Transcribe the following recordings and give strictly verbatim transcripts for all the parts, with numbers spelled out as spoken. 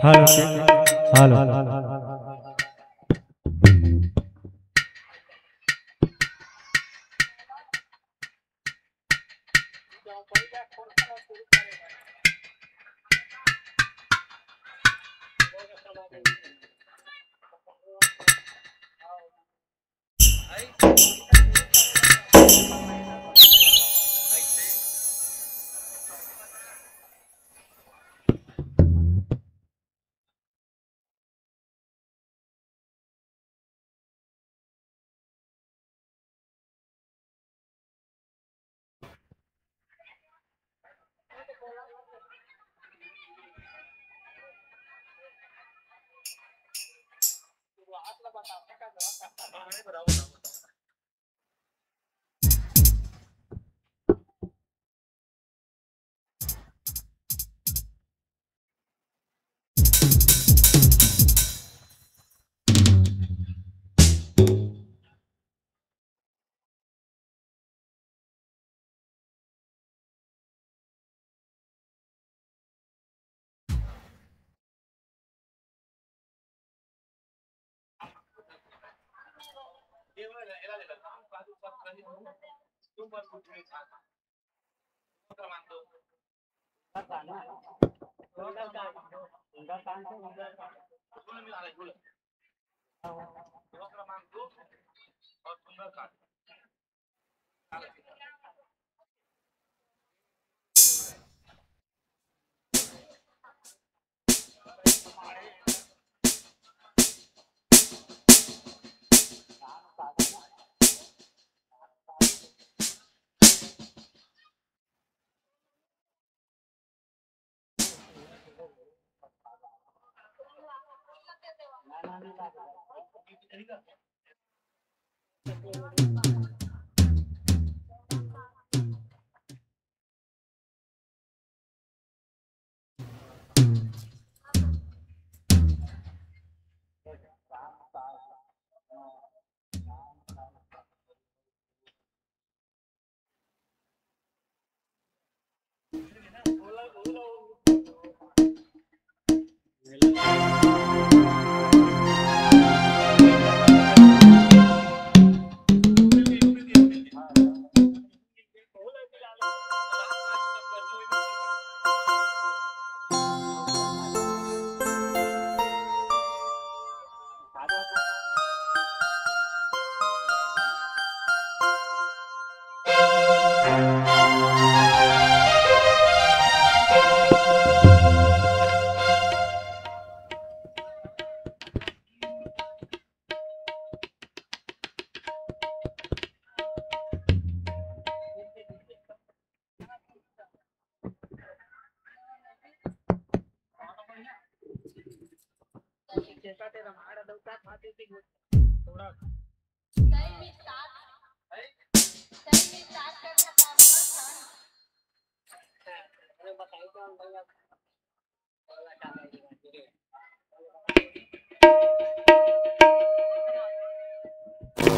Hello, hello.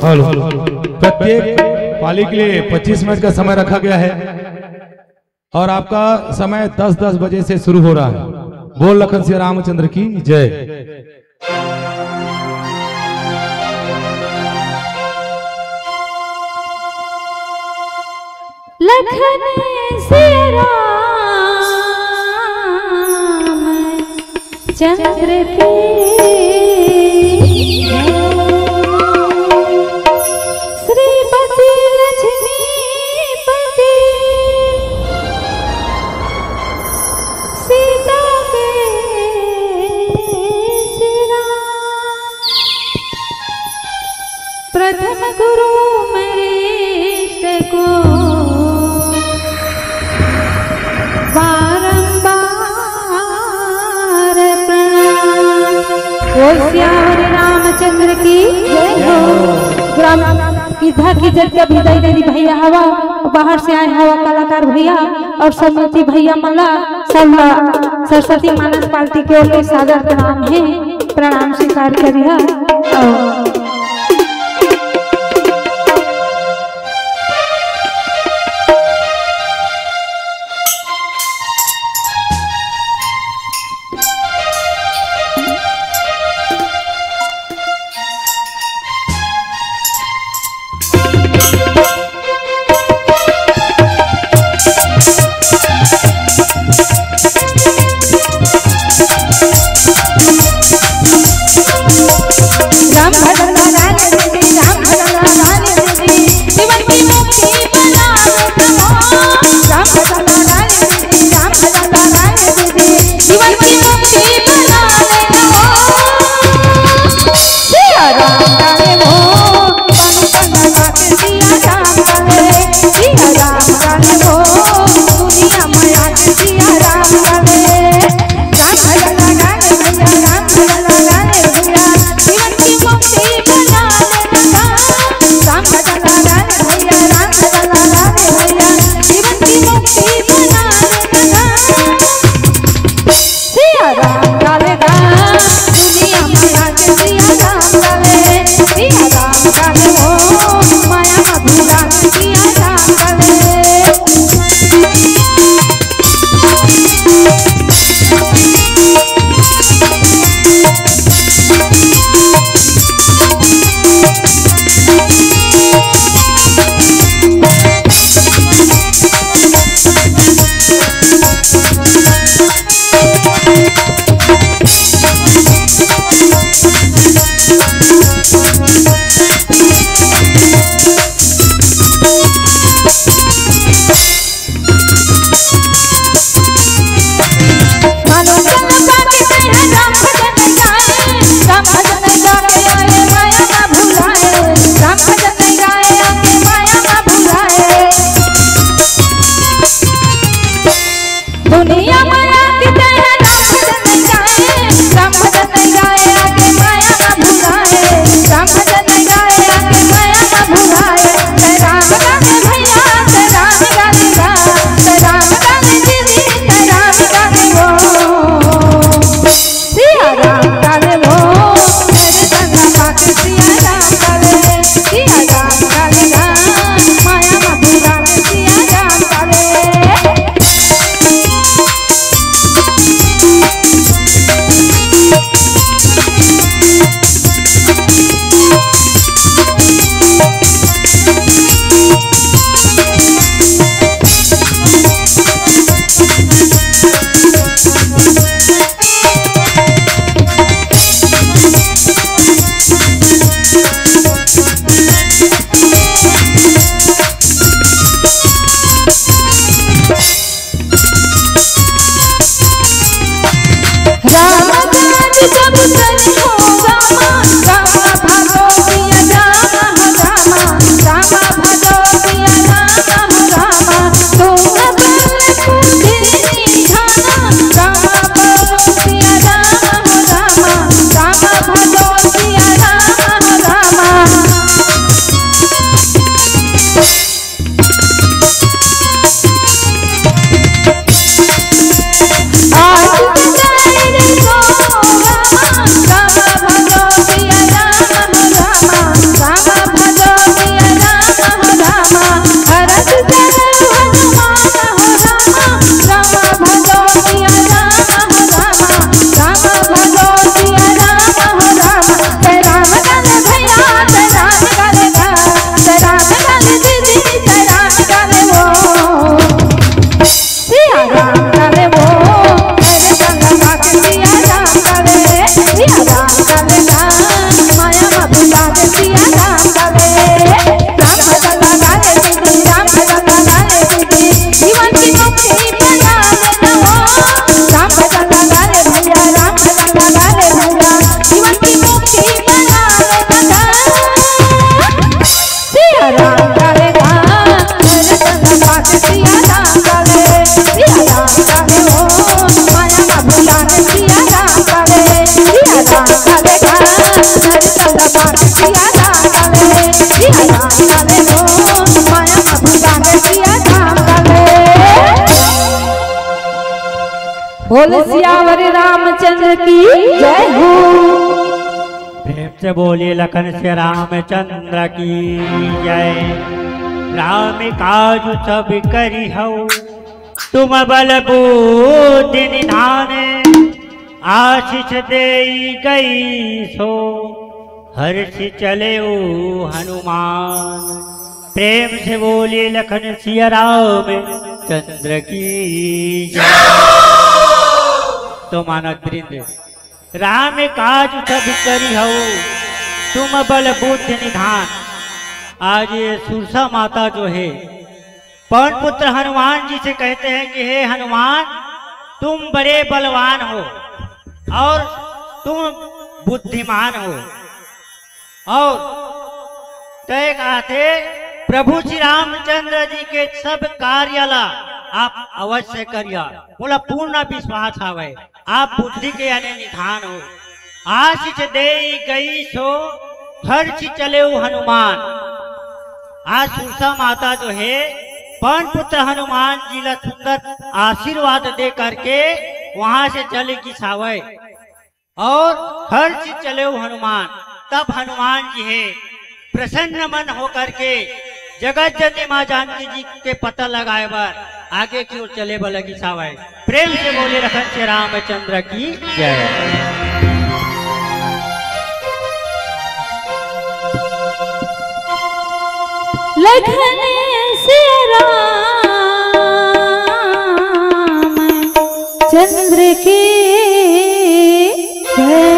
Hello, प्रत्येक पाली के लिए पच्चीस मिनट का समय रखा गया है और आपका समय दस दस बजे से शुरू हो रहा है। बोल लखन सिया रामचंद्र की जय। लखन सिया राम चंद्र की जय। श्रीपति लक्ष्मीपति सीता के सिया राम। प्रथम गुरु महेश को बारंबार प्रणाम। बोल सियावर रामचंद्र की जय हो। ग्राम इधा की जगह विदाई दे दी भैया हवा, बाहर से आए हवा कलाकार भैया और समूची भैया मला सब ला सरस्वती मानस पार्टी के ओर ले सादर प्रणाम है। प्रणाम स्वीकार करिहा। अउ जीवन की मुक्ति बना लेना हो। सिया राम का ले वो, पानी संग बाटे सिया राम का ले। सिया राम का ले वो, दुनिया में आके सिया राम का ले। राम भजन लगा ले भैया, राम भजन लगा ले भैया। जीवन की मुक्ति बना लेना हो। राम भजन लगा ले भैया, राम भजन लगा ले भैया। जीवन की मुक्ति बना लेना हो। सिया राम का ले गा, दुनिया में आके सिया राम का ले। सिया राम का ले वो, माया में भुला के सिया राम का ले। दुनिया माया की दया राम भजन गाए, राम भजन गाए, आके माया ना भुलाए। राम भजन गाए, आके माया ना भुलाए। जय राम गाने भैया, जय राम गाने गा, जय राम गाने दीदी, जय राम गाने वो। सिया राम गाने वो, मेरे संग बात सिया राम गाने, सिया राम गाने गा, माया ना भुलाए सिया राम गाने। राम काज सब करी हो रामा, रामा भजो सिया राम हो रामा, रामा भजो सिया राम हो रामा। तुम बल बुद्धि निधाना, रामा भजो सिया राम हो रामा, रामा भजो सिया राम हो रामा। सिया राम का ले वो, मेरे संग बात सिया राम का ले, सिया राम का ले गा, माया मा भुला दे सिया राम का ले। राम भजन लगा ले दीदी, राम भजन लगा ले दीदी, जीवन की मुक्ति बना लेना हो। राम भजन लगा ले भैया, राम भजन लगा ले भैया, जीवन की मुक्ति बना लेना हो। सिया राम का ले गा, मेरे संग बात सिया राम का ले। सिया राम का ले ओ, माया मा भुला दे सिया राम का ले। सिया राम का ले गा, मेरे संग बात सिया राम का ले। सिया राम का ले ओ, माया मा भुला दे सिया राम का ले। बोल सियावर रामचंद्र की जय हो। प्रेम से बोलिए लखन सिया रामचंद्र की जय। राम काज सब करी हौ, तुम बल बुद्धि निधान, आशीष देई गई सो, हर्ष चले ओ हनुमान। प्रेम से बोलिए लखन सिया रामचंद्र की जय। तो मानव वृंद, राम काज सब करी हौ, तुम बल बुद्धि निधान। आज ये सुरसा माता जो है, पवन पुत्र हनुमान जी से कहते हैं कि हे हनुमान, तुम बड़े बलवान हो और तुम बुद्धिमान हो। और तय कहाथे, प्रभु श्री रामचंद्र जी के सब कार्य ला आप अवश्य करिया, मोला पूर्ण विश्वास हवय। आप बुद्धि के यानी निधान हो। आशीष दे गई सो हर्ष चले हनुमान। आज सुरसा माता जो है, पवन पुत्र हनुमान जी ला सुंदर आशीर्वाद दे करके वहां से चले गिस हावय। और हर्ष चले हनुमान, तब हनुमान जी है प्रसन्न मन होकर के जगत जननी माँ जानकी जी के पता लगाए बर आगे की ओर चले बर लगिस हावय। प्रेम से बोले लखन श्री रामचंद्र की जय। लखन श्री राम चंद्र की जय।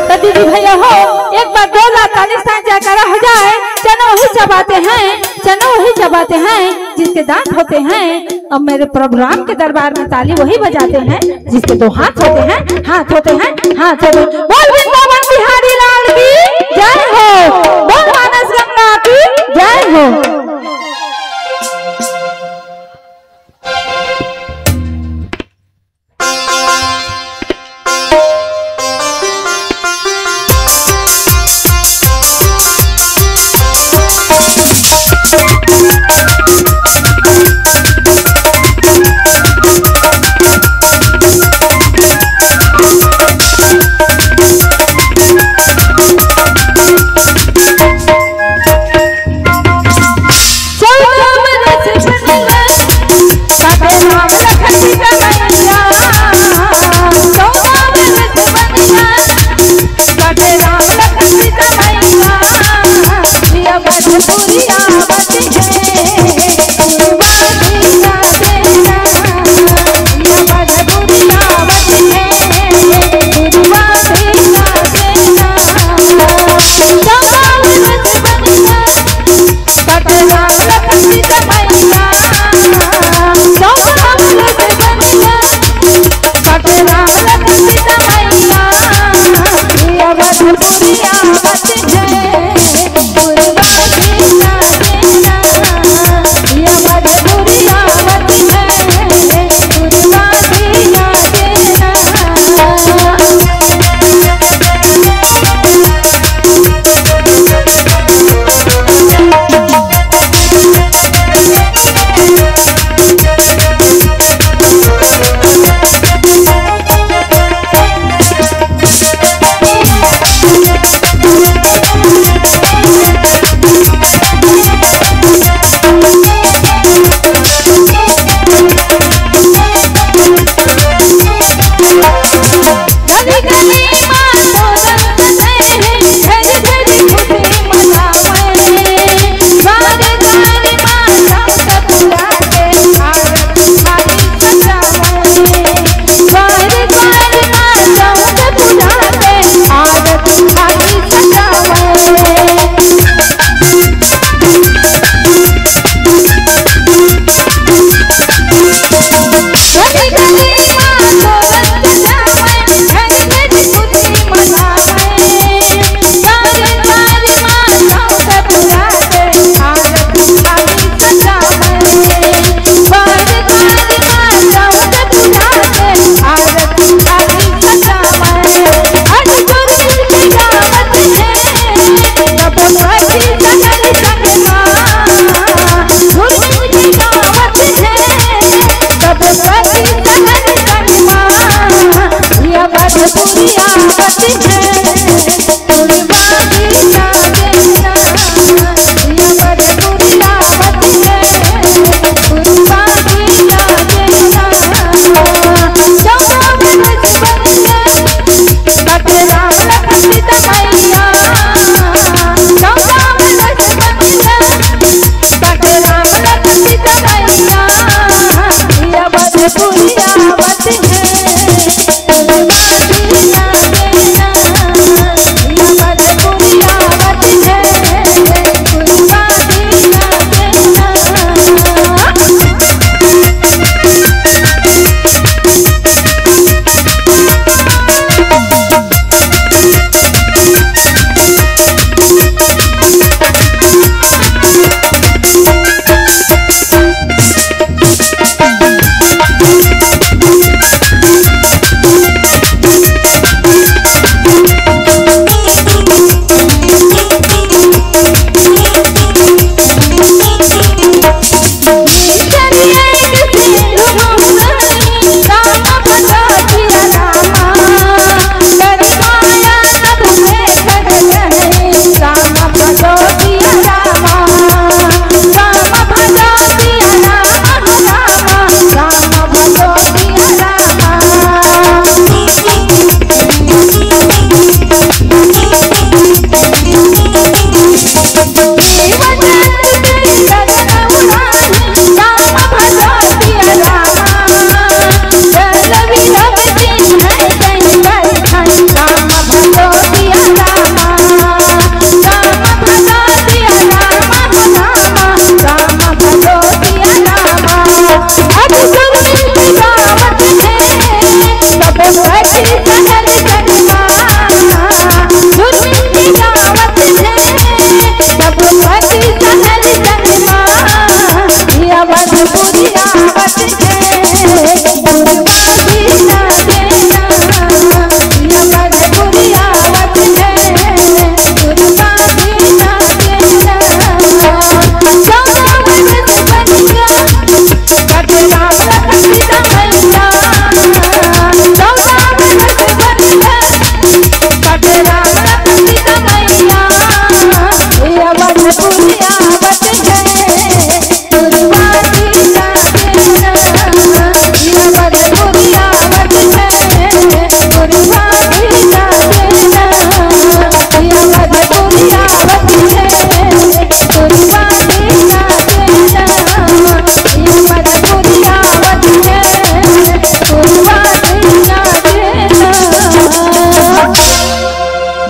तो दीदी भैया हो, एक बार दो लाख ताली से जयकारा हो जाए। चनो ही चबाते हैं, चनो ही चबाते हैं, जिसके दांत होते हैं। अब मेरे प्रभु राम के दरबार में ताली वही बजाते हैं जिसके दो हाथ होते हैं, हाथ होते हैं, हाथ होते हैं। बोल वृंदावन बिहारी लाल की जय हो, बोल मानस गंगा की जय हो।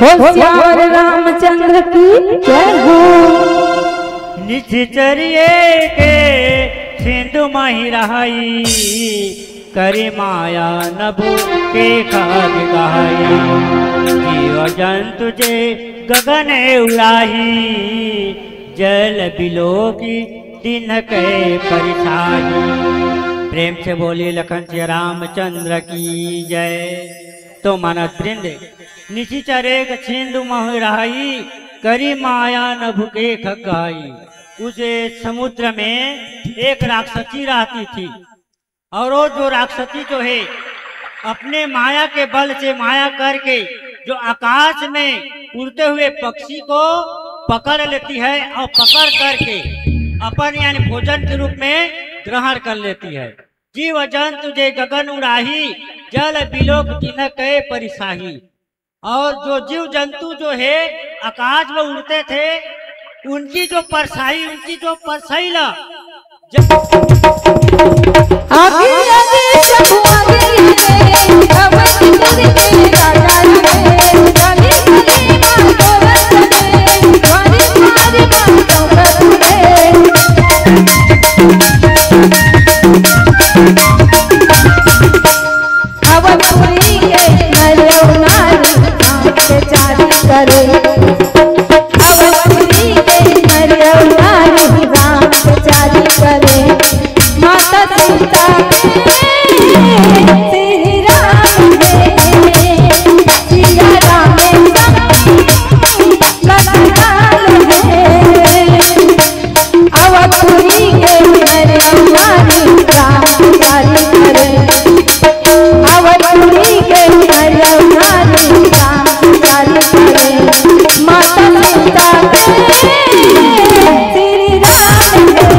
हो सियावर रामचंद्र की जय हो। निशिचर एके छींद मही रहई, करी माया नभु के खग कहई। जीव जंतु जे गगन उड़ाही, जल बिलोकी तिन्हके परिछाही। प्रेम से बोलिए लखन सिया रामचंद्र की जय। तो मानस वृंद, निशिचर एके छींद मही रहई, करी माया नभु के खग कहई। उस समुद्र में एक राक्षसी रहती थी, और वो जो राक्षसी जो है, अपने माया के बल से, माया करके जो आकाश में उड़ते हुए पक्षी को पकड़ लेती है और पकड़ करके अपन यानी भोजन के रूप में ग्रहण कर लेती है। जीव जंतु जे गगन उड़ाही, जल बिलोकी तिन्हके परिछाही। और जो जीव जंतु जो है आकाश में उड़ते थे, उनकी जो परछाई, उनकी जो परछाई ला जब आगे आगे सब आगे रे, अवध पुर के राजा रे, काली काली माँ को रंग रे, मारी मारी माँ को रंग रे। अवधपुरी के नर नारी रामचारी करे। अवधपुरी के नर नारी रामचारी करे। माता सीता के श्री राम है, सिया राम है, सब लखन लाल है। अवधपुरी के नर नारी रामचारी करे। अवधपुरी के नर नारी रामचारी करे। माता सीता के श्री राम है,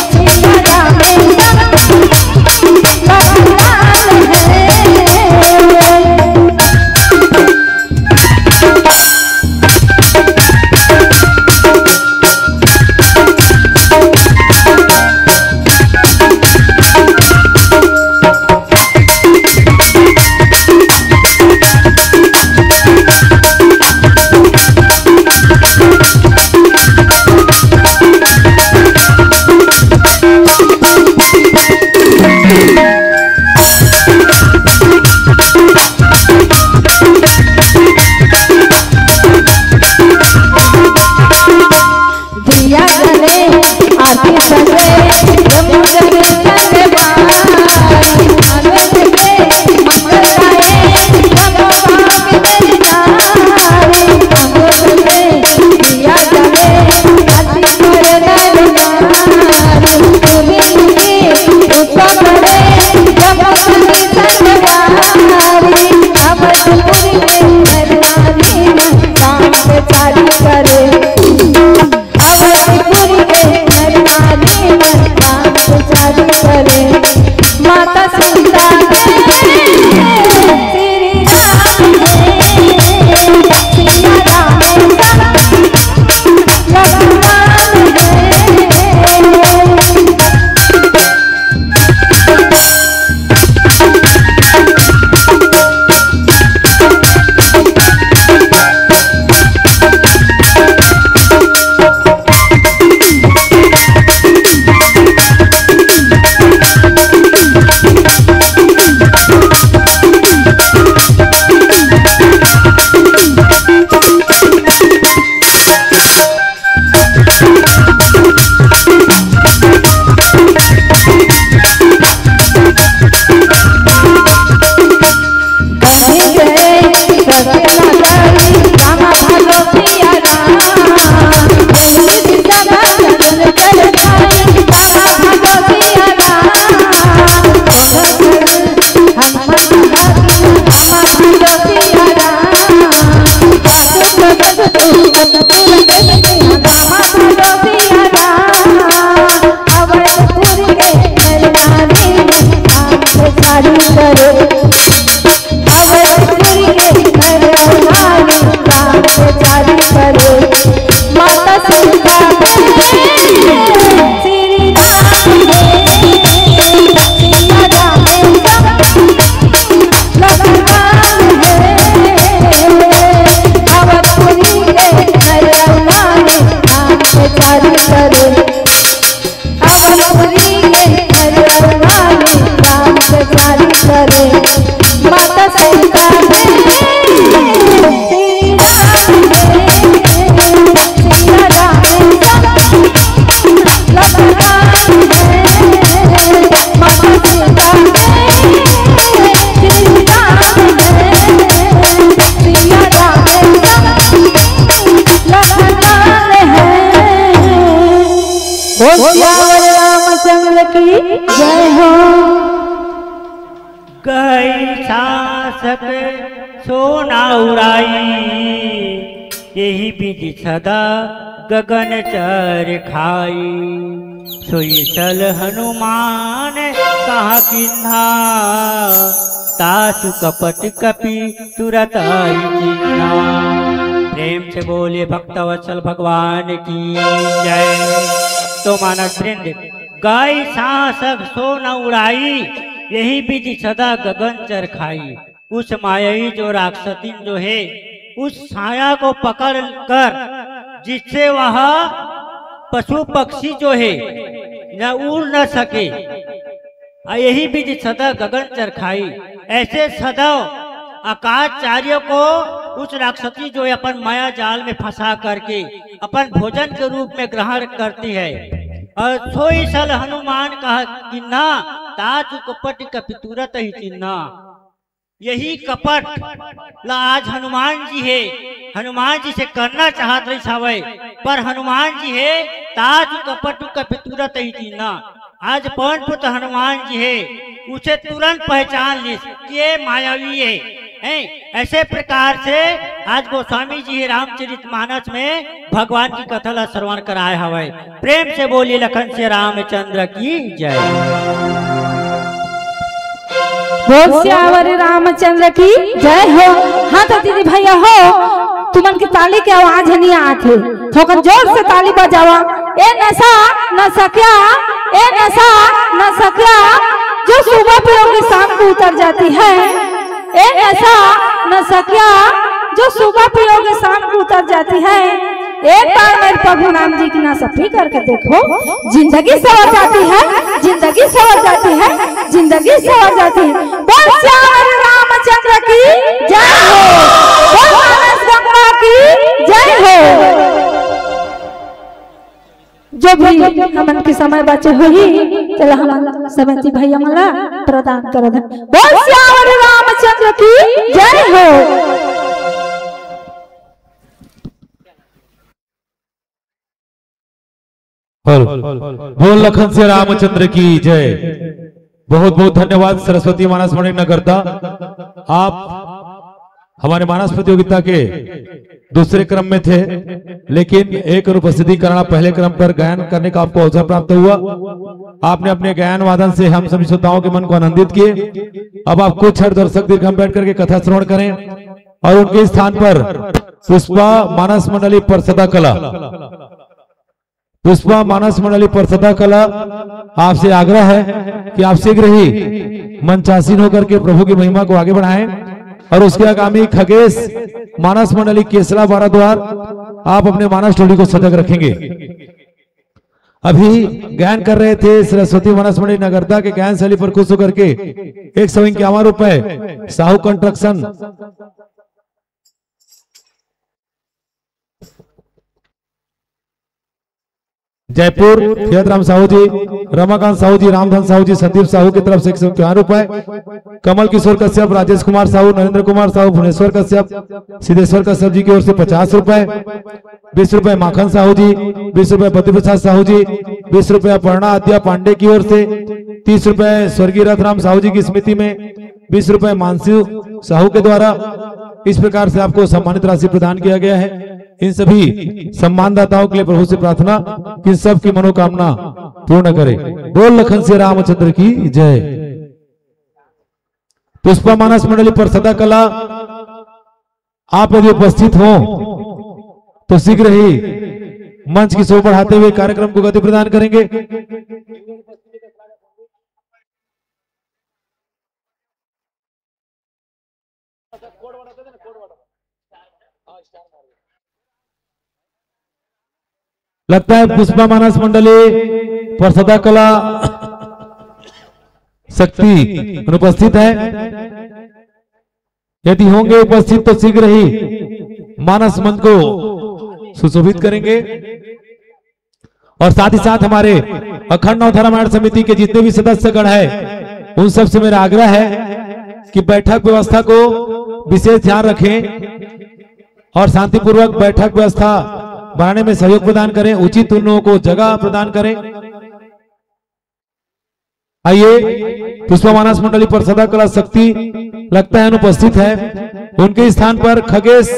सिया राम है, लखन लाल है। दिया जले आरती सजे, जब जग चंद्रमा, अनुज के मंगल गाए, जब बाप तेरी नारी, अनुज के दिया जले आरती करे नर नारी, तुमी तुमी उत्सव करे, जब तुमी संगवारी, अवधपुर के नर नारी, शांत चारी करे। अवधपुर के नर नारी मन काम चालू करे। माता सीता के श्री राम है, सिया राम है, सब लखन राम है। शासक सोना उड़ाई, यही विधि सदा गगन चर खाई। सोई सल हनुमान कहा किन्हा, तासु कपट कपि तुरत आई चिन्हा। प्रेम से बोले भक्तवत्सल भगवान की जय। तो मानस वृंद, गाई सांस अग सो न उड़ाई, यही विधि सदा गगन चर खाई। उस मायावी जो राक्षसी जो है, उस छाया को पकड़ कर, जिससे वह पशु पक्षी जो है न उड़ न सके, और यही विधि सदा गगन चर खाई। ऐसे सदैव आकाशचार्य को उस राक्षसी जो है अपन माया जाल में फंसा करके अपन भोजन के रूप में ग्रहण करती है। और सोई सल हनुमान कहा किन्हा, तासु कपट कपि तुरत आई चिन्हा। यही कपट ला आज हनुमान जी हे, हनुमान जी से करना चाहत रहिस हवय, पर हनुमान जी हे, तासु कपट कपि तुरत आई चिन्हा। आज पवन पुत्र हनुमान जी हे, उसे तुरंत पहचान लिस कि ये मायावी हे, हैं? ऐसे प्रकार से आज गोस्वामी जी हे रामचरित मानस में भगवान की कथा ला श्रवण कराए हवय। प्रेम से बोलिए लखन से रामचंद्र की जय। बोल सियावर रामचंद्र की जय हो। हाँ तो दीदी भैया हो, तुमन की ताली के आवाज नहीं आत हे, थोकन जोर से ताली बजावा। ए नसा न सक्या, ए नसा न सक्या, जो सुबह पियोगे शाम को उतर जाती है। ए नसा न सक्या, जो सुबह पियोगे शाम को उतर जाती है। एक बार मेरे प्रभु राम जी की नसा पी करके देखो, जिंदगी संवर जाती है, जिंदगी संवर जाती है, जिंदगी संवर जाती है। बोल सियावर रामचंद्र की जय हो, बोल मानस गंगा की जय हो। जो भी हमन के समय बचे होही, चला हमन समिति भैया मन ला प्रदान करत हन। बोल सियावर रामचंद्र की जय हो। बोल, बोल लखन से रामचंद्र की जय। बहुत बहुत धन्यवाद सरस्वती मानस मंडली नगरदा, आप हमारे मानस प्रतियोगिता के दूसरे क्रम में थे, लेकिन एक अनुपस्थिति कारण आप पहले क्रम पर गायन करने का आपको अवसर प्राप्त हुआ। आपने अपने गायन वादन से हम सभी श्रोताओं के मन को आनंदित किए। अब आप कुछ क्षण दर्शक दीर्घ में बैठ करके कथा श्रवण करें और उनके स्थान पर पुष्पा मानस मंडली परसदा कला, पुष्पा मानस मंडली परसदा कला, आपसे आग्रह है कि आप शीघ्र ही मंचासीन होकर के प्रभु की महिमा को आगे बढ़ाएं और उसके आगामी खगेश मानस मंडली केसला बारा द्वार, आप अपने मानस टोली को सजग रखेंगे। अभी गायन कर रहे थे सरस्वती मानस मंडली नगरदा के गायन शैली पर खुश होकर के एक सौ इक्यावन रुपए साहू कंस्ट्रक्शन जयपुर, फियत राम साहू जी, रमाकांत साहू जी, रामधन साहू जी, संदीप साहू की तरफ से एक सौ इक्यावन रुपए, कमल किशोर कश्यप, राजेश कुमार साहू, नरेंद्र कुमार साहू, भुवनेश्वर कश्यप, सिद्धेश्वर कश्यप जी की ओर से पचास रुपए, बीस रुपए माखन साहू जी, बीस रुपए पति प्रसाद साहू जी, बीस रुपए अपर्णा आद्या पांडे की ओर से, तीस रुपए स्वर्गीय रथराम साहू जी की स्मृति में, बीस रुपए मानसी साहू के द्वारा इस प्रकार से आपको सम्मानित राशि प्रदान किया गया है। इन सभी सम्मानदाताओं के लिए प्रभु से प्रार्थना कि सबकी मनोकामना पूर्ण करे। बोल लखन से रामचंद्र की जय। पुष्पा मानस मंडली परसदा कला, आप यदि उपस्थित हो तो शीघ्र ही मंच की शोभा बढ़ाते हुए कार्यक्रम को गति प्रदान करेंगे। लगता है पुष्पा मानस मंडली परसदा कला शक्ति अनुपस्थित है। यदि होंगे उपस्थित तो शीघ्र ही मानस मंच को सुशोभित करेंगे। और साथ ही साथ हमारे अखंड नवधा रामायण समिति के जितने भी सदस्यगण हैं, उन सब से मेरा आग्रह है कि बैठक व्यवस्था को विशेष ध्यान रखें और शांतिपूर्वक बैठक व्यवस्था बनाने में सहयोग प्रदान करें, उचित उन लोगों को जगह प्रदान करें। आइए, पुष्पा मानस मंडली परसदा कला शक्ति लगता है अनुपस्थित है, उनके स्थान पर खगेश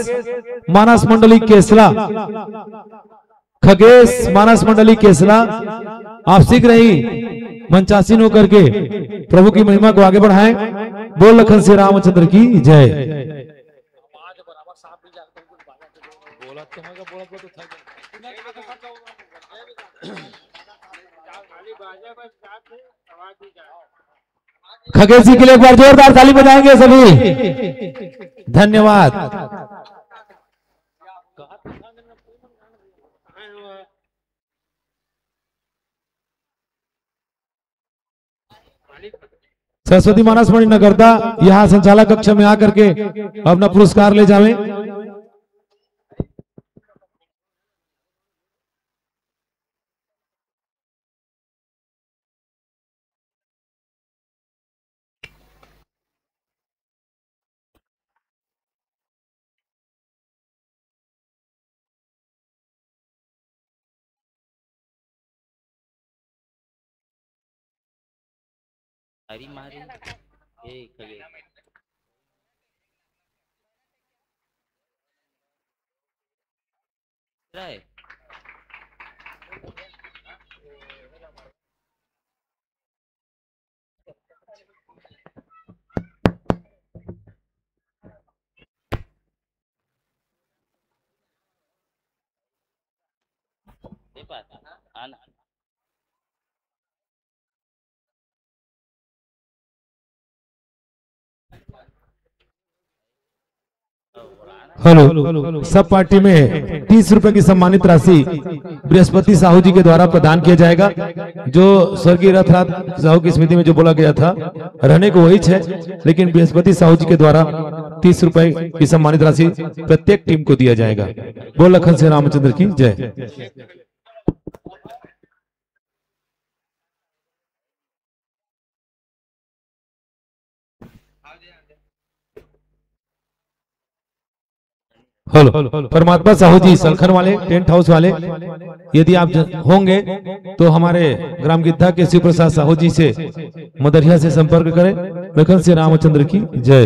मानस मंडली केसला, खगेश मानस मंडली केसला, आप शीघ्र ही मंचासीन होकर के प्रभु की महिमा को आगे बढ़ाएं। बोल लखन श्री रामचंद्र की जय। खगेश जी के लिए एक बार जोरदार ताली बजाएंगे सभी। धन्यवाद। सरस्वती मानस मंडली नगरदा यहाँ संचालक कक्ष में आकर के अपना पुरस्कार ले जावे। अरे मारे, ए खगे। हेलो, सब पार्टी में तीस रुपए की सम्मानित राशि बृहस्पति साहू जी के द्वारा प्रदान किया जाएगा, जो स्वर्गीय रथनाथ साहू की स्मृति में जो बोला गया था, रहने को वही है, लेकिन बृहस्पति साहू जी के द्वारा तीस रुपए की सम्मानित राशि प्रत्येक टीम को दिया जाएगा। बोल लखन श्री रामचंद्र की जय। हेलो, परमात्मा साहू जी सलखन वाले, टेंट हाउस वाले, यदि आप होंगे तो हमारे ग्राम गिद्धा के शिव प्रसाद साहू जी से, मदरिया से संपर्क करें। लखन श्री रामचंद्र की जय।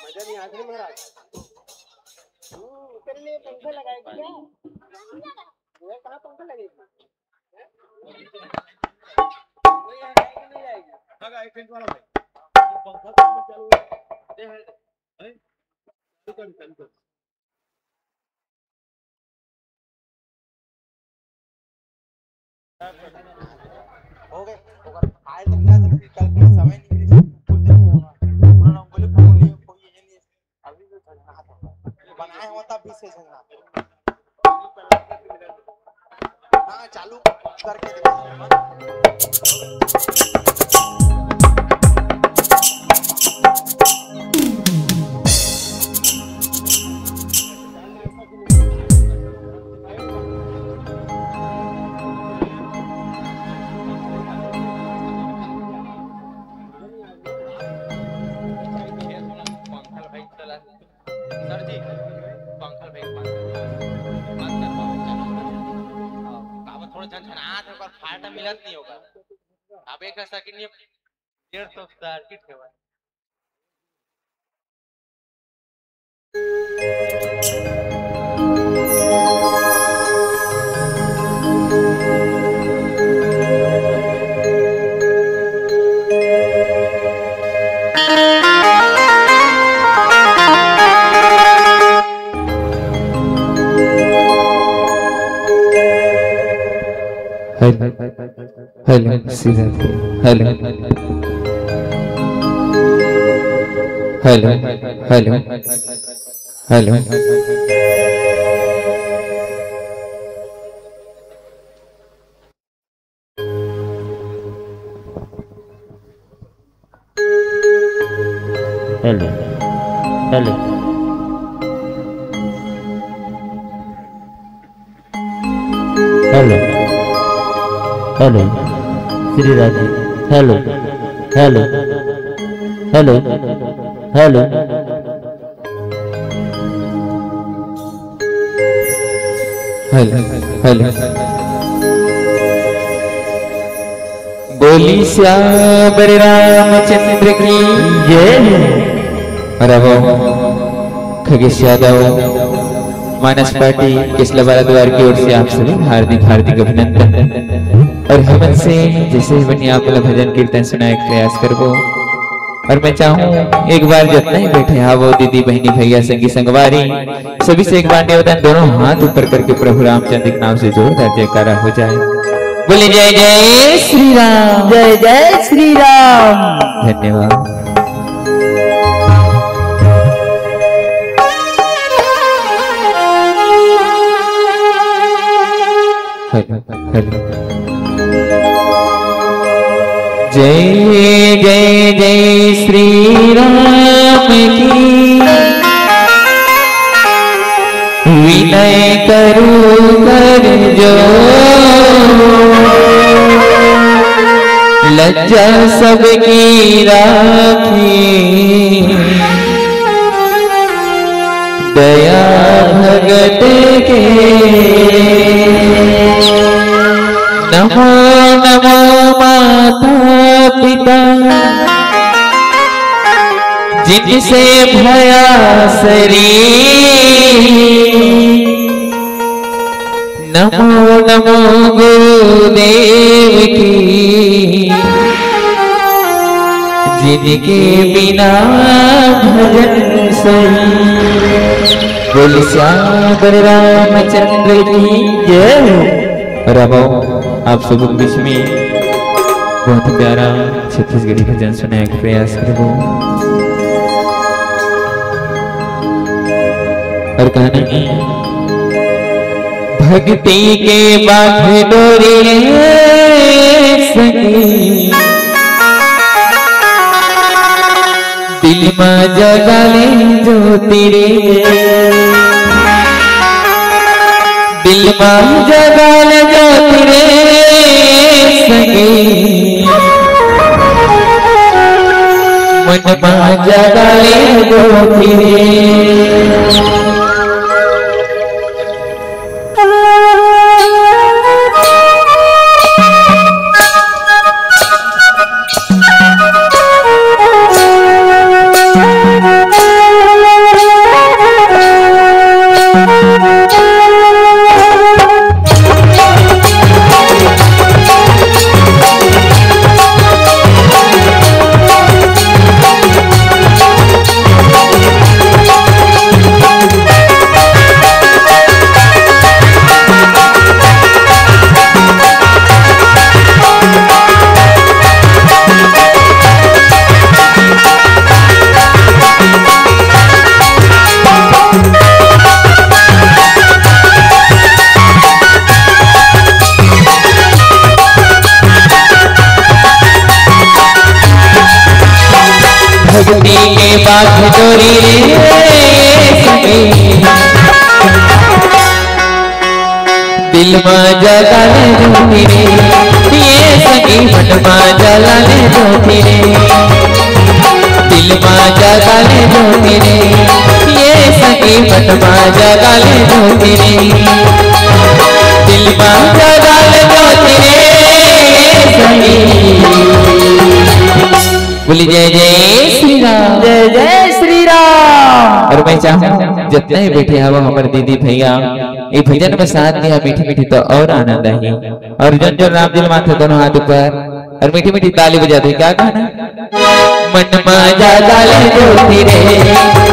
मजा नहीं आता महाराज। तेरे लिए पंखा लगाएगी क्या? वो कहाँ पंखा लगेगी? हो गए। ओकर आए तो मिला था, कल के समय नहीं मिले, खुद नहीं होगा। पूरा लोग बोले, "फोन नहीं, कोई ये नहीं।" अभी भी झगड़ा था। बनाए हुआ था, अभी से झगड़ा। हाँ, चालू करके देखो। सर जी, पंखा भाई, पंखा। बंद कर, बंद कर। हाँ, काबर थोड़ा झनझनात हे, ओकर फाटा मिलत नहीं होगा। अब एक सर्किट नहीं, डेढ़ सौ सर्किट है भाई। हेलो, हेलो, सीधा, hello, hello, hello, hello. Hello, hello, hello, hello, Shri Radhe, hello, hello, hello, hello. Hello, hello. बोली सियावर रामचंद्र की जय। और अब खगेश यादव, मानस पार्टी, केसलाबारा द्वार की ओर से आप सभी हार्दिक, हार्दिक अभिनंदन। और हमन से जैसे ही बनी आप ला भजन कीर्तन सुनाए के प्रयास करबो। और मैं चाहूँ एक बार जितना ही बैठे हवो, दीदी, बहनी, भैया, संगी, संगवारी, सभी से एक बार निवेदन, दोनों हाथ ऊपर करके प्रभु रामचंद्र के नाम से जोरदार जयकारा हो जाए। बोले जय जय श्री राम। जय जय श्री राम। धन्यवाद। Hello, hello. जय जय जय श्री राम की, विनय करू कर जो, लज्जा सबकी राखी, दया भगत के। नमो नमो माता पिता, जिनसे भया शरीर। नमो नमो गुरुदेव की, जिनके बिना भजन सही। बोल सियावर रामचंद्र की जय हो। और अब आप सब बीच में बहुत ही प्यारा छत्तीसगढ़ी भजन सुनाए के प्रयास करबो। और कहना है, भक्ति के बांध डोरी रे सखी, दिल मा जगा ले ज्योति रे, दिल मा जगा ले ज्योति रे सखी, मन मा जगा ले ज्योति रे। भक्ति के बांध डोरी रे सखी, दिल मा जगा ले ज्योति रे, ये सखी मन मा जला ले ज्योति रे, दिल मा जगा ले ज्योति रे, ये सखी मन मा जगा ले ज्योति रे, दिल मा जगा ले ज्योति रे सखी। बोली जय जय श्री राम। जय जय श्री राम। और मैं चाहूँ जितना ही बैठे हवो हमर दीदी भैया, ये भजन में साथ दिया मीठी मीठी तो और आनंद आही। और जन जन राम दिल माथे दोनों हाथ ऊपर और मीठी मीठी ताली बजा दे। क्या कहना? मन मा जगा ले ज्योति रे,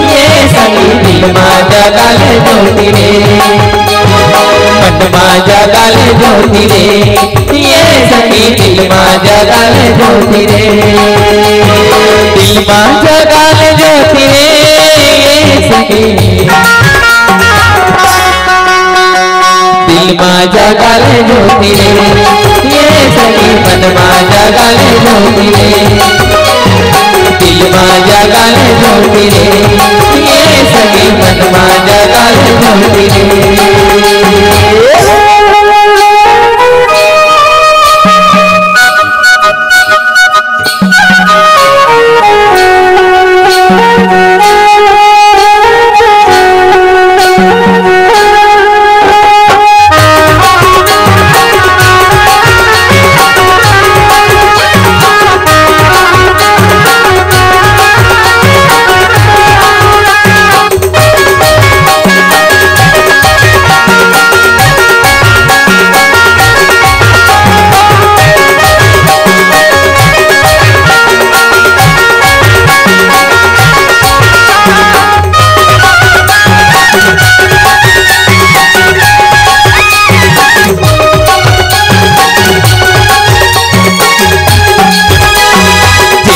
ये सखी दिल मा जगा ले ज्योति रे। मन मा जगा ले ज्योति रे, ये सखी दिल मा जगा ले ज्योति रे, दिल मा जगा ले ज्योति रे, ये सखी दिल मा जगा ले ज्योति रे, ये सखी मन मा जगा ले ज्योति रे, दिल मा जगा ले ज्योति रे, ये सखी मन मा जगा ले ज्योति रे।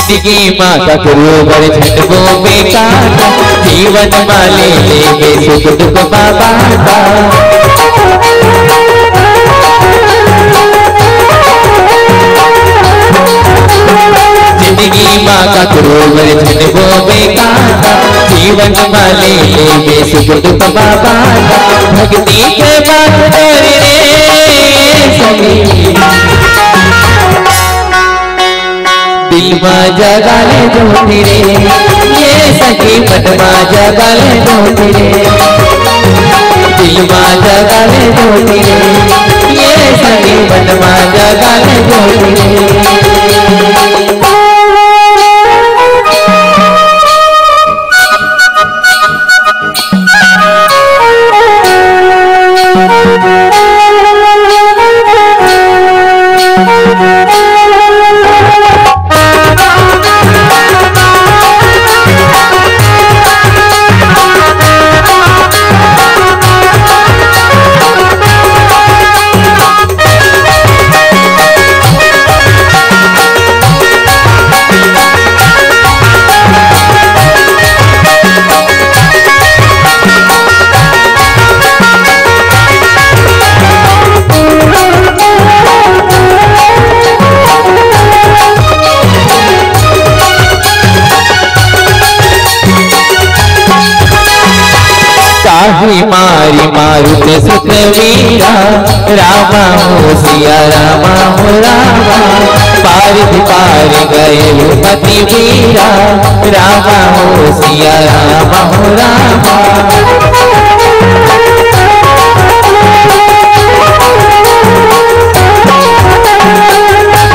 जिंदगी मा ककरो बर झन बोबे काका, जीवन मा ले लेबे सुख दुख बाबा का। जिंदगी मा ककरो बर झन बोबे काका, जीवन मा ले लेबे सुख दुख बाबा का। भक्ति के बात करे रे सखी, दिल मा जगा ले ज्योति रे, ये सखी मन मा जगा ले ज्योति रे, दिल मा जगा ले ज्योति रे, ये सखी मन मा जगा ले ज्योति रे। ताहि मारि मारुत सुत वीरा, रामा हो सिया रामा हो रामा। पारि पारि गए पति वीरा, रामा हो सिया रामा हो रामा।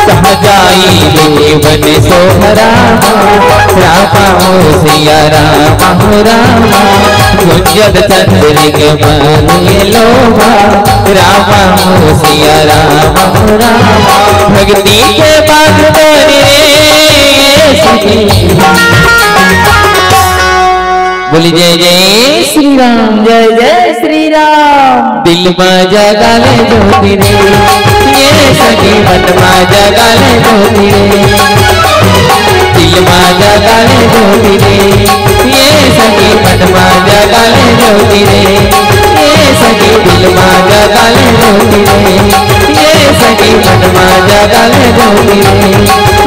कहाँ जाई जीवन सोहरावा, रामा हो सिया रामा हो रामा। गुंजत चंद्रिक मानिए लोभा, रामा हो सिया रामा हो रामा। भक्ति के बाग बने सखी। बोली जय जय श्री राम। जय जय श्री राम। दिल मा जगा ले ज्योति रे, ये सखी मन मा जगा ले ज्योति रे। दिल मा जगा ले ज्योति रे, ये सखी मन मा जगा ले ज्योति रे। ये सखी दिल मा जगा ले ज्योति रे, ये सखी मन मा जगा ले ज्योति रे।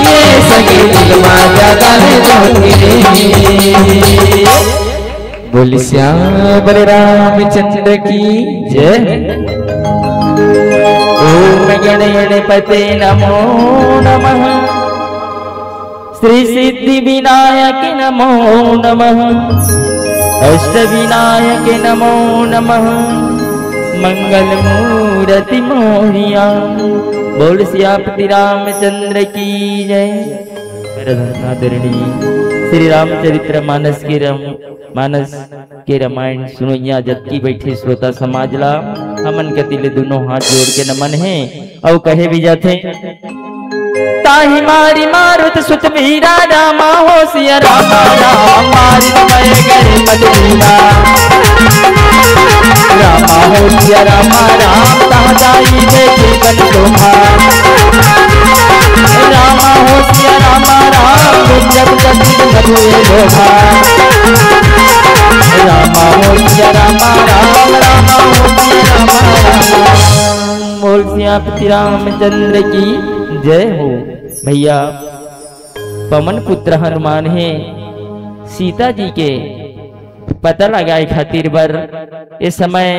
ये सखी दिल मा जगा ले ज्योति रे। बोल श्याम बलराम चंद्र की जय। ओम गण गणपते नमो नमः। श्री सिद्धि विनायक नमो नमः। अष्ट विनायक नमो नमः। मंगल मूर्ति मोरिया। बोल सियापति रामचंद्र की जय। आदरणीय श्री रामचरित्र मानस के रम-, मानस के रामायण सुनइया जतकी बइठे श्रोता समाज ला हमन कति ले दुनों हाथ जोड़ के नमन हे अउ कहे भी जाथे। ताहि मारि मारुत सुत वीरा, रामा हो सिया रामा राम। मारि मय गए पति वीरा, रामा हो सिया रामा राम, कहाँ जाई देखी बन शोभा। रामा हो सिया रामा राम, तुम जब जब दिन बदले लोभा। रामा हो सिया रामा राम, रामा हो सिया रामा राम। बोल सियापति रामचंद्र की जय हो। भैया, पवन पुत्र हनुमान हे सीता जी के पता लगाए खातिर बर ए समय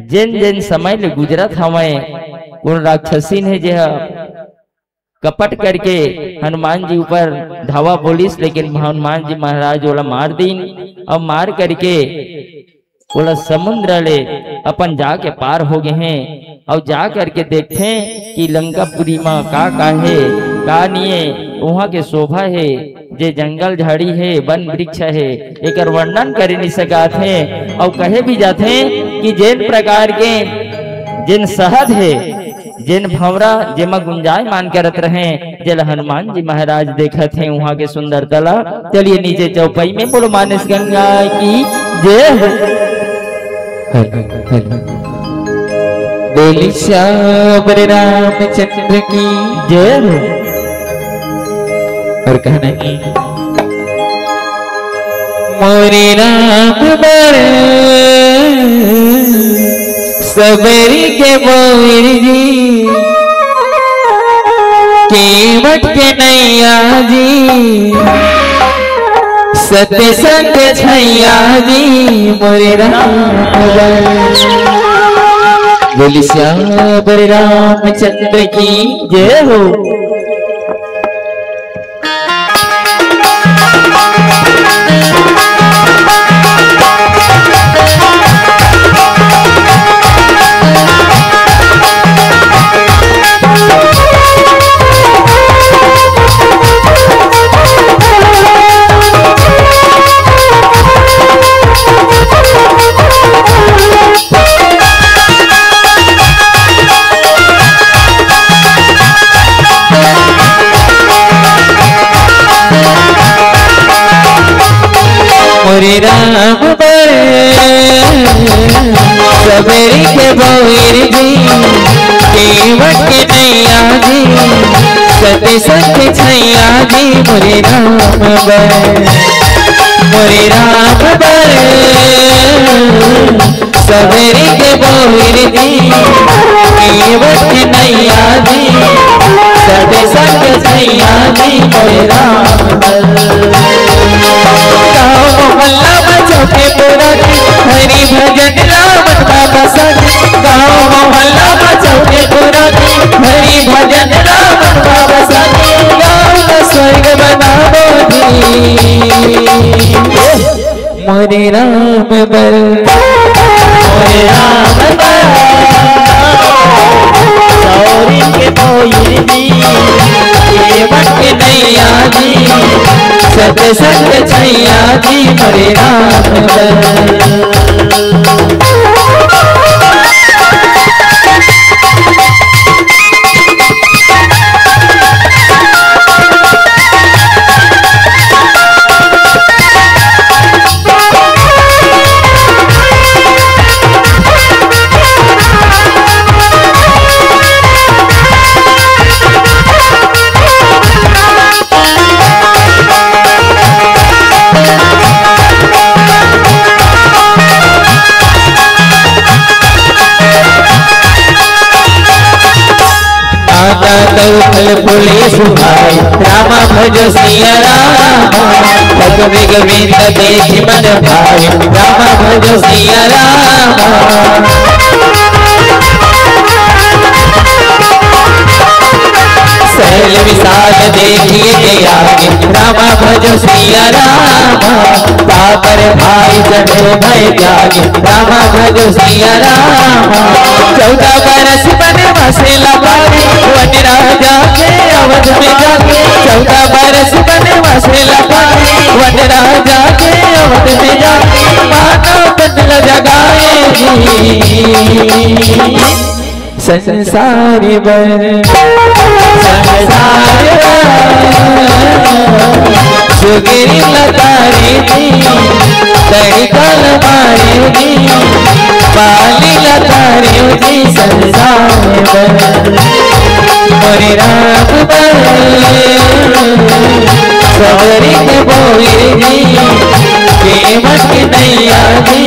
जेन जेन समय ले गुजरत हवय, कोन राक्षसीन हे जेह कपट करके हनुमान जी ऊपर धावा बोलिस, लेकिन हनुमान जी महाराज ओला मार दीन। अउ मार करके ओला समुद्र ले अपन जाके पार हो गए हे। अउ जा करके देखथे कि लंकापुरी म का का हे, का निये, उहाँ के शोभा हे, जे जंगल झाड़ी हे, वन वृक्ष हे, एकर वर्णन करे नि सकत हे। अउ कहे भी जाथे कि जेन प्रकार के जेन शहद हे, जेन भंवरा जेमा गुंजायमान करत रहे, जेला हनुमान जी महाराज देखत हे, उहाँ के सुंदरता ला। चलिए नीचे चौपाई में बोलो मानस गंगा की जय हो। Hello, hello. बोली सियावर रामचंद्र की जय हो। और कहना है, मोरे राम बर सबरी के बोर जी, केवट के नैया जी, सत्य संग छैया जी, मोरे राम बर। बोली सियावर रामचंद्र की जय हो। मोरे राम बर सबरी के बोर जी, केवट के नैया जी, सत्य संग छैया जी, मोरे राम बर, मोरे राम बर। सबरी के बोर जी, केवट नैया जी, सत्य संग छैया जी, मोरे राम। गाँव मोहल्ला में चौके पुरानी, हरि भजन राम बाबा सानी। गाँव मोहल्ला में चौके पुरानी, हरि भजन राम बाबा सानी। गाँव का स्वर्ग बनावो जी। मोरे राम बर, मोरे राम बर, सौरी के बोर जी, केवट के नैया जी, सत संग छैया जी, मोरे राम बर। नाना तौ फल फूले सुहाए, रामा भजो सिया रामा। पग मृग विंद देखि मन भाए, रामा भजो सिया रामा। सैल विशाल देखिए के आगे, रामा भजो सिया रामा। तापर भाई चढ़े भय त्यागी, रामा भजो सिया रामा। चौदह बरस वनवास लपाए, वन राजा के अवध में जाके। चौदह बरस वनवास लपाए, वन राजा के अवध में जाके। मानव तन ल जगाए जी। संसारी बर, संसारी बर, सुगिरी लतारी जी, तड़ी काल मारे जी, पाली लतारियो जी सरसाए बर, मोरे राम बर, सबरी के बोहिर जी, के मत नैया जी,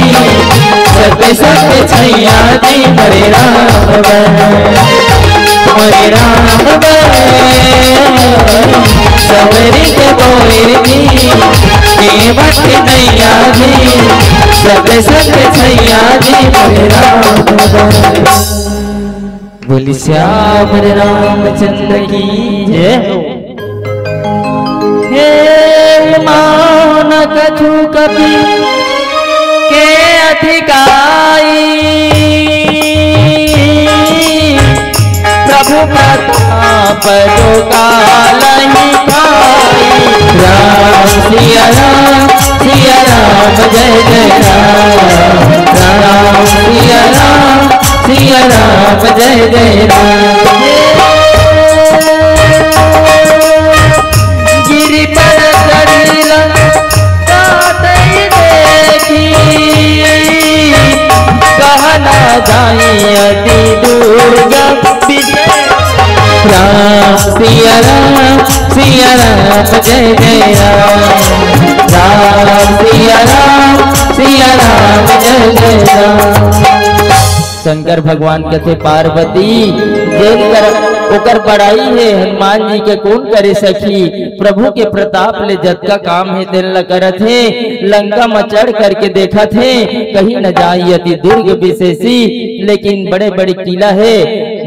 सत सत छैया जी, मोरे राम बर, मोरे राम बर, सबरी के बोहिर जी, के मत नैया जी, सत सत छैया जी, मोरे राम बर। बोली श्याम रामचंद्र की जय हो। हे मानक कछु कपि के अधिकाई, प्रभु प्रताप जो कालहि खाई। राम सिया राम, सिया राम, जय जय राम। राम सिया राम, सिया राम, जय जय राम। गिरि पर चढ़िला कातई देखी, कहना जाई अति दुर्गम विषय। राम सिया राम, सिया राम, जय जय राम। राम सिया राम, सिया राम, जय जय राम। शंकर भगवान कथे, पार्वती, जेन कर ओकर बड़ाई हे, हनुमान जी के कोन करे सखी। प्रभु के प्रताप ले जतका काम हे, तेन ल करत हे। लंका म चढ़ करके देखत हे, कहीं न जाई अति दुर्ग विशेषी, लेकिन बड़े-बड़े किला हे,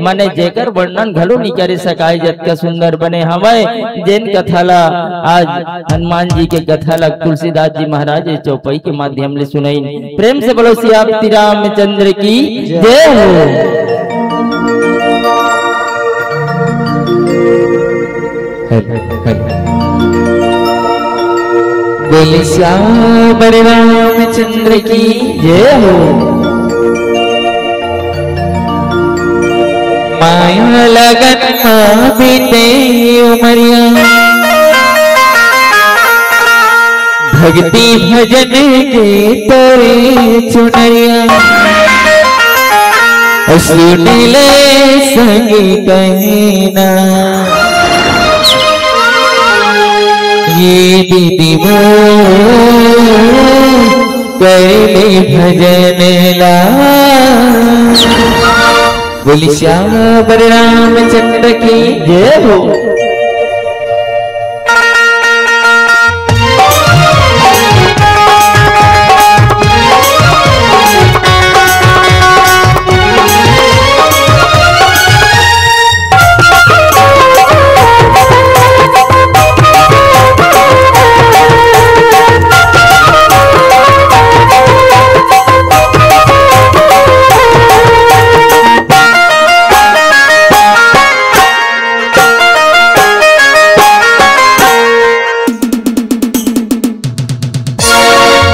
माने जेकर वर्णन घलो नइ करे सकाय, जतका सुंदर बने हवय। जेन कथा ला आज हनुमान जी के कथा ला तुलसीदास जी महाराज ये चौपाई के माध्यम ले सुनाइन। प्रेम से बोलो सियापति रामचंद्र की जय हो। हरि, हरि। बोले सियावर रामचंद्र की जय हो। माया लगन मा बीते उमरिया, भक्ति भजन के तोरे चुनरिया। सुन ले संग कहना, ये दीदी मोर कर ले भजन ला। बोली श्याम बलराम चंद्र की जय हो।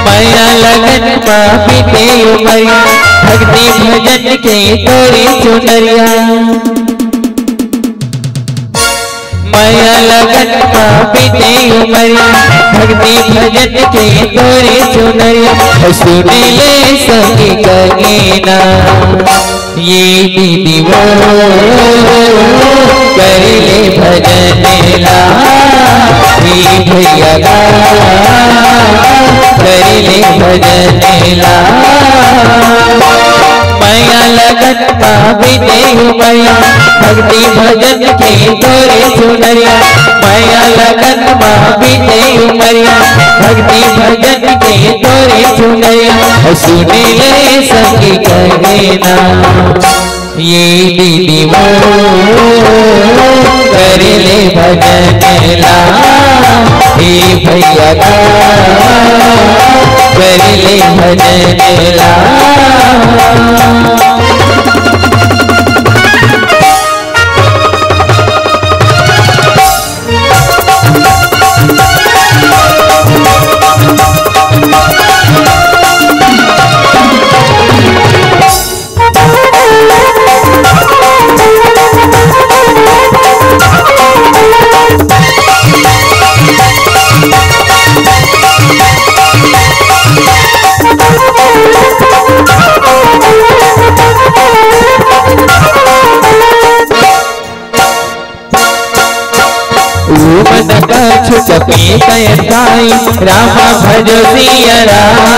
माया लगन मा बीते उमरिया, भक्ति भजन के तोरे चुनरिया। माया लगन मा बीते उमरिया, भक्ति भजन के तोरे चुनरिया। सुन ले संग कहना, ये दीदी मोर कर ले भजन ला, ये भैया गा कर ले भजन ला। माया लगन मा बीते उमरिया, भक्ति भजन के तोरे चुनरिया। माया लगन मा बीते उमरिया, भक्ति भजन के तोरे चुनरिया। सुन ले संग कहना, ये दीदी मोर कर ले भजन ला, हे भैया गा कर ले भजन ला। मीत अइस गाई, रामा भजो सिया रामा।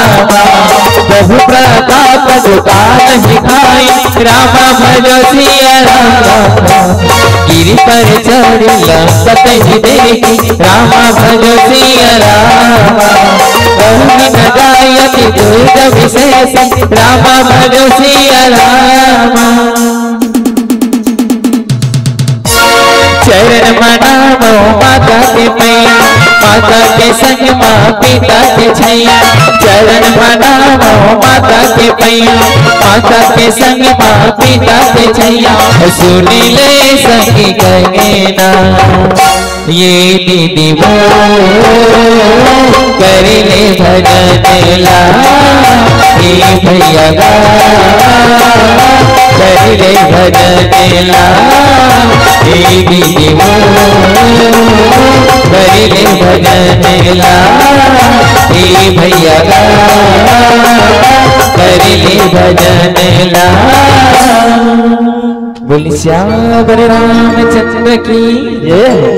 प्रभु प्रताप सो कालहि खाई, रामा भजो सिया रामा। गिरि पर चढ़ि लंका तहि देखी, रामा भजो सिया रामा। कहु बिन गाई अति दुर्ग बिसेसी, रामा भजो सिया रामा। चरण मनावो माता के पैया, माता के संग माँ पिता के छैया। चरण मनावो माता के पैया, माता के संग माँ पिता के छैया। सुन ले सखी कहना, ये दीदी वो कर ले भजन ला, ये भैया गा कर ले भजन ला, ये दीदी वो कर ले भजन ला, ये भैया गा कर ले भजन ला। बोल श्याम बलराम चंद्र की जय हो।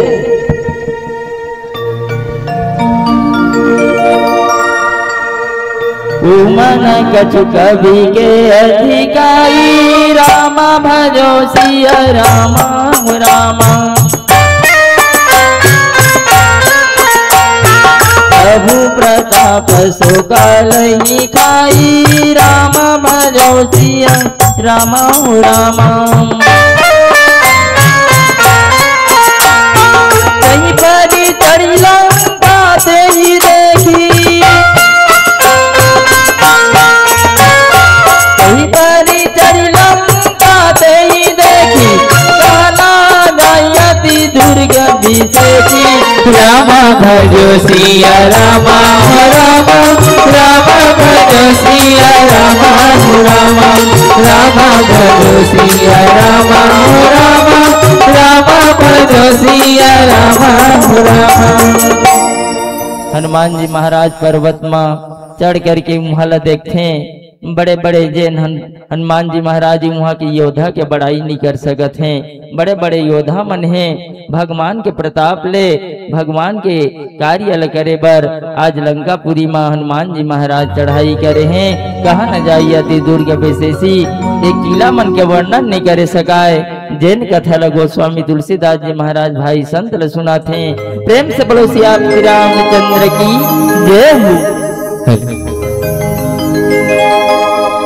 उमन कछु कवि के अधिकारी, रामा भजो सिया रामा हो रामा। प्रभु प्रताप सो कालहि खाई, रामा भजो सिया रामा हो रामा। कहीं परी चढ़ी लंका तेहि देखी, कहीं परी चढ़ी लंका तेहि देखी, कहला गाई अति दुर्ग बिसेसी। रामा भजो सिया रामा हो रामा, रामा भजो सिया रामा हो रामा, रामा भजो सिया रामा हो रामा, रामा भजो सिया रामा हो रामा। हनुमान जी महाराज पर्वत म चढ़ करके उहाँ ला देखथे। बड़े-बड़े जेन हन-, हनुमान जी महाराज उहाँ के योद्धा के बड़ाई नइ कर सकत हे। बड़े-बड़े योद्धा मन हे। भगवान के प्रताप ले, भगवान के कार्य ल करे बर आज लंकापुरी म हनुमान जी महाराज चढ़ाई करे हे। कहा न जाई अति दुर्ग बिसेसी, ये किला मन के वर्णन नइ करे सकाय। जेन कथा ल गोस्वामी तुलसीदास जी महाराज भाई संत ल सुनाथे। प्रेम से बोलो सियापति रामचंद्र की जय हो।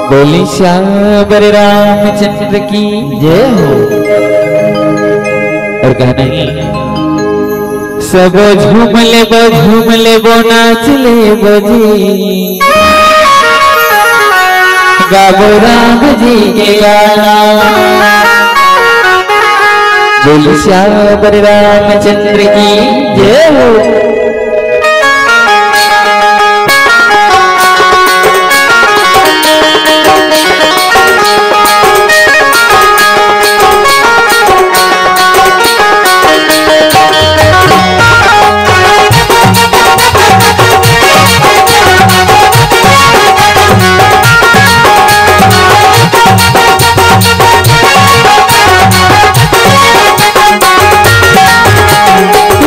बोली सियावर रामचंद्र की जय हो। और कहना है, सब झूम लेबो, झूम लेबो, नाच लेबो जी, गाबो राम जी के गाना। बोली सियावर रामचंद्र की जय हो।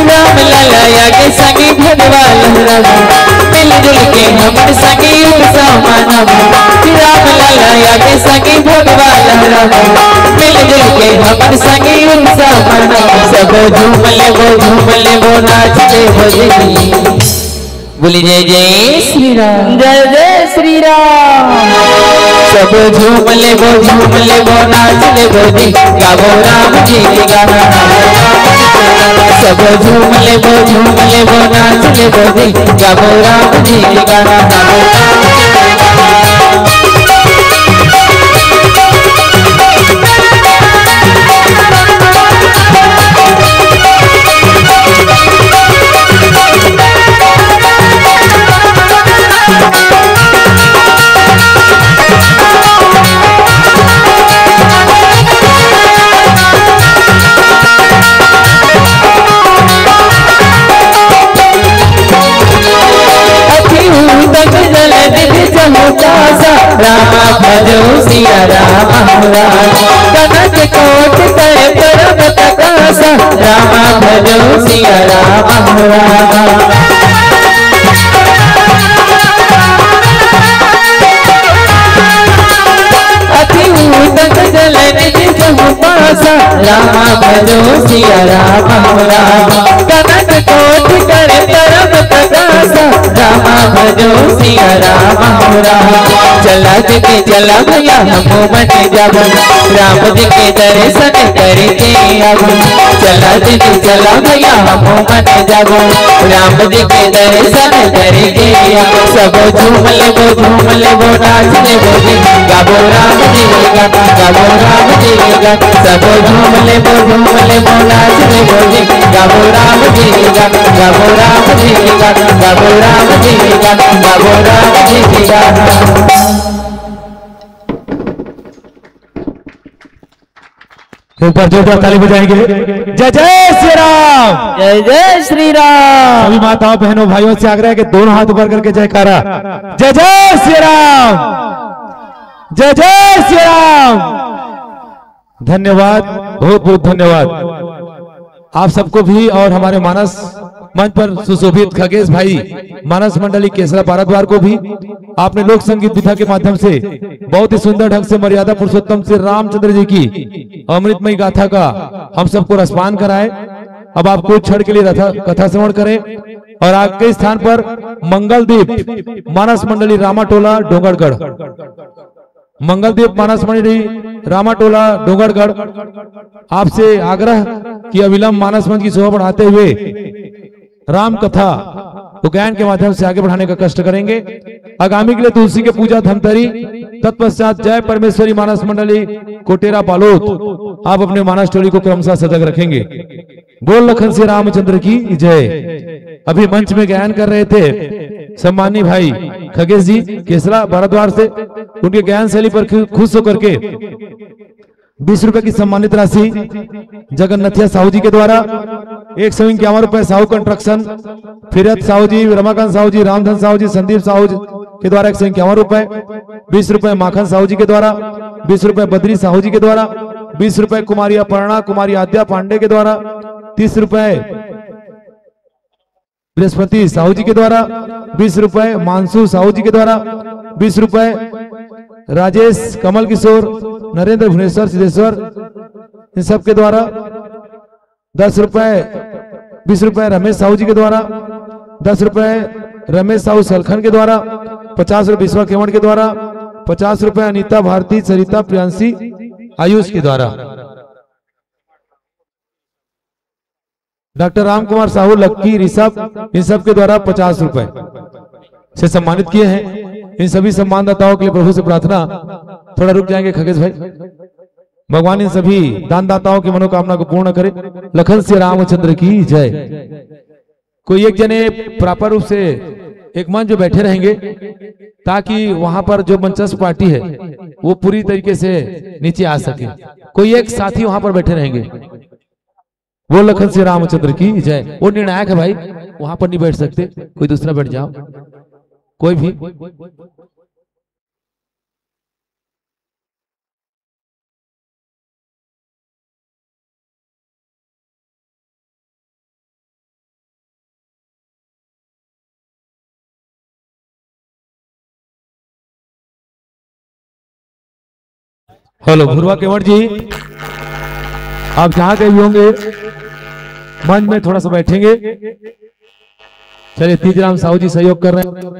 राम ललया के संगी भगवा लहरावा, मिलजुल के हमर संगी उत्साह मनावा। राम ललया के संगी भगवा लहरावा, मिलजुल के हमर संगी उत्साह मनावा। सब झूम लेबो, झूम लेबो, नाच लेबो जी। बोली जय जय श्री राम। जय जय श्री राम। सब झूम लेबो, झूम लेबो, नाच लेबो जी, गाबो राम जी के गाना। सब झूम लेबो, झूम लेबो, नाच लेबो जी, गाबो राम जी के गाना। अति उदक जल दिख चहुकासा, रामा भजो सिया रामा रामा। कनक कोट तय परम रामा भजो सिया रामा हो रामा। अति उदक जल निज जहु पासा, रामा भजो सिया रामा हो रामा। कनक कोटि कर परम प्रकासा, रामा भजो सिया रामा हो रामा। चला जी के चला भैया हमहू मन जाबो, राम जी के दर्शन करके आबो। चला जी के चला भैया हमहू मन जाबो, राम जी के दर्शन करके आबो। सबो झूम लेबो, झूम लेबो, नाच लेबो जी, गाबो राम जी के गाना, गाबो राम जी के गाना। सबो झूम लेबो, झूम लेबो, नाच लेबो जी, गाबो राम जी के गाना, गाबो राम जी के गाना, गाबो राम जी के गाना, गाबो राम जी के गाना। एक बार जोरदार ताली बजाएंगे। जय जय श्री राम। जय जय श्री राम। सभी माताओं, बहनों, भाइयों से आग्रह है कि दोनों हाथ ऊपर करके जयकारा। जय जय श्री राम। जय जय श्री राम। धन्यवाद, बहुत बहुत धन्यवाद आप सबको भी और हमारे मानस मंच पर सुशोभित खगेश भाई, मानस मंडली केसरा बारद्वार को भी। आपने लोक संगीत विधा के माध्यम से बहुत ही सुंदर ढंग से मर्यादा पुरुषोत्तम श्री रामचंद्र जी की अमृतमय गाथा का हम सबको रसपान कराए। अब आप कुछ क्षण के लिए रथा, कथा श्रवण करें और आगे स्थान पर मंगल दीप, मानस मंडली रामाटोला डोंगरगढ़। मंगल दीप, मानस मंडली रामाटोला डोंगरगढ़, आपसे आग्रह कि अविलंब मानस मंच की शोभा बढ़ाते हुए राम कथा को गायन के माध्यम से आगे बढ़ाने का कष्ट करेंगे। आगामी के लिए तुलसी के पूजा धमतरी, तत्पश्चात जय परमेश्वरी मानस मंडली कोटेरा बालोद, आप अपने मानस टोली को क्रमशः सजग रखेंगे। बोल लखन श्री रामचंद्र की जय। अभी मंच में गायन कर रहे थे सम्मानी भाई खगेश जी केसरा भारद्वार से, उनके गायन शैली पर खु-, खुश होकर के बीस रुपए की सम्मानित राशि जगन्नाथिया साहू जी के द्वारा, एक सौ इक्यावन रुपए साहू कंस्ट्रक्शन, फिरत साहू जी, रमाकांत साहू जी, रामधन साहू जी, संदीप साहू जी के द्वारा एक सौ इक्यावन रुपए, बीस रुपए माखन साहू जी के द्वारा, बीस रुपए बद्री साहू जी के द्वारा, बीस रुपए कुमारी अपर्णा, कुमारी आद्या पांडे के द्वारा, तीस रुपए बृहस्पति साहू जी के द्वारा, बीस रुपए मानसू साहू जी के द्वारा, बीस रुपए राजेश कमल किशोर, नरेंद्र भुवनेश्वर सिद्धेश्वर, इन सब के द्वारा, दस रुपए, बीस रुपए रमेश साहू जी के द्वारा, दस रुपए रमेश साहू सलखन के द्वारा, पचास रुपए विश्वा केवट के द्वारा, पचास रुपए अनिता भारती, सरिता, प्रियांशी, आयुष के द्वारा। Doctor Ram Kumar Sahu, lucky, Rishabh, in सब के द्वारा पचास रुपए से सम्मानित किए हैं। इन सभी सम्मानदाताओं के लिए प्रभु से प्रार्थना, थोड़ा रुक जाएंगे खगेश भाई, भगवान इन सभी दानदाताओं की मनोकामना को पूर्ण करे। लखन श्री रामचंद्र की जय। कोई एक जने प्रॉपर रूप से एक मंच जो बैठे रहेंगे, ताकि वहां पर जो मंचस्थ पार्टी है वो पूरी तरीके से नीचे आ सके। कोई एक साथी वहां पर बैठे रहेंगे। वो लखन श्री रामचंद्र की जय। वो निर्णायक है भाई, वहां पर नहीं बैठ सकते, कोई दूसरा बैठ जाओ, कोई भी। हेलो भुरवा केवट जी, आप जहां कहीं भी होंगे मंच में थोड़ा सा बैठेंगे। चलिए, तीजराम साहू जी सहयोग कर रहे हैं।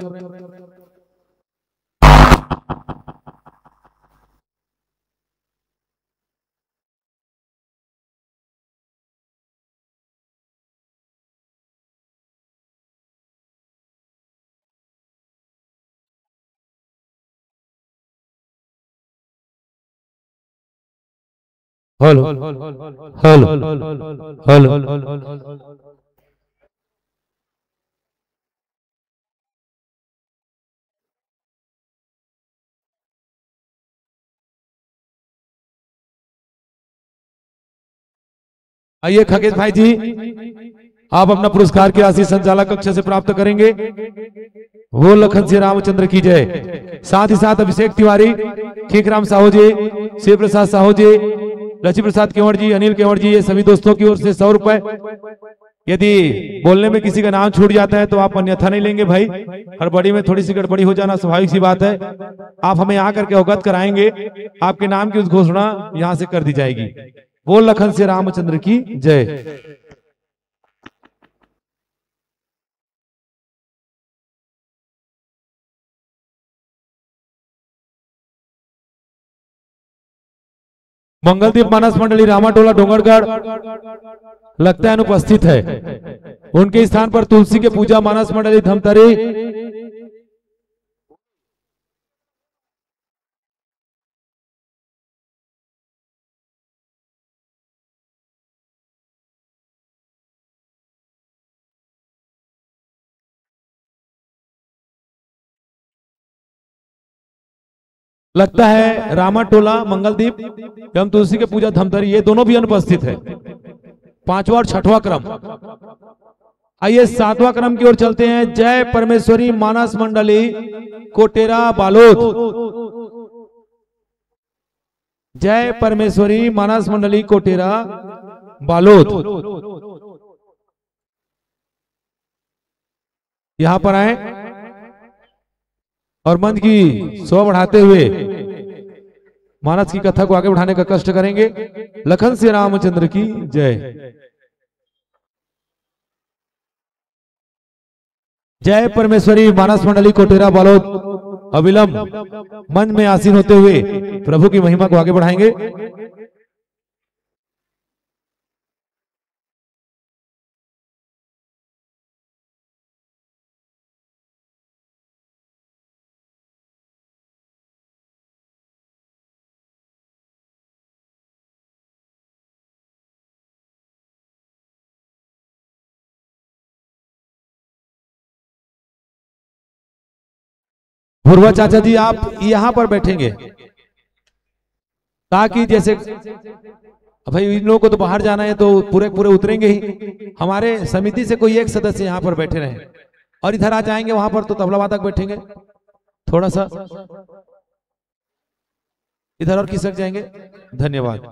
Hello, hello, hello. आइए खगेश भाई जी, आप अपना पुरस्कार की राशि संचालक कक्ष से प्राप्त करेंगे। वो लखन श्री रामचंद्र की जय। साथ ही साथ अभिषेक तिवारी, खीखराम साहू जी, शिव प्रसाद साहू जी, लक्ष्मी प्रसाद केवड़ जी, अनिल केवड़ जी, ये सभी दोस्तों की ओर से सौ रुपए। यदि बोलने में किसी का नाम छूट जाता है तो आप अन्यथा नहीं लेंगे भाई, हड़बड़ी में थोड़ी सी गड़बड़ी हो जाना स्वाभाविक सी बात है। आप हमें यहाँ करके अवगत कराएंगे, आपके नाम की उद्घोषणा यहाँ से कर दी जाएगी। बोल लखन से रामचंद्र की जय। मंगलदीप मानस मंडली रामाटोला डोंगरगढ़ लगता है अनुपस्थित है। उनके स्थान पर तुलसी के पूजा मानस मंडली धमतरी। लगता है रामा टोला मंगलदीप एवं तुलसी के पूजा धमतरी, ये दोनों भी अनुपस्थित है। पांचवा और छठवां क्रम। आइए, सातवां क्रम की ओर चलते हैं। जय परमेश्वरी मानस मंडली कोटेरा बालोद। जय परमेश्वरी मानस मंडली कोटेरा बालोद। यहाँ पर आए और मंच की शोभा बढ़ाते हुए मानस की कथा को आगे बढ़ाने का कष्ट करेंगे। लखन से रामचंद्र की जय। जय परमेश्वरी मानस मंडली कोटेरा बालोद। अविलंब मंच में आसीन होते हुए प्रभु की महिमा को आगे बढ़ाएंगे। भुरवा चाचा जी, आप यहाँ पर बैठेंगे ताकि जैसे, अब भाई, इन लोगों को तो बाहर जाना है तो पूरे पूरे उतरेंगे ही। हमारे समिति से कोई एक सदस्य यहाँ पर बैठे रहे और इधर आ जाएंगे, वहां पर तो तबला वादक बैठेंगे, थोड़ा सा इधर और खिसक जाएंगे। धन्यवाद।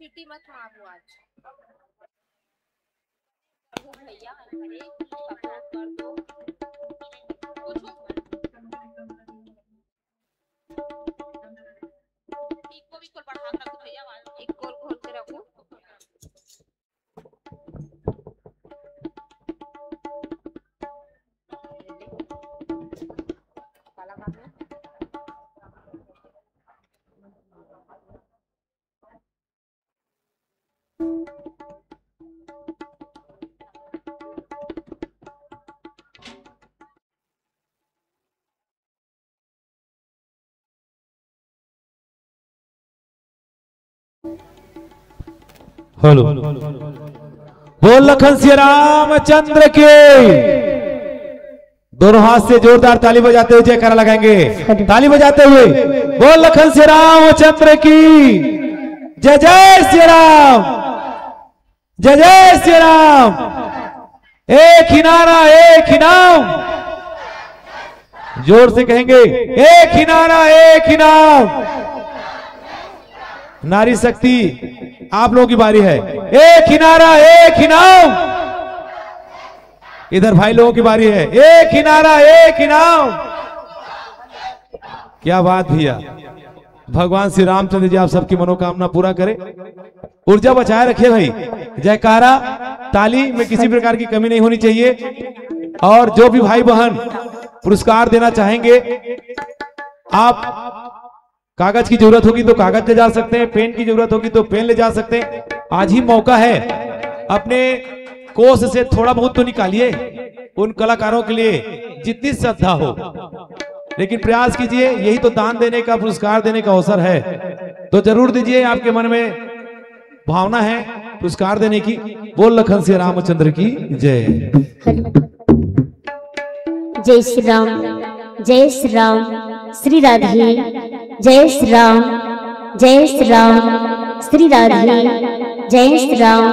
सीटी मत मारो आज। ओ भैया, अरे, पकड़ा कर दो। कुछ हो? इको, इको बढ़ा कर रखो भैया, आवाज। इको खोल के रखो। हेलो। बोल लखन सिया रामचंद्र की। दोनों हाथ से जोरदार ताली बजाते हुए जयकारा लगाएंगे। ताली बजाते हुए बोल लखन सिया रामचंद्र की। जय जय सिया राम। जय जय सिया राम। एक ही नारा, एक ही नाम। जोर से कहेंगे, एक ही नारा, एक ही नाम। नारी शक्ति, आप लोगों की बारी है। एक ही नारा, एक ही नाम। इधर भाई लोगों की बारी है। एक ही नारा, एक ही नाम। क्या बात भैया, भगवान श्री रामचंद्र जी आप सबकी मनोकामना पूरा करें। ऊर्जा बचाए रखिए भाई। जयकारा, ताली में किसी प्रकार की कमी नहीं होनी चाहिए। और जो भी भाई बहन पुरस्कार देना चाहेंगे, आप कागज की जरूरत होगी तो कागज ले जा सकते हैं, पेन की जरूरत होगी तो पेन ले जा सकते हैं। आज ही मौका है अपने कोष से थोड़ा बहुत तो निकालिए उन कलाकारों के लिए जितनी श्रद्धा हो, लेकिन प्रयास कीजिए। यही तो दान देने का, पुरस्कार देने का अवसर है। तो जरूर दीजिए, आपके मन में भावना है पुरस्कार देने की। बोल लखन सिया रामचंद्र की जय। जय श्री राम। जय श्री राम। श्री राधे। जय श्री राम। जय श्री राम। श्री राधे। जय श्री राम।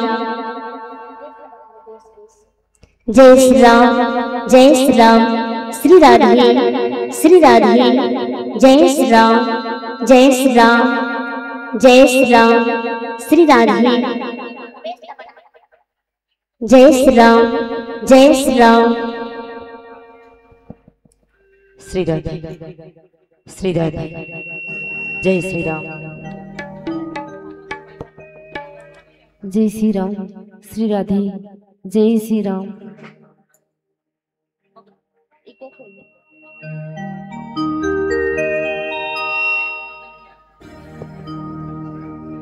जय श्री राम। जय श्री राम। श्री राधे। श्री राधे। जय श्री राम। जय श्री राम। जय श्री राम। श्री राधे। जय श्री राम। जय श्री राम। श्री राधे। श्री राधे। जय श्री राम। जय श्री राम। श्री राधे। जय श्री राम।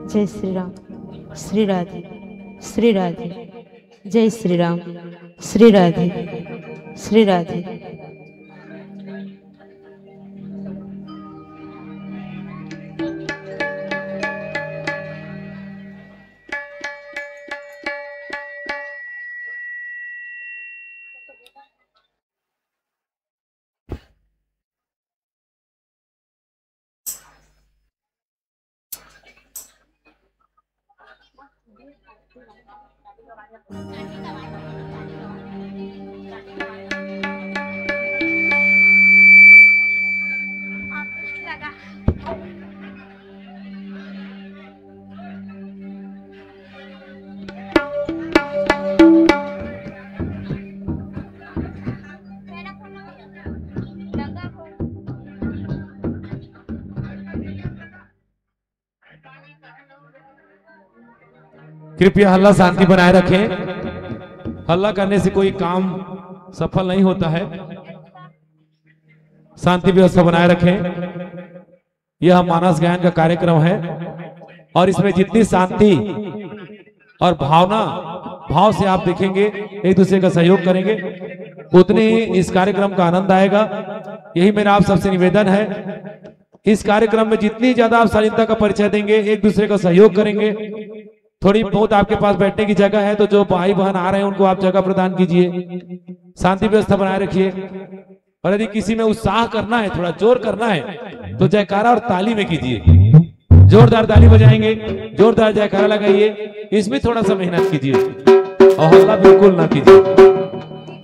जय श्री राम। श्री राधे। श्री राधे। जय श्री राम। श्री राधे। श्री राधे। कृपया हल्ला शांति बनाए रखें। हल्ला करने से कोई काम सफल नहीं होता है। शांति व्यवस्था बनाए रखें। यह मानस गायन का कार्यक्रम है और इसमें जितनी शांति और भावना भाव से आप देखेंगे, एक दूसरे का सहयोग करेंगे, उतने ही इस कार्यक्रम का आनंद आएगा। यही मेरा आप सबसे निवेदन है। इस कार्यक्रम में जितनी ज्यादा आप शालीनता का परिचय देंगे, एक दूसरे का सहयोग करेंगे, थोड़ी बहुत आपके पास बैठने की जगह है तो जो भाई बहन आ रहे हैं उनको आप जगह प्रदान कीजिए, शांति व्यवस्था बनाए रखिए। और यदि किसी में उत्साह करना है, थोड़ा जोर करना है, तो जयकारा और ताली में कीजिए। जोरदार ताली बजाएंगे, जोरदार जयकारा लगाइए, इसमें थोड़ा सा मेहनत कीजिए और हल्ला बिल्कुल ना कीजिए।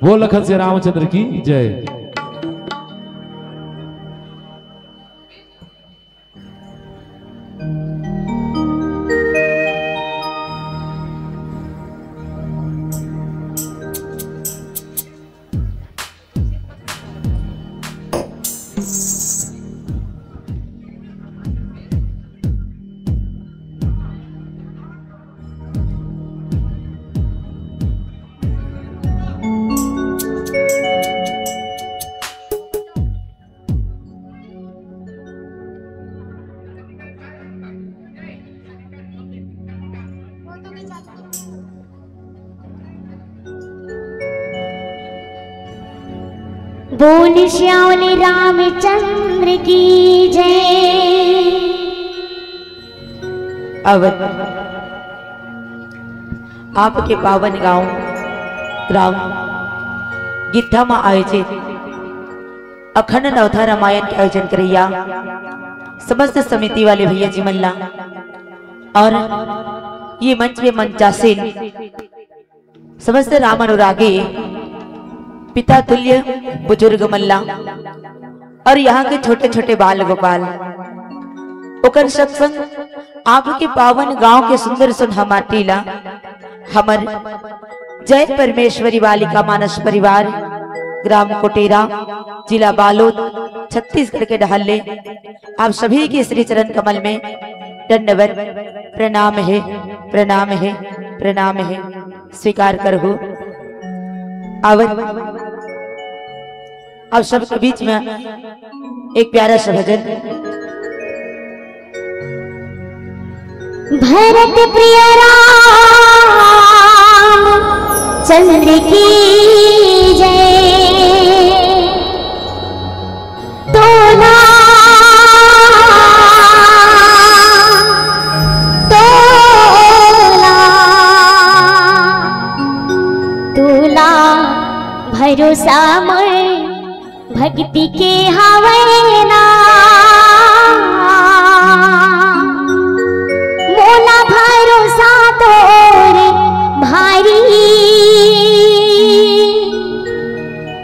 बोल लखन सिया रामचंद्र की जय। बोल श्याम रामचंद्र की जय। अवध। आपके पावन गांव ग्राम गिद्धा म आयोजित अखंड नवथा रामायण के आयोजन करइया समस्त समिति वाले भैया जी मन ला और ये मंच में मंचासीन समस्त राम अनुरागी पिता तुल्य बुजुर्ग मन ला और यहाँ के छोटे छोटे बाल गोपाल ओकर संग संग आपके पावन गांव के सुंदर सुनहरा माटी ला हमर जय परमेश्वरी बालिका मानस परिवार, ग्राम कोटेरा, जिला बालोद, छत्तीसगढ़ के डहर ले आप सभी के श्री चरण कमल में दंडवत प्रणाम हे, प्रणाम हे, प्रणाम हे। स्वीकार करहु। आवत आप सबके बीच में एक प्यारा सा भजन। भरत प्रिय राम चंद्र की जय। तोला, तोला, तोला भरोसा मोर भक्ति के हवय ना। मोला भरोसा तोर भारी,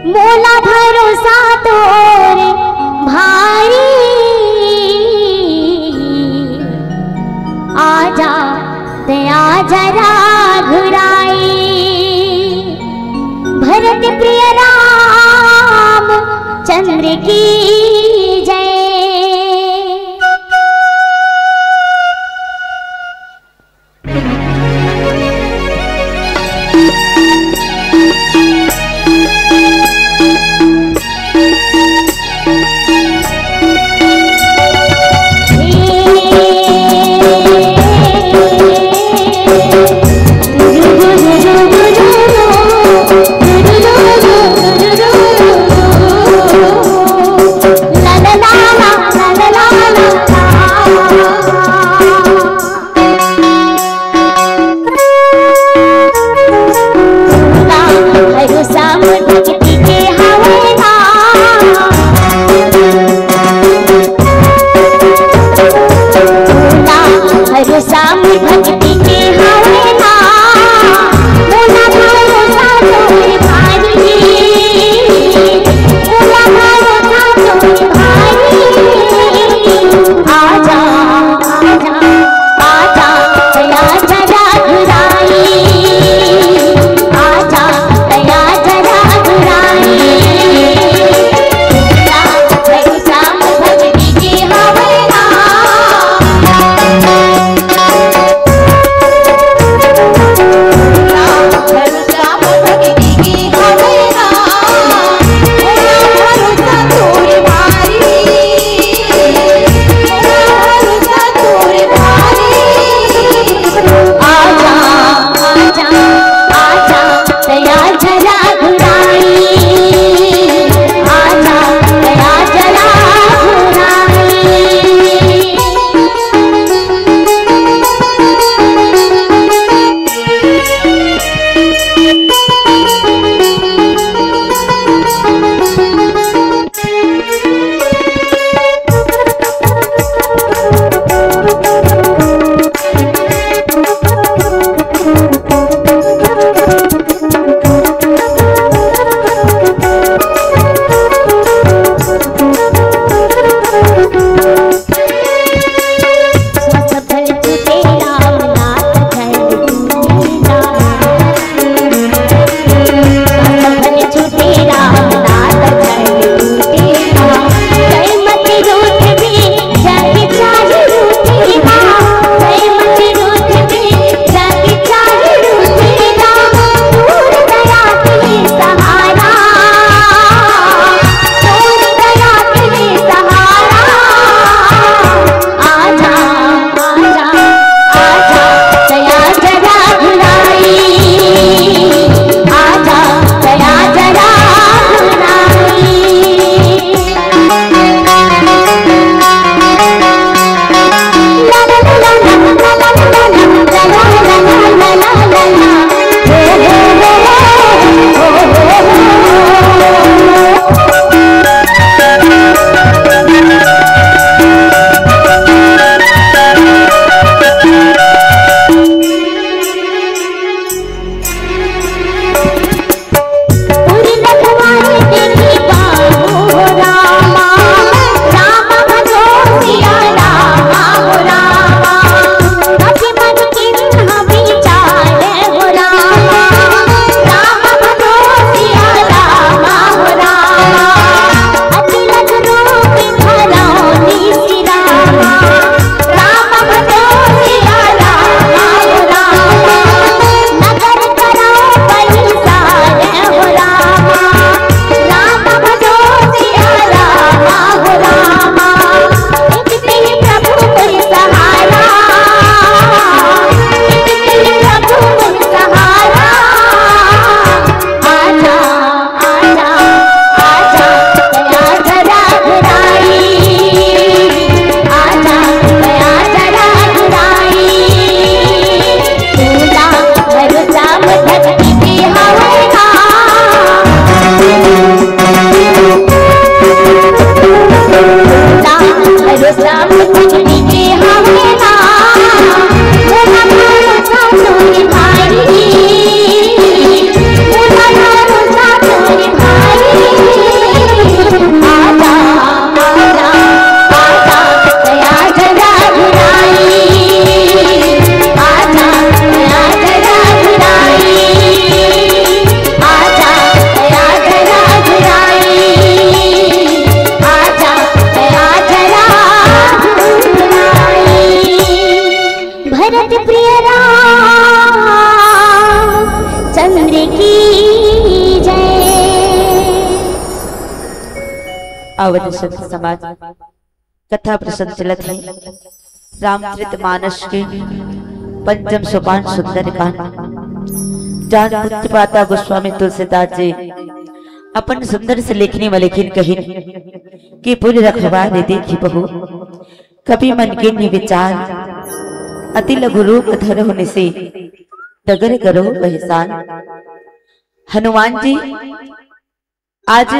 मोला भरोसा तोर भारी। आजा, दया जरा घुराई। भरत प्रिय राम चंद्र की जय। दशरथ प्रिय रामचंद्र की जय। अवध संत समाज, कथा प्रसंग चलत हे रामचरित मानस के पंचम सोपान सुंदरकांड। जान पूज्य पाता गोस्वामी तुलसीदास जी अपन सुंदर से लेखनी म लेखिन कहिन कि पुर रखवारे देखी बहू, कपि मन कीन्ह विचार, अति लघु रूप धरहु निसि, डगर गरहु पहिसान। हनुमान जी आज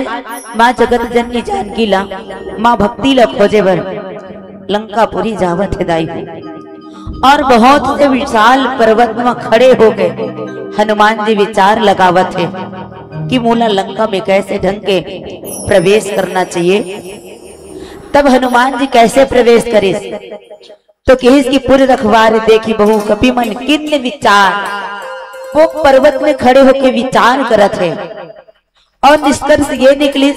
माँ जगत जननी जानकी ला, माँ भक्ति ला खोजे बर लंकापुरी जावत हे दाई हो। और बहुत से विशाल पर्वत म खड़े होके हनुमान जी विचार लगावत हे कि मोला लंका में कैसे ढंग के प्रवेश करना चाहिए। तब हनुमान जी कैसे प्रवेश करिस, तो किहिस कि पुर रखवार देखी बहू, कपि मन कीन्ह विचार। वो पर्वत में खड़े होके विचार करत हे और निष्कर्ष ये निकलिस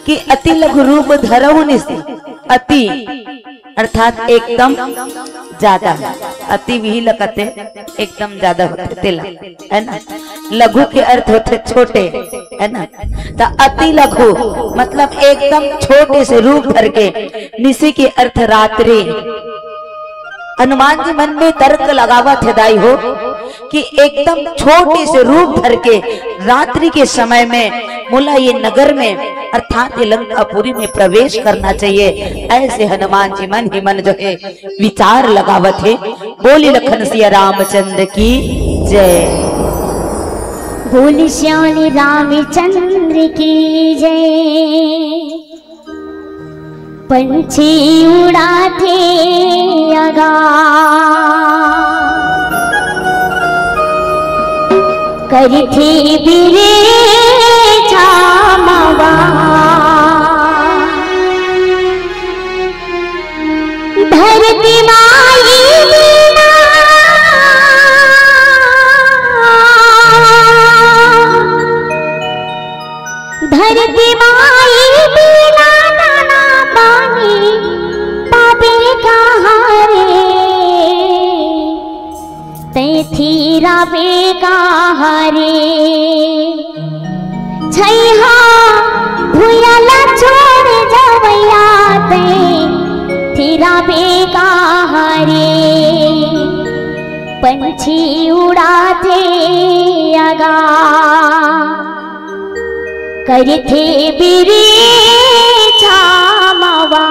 कि अति लघु रूप धरहु निसि, अति अर्थात एकदम ज्यादा, अति विही लगते एकदम ज्यादा होते तेला, है ना? लघु के अर्थ होते छोटे, है ना? तो अति लघु मतलब एकदम छोटे से रूप धर के, निसि के अर्थ रात्रि। हनुमान जी मन में तर्क लगावत हे दाई हो कि एकदम छोटे से रूप धर के रात्रि के समय में मोला ये नगर में अर्थात ये लंकापुरी में प्रवेश करना चाहिए। ऐसे हनुमान जी मन ही मन जो है विचार लगावत हे। बोली लखन सिया रामचंद्र की जय। बोली सियानी रामचंद्र की जय। पंछी उड़ाथे आगा, करथे बिरे छामवा। धरती माई बिना, धरती माई बिना दाना पानी पाबे कहाँ रे, तैं थिराबे कहाँ रे। छैहा भुइयां ला छोड़ जवइया, तैं थिराबे कहाँ रे। पंछी उड़ाथे आगा, करथे बिरे छामवा।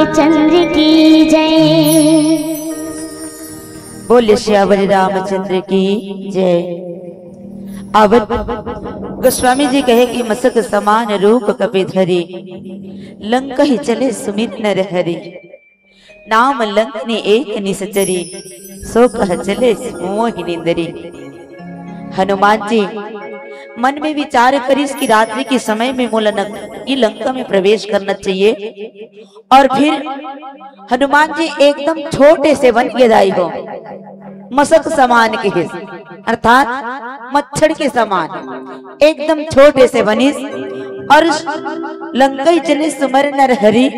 चंद्र की जय। बोले सियावर रामचंद्र की जय। आवत गोस्वामी जी कहे कि मसक समान रूप कपि धरी, लंकहि चले सुमिरि नर हरि। नाम लंकनि एक निसचरी, सो कह चले मोहि निंदरी। हनुमान जी मन में विचार करिस कि रात्रि के समय में मोला नक-, ई लंका में प्रवेश करना चाहिए। और फिर हनुमान जी एकदम छोटे से बन के दाई हो, मसक समान के हिस, अर्थात मच्छर के समान, एकदम छोटे से बनिस। और लंकहि चले सुमिरि नर हरि,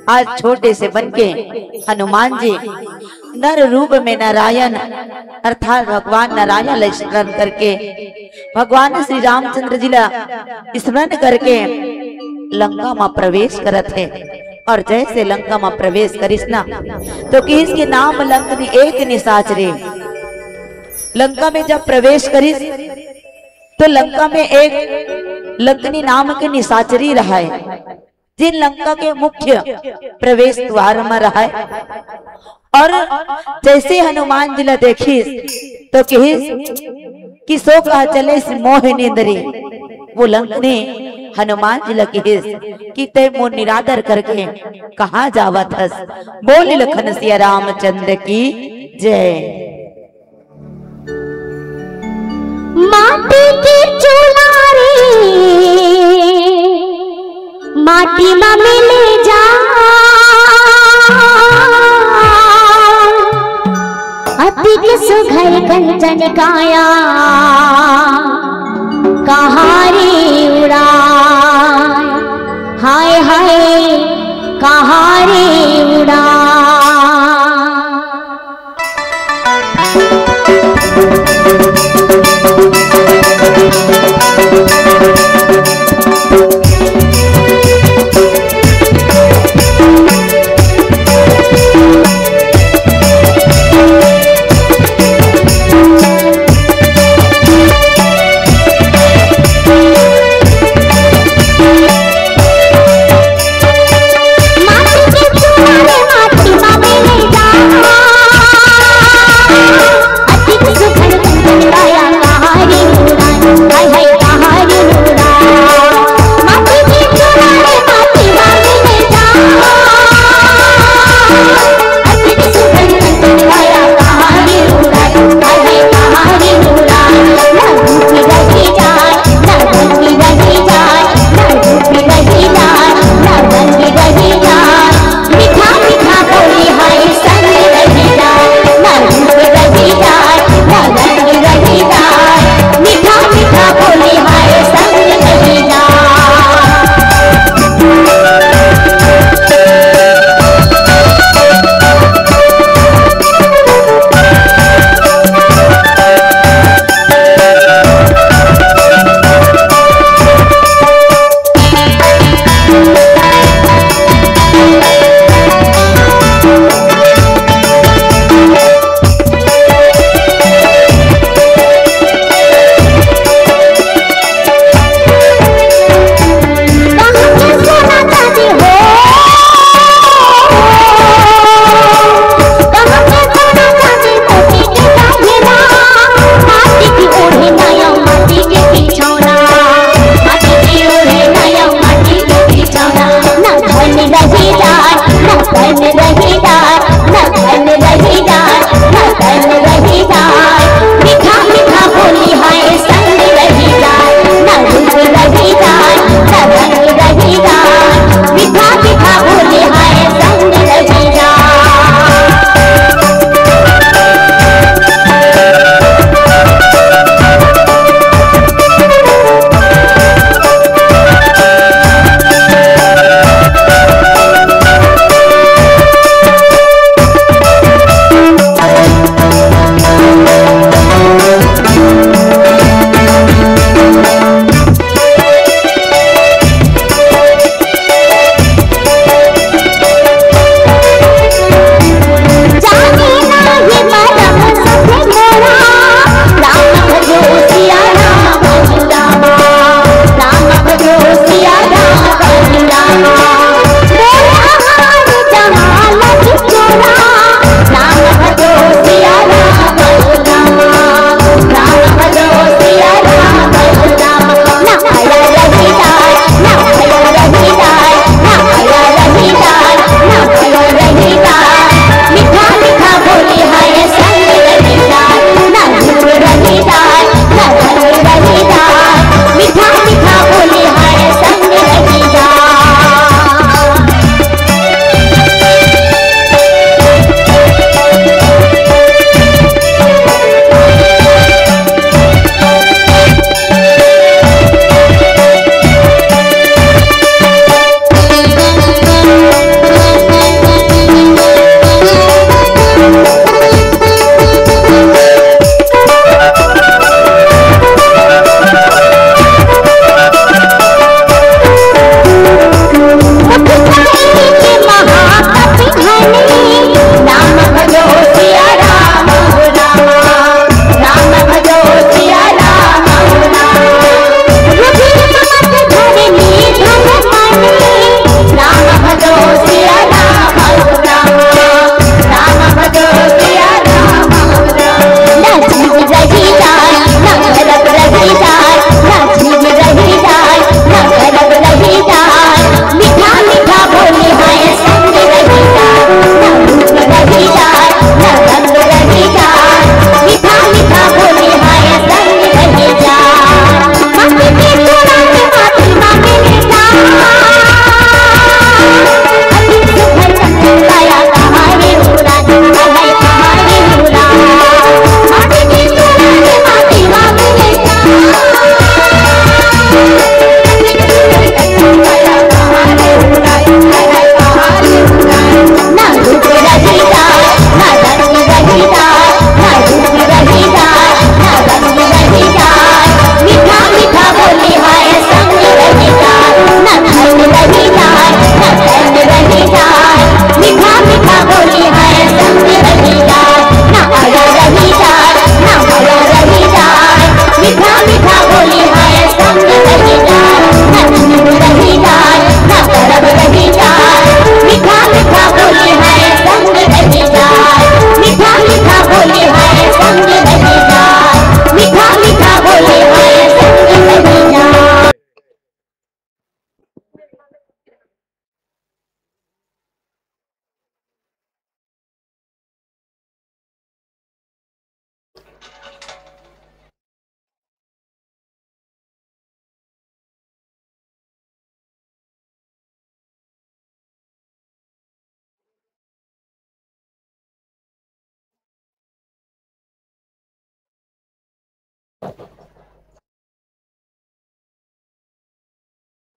आज छोटे से बन के हनुमान जी नर रूप में नारायण अर्थात भगवान नारायण ला स्मरण करके, भगवान श्री रामचंद्र जी ला स्मरण करके लंका में प्रवेश करत हे। और जैसे लंका में प्रवेश करिस ना, तो किहिस के नाम लंकनि एक निसाचरी। लंका में जब प्रवेश करिस, तो लंका में एक लंकनि नाम के निसाचरी रहय, जेन लंका के मुख्य प्रवेश द्वार में रहय। और जैसे हनुमान जी ला देखिस, तो किहिस कि सो कह चले मोहि निंदरी। वो लंकनि हनुमान जी ला किहिस कि तैं मोर निरादर करके कहाँ जावत हस। बोल लखन सिया रामचंद्र की जय। माटी के चूल्हा रे, माटी मा मिले जा। अतिक सुघर कंचन काया, कहाँ रे उड़ाय, हाय हाय, कहाँ रे उड़ाय।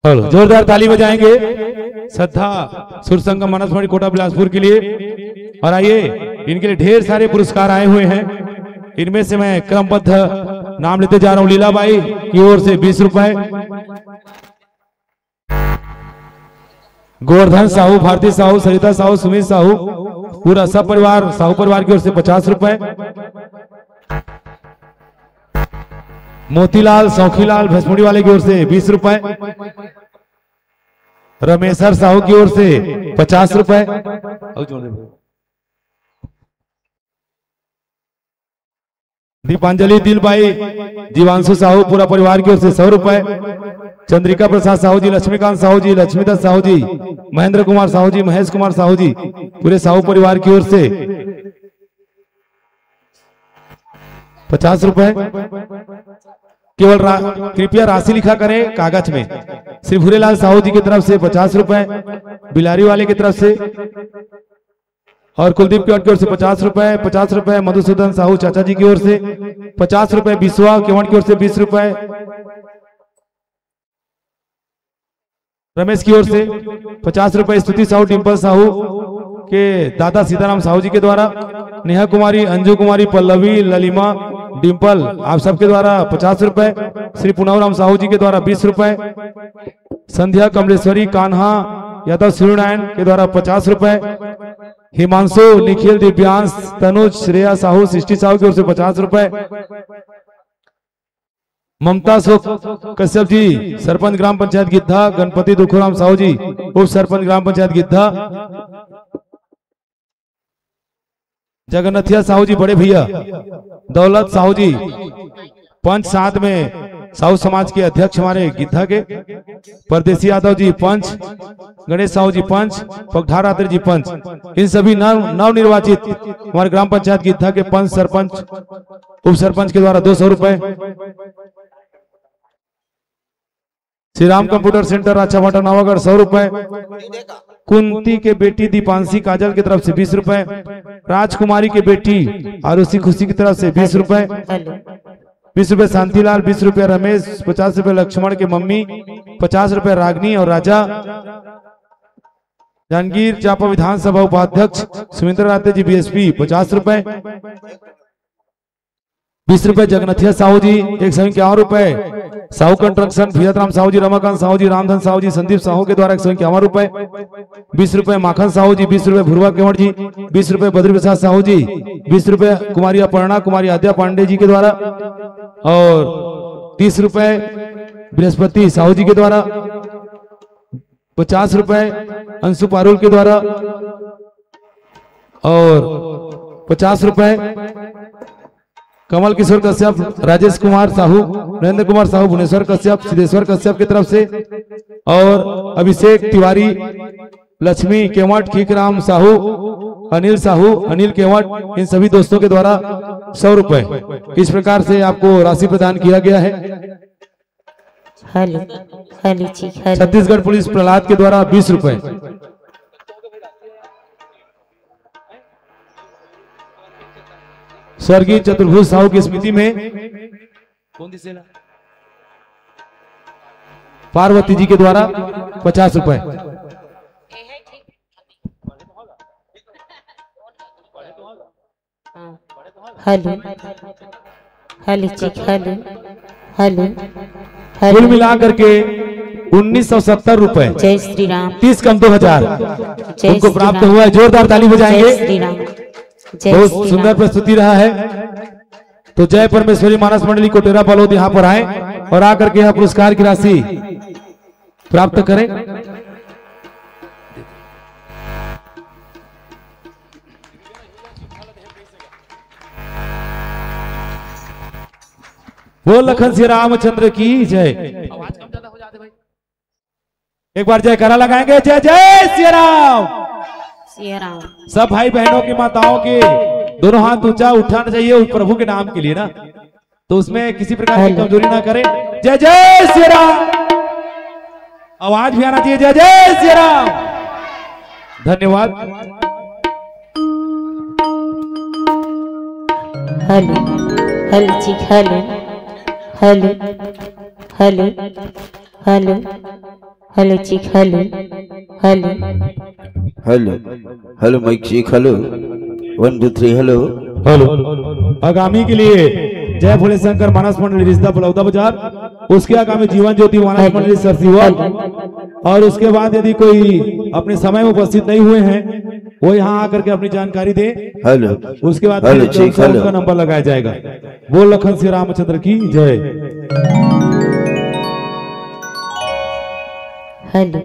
हेलो, जोरदार ताली बजाएंगे श्रद्धा सुर संगम मानस मंडली कोटा बिलासपुर के लिए। और आइए, इनके लिए ढेर सारे पुरस्कार आए हुए हैं। इनमें से मैं क्रमबद्ध नाम लेते जा रहा हूं। लीला बाई की ओर से बीस रुपए, गोवर्धन साहू, भारती साहू, सरिता साहू, सुमित साहू, पूरा सब परिवार, साहू परिवार की ओर से पचास रुपए, मोतीलाल सौखीलाल भैंसमुड़ी वाले की ओर से बीस रुपए, रमेश्वर साहू की ओर से पचास रुपए, दीपांजलि दिलबाई, जीवांशु साहू, पूरा परिवार की ओर से सौ रुपए, चंद्रिका प्रसाद साहू जी, लक्ष्मीकांत साहू जी, लक्ष्मीदत्त साहू जी, महेंद्र कुमार साहू जी, महेश कुमार साहू जी, पूरे साहू परिवार की ओर से पचास रुपए। केवल रा-, कृपया राशि लिखा करें कागज में। श्री भूरेलाल साहू जी की तरफ से पचास रुपए, बिलारी वाले की तरफ से, और कुलदीप केवट की ओर से पचास रुपए, पचास रुपए मधुसूदन साहू चाचा जी की ओर से, पचास रुपए बिस्वा केवट की ओर से, बीस रुपए रमेश की ओर से, पचास रुपए स्तुति साहू, डिंपल साहू के दादा सीताराम साहू जी के द्वारा, नेहा कुमारी, अंजू कुमारी, पल्लवी, ललिमा, डिंपल, आप सबके द्वारा पचास रुपए, श्री पुनावराम साहू जी के द्वारा बीस रुपए, संध्या कमलेश्वरी कान्हा यादव सूर्यनारायण के द्वारा पचास रुपए, हिमांशु, निखिल, दिव्यांश, तनुज, श्रेया साहू, सृष्टि साहू की ओर से पचास रुपए, ममता सुख कश्यप जी, सरपंच ग्राम पंचायत गिद्धा, गणपति दुखोराम साहू जी, उप सरपंच ग्राम पंचायत गिद्धा, जगन्नथिया साहू जी बड़े भैया, दौलत साहू जी पंच, साथ में साहू समाज के अध्यक्ष हमारे गिद्धा के, परदेसी यादव जी पंच, गणेश साहू जी पंच, पगधार रात्रि जी पंच, इन सभी नव नवनिर्वाचित हमारे ग्राम पंचायत गिद्धा के पंच, सरपंच, उप सरपंच के द्वारा दो सौ रुपए, श्री राम कंप्यूटर सेंटर राछाभाटा नवागढ़ सौ रुपए, कुंती के बेटी दीपांशी काजल की तरफ से बीस रुपए, राजकुमारी के बेटी आरुषि खुशी की तरफ से बीस रुपए, बीस रुपए शांतिलाल, बीस रुपए रमेश, पचास रुपए लक्ष्मण के मम्मी, पचास रुपए रागनी और राजा, जांजगीर चांपा विधानसभा उपाध्यक्ष सुमिंद्रा राते जी बीएसपी पचास रुपए, बीस रुपए जगन्नाथिया साहू जी, एक सौ इक्यावन रुपए साहू कंस्ट्रक्शन, भीरत राम साहू जी, रमाकांत साहू जी, रामधन साहू जी, संदीप साहू के द्वारा एक सौ इक्यावन रुपए, बीस रुपए माखन साहू जी, बीस रुपए भुरवा केवट जी, बीस रुपए बद्री प्रसाद साहू जी, बीस रुपए कुमारी अपर्णा कुमारी आद्या पांडे जी के द्वारा और तीस रुपए बृहस्पति साहू जी के द्वारा, पचास रुपए अंशु पारुल के द्वारा और पचास रुपए कमल किशोर कश्यप, राजेश कुमार साहू, नरेंद्र कुमार साहू, भुवनेश्वर कश्यप, सिद्धेश्वर कश्यप की तरफ से और अभिषेक तिवारी, लक्ष्मी केवट, खीकराम साहू, अनिल साहू, अनिल केवट, इन सभी दोस्तों के द्वारा सौ रुपए, इस प्रकार से आपको राशि प्रदान किया गया है। हेलो, हेलो जी, हेलो। छत्तीसगढ़ पुलिस प्रहलाद के द्वारा बीस रुपए। स्वर्गीय चतुर्भुज साहू की स्मृति में कौन दी सेला? पार्वती जी के द्वारा पचास रुपए। हाँ। हेलो, हेलो जी, हेलो, हेलो, हेलो। कुल मिला करके उन्नीस सौ सत्तर रुपए, जय श्री राम। तीस कम दो हजार, जय उनको श्री प्राप्त राम। हुआ है। जोरदार ताली बजाएंगे। जय श्री राम। जय बहुत श्री सुंदर राम। प्रस्तुति रहा है। तो जय परमेश्वरी मानस मंडली कोटेरा बालोद यहाँ पर आए और आकर के यहाँ पुरस्कार की राशि प्राप्त करें। बोल लखन श्री रामचंद्र की जय। एक बार जयकारा लगाएंगे, जय जय सिया राम। सिया राम। सब भाई बहनों की, माताओं की दोनों हाथ ऊंचा उठाना चाहिए उस प्रभु के नाम के लिए ना, तो उसमें किसी प्रकार की हेलो। कमजोरी ना करें। जय जय सिया राम। आवाज भी आना चाहिए, जय जय सिया राम। धन्यवाद। हेलो, हेलो जी, hello, hello, hello, hello. Hello, check, hello, hello. Hello, hello, mike check, hello. One, two, three, hello. Hello. आगामी के लिए जय भोले शंकर मानस मंडली रिश्ता बलौदा बाजार, उसके आगामी जीवन ज्योति मानस हेलो। मंडली सरसीवा, हेलो। और उसके बाद यदि कोई अपने समय में उपस्थित नहीं हुए हैं, वो यहाँ आकर के अपनी जानकारी दे। हेलो। उसके बाद हेलो, फिर चेक, हेलो। उनका नंबर लगाया जाएगा। बोल लखन श्री रामचंद्र की जय। हेलो।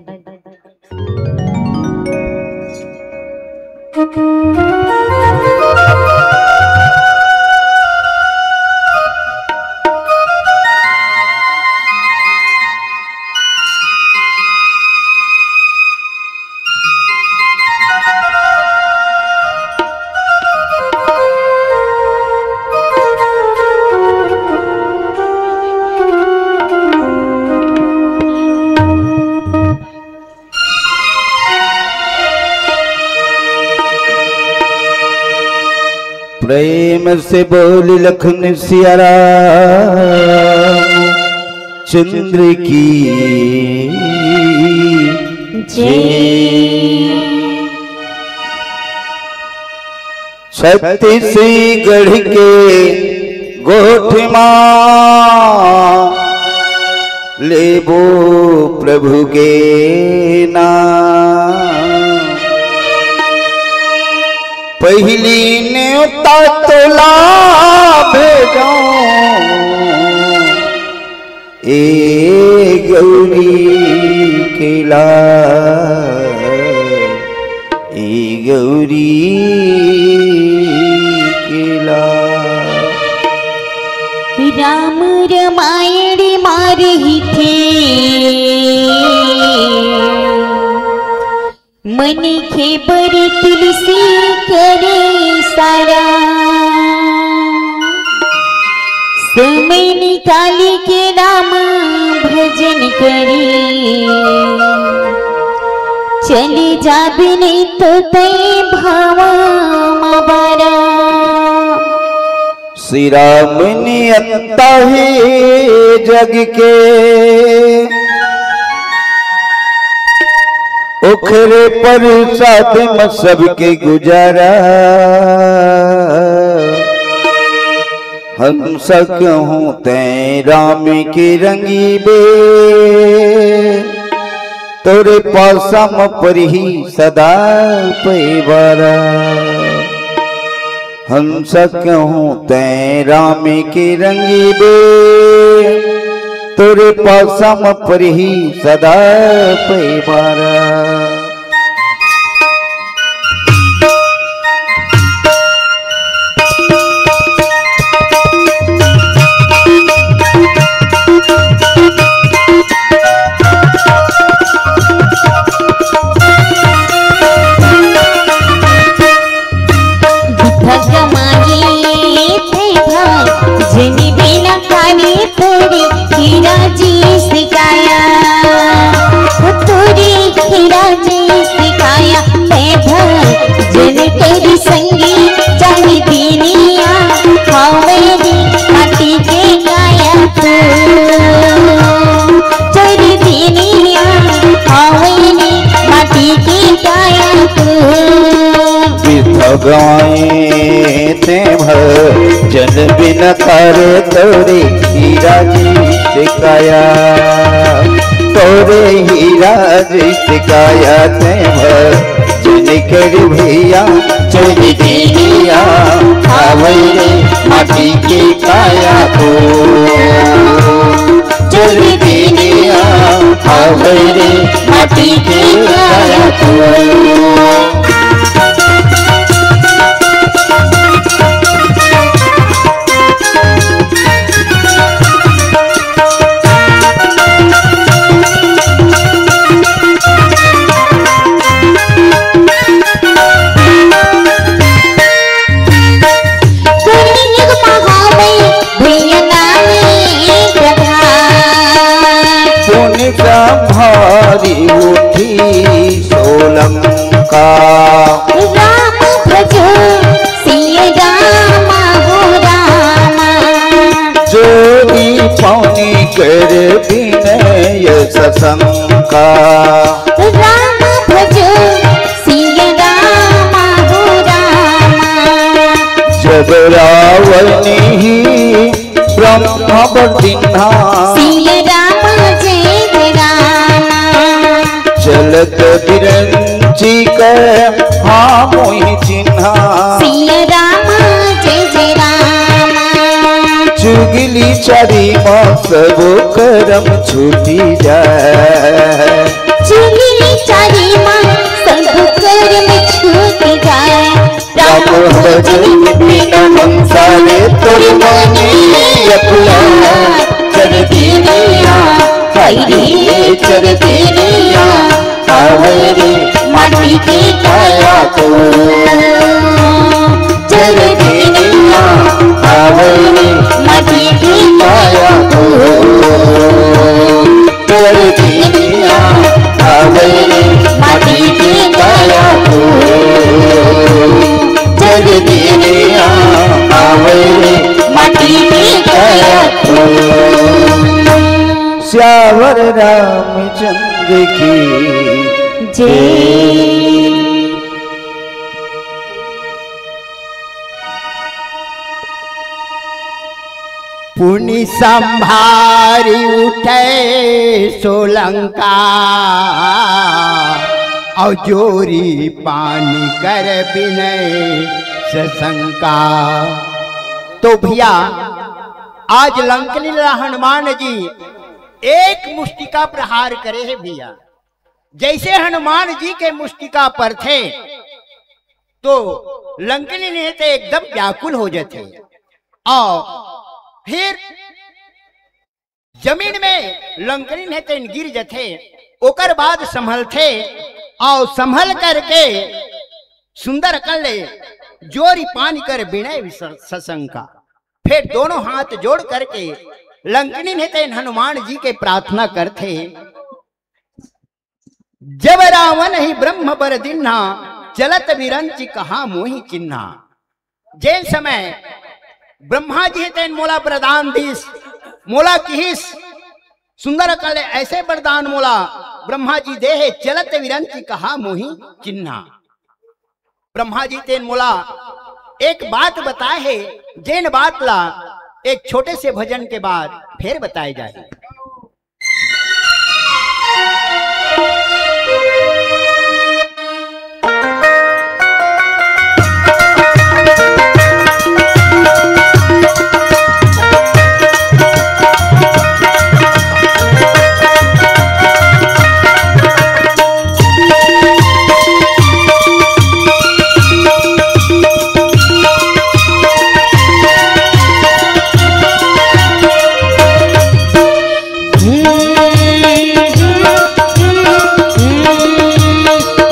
प्रेम से बोल लखन सिया राम चंद्र की जय। छत्तीसगढ़ के गोठ मा लेबो प्रभु के नाम। पहिली नेवता तोला भेजो ए गौरी के लाल, ए गौरी के लाल। राम रमायण मा रहिथे मनखे बर तुलसी करे सारा, समय निकाली के राम भजन करी। चले जाबे नहीं तो तय भावा मा बारा। श्री राम नियंता हे जग के, ओखरे प्रसाद म सबके गुजारा। हंस कहूँ तैं राम के रंगीबे, तोरे पासा म परही सदा परिवारा। हंस कहूँ तैं राम के रंगीबे, तोरे पासा म परही सदा परिवारा। भगवान ये थे भाई, जन बिना काने तोरे हीरा जी सिकाया, तोरे हीरा जी सिकाया। मैं भाई जन तेरी संगी, चाहे दीनिया, हाँ मेरी माटी के काया तू। चोरी दीनिया, आवे ने माटी की काया तू। बिरथा गाए ते भजन बिन कर, तोरे हीरा जी सिकाया, तोरे हीरा जी सिकाया ते भजन कर भैया। चोरी दीनिया, आवे ने माटी की काया तू। चल दीनिया, आवे रे माटी के काया तू। पुनि संभारी उठी सोलंका। राम भजो सिय राम हो राम। जोड़ी पौनी कर बिनय यश शंका। राम भजो सिया राम हो रामा। जब रावण ही ब्रह्म बर दीन्हा। सिया राम जय रामा। चलत बिरंची कहा मोहि चिन्हा। सिया राम जय जय रामा। चुगली चारी मा सब करम छूटी जाय। चुगली चारी मा सब करम छूटी जाय। राम भजन बिना मनसारे तोर माने अपुआ। चर दीनिया, हाय रे चर दीनिया, आवे रे माटी के काया को। चर दीनिया, आवे रे माटी के काया को। चर दीनिया, आवे रे माटी के काया को। चर दीनिया, आवे रे माटी के काया को। सियावर रामचंद्र की जय। पुनि संभारी उठे सोलंका, अउ जोरी पानी कर बिनय सशंका। तो भैया, आज लंकनी ला हनुमान जी एक मुष्टिका प्रहार करे हे भैया। जैसे हनुमान जी के मुष्टिका परथे, तो लंकनी हे ते एकदम व्याकुल हो जाथे, अउ फिर जमीन में लंकनी हे तेन गिर जथे। ओकर बाद संभलथे, अउ संभल करके सुंदर अकन ले जोरी पानी कर बिनय विस-, सशंका। फिर दोनों हाथ जोड़ करके लंकनी हे तेन हनुमान जी के प्रार्थना करथे। जब रावण ही ब्रह्म बर दीन्हा, चलत बिरंची कहा मोहि चिन्हा। जेन समय ब्रह्मा जी तेन मोला वरदान दीस, मोला किहिस, सुंदर अकन ले ऐसे वरदान मोला ब्रह्मा जी दे हे, चलत बिरंची कहा मोहि चिन्हा। ब्रह्मा जी तेन मोला एक बात बताए हे, जेन बात ला एक छोटे से भजन के बाद फिर बताए जाही।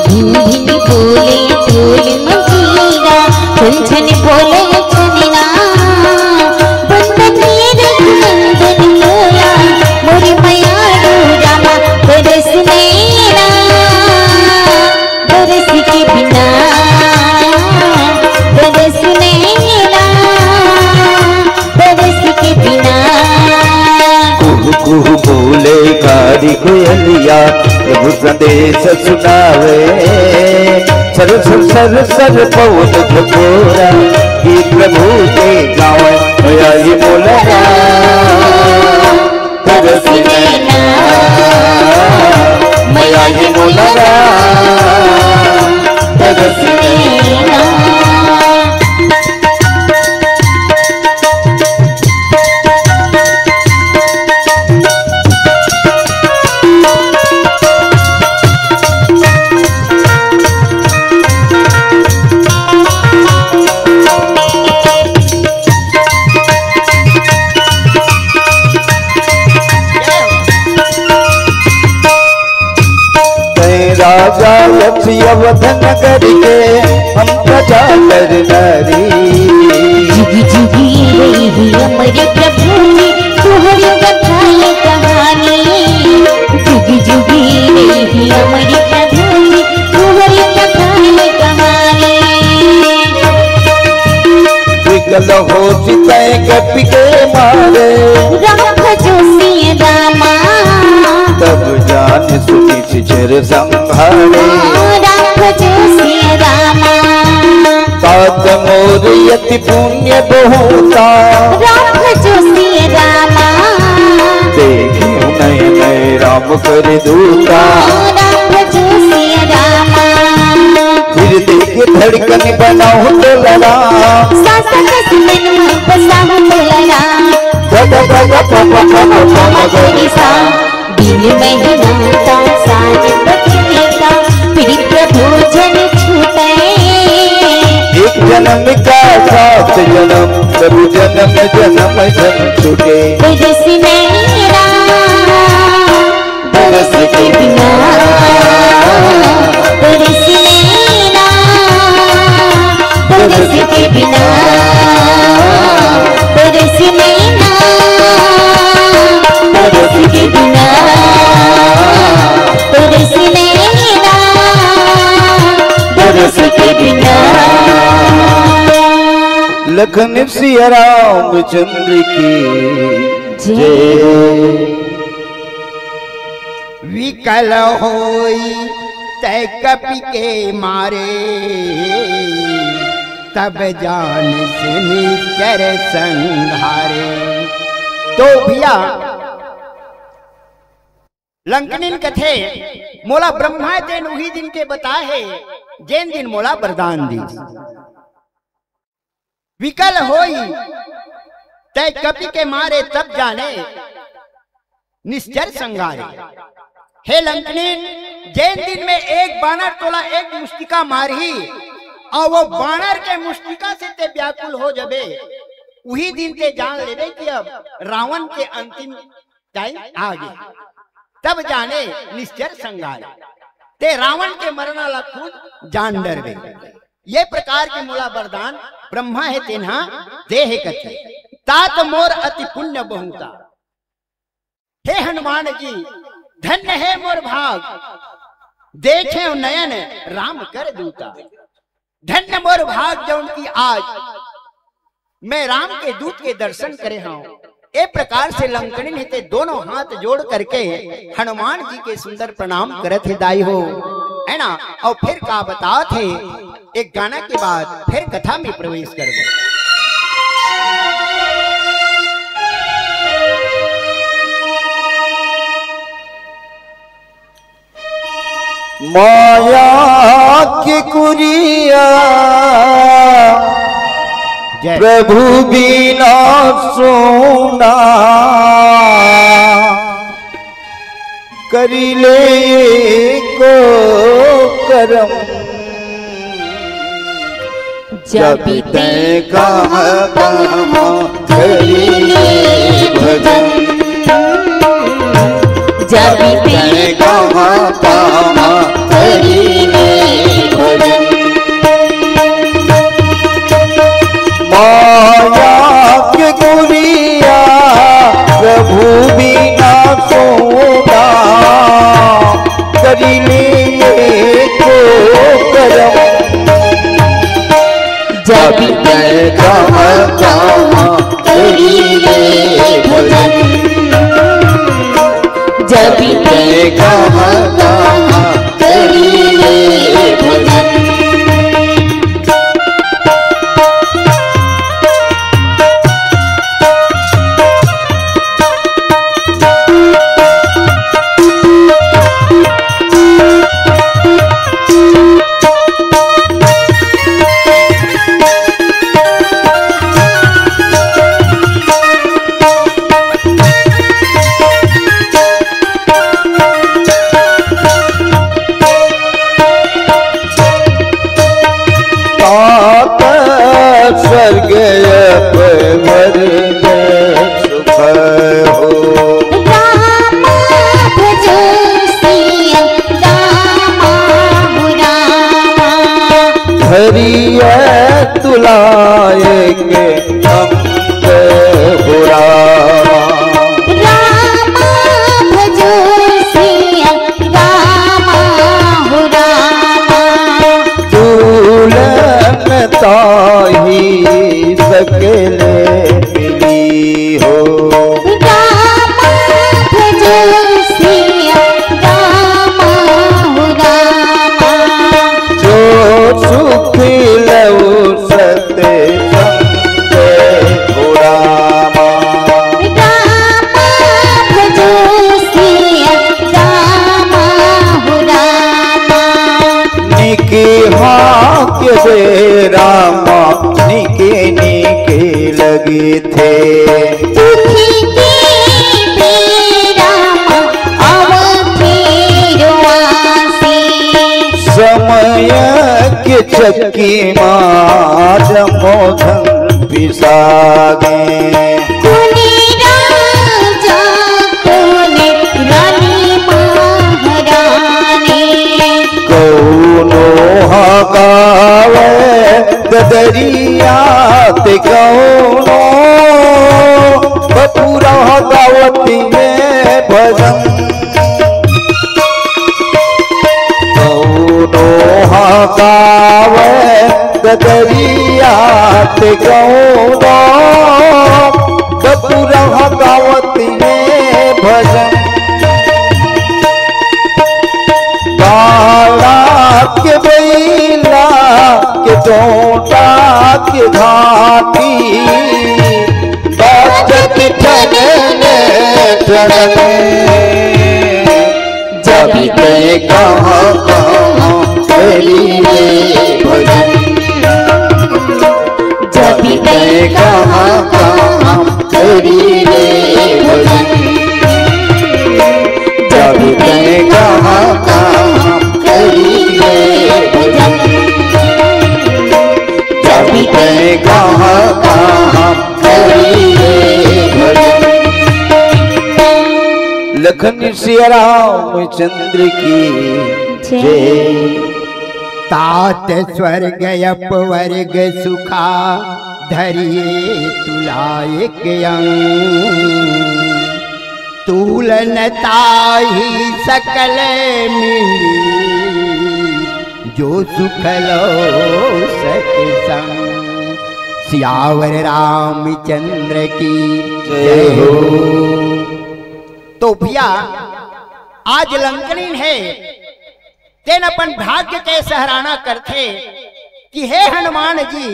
झिन झिन बोले ढोल मंजीरा, छन छन बोले छनना। बंदन ये रघुनंदन बोला, मोर मयारू रामा, बरस नैना, बरस के बिना, बरस नैना, बरस के बिना। कुहू कुहू बोले कारी कोयलिया, प्रभु संदेश सुनावे। सर सर सर सर पवन झकोरा, गीत प्रभु के गावे। मया ये मोला राम, तरस नैना, मया ये मोला राम, तरस नैना। तैं राजा लक्ष्य अवध नगर के, हम प्रजा नर नारी। जुग जुग रही अमर प्रभु जी, तोहर कथा ये कहानी। जुग जुग रही अमर प्रभु जी, तोहर कथा ये कहानी। विकल हो चितय कपि के मारे। राम भजो सिय रामा, सुनीचर संहारे। राम भजो सिया रामा। तात मोर अति पुण्य बहुता। राम भजो सिया रामा। देखियो नयन राम कर दूता। राम भजो सिया रामा। फिर देख धड़कन बनाऊं तोला राम। सास कस मन में बसाऊं तोला राम। धग धग पम पम पम गोरी सा। दिन महीना का साँझ बदले का, प्रीत भोजन छूटे। एक जन्म का सात जन्म, प्रभु जन्म जन्म जन्म छूटे। बरस नैना, बरस के बिना, बरस नैना, बरस के बिना, बरस नैना, बरस के बिना, बरस नैना, बरस के बिना। लखन सिया रामचंद्र की जय। विकल होई तै कपि के मारे, तब जान शनिचर संहारे। तो भैया, लंकनिन कथे, मोला ब्रह्मा तेन उही दिन के बताए हे, जेन दिन मोला वरदान दीस। विकल होई तै कपि के मारे, तब जाने निश्चर संगारे। हे लंकनिन, जेन दिन में एक बानर तोला एक मुस्तिका मारही, अउ वो बानर के मुस्तिका से ते व्याकुल हो जबे, उही दिन ते जान लेबे कि अब रावण के अंतिम टाइम आ गे। तब जाने निश्चर संगारे, ते रावण के मरना ला खुद जान डरबे। ये प्रकार के मोला वरदान ब्रह्मा हे तेन हा दे हे कथे। तात मोर अति पुण्य बहुता। हे हनुमान जी, धन्य हे मोर भाग, देखेंव नयन राम कर दूता। धन्य मोर भाग जौन कि आज मैं राम के दूत के दर्शन करे हंव। ए प्रकार से लंकनिन हे ते दोनों हाथ जोड़ करके हनुमान जी के सुंदर प्रणाम करत हे दाई हो, है ना। अउ फिर का बतात हे, एक गाना के बाद फिर कथा में प्रवेश करबो। माया के कुरिया जय। प्रभु बिना सोना करी ले को करम। जब तै कहाँ कहाँ करी ले भजन, जब तै कहाँ कहाँ करी ले भजन। माया के कुरिया प्रभु बिना सोना करी ले को करम। जब तै कहाँ कहाँ करी ले भजन, जब तै कहाँ कहाँ करी ले भजन। चक्की मा जम्मो झन पिसा गे। कोने राजा, कोने रानी महारानी। कौनो ह गावय ददरिया ते कौनो बटुरा ह गावत हे भजन। कौनो ह गावय ददरिया ते कौनो बटुरा ह गावत हे भजन। गाड़ा के बइला के डोंटा के घाटी बाजत ठनन ठनन। जाबी तैं कहाँ कहाँ करी रे भजन। जाबी तैं कहाँ कहाँ करी रे भजन। जाबी तैं कहाँ कहाँ करी रे भजन। जाबी तैं कहाँ कहाँ करी रे भजन। लखन सिया रामचंद्र की जय। तात स्वर्ग अपवर्ग सुखा धरिये तुला एक अंग। तूल न ताहि सकल मिली, जो सुख लो सतसंग। सियावर रामचंद्र की जय हो। तो भैया, आज लंकनिन हे, तेन अपन भाग्य के सहराना करथे कि हे हनुमान जी,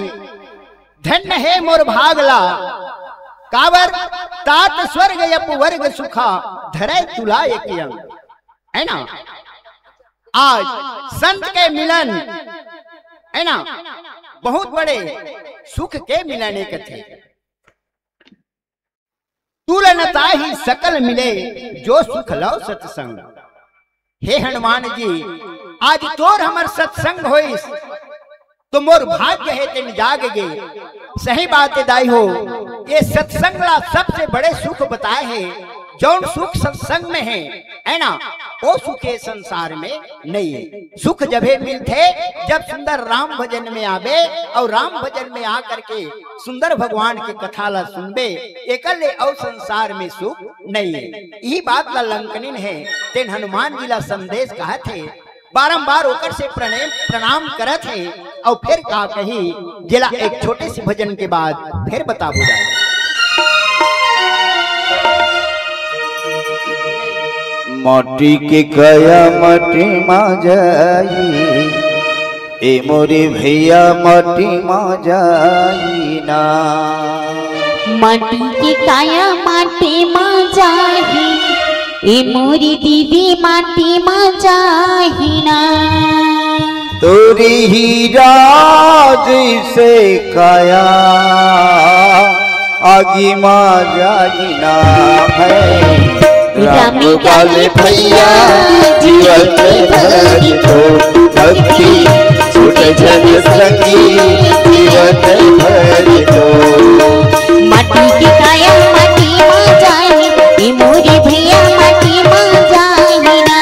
धन्य हे मोर भाग ला, काबर तात स्वर्ग अपवर्ग सुखा धरय तुला एक अंग। है ना? आज संत के मिलन, है ना, बहुत बड़े सुख के मिलन हे कथे। तूल न ताहि सकल मिले, जो सुख लव सतसंग। हे हनुमान जी, आज तोर हमर सत्संग होइस, तो मोर भाग्य हे तेन जाग गे। सही बात हे दाई हो, ये सत्संग ला सबसे बड़े सुख बताए हे। जौन सुख सत्संग में हे, है ना, वो सुख ये संसार में नहीं हे। सुख जभे मिलथे, जब सुंदर राम भजन में आबे अउ राम भजन में आ करके सुंदर भगवान के कथा ला सुनबे, एकर ले अउ संसार में सुख नहीं हे। यही बात ला लंकनिन हे, तेन हनुमान जी ला संदेश कहत हे, बारंबार ओकर से प्रणाम, प्रणाम करत हे, अउ फिर का कही, जेला एक छोटे से भजन के बाद फिर बताबो जाए। माटी के काया माटी मा जाई, ए मोरे भैया माटी मा जाई ना। माटी के काया माटी मा जाही, ए मोरी दीदी माटी मा जाही ना। तोरी हीरा जैसे काया आगी मा जाही ना है। राम काले भैया जीवन भर तो भक्ति छूट जन सकी जीवन भर तो। माटी के काया माटी मा जाए, ए मोरे भैया माटी मा जाए ना।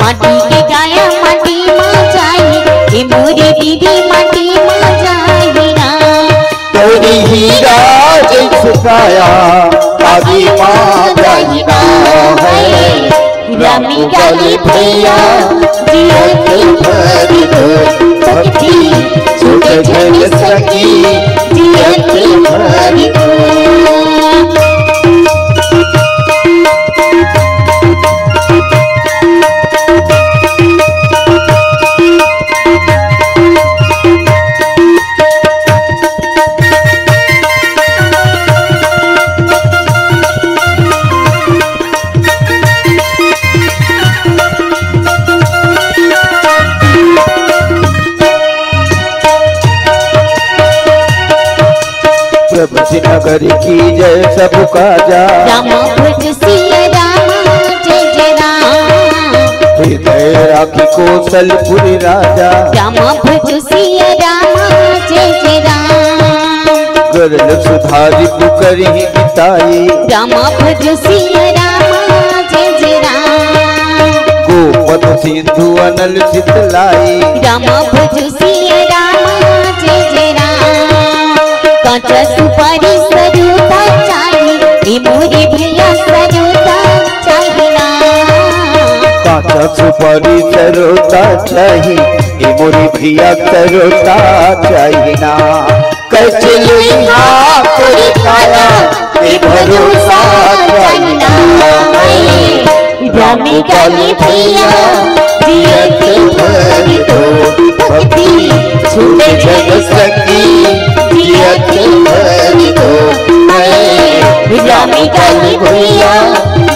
माटी के काया माटी मा जाए, ए मोरे दीदी माटी मा जाए ना। तोरी हीरा जैसे काया आगी मा जाए ना है। राम काली भैया जियत भर दो भक्ति छूट जन सकी जियत भर दो। प्रभु जी नगर की जय सब काजा। राम भज सिया राम जय जय राम। हृदय राखी कौशलपुर राजा। राम भज सिया राम, जय जय राम। गरल सुधारी पुकरही मिताई। राम भज सिया राम, जय जय राम। गोपद सिंधु अनल चितलाई। राम भज सिया राम, जय जय राम। कांचा सुपारी सरोता चाही, ए मोरे भैया सरोता चाही ना। कांचा सुपारी सरोता चाही, ए मोरे भैया सरोता चाही ना। कचलुई हाथ रे काला, ए भरोसा चाही ना। राम काली भैया जियत भर दो भक्ति, छूटे जग सकी जियत भर दो। मैं राम काली भैया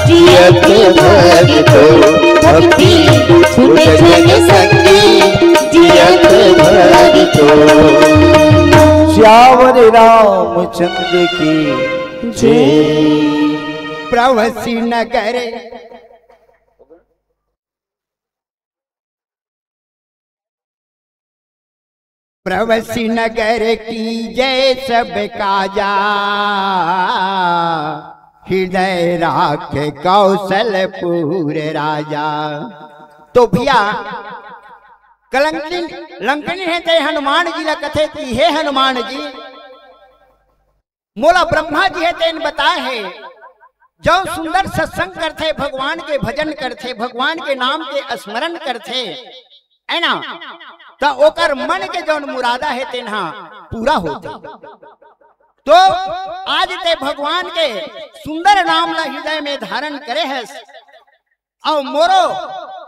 जियत भर दो भक्ति, छूटे जग सकी जियत भर दो। श्यावर रामचंद्र की जय। प्रवसी नगर, प्रवसी नगर की जय सब काजा, हृदय राख कौशलपुर राजा। तो भैया, कलंकिन लंकनी हे ते हनुमान जी ला कथे कि हे हनुमान जी, मोला ब्रह्मा जी हे तेन बताए हे, जौन सुंदर सत्संग करथे, भगवान के भजन करथे, भगवान के नाम के स्मरण करथे, है ना, त ओकर मन के जौन मुरादा हे तेन ह पूरा होथे। तो आज ते भगवान के सुंदर नाम ला हृदय में धारण करे हस, अउ मोरो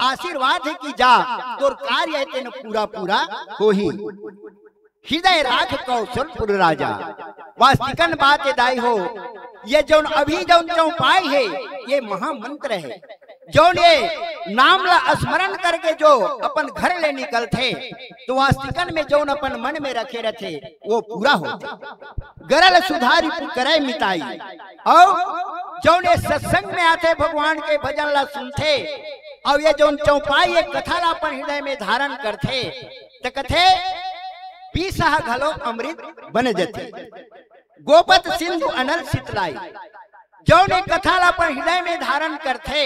आशीर्वाद हे कि जा तोर कार्य हे तेन पूरा पूरा होही। हृदय राख कौशलपुर राजा। वास्तविकन बात हे दाई हो, ये जौन अभी जौन चौपाई हे, ये महामंत्र हे। जौन ये नाम ला स्मरण करके जो अपन घर ले निकलथे, तो वास्तविकन में जौन अपन मन में रखे रथे, वो पूरा होथे। गरल सुधारी पुकरही मिताई। अउ जौन ये सत्संग में आथे, भगवान के भजन ला सुनथे, अउ ये जौन चौपाई, ये कथा ला अपन हृदय में धारण करथे, त कथे, पीसा घलो अमृत बन जथे। गोपद सिंधु अनल सितलाई। जौन ये कथा ला अपन हृदय में धारण करथे,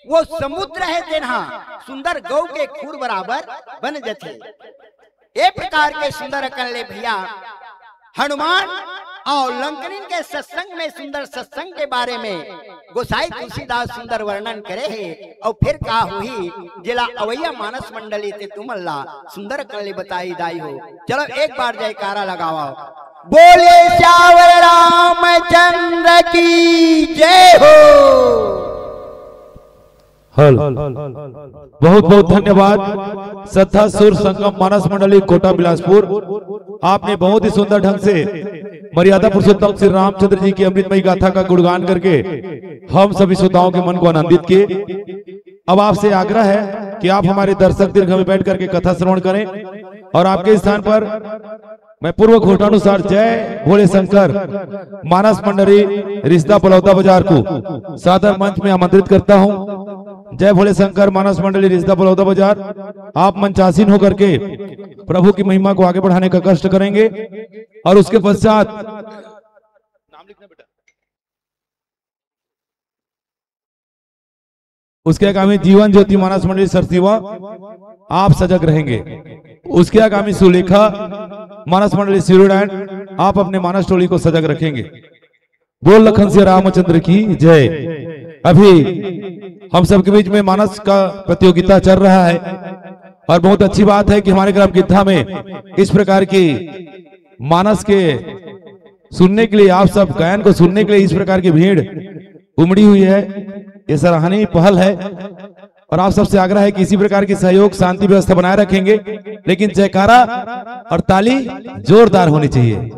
वो समुद्र हे तेन ह सुंदर गौ के खूर बराबर बन जथे। ए प्रकार के सुंदर अकन ले भैया, हनुमान अउ लंकनिन के सत्संग में, सुंदर सत्संग के बारे में गोसाई तुलसीदास सुंदर वर्णन करे हे। अउ फिर का होही, जेला अवैया मानस मंडली ते तुमन ला सुंदर अकन ले बताही दाई हो। चलो एक बार जयकारा लगावा, बोले सियावर रामचंद्र की जय हो। हेलो, बहुत बहुत धन्यवाद श्रद्धा सुर संगम मानस मंडली कोटा बिलासपुर, आपने बहुत ही सुंदर ढंग से मर्यादा पुरुषोत्तम श्री रामचंद्र जी की अमृतमयी गाथा का गुणगान करके हम सभी श्रोताओं के मन को आनंदित किए। अब आपसे आग्रह है कि आप हमारे दर्शक दीर्घ में बैठ करके कथा श्रवण करें और आपके स्थान पर मैं पूर्व घोषणानुसार जय भोले शंकर मानस मंडली रिश्ता पलौदा बाजार को सादर मंच में आमंत्रित करता हूं। जय भोले शंकर मानस मंडली रिश्ता पलौदा बाजार, आप मंचासीन होकर के प्रभु की महिमा को आगे बढ़ाने का कष्ट करेंगे। और उसके पश्चात नाम लिखना बेटा। उसके आगामी जीवन ज्योति मानस मंडली सरसीवा, आप सजग रहेंगे। उसके आगामी सुलेखा मानस मंडली सिरुडैन, आप अपने मानस टोली को सजग रखेंगे। बोल लखन सिया रामचंद्र की जय। अभी हम सबके बीच में मानस का प्रतियोगिता चल रहा है और बहुत अच्छी बात है कि हमारे ग्राम गिद्धा में इस प्रकार की मानस के सुनने के लिए, आप सब गायन को सुनने के लिए इस प्रकार की भीड़ उमड़ी हुई है। ये सराहनीय पहल है और आप सबसे आग्रह है कि इसी प्रकार की सहयोग शांति व्यवस्था बनाए रखेंगे, लेकिन जयकारा और ताली जोरदार होनी चाहिए,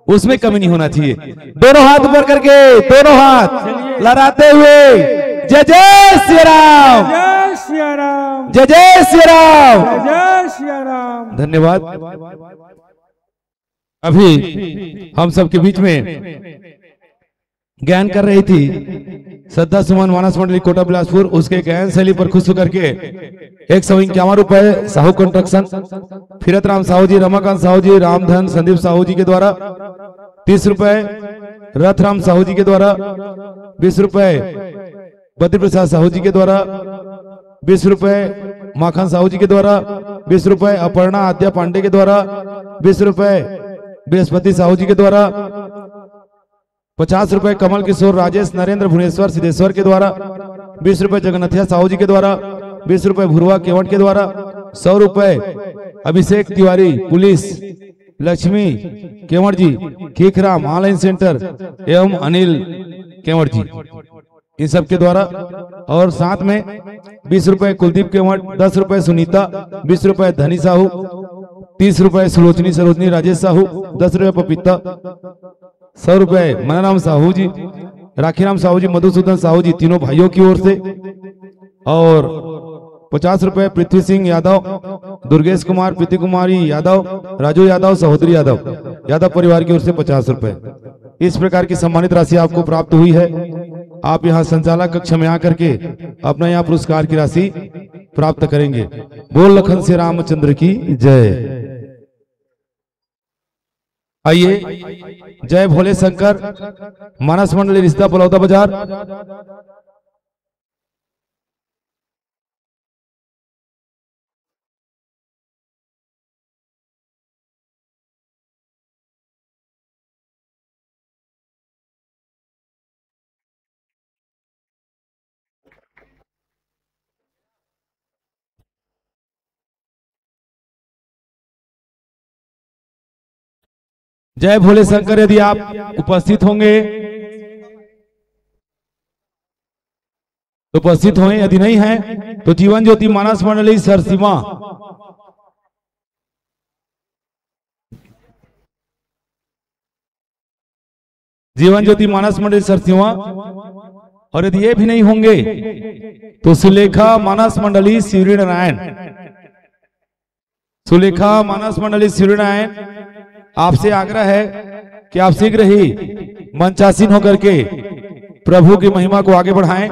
उसमें कमी नहीं होना चाहिए। दोनों हाथ ऊपर करके, दोनों हाथ लहराते हुए, जय जय श्री राम, जय सिया राम, जय जय श्री राम। जय सिया राम। धन्यवाद। अभी हम सबके बीच में गायन कर रही थी श्रद्धा सुमन मानस मंडली कोटा बिलासपुर, उसके गायन शैली पर खुश होकर के एक सौ इक्यावन रुपए साहू कंस्ट्रक्शन, फिरत राम साहू जी, रमाकांत साहू जी, रामधन संदीप साहू जी के द्वारा। तीस रुपए रथराम साहू जी के द्वारा। बीस रुपए बद्री प्रसाद साहू जी के द्वारा। बीस रुपए माखन साहू जी के द्वारा। बीस रुपए अपर्णा आद्या पांडे के द्वारा। बीस रुपए बृहस्पति साहू जी के द्वारा। पचास रुपए कमल किशोर राजेश नरेंद्र भुवनेश्वर सिद्धेश्वर के द्वारा। बीस रुपए जगन्नाथिया साहू जी के द्वारा। बीस रुपए भुरवा केवट के द्वारा। सौ रुपए अभिषेक तिवारी पुलिस लक्ष्मी केवट जी, खीखराम ऑनलाइन सेंटर एवं अनिल केवट जी, इन सब के द्वारा। और साथ में बीस रुपए कुलदीप केवट, दस रुपए सुनीता, बीस रुपए धनी साहू, तीस रुपए सुलोचनी सरोजनी राजेश साहू, दस रुपए पपीता, सौ रुपए मनाराम साहू जी, राखीराम साहू जी, मधुसूदन साहू जी, तीनों भाइयों की ओर से। और पचास रुपए पृथ्वी सिंह यादव, दुर्गेश कुमार, प्रीति कुमारी यादव, राजू यादव, सहोदरी यादव, यादव परिवार की ओर से पचास रुपए। इस प्रकार की सम्मानित राशि आपको प्राप्त हुई है। आप यहाँ संचालक कक्ष में आकर के अपना यहाँ पुरस्कार की राशि प्राप्त करेंगे। बोल लखन से रामचंद्र की जय। आइए, जय भोले शंकर, मानस मंडली रिश्ता बलौदा बाजार। जय भोले शंकर, यदि आप उपस्थित होंगे तो उपस्थित हों, यदि नहीं है तो जीवन ज्योति मानस मंडली सरसीवा, जीवन ज्योति मानस मंडली सरसीवा, और यदि ये भी नहीं होंगे तो सुलेखा मानस मंडली शिवरी नारायण, सुलेखा मानस मंडली शिवरी नारायण, आपसे आग्रह है कि आप शीघ्र ही मंचासीन होकर के प्रभु की महिमा को आगे बढ़ाएं।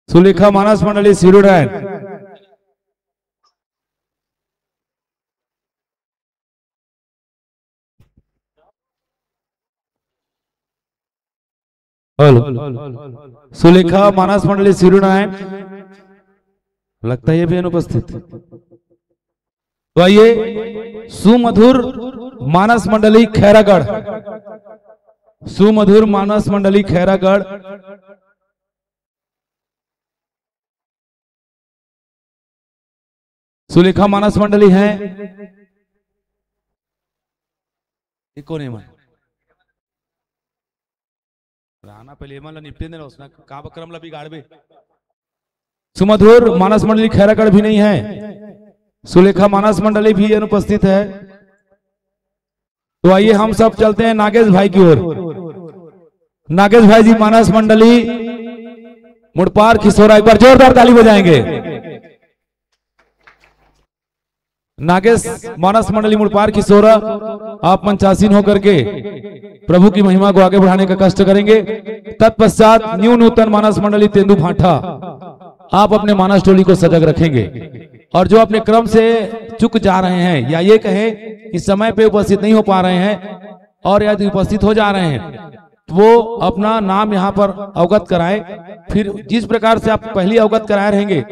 सुलेखा मानस मंडली शिवरी नारायण। हेलो, सुलेखा मानस मंडली शिवरी नारायण, लगता है ये भी अनुपस्थित। तो आइए, सुमधुर मानस मंडली खैरागढ़, सुमधुर मानस मंडली खैरागढ़, सुलेखा मानस मंडली है। ये कोन हे मन? राना पहले एमन ला निपटे दे ना, उसना का बकरम ला बिगाड़बे। सुमधुर मानस मंडली खैरागढ़ भी नहीं है, सुलेखा मानस मंडली भी अनुपस्थित है। तो आइए हम सब चलते हैं नागेश भाई की ओर। नागेश भाई जी, मानस मंडली मुड़पार खिसोरा, एक बार जोरदार ताली बजाएंगे। नागेश मानस मंडली मुड़पार खिसोरा, आप मंचासीन होकर के प्रभु की महिमा को आगे बढ़ाने का कष्ट करेंगे। तत्पश्चात न्यू नूतन मानस मंडली तेंदू भाटा, आप अपने मानस टोली को सजग रखेंगे। और जो अपने क्रम से चूक जा रहे हैं या ये कहें कि समय पे उपस्थित नहीं हो पा रहे हैं और यदि उपस्थित हो जा रहे हैं, वो अपना नाम यहाँ पर अवगत कराएं। फिर जिस प्रकार से आप पहली अवगत कराए रहेंगे,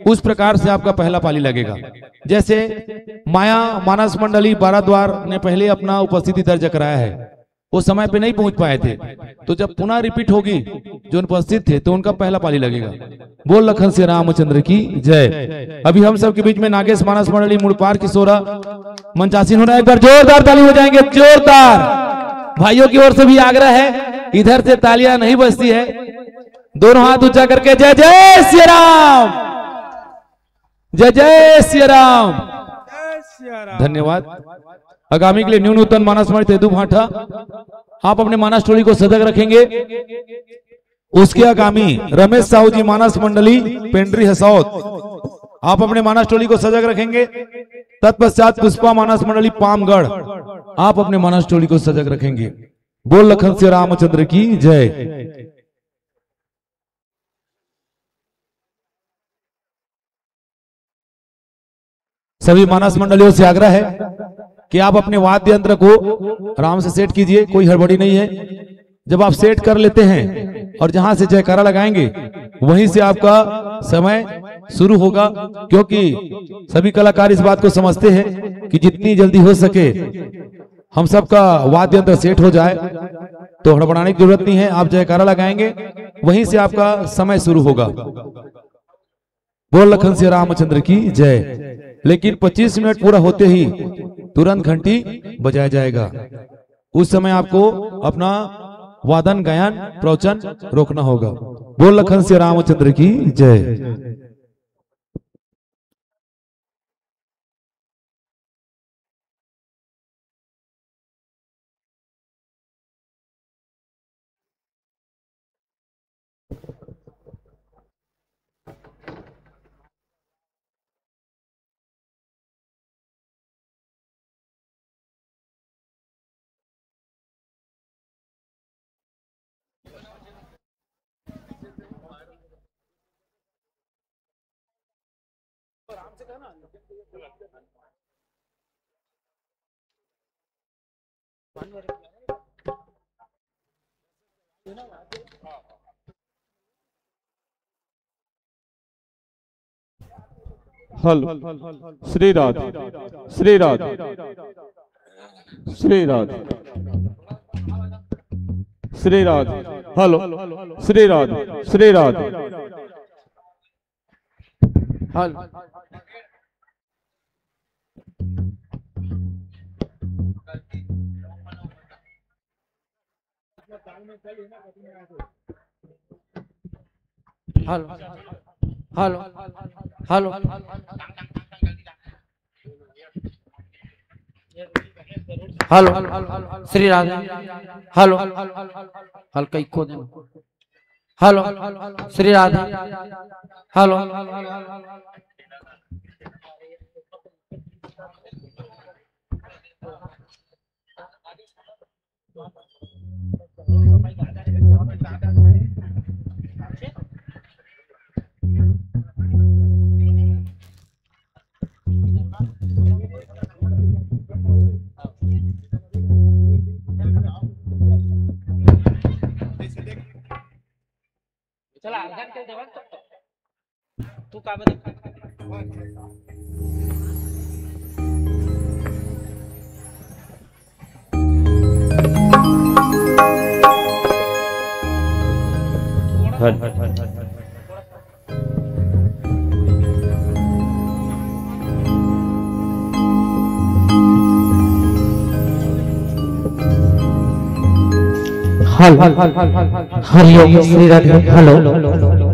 उस प्रकार से आपका पहला पाली लगेगा। जैसे माया मानस मंडली बाराद्वार ने पहले अपना उपस्थिति दर्ज कराया है, वो समय पे नहीं पहुंच पाए थे, तो जब पुनः रिपीट होगी जो अनुपस्थित थे, तो उनका पहला पाली लगेगा। बोल लखन से रामचंद्र की जय। अभी हम सबके बीच में नागेश मानस मंडली मुड़पार खिसोरा मंचासीन हो रहा है, एक बार जोरदार ताली हो जाएंगे, जोरदार। भाइयों की ओर से भी आग्रह है, इधर से तालियां नहीं बजती है, दोनों हाथ ऊंचा करके जय जय सिया राम, जय जय सिया राम। धन्यवाद। आगामी के लिए न्यू नूतन मानस मंडली तेंदू भाटा, आप अपने मानस टोली को सजग रखेंगे। उसके आगामी रमेश साहू जी मानस मंडली पेंड्री हसौद, आप अपने मानस टोली को सजग रखेंगे। तत्पश्चात पुष्पा मानस मंडली पामगढ़, आप अपने मानस टोली को सजग रखेंगे। बोल लखन सिया रामचंद्र की जय। सभी मानस मंडलियों से आग्रह है कि आप अपने वाद्य यंत्र को आराम से सेट कीजिए, कोई हड़बड़ी नहीं है। जब आप सेट कर लेते हैं और जहां से जयकारा लगाएंगे, वहीं से आपका समय शुरू होगा, क्योंकि सभी कलाकार इस बात को समझते हैं कि जितनी जल्दी हो सके हम सबका वाद्य यंत्र सेट हो जाए, तो हड़बड़ाने की जरूरत नहीं है। आप जयकारा लगाएंगे, वहीं से आपका समय शुरू होगा। बोल लखन सिया रामचंद्र की जय। लेकिन पच्चीस मिनट पूरा होते ही तुरंत घंटी बजाया जाएगा। उस समय आपको अपना वादन, गायन, प्रवचन रोकना होगा। बोल लखन सिया रामचंद्र की जय। Hello, Shri Radhe, Shri Radhe, Shri Radhe, Shri Radhe. Hello, Shri Radhe, Shri Radhe. Hello. Hello, hello, hello, hello, Shri Radhe. Hello, हल्का इको दे। हेलो, श्री राधे। हेलो। चला, अर्घन के देवन तो तू का बता? Har, Har, Har, Har, Har. Hello, Hariom, Shri Radhe. Hello. Hello, hello, hello.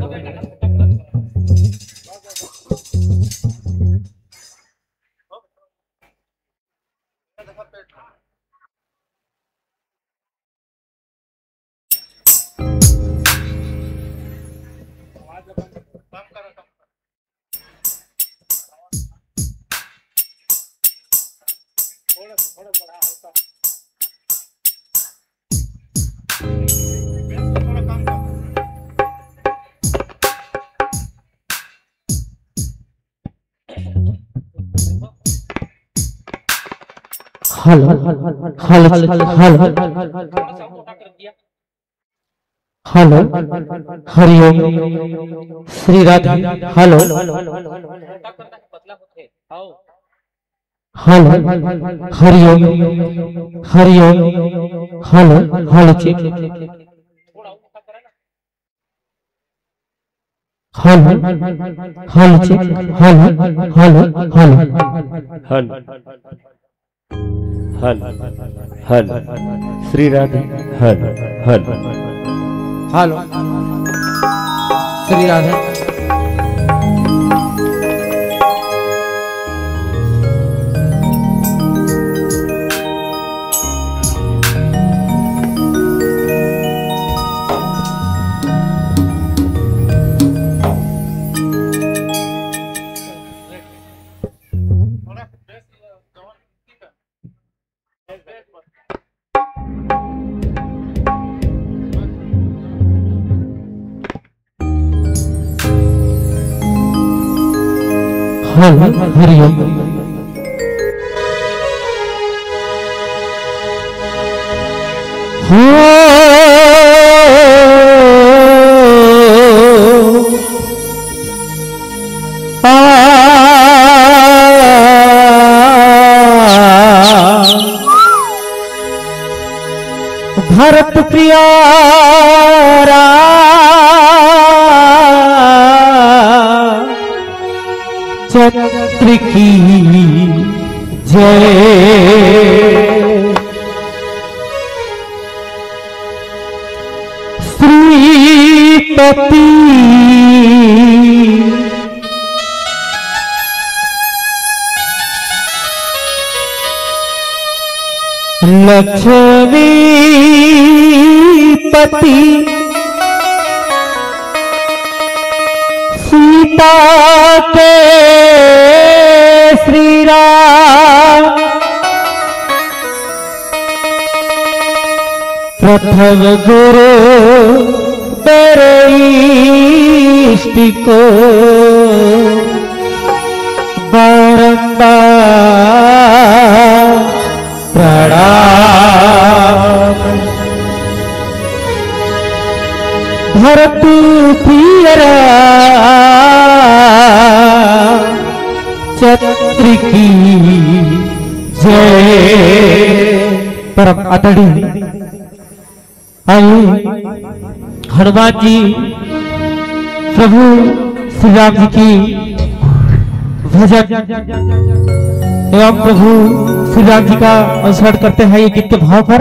Hello, Hariom, Shri Radhe. Hello, hello, Hariom, Hariom. Hello, hello, check. Hello, hello, check. Hello, hello, hello. Hello, hello, hello. Shri Radhe. Hello, hello. Hello, Shri Radhe. Hariom. हो आ, भरत प्यारा चंद्र की जय। श्रीपति लक्ष्मीपति सीता के श्री राम प्रथम गुरु मेरे इष्ट को बारंबार प्रणाम। भरत प्रिय राम चंद्र की जय। परम आदरणीय आइए, हनुमान जी प्रभु श्री राम जी की भजन एवं प्रभु श्री राम जी का अनुसरण करते हैं ये गीत के भाव पर।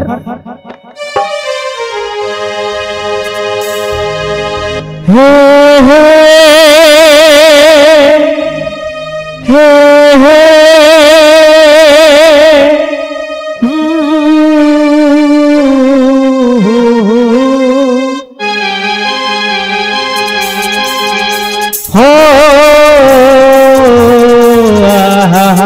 हे, हे, हे, हे। हो, आहा।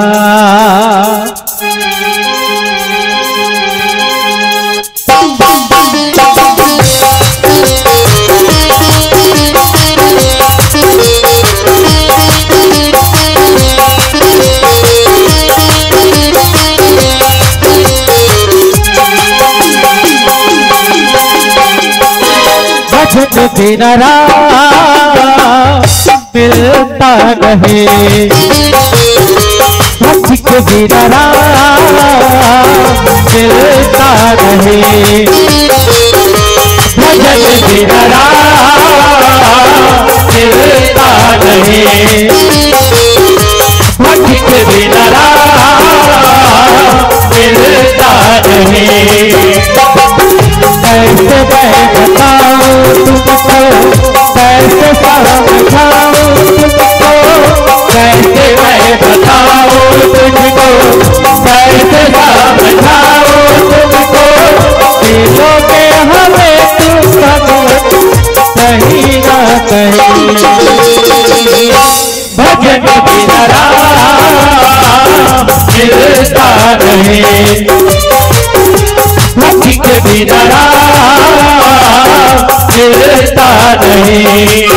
भजन बिना राम मिलता नहीं, भजन बिना राम मिलता नहीं, भजन बिना राम मिलता नहीं, भजन बिना राम मिलता नहीं। कैसे मैं बताऊं तुमको, कैसे समझाऊं तुमको, कैसे मैं बताऊं तुमको, कैसे समझाऊं तुमको, मिलोगे हमें तुम सब कहीं ना कहीं। भजन बिना राम मिलता नहीं, भजन बिना राम मिलता नहीं।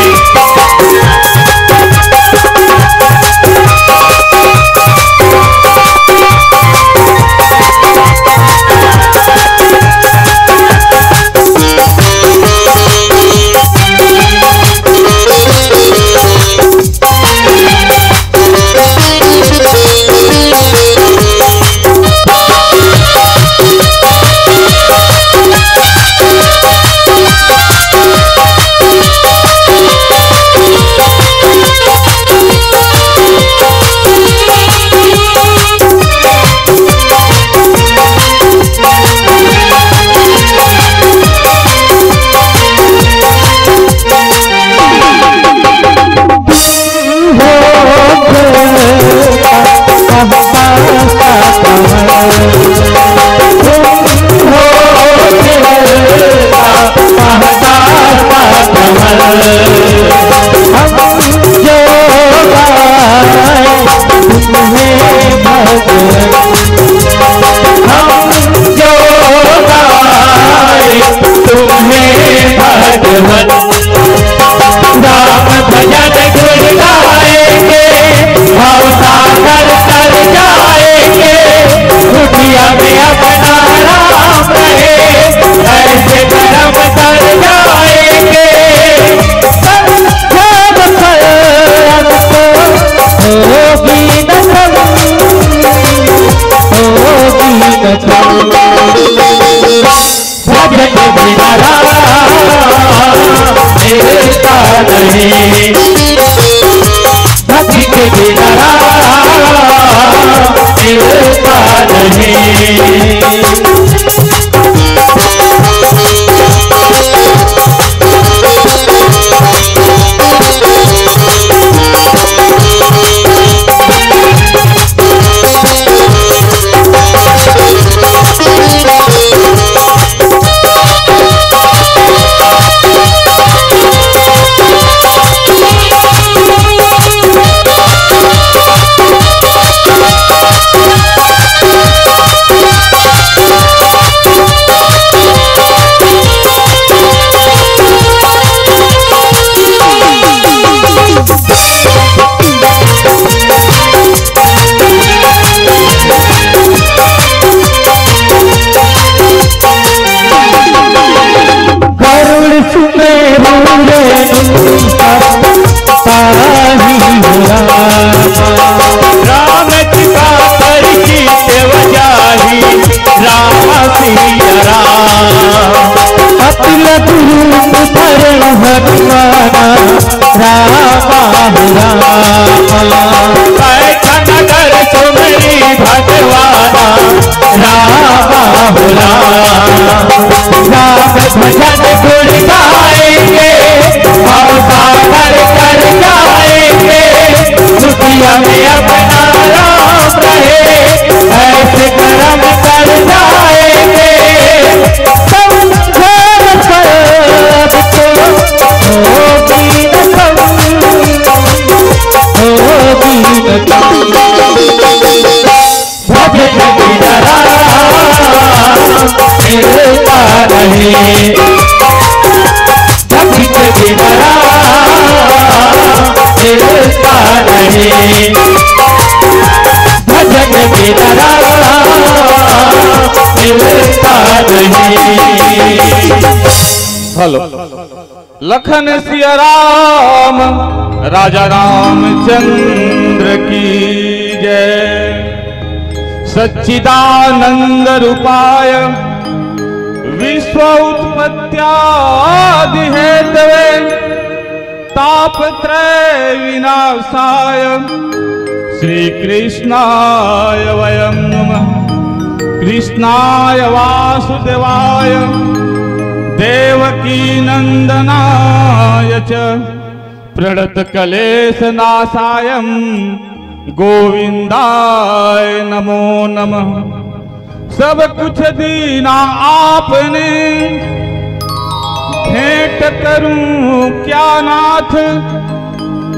भजन बिना राम मिलता नहीं, भक्ति के बिना राम मिलता नहीं। गरुड़ सुमेरु रेणु सब पाही राम। राम कृपा करि कीन्ह जाहि राम सिया राम। अति लघु रूप धरे हनुमाना राम राम। बैठा नगर सुमरि भगवाना राम राम। राम भजन गुण गाएंगे, हम सागर तर जाएंगे। दुनिया में अपना राम रहे, ऐसे करम कर जाएंगे। संसार पर अब तो होगी न कम, होगी न कम। भजन बिना राम मिलता नहीं, भक्ति के बिना राम मिलता नहीं, भजन बिना राम मिलता नहीं। हेलो। लखन सिया राम, राजा रामचंद्र की जय। सच्चिदानंद रूपाय विश्व उत्पत्त्यादि हेतवे, तापत्रय विनाशाय श्री कृष्णाय वयं नमः। कृष्णाय वासुदेवाय देवकी नंदनाय च प्रणत कलेश नाशाय गोविंदाय नमो नमः। सब कुछ दीना आपने, भेंट करूं क्या नाथ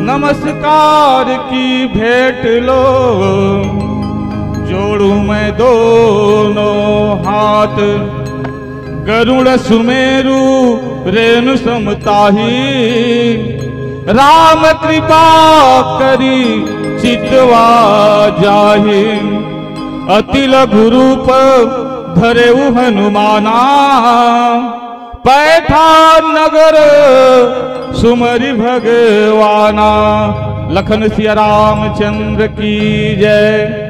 नमस्कार की भेंट लो। जोड़ूं मैं दोनों हाथ, गरुड़ सुमेरु रेणु सम ताहि, राम कृपा करी चितवा जाहि। अति लघु रूप धरेउ हनुमाना, पैठा नगर सुमरि भगवाना। लखन सिया रामचंद्र की जय।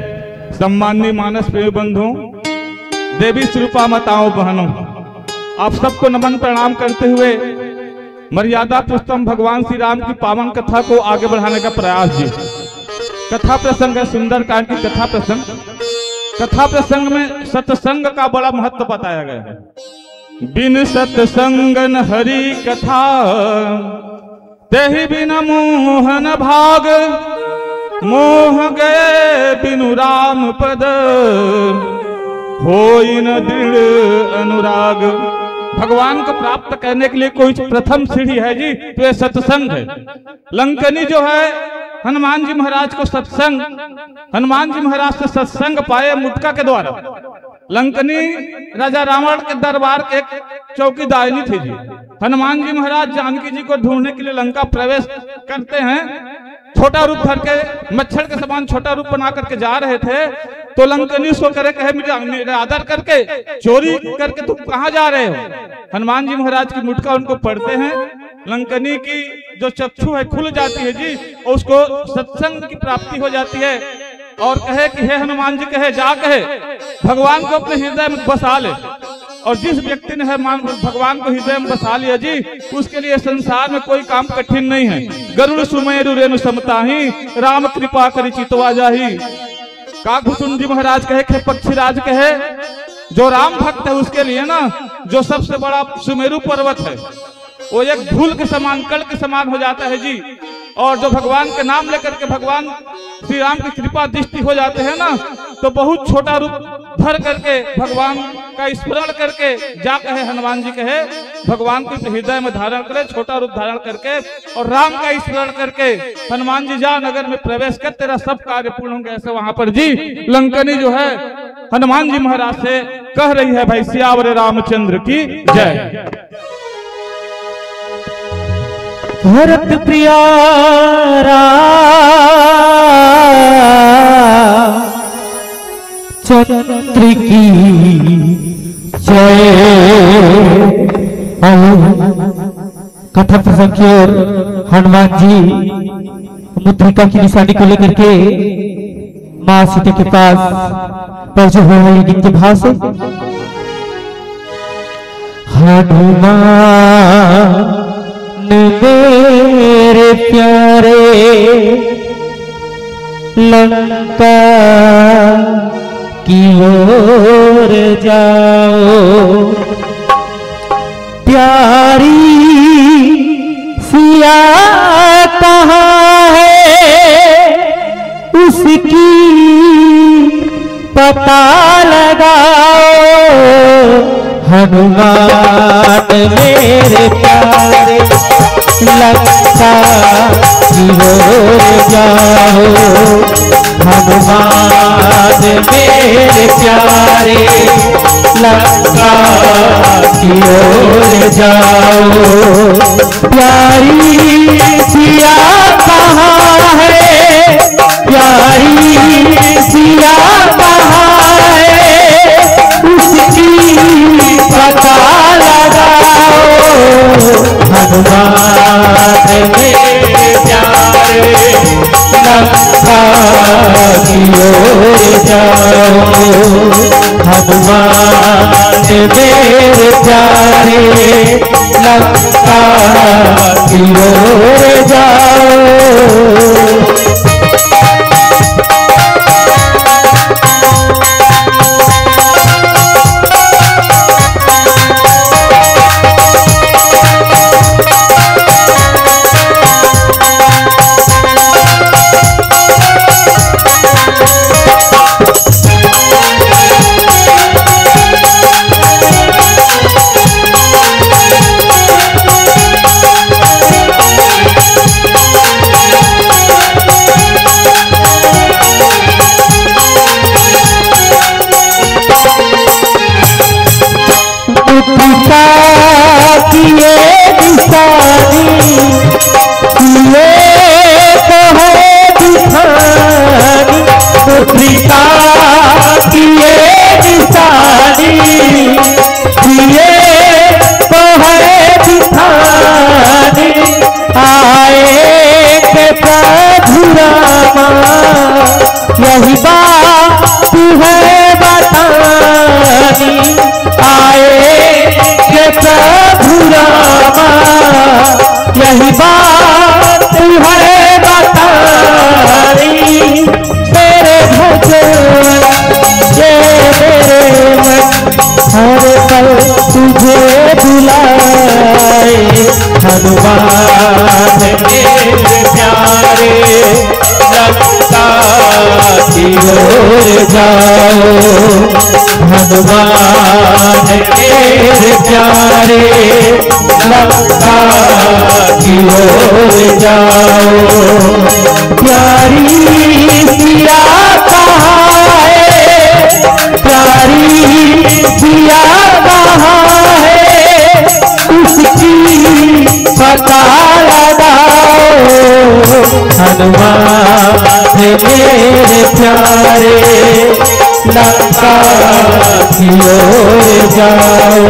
सम्माननीय मानस प्रेमी बंधुओं, देवी स्वरूपा माताओं बहनों, आप सबको नमन प्रणाम करते हुए मर्यादा पुरुषोत्तम भगवान श्री राम की पावन कथा को आगे बढ़ाने का प्रयास जी। कथा प्रसंग है, सुंदरकांड की कथा प्रसंग। कथा प्रसंग में सत्संग का बड़ा महत्व बताया गया है। बिन सत्संग न हरि कथा, तेहि बिन मोहन भाग। मोह गए बिनु राम पद, होई न दृढ़ अनुराग। भगवान को प्राप्त करने के लिए कोई प्रथम सीढ़ी है जी, तो ये सत्संग है। लंकनी जो है, हनुमान जी महाराज को सत्संग, हनुमान जी महाराज से सत्संग पाए मुटका के द्वारा। लंकनी राजा रावण के दरबार के एक चौकीदारनी थी जी। हनुमान जी महाराज जानकी जी को ढूंढने के लिए लंका प्रवेश करते हैं। छोटा रूप धर के, मच्छर के समान छोटा रूप बना करके जा रहे थे, तो लंकनी उसको करे, कहे, "मेरा, मेरा आदर करके, चोरी करके तुम कहाँ जा रहे हो?" हनुमान जी महाराज की मुटका उनको पढ़ते हैं। लंकनी की जो चक्षु है खुल जाती है जी, और उसको सत्संग की प्राप्ति हो जाती है। और कहे कि हे हनुमान जी, कहे, जा, कहे, भगवान को अपने हृदय में बसा ले। और जिस व्यक्ति ने हनुमान, भगवान को हृदय में बसा लिया जी, उसके लिए संसार में कोई काम कठिन नहीं है। गरुड़ सुमेरु रेणु सम ताहि, राम कृपा करि चितवा जाहि। काकभूषुंड जी महाराज कहे, हे पक्षीराज कहे, जो राम भक्त है उसके लिए ना, जो सबसे बड़ा सुमेरु पर्वत है, वो एक धूल के समान, कण के समान हो जाता है जी। और जो भगवान के नाम लेकर के भगवान श्री राम की कृपा दृष्टि हो जाते हैं ना, तो बहुत छोटा रूप धर करके भगवान का स्मरण करके जा, कहे, हनुमान जी कहे, भगवान को हृदय में धारण करे, छोटा रूप धारण करके, और राम का स्मरण करके, हनुमान जी, जा, नगर में प्रवेश कर, तेरा सब कार्य पूर्ण होंगे। ऐसे वहां पर जी लंकनी जो है हनुमान जी महाराज से कह रही है, भाई सियावर रामचंद्र की जय। भरत प्रिया रामचंद्र की जय। कथा प्रसंग की ओर हनुमान जी मुद्रिका की निशानी को लेकर के माँ सीता के पास पहुंचे हुए हैं। ये गीत के भाव से। हनुमान मेरे प्यारे, लंका की ओर जाओ, प्यारी सिया कहाँ है, उसकी पता लगाओ। हनुमान मेरे प्यारे, लंका की ओर जाओ। हनुमान मेरे प्यारे, लंका की ओर जाओ। प्यारी सिया कहाँ है, प्यारी सिया कहाँ है, उसकी पता लगाओ। हनुमान मेरे प्यारे, लंका की ओर जाओ। हनुमान मेरे प्यारे, लंका की ओर जाओ। मुद्रिका की ये निशानी, ये तो है दिखानी। मुद्रिका की ये निशानी, ये तो है दिखानी। आए के प्रभु रामा, यही बात है बतानी। आए के प्रभु रामा, यही बात है बतानी। तेरे भजन ये मेरे मन हर पल तुझे बुलाए। हनुमान मेरे प्यारे, लंका की ओर जाओ। हनुमान मेरे प्यारे, लंका की ओर जाओ। प्यारी सिया कहाँ है, प्यारी सिया कहाँ है, उसकी पता लगाओ। हनुमान मेरे प्यारे, लंका की ओर जाओ।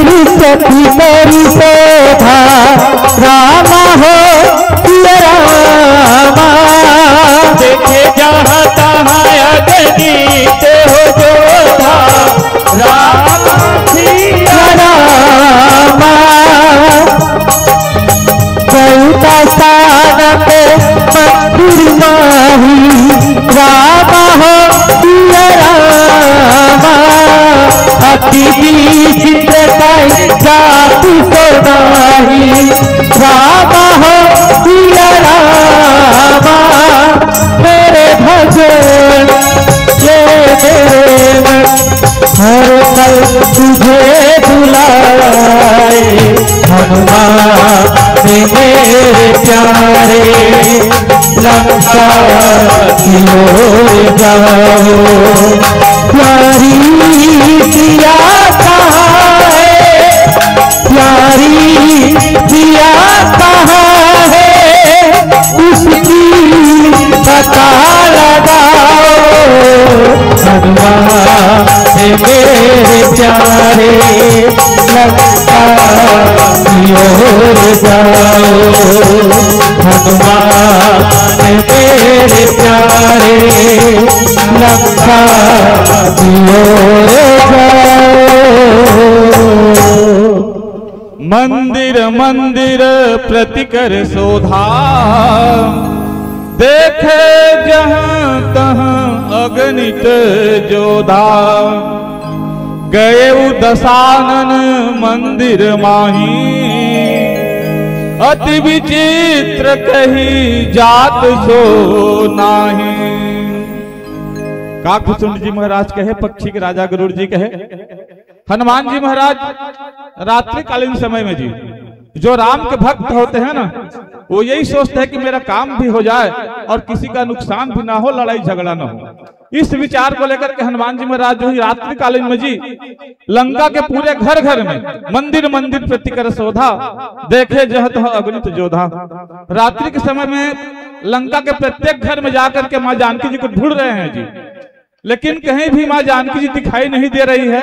सती करी शोधा, रामा हो सिया रामा। देखे जहाँ तहाँ अगणित हो जोधा, रामा सिया रामा। गौता स्थान पे मंदिर माही, रामा हो सिया रामा। अति विचित्र कही जात सोनाही, रामा हो सिया रामा। मेरे भजन ये मेरे मन हर पल तुझे बुलाए, हनुमान मेरे प्यारे, लंका की ओर जाओ। प्यारी सिया कहाँ है, प्यारी सिया कहाँ है, उसकी पता लगाओ। हनुमान मेरे प्यारे, लंका की ओर जाओ। हनुमान मेरे प्यारे, लंका की ओर जाओ। मंदिर मंदिर प्रति कर शोधा, देखे जहाँ तहाँ अगणित जोधा। गए दशानन मंदिर माही, अति विचित्र कही जात सो नाही। काकभुचुंड जी महाराज कहे, पक्षी के राजा गरुड़ जी कहे, हनुमान जी महाराज रात्रिकालीन समय में जी, जो राम के भक्त होते हैं ना, वो यही सोचते हैं कि मेरा काम भी हो जाए और किसी का नुकसान भी ना हो, लड़ाई झगड़ा ना हो। इस विचार को लेकर के हनुमान जी महाराज जो है रात्रिकालीन में जी लंका के पूरे घर घर में, मंदिर मंदिर प्रति कर शोधा, देखे जहाँ तहाँ अगणित जोधा। रात्रि के समय में लंका के प्रत्येक घर में जाकर के माँ जानकी जी को ढूंढ रहे हैं जी, लेकिन कहीं भी माँ जानकी जी दिखाई नहीं दे रही है।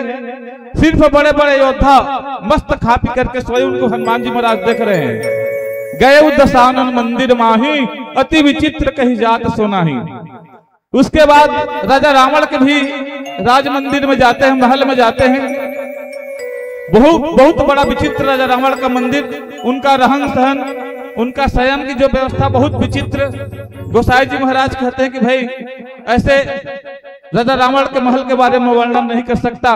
सिर्फ बड़े बड़े योद्धा मस्त खा पी करके सोए, उनको हनुमान जी महाराज देख रहे हैं। गए दशानन मंदिर माही, अति विचित्र कही जात सो नाही। उसके बाद राजा रावण के भी राज मंदिर में जाते हैं, महल में जाते हैं। बहुत, बहुत बड़ा विचित्र राजा रावण का मंदिर, उनका रहन सहन, उनका शयन की जो व्यवस्था बहुत विचित्र। गोसाई जी महाराज कहते हैं कि भाई, ऐसे राजा रावण के महल के बारे में वर्णन नहीं कर सकता,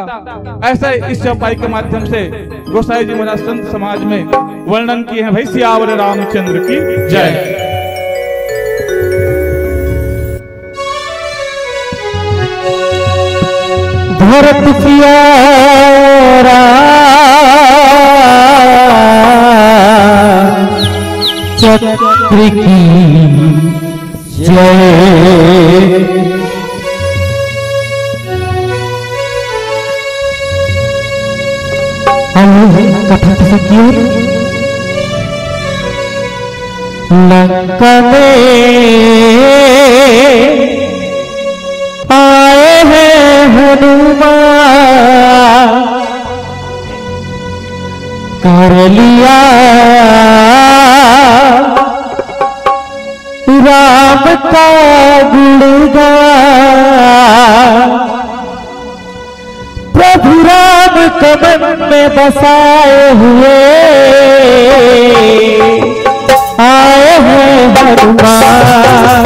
ऐसे इस चौपाई के माध्यम से गोसाई जी महाराज संत समाज में वर्णन किए हैं। भाई, सियावर रामचंद्र की जय। भरत सिया राम चक्र की जय। हम कथा किसी की ओर लंका में आए हैं हनुमान, कर लिया राम का गुणगान। प्रभु राम को मन में बसाए हुए आए हैं हनुमान,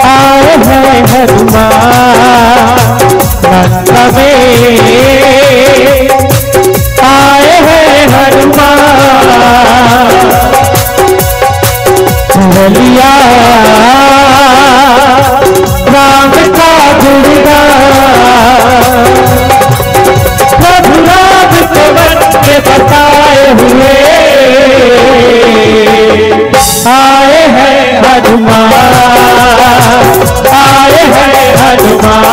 आए हैं हनुमान। लंका में आए हैं हनुमान। कर लिया राम का गुणगान। प्रभु राम को मन में बसाए हुए आए हैं हनुमान, आए हैं हनुमान।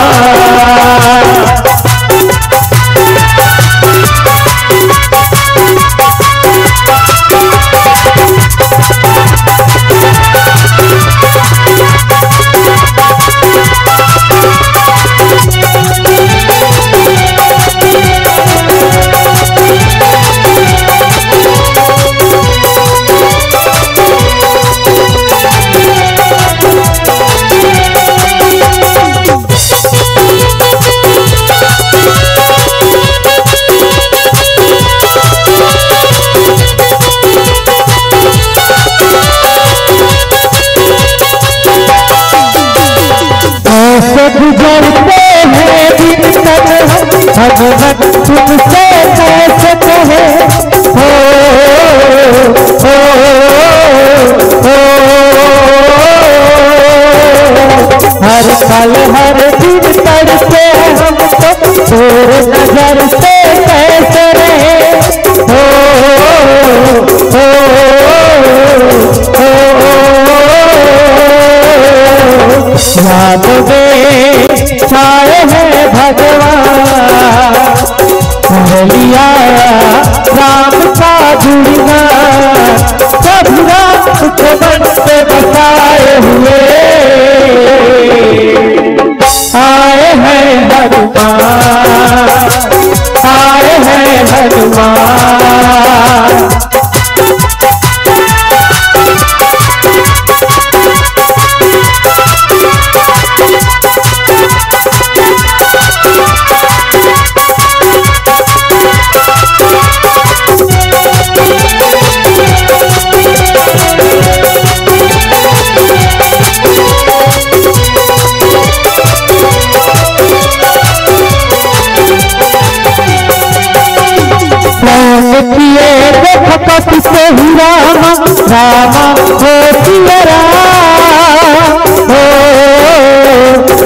पिए देख कति से ही रामा, रामा हो सिया राम, हो,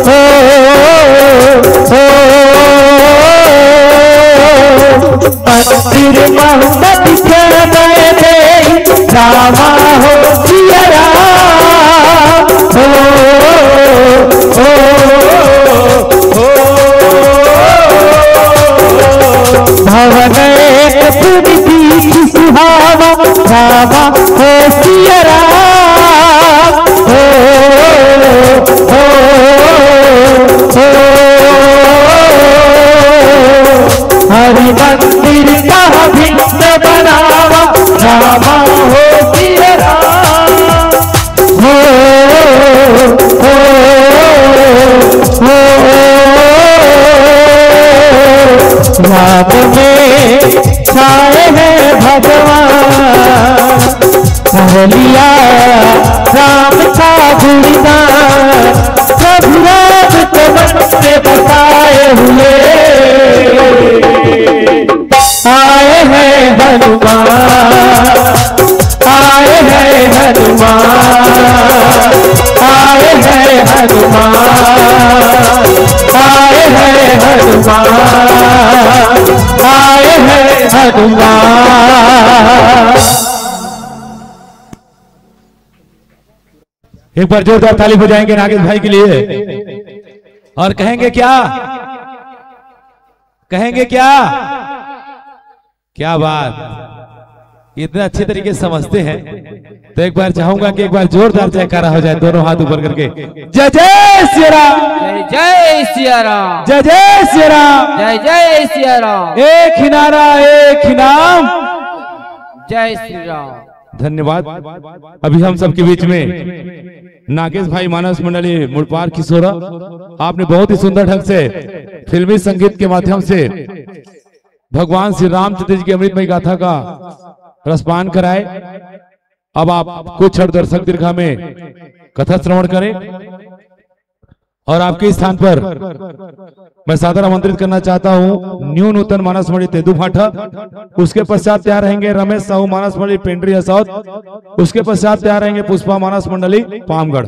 हो, हो। मंदिर मंडप के दे दे, रामा हो सिया राम, हो, हो, हो। भवन एक पुन दीख सुहावा, रामा हो सिया राम, हो, हो, हो। हरि मंदिर का भिन्न बनावा, रामा हो सिया राम। हो, हो, हो, राम में छाए हैं भगवान। कर लिया राम का गुणगान, प्रभु राम को मन में बसाए हुए। आए हैं हनुमान, आए हैं हनुमान, आए हैं हनुमान, आए हैं हनुमान, आए हैं हनुमान। एक बार जोरदार ताली बजाएंगे नागेश भाई के लिए और कहेंगे क्या? कहेंगे क्या? क्या बात, इतने अच्छे तरीके से समझते हैं, तो एक बार चाहूंगा कि एक बार जोरदार जयकारा हो जाए, दोनों हाथ ऊपर करके। जय जय सिया राम, जय जय सिया राम, जय जय सिया राम, जय जय सिया राम। एक ही नारा, एक ही नाम। जय श्री राम। धन्यवाद। अभी हम सबके बीच में नागेश भाई, मानस मंडली मुड़पार खिसोरा, आपने बहुत ही सुंदर ढंग से फिल्मी संगीत के माध्यम से भगवान श्री रामचंद्र जी की अमृतमय गाथा का रसपान कराए। अब आप कुछ क्षण दर्शक दीर्घा में कथा श्रवण करें और आपके स्थान पर मैं सादर आमंत्रित करना चाहता हूं न्यू नूतन मानस मंडली तेदू भाटा, उसके पश्चात तैयार रहेंगे रमेश साहू, मानस मंडली पेंड्री हसौद, उसके पश्चात तैयार रहेंगे पुष्पा, मानस मंडली पामगढ़।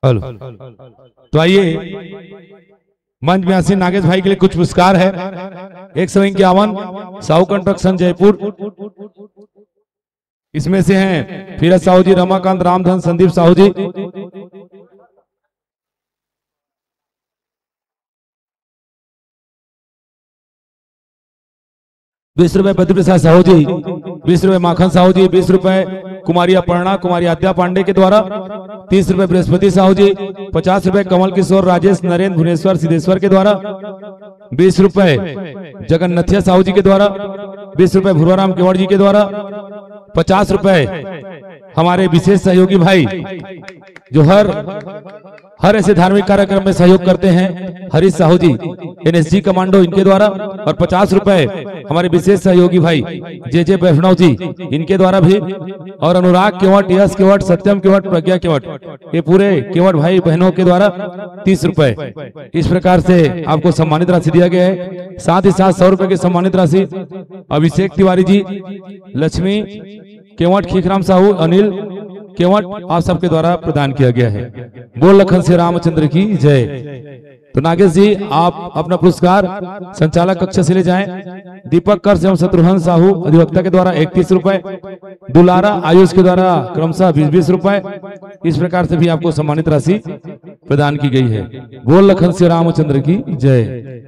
हेलो, तो आइए, मंच में आसीन नागेश भाई के लिए कुछ पुरस्कार है। एक सौ इक्यावन, साहू कंस्ट्रक्शन जयपुर, इसमें से हैं फिरोज साहू जी, रमाकांत, रामधन, संदीप साहू जी। बीस रुपए बद्री प्रसाद साहू जी, बीस रुपए माखन साहू जी, बीस रुपए कुमारी अपर्णा, कुमारी आद्या पांडे के द्वारा, तीस रुपए बृहस्पति साहू जी, पचास रुपए कमल किशोर, राजेश, नरेंद्र, भुवनेश्वर, सिद्धेश्वर के द्वारा, बीस रुपए जगन्नथिया साहू जी के द्वारा, बीस रुपए भुरवाराम केवड़ जी के द्वारा, पचास रुपए हमारे विशेष सहयोगी भाई जो हर, हर ऐसे धार्मिक कार्यक्रम में सहयोग करते हैं, हरीश साहू जी, एनएसजी कमांडो, इनके द्वारा, और पचास रुपए हमारे विशेष सहयोगी भाई जे जे वैष्णव जी, इनके द्वारा भी, और अनुराग केवट, यश केवट, सत्यम केवट, प्रज्ञा केवट, ये पूरे केवट भाई बहनों के द्वारा तीस रुपए, इस प्रकार से आपको सम्मानित राशि दिया गया है। साथ ही साथ सौ रुपए की सम्मानित राशि अभिषेक तिवारी जी, लक्ष्मी केवट, खीखराम साहू, अनिल केवट, आप सबके द्वारा प्रदान किया गया है। बोल लखन श्री रामचंद्र की जय। तो नागेश जी, आप अपना पुरस्कार संचालक कक्ष से ले जाएं। दीपक कर्स एवं शत्रुघ्न साहू अधिवक्ता के द्वारा इकतीस रुपए, दुलारा आयुष के द्वारा क्रमशः बीस बीस रुपए, इस प्रकार से भी आपको सम्मानित राशि प्रदान की गई है। बोल लखन श्री रामचंद्र की जय।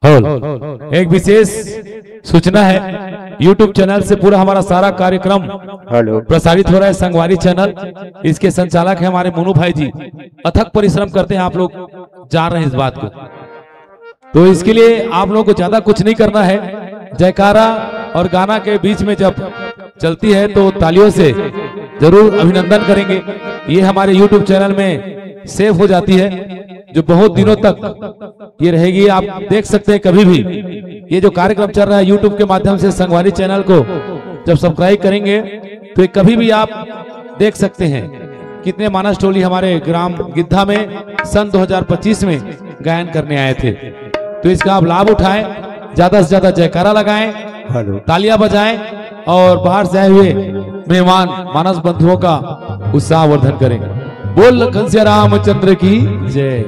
हेलो, एक विशेष सूचना है। YouTube चैनल से पूरा हमारा सारा कार्यक्रम हेलो। प्रसारित हो रहा है, संगवारी चैनल। इसके संचालक हैं हमारे मोनू भाई जी। अथक परिश्रम करते हैं, आप लोग जान रहे हैं इस बात को। तो इसके लिए आप लोगों को ज्यादा कुछ नहीं करना है। जयकारा और गाना के बीच में जब चलती है तो तालियों से जरूर अभिनंदन करेंगे। ये हमारे YouTube चैनल में सेव हो जाती है, जो बहुत दिनों तक ये रहेगी। आप देख सकते हैं, कभी भी ये जो कार्यक्रम चल रहा है YouTube के माध्यम से, संगवारी चैनल को जब सब्सक्राइब करेंगे तो ये कभी भी आप देख सकते हैं कितने मानस टोली हमारे ग्राम गिद्धा में सन दो हज़ार पच्चीस में गायन करने आए थे। तो इसका आप लाभ उठाएं, ज्यादा से ज्यादा जयकारा लगाएं, हेलो। तालियां बजाएं और बाहर से आए हुए मेहमान मानस बंधुओं का उत्साहवर्धन करें। बोल घनश्याम रामचंद्र की जय।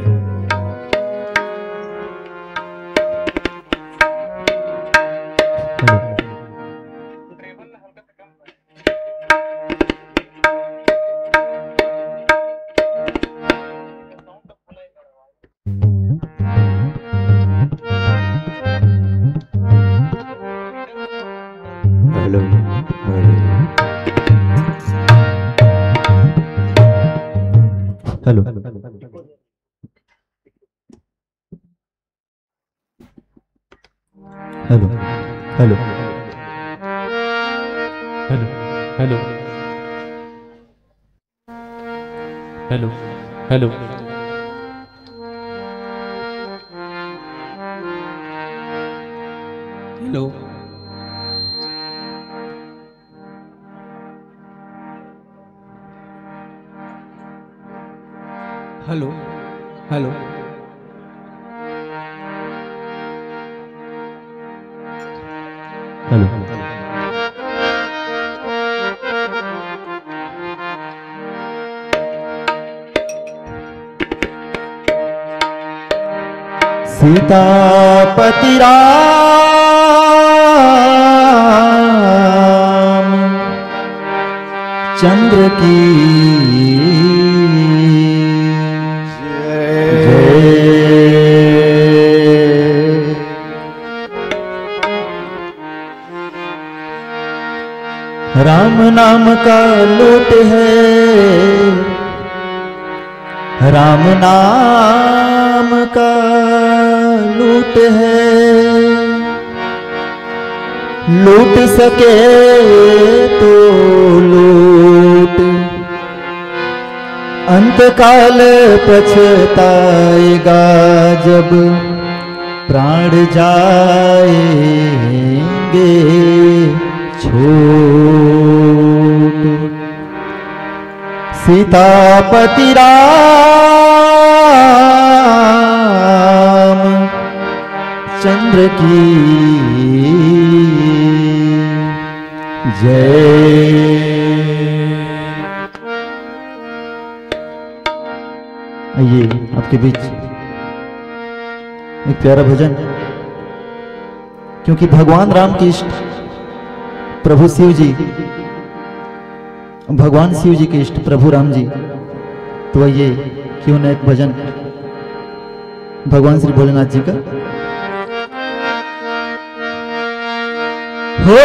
Hello. Hello. Hello. Hello. Hello. Hello. Hello. Hello. Hello. Hello. Hello. Hello. Sitapati Ram Chandra की जय। राम नाम का लूट है, राम नाम का लूट है, लूट सके तो लूट, अंतकाल पछताएगा जब प्राण जाएंगे छूट। सीतापति राम चंद्र की जय। आइए, आपके बीच एक प्यारा भजन, क्योंकि भगवान राम के इष्ट प्रभु शिव जी, भगवान शिव जी के इष्ट प्रभु राम जी, तो आइए, क्यों न एक भजन भगवान श्री भोलेनाथ जी का। हो,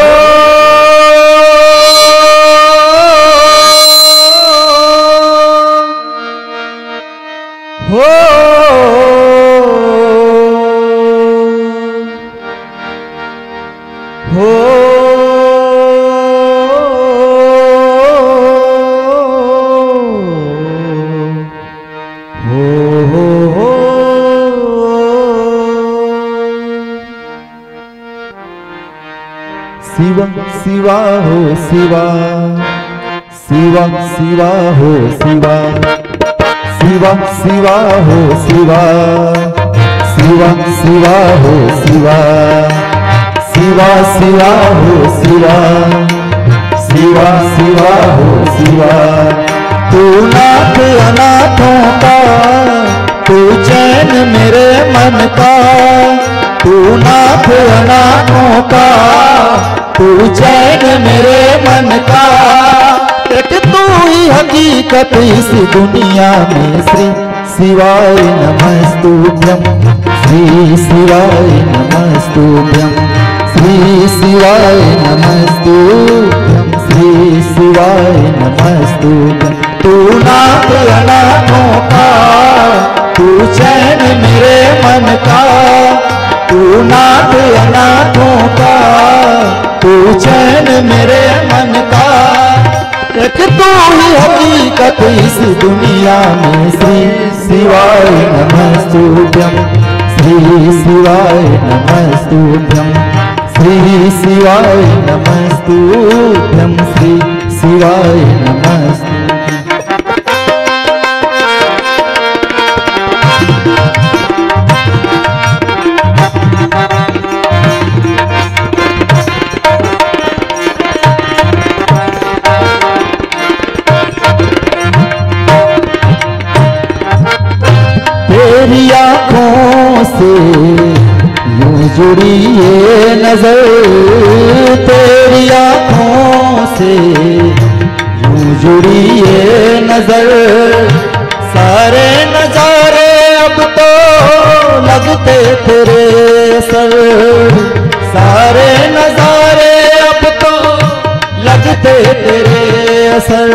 हो, हो, हो, हो, हो। शिवा, शिवा हो शिवा, शिवा, शिवा हो शिवा, शिवा, शिवा हो शिवा, शिवा, शिवा हो शिवा, शिवा, शिवा हो शिवा, शिवा, शिवा हो शिवा। तू नाथ अनाथों का, तू चैन मेरे मन का, तू नाथ अनाथों का, तू चैन मेरे मन का। एक तू ही हकीकत इस दुनिया में, श्री शिवाय नमस्तुभ्यं, श्री शिवाय नमस्तुभ्यं, श्री शिवाय नमस्तुभ्यं, श्री शिवाय नमस्तुभ्यं। तू नाथ अनाथों का, तू चैन मेरे मन का, तू नाथ अनाथों का, तू चैन मेरे मन का। एक तू ही हकीकत इस दुनिया में। श्री शिवाय नमस्तुभ्यं, श्री शिवाय नमस्तुभ्यं, श्री शिवाय नमस्तुभ्यं, श्री शिवाय नमस्तुभ्यं। तेरी आंखों से यूं जुड़ी ये नजर, तेरी आंखों से यूं जुड़ी ये नजर। सारे नजारे अब तो लगते तेरे सर, सारे नजारे अब तो लगते तेरे असर।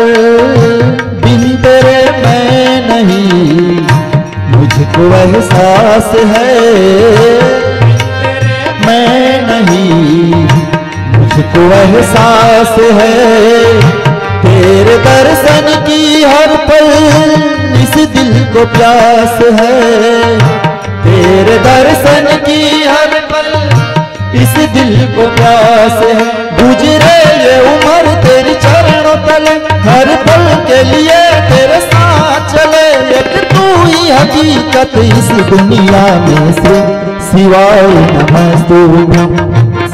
बिन तेरे मैं नहीं, मुझको एहसास है, मैं नहीं, मुझको एहसास है। तेरे दर्शन की हर पल इस दिल को प्यास है, तेरे दर्शन की हर पल इस दिल को प्यास है। गुजरे ये उम्र तेरे चरणों तले, हर पल के लिए तेरे साथ चले। एक तू ही हकीकत इस दुनिया में। श्री शिवाय नमस्तुभ्यं,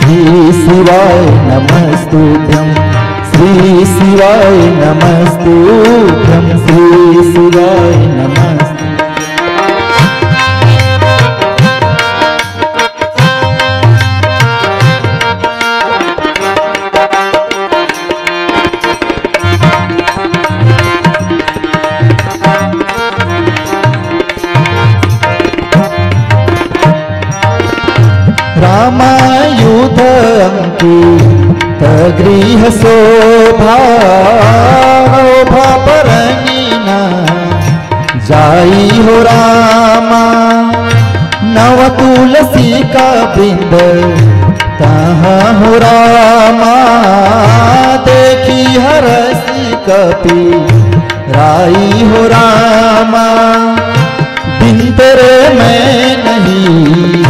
श्री शिवाय नमस्तुभ्यं, श्री शिवाय नमस्तुभ्यं, श्री शिवाय नमस्तुभ्यं। रामायुध अंकित गृह शोभा, शोभा परंगिना जाई हो रामा। नव तुलसी का वृंद तहाँ हो रामा, देखी हरसी कपि राई हो रामा। बिन तेरे मैं नहीं,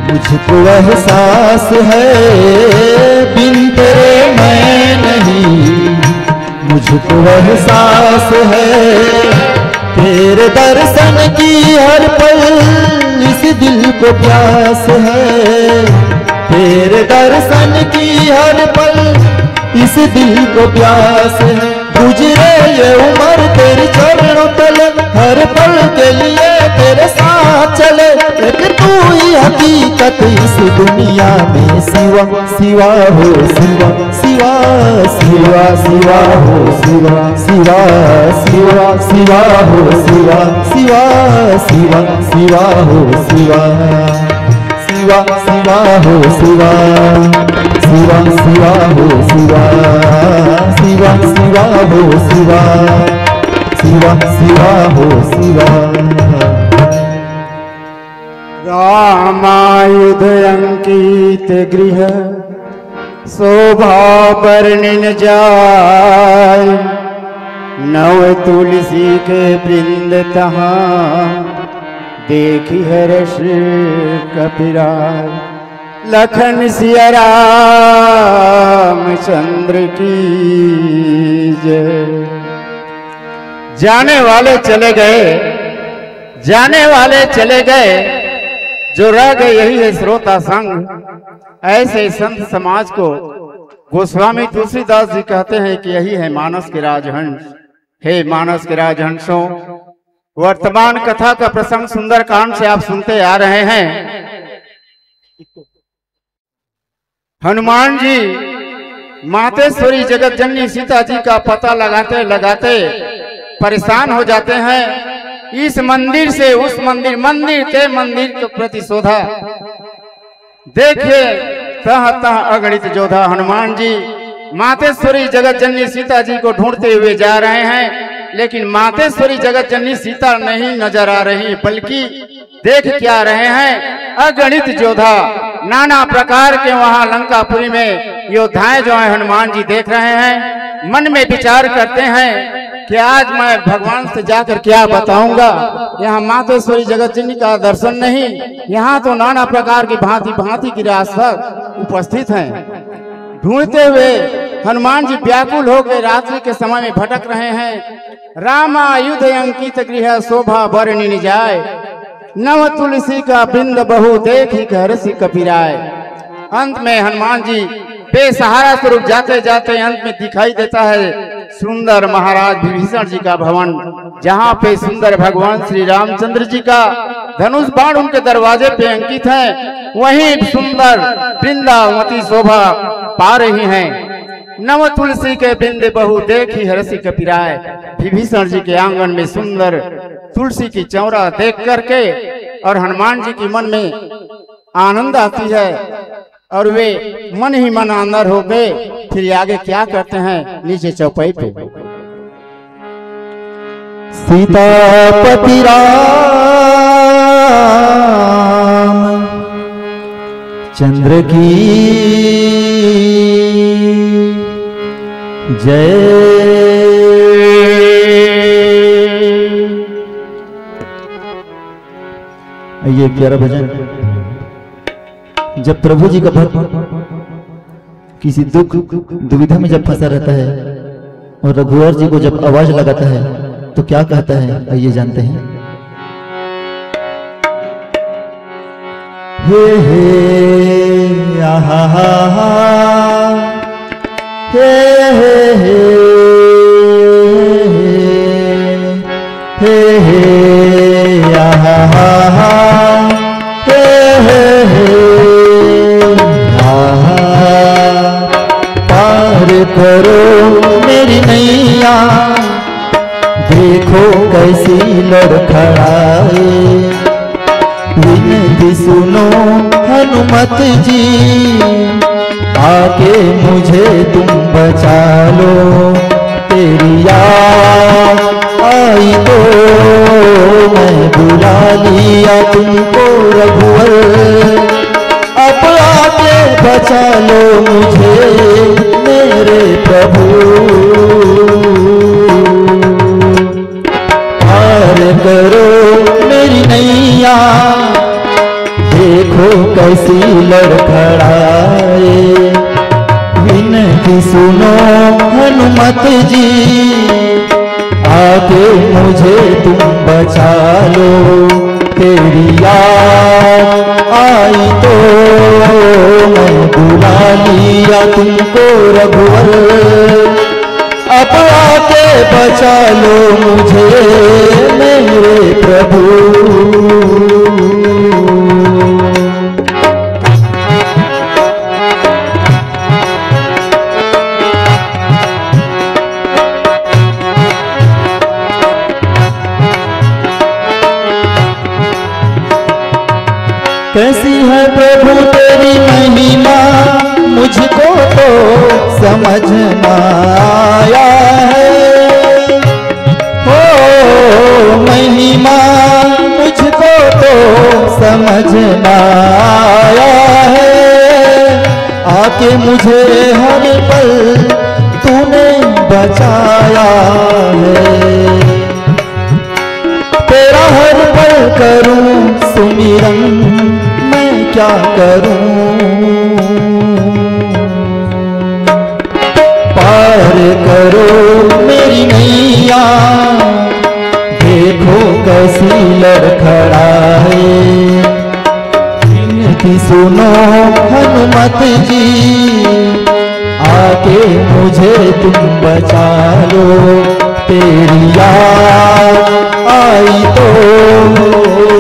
मुझको एहसास है, बिन तेरे मैं नहीं, मुझको एहसास है। तेरे दर्शन की हर पल इस दिल को प्यास है, तेरे दर्शन की हर पल इस दिल को प्यास है। गुजरे ये उम्र तेरे चरणों तले, हर पल के लिए तेरे साथ चले। एक तू ही हकीकत इस दुनिया में। शिवा, शिवा हो शिवा, शिवा, शिवा, शिवा हो शिवा, शिवा, शिवा, शिवा हो शिवा, शिवा, शिवा, शिवा हो शिवा। शिवा, शिवा हो शिवा, शिवा, शिवा हो शिवा, शिवा, शिवा हो शिवा, शिवा, शिवा हो शिवा। रामायुध अंकित गृह शोभा बरनिन जाय, नव तुलसी के वृंद तहाँ, देखी हरष कपिराय। लखन सिया रामचंद्र की जय। जाने वाले चले गए, जाने वाले चले गए, जो रह गए यही है श्रोता संग। ऐसे संत समाज को गोस्वामी तुलसीदास जी कहते हैं कि यही है मानस के राजहंस। हे मानस के राजहंसों, वर्तमान कथा का प्रसंग सुंदरकांड से आप सुनते आ रहे हैं। हनुमान जी मातेश्वरी जगत जननी सीता जी का पता लगाते लगाते परेशान हो जाते हैं। इस मंदिर से उस मंदिर, मंदिर ते मंदिर के प्रति शोधा। देखे तह तह अगणित जोधा। हनुमान जी मातेश्वरी जगत जननी सीता जी को ढूंढते हुए जा रहे हैं, लेकिन मातेश्वरी जगत जननी सीता नहीं नजर आ रही, बल्कि देख क्या रहे हैं, अगणित जोधा। नाना प्रकार के वहां लंकापुरी में योद्धाएं जो हैं, हनुमान जी देख रहे हैं, मन में विचार करते हैं कि आज मैं भगवान से जाकर क्या बताऊंगा। यहाँ मातेश्वरी जगत जननी का दर्शन नहीं, यहाँ तो नाना प्रकार की भांति भांति की राक्षस उपस्थित हैं। ढूंढते हुए हनुमान जी व्याकुल होकर रात्रि के समय में भटक रहे हैं। रामायुध अंकित गृह शोभा बरनि न जाय, नव तुलसी का बिंद बहु देखि हरषि कपिराय। अंत में हनुमान जी बेसहारा स्वरूप जाते जाते अंत में दिखाई देता है सुंदर महाराज विभीषण जी का भवन, जहाँ पे सुंदर भगवान श्री रामचंद्र जी का धनुष बाण उनके दरवाजे पे अंकित है, वहीं सुंदर वृंदावती शोभा पा रही हैं। नव तुलसी के बिंद बहु देखि हरषि कपिराय। विभीषण जी के आंगन में सुंदर तुलसी की चौरा देख करके और हनुमान जी के मन में आनंद आती है और वे मन ही मन अंदर होके फिर आगे क्या करते हैं, नीचे चौपाई पे। सीतापति राम चंद्र की जय। ये प्यारा भजन, जब प्रभु जी का भक्त किसी दुख दुविधा में जब फंसा रहता है और रघुवर जी को जब आवाज लगाता है तो क्या कहता है, आइए जानते हैं। हे हे आहा हा हा, हे हे हे, हे हे आहा हा हा, हे हे हे, आहा। पार करो मेरी नैया, देखो कैसी लड़खड़ाए। विनती सुनो हनुमत जी, आके मुझे तुम बचा लो। तेरी याद आई तो मैं बुला लिया तुमको रघुवर, अब आके बचा लो मुझे मेरे प्रभु। पार करो मेरी नैया, देखो कैसी लड़खड़ाए। विनती सुनो हनुमत जी, आके मुझे तुम बचा लो। तेरी याद आई तो मैं बुला लिया तुमको रघुवर, अब आके बचा लो मुझे मेरे प्रभु। कैसी है प्रभु तेरी महिमा, मुझको तो समझ ना आया है। ओ महिमा, मुझको तो समझ ना आया है। आके मुझे हर पल तूने बचाया है। तेरा हर पल करूं सुमिरन, मैं क्या करूं। पार करो मेरी नैया, देखो कैसी लड़खड़ाए। विनती सुनो हनुमत जी, आके मुझे तुम बचा लो। तेरी याद आई तो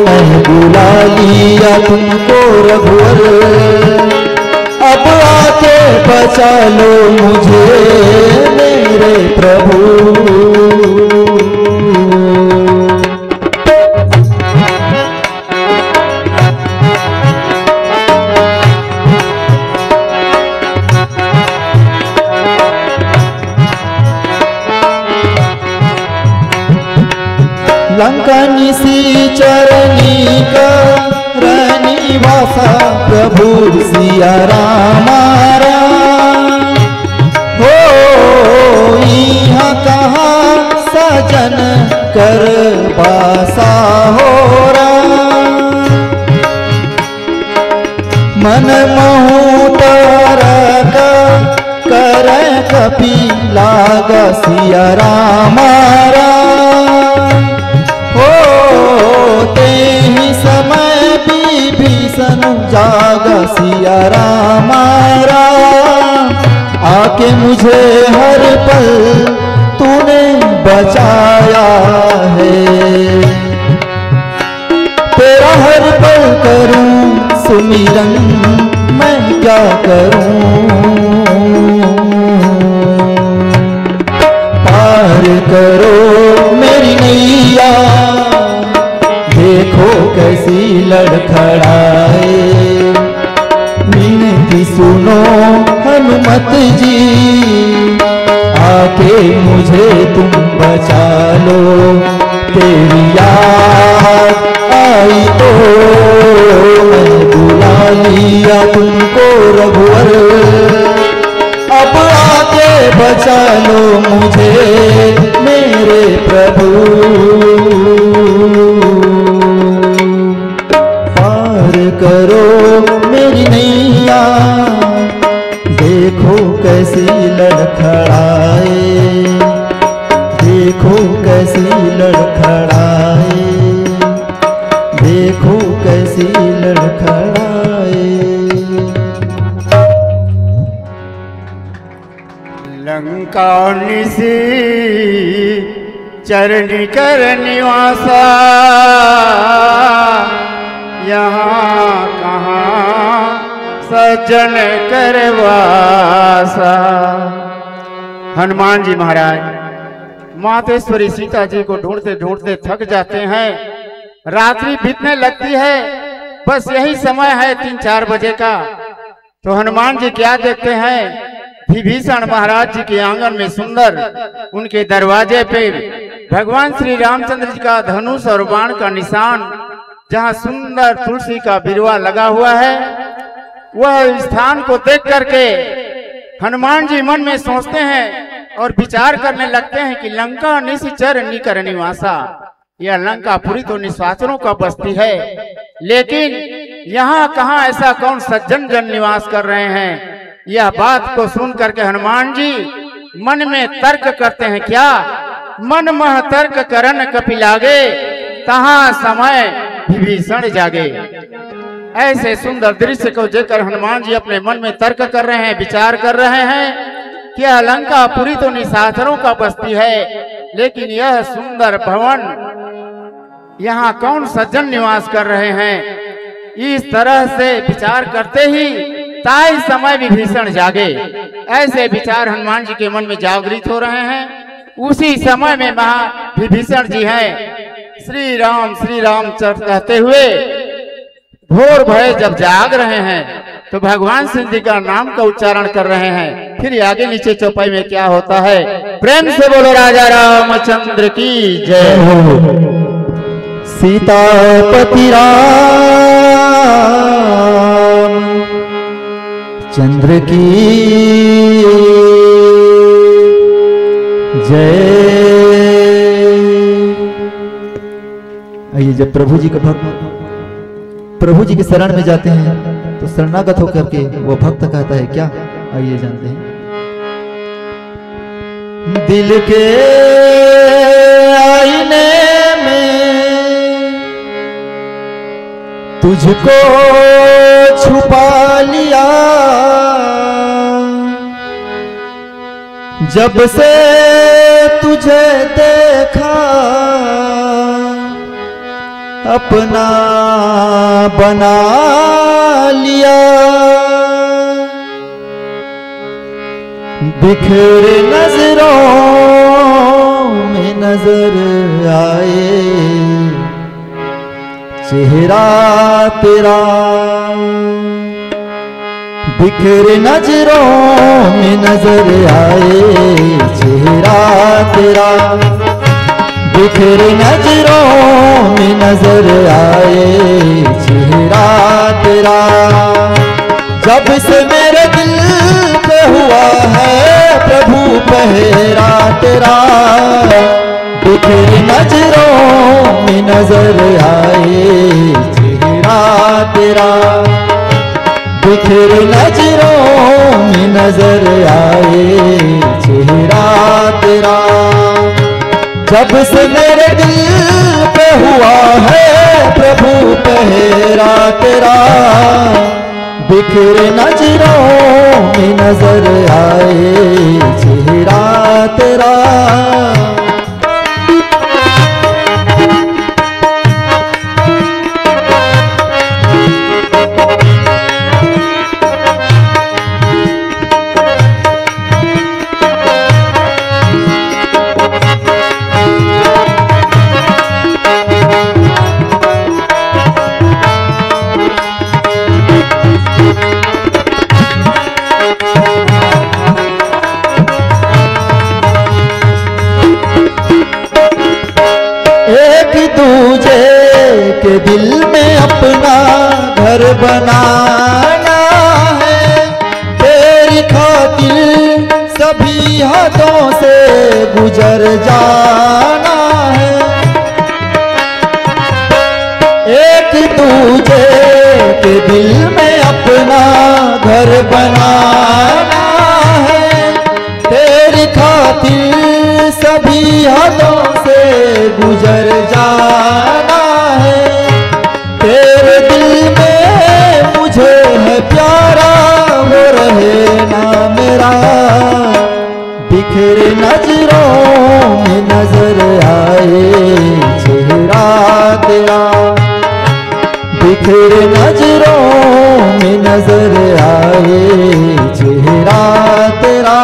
मैं बुला लिया तुमको रघुवर, अब आके बचा लो मुझे मेरे प्रभु। लंका निशिचर निकरनि निवासा प्रभु सिया रामा राम। हो इहाँ कहाँ सजन कर बासा हो राम। मन महूँ तरक करैं कपि लागा सिया रामा राम। हो तेहि समय विभीषण जागा सिया रामा राम। आके मुझे हर पल तूने बचाया है। तेरा हर पल करूं सुमिरन, मैं क्या करूं। पार करो मेरी नैया, देखो कैसी लड़खड़ाए। विनती सुनो हनुमत जी, आके मुझे तुम बचा लो। तेरी याद आई तो मैं बुला लिया तुमको रघुवर। अब आके बचा लो मुझे मेरे प्रभु। पार करो मेरी नैया, देखो कैसी लड़खड़ाए। देखो कैसी लड़खड़ाए। देखो कैसी लड़खड़ाए। लंका निशिचर निकर निवासा, यहाँ कहाँ सज्जन कर बासा। हनुमान जी महाराज मातेश्वरी सीता जी को ढूंढते ढूंढते थक जाते हैं। रात्रि बीतने लगती है, बस यही समय है तीन चार बजे का। तो हनुमान जी क्या देखते हैं, विभीषण महाराज जी के आंगन में सुंदर उनके दरवाजे पे भगवान श्री रामचंद्र जी का धनुष और बाण का निशान, जहां सुंदर तुलसी का बिरवा लगा हुआ है, वह स्थान को देख करके हनुमान जी मन में सोचते हैं और विचार करने लगते हैं कि लंका निशिचर निकर निवासा, यह लंकापुरी तो निशाचरों का बस्ती है, लेकिन यहाँ कहाँ ऐसा कौन सज्जन जन निवास कर रहे हैं। यह बात को सुन करके हनुमान जी मन में तर्क करते हैं। क्या मन मह तर्क करन कपि लागे, तहाँ समय विभीषण जागे। ऐसे सुंदर दृश्य को देखकर हनुमान जी अपने मन में तर्क कर रहे हैं, विचार कर रहे हैं कि यह लंकापुरी तो निशाचरों का बस्ती है, लेकिन यह सुंदर भवन, यहाँ कौन सज्जन निवास कर रहे हैं। इस तरह से विचार करते ही ताही समय विभीषण जागे। ऐसे विचार हनुमान जी के मन में जागृत हो रहे हैं। उसी समय में महा विभीषण जी हैं, श्री राम श्री राम चर-, कहते हुए भोर भये जब जाग रहे हैं तो भगवान शिव जी का नाम का उच्चारण कर रहे हैं। फिर आगे नीचे चौपाई में क्या होता है, प्रेम से बोलो राजा रामचंद्र की जय हो। सीतापति राम चंद्र की जय। आइए, जब प्रभु जी का भक्त प्रभु जी के शरण में जाते हैं तो शरणागत होकर के वो भक्त कहता है क्या, आइए जानते हैं। दिल के आईने में तुझको छुपा लिया, जब से तुझे देखा अपना बना लिया। बिखरे नजरों में नजर आए चेहरा तेरा, बिखरे नजरों में नजर आए चेहरा तेरा। बिखरे नजरों में नजर आए चेहरा तेरा। जब से मेरे दिल पे हुआ है प्रभु पहरा तेरा, बिखरे नजरों में नजर आए चेहरा तेरा। बिखरे नजरों में नजर आए चेहरा तेरा। जब से मेरे दिल पे हुआ है प्रभु पहरा तेरा, बिखरे नजरों में नजर आए चेहरा तेरा। एक दूजे के दिल में अपना घर बनाना है। तेरी खातिर सभी हदों से गुजर जाना है। एक दूजे के दिल में अपना घर बनाना है। तेरी खातिर सभी हदों से गुजर जाना है। तेरे दिल में मुझे है प्यारा, वो रहे ना मेरा। बिखरे नजरों में नजर आए चेहरा तेरा। बिखरे नजरों में नजर आए चेहरा तेरा।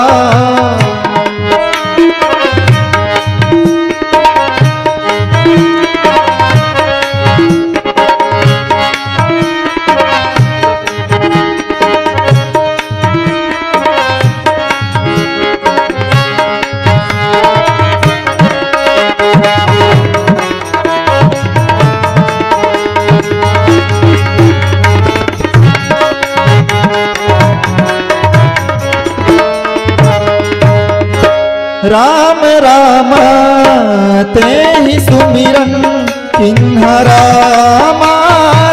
राम राम तेहि सुमिरन किन्हा राम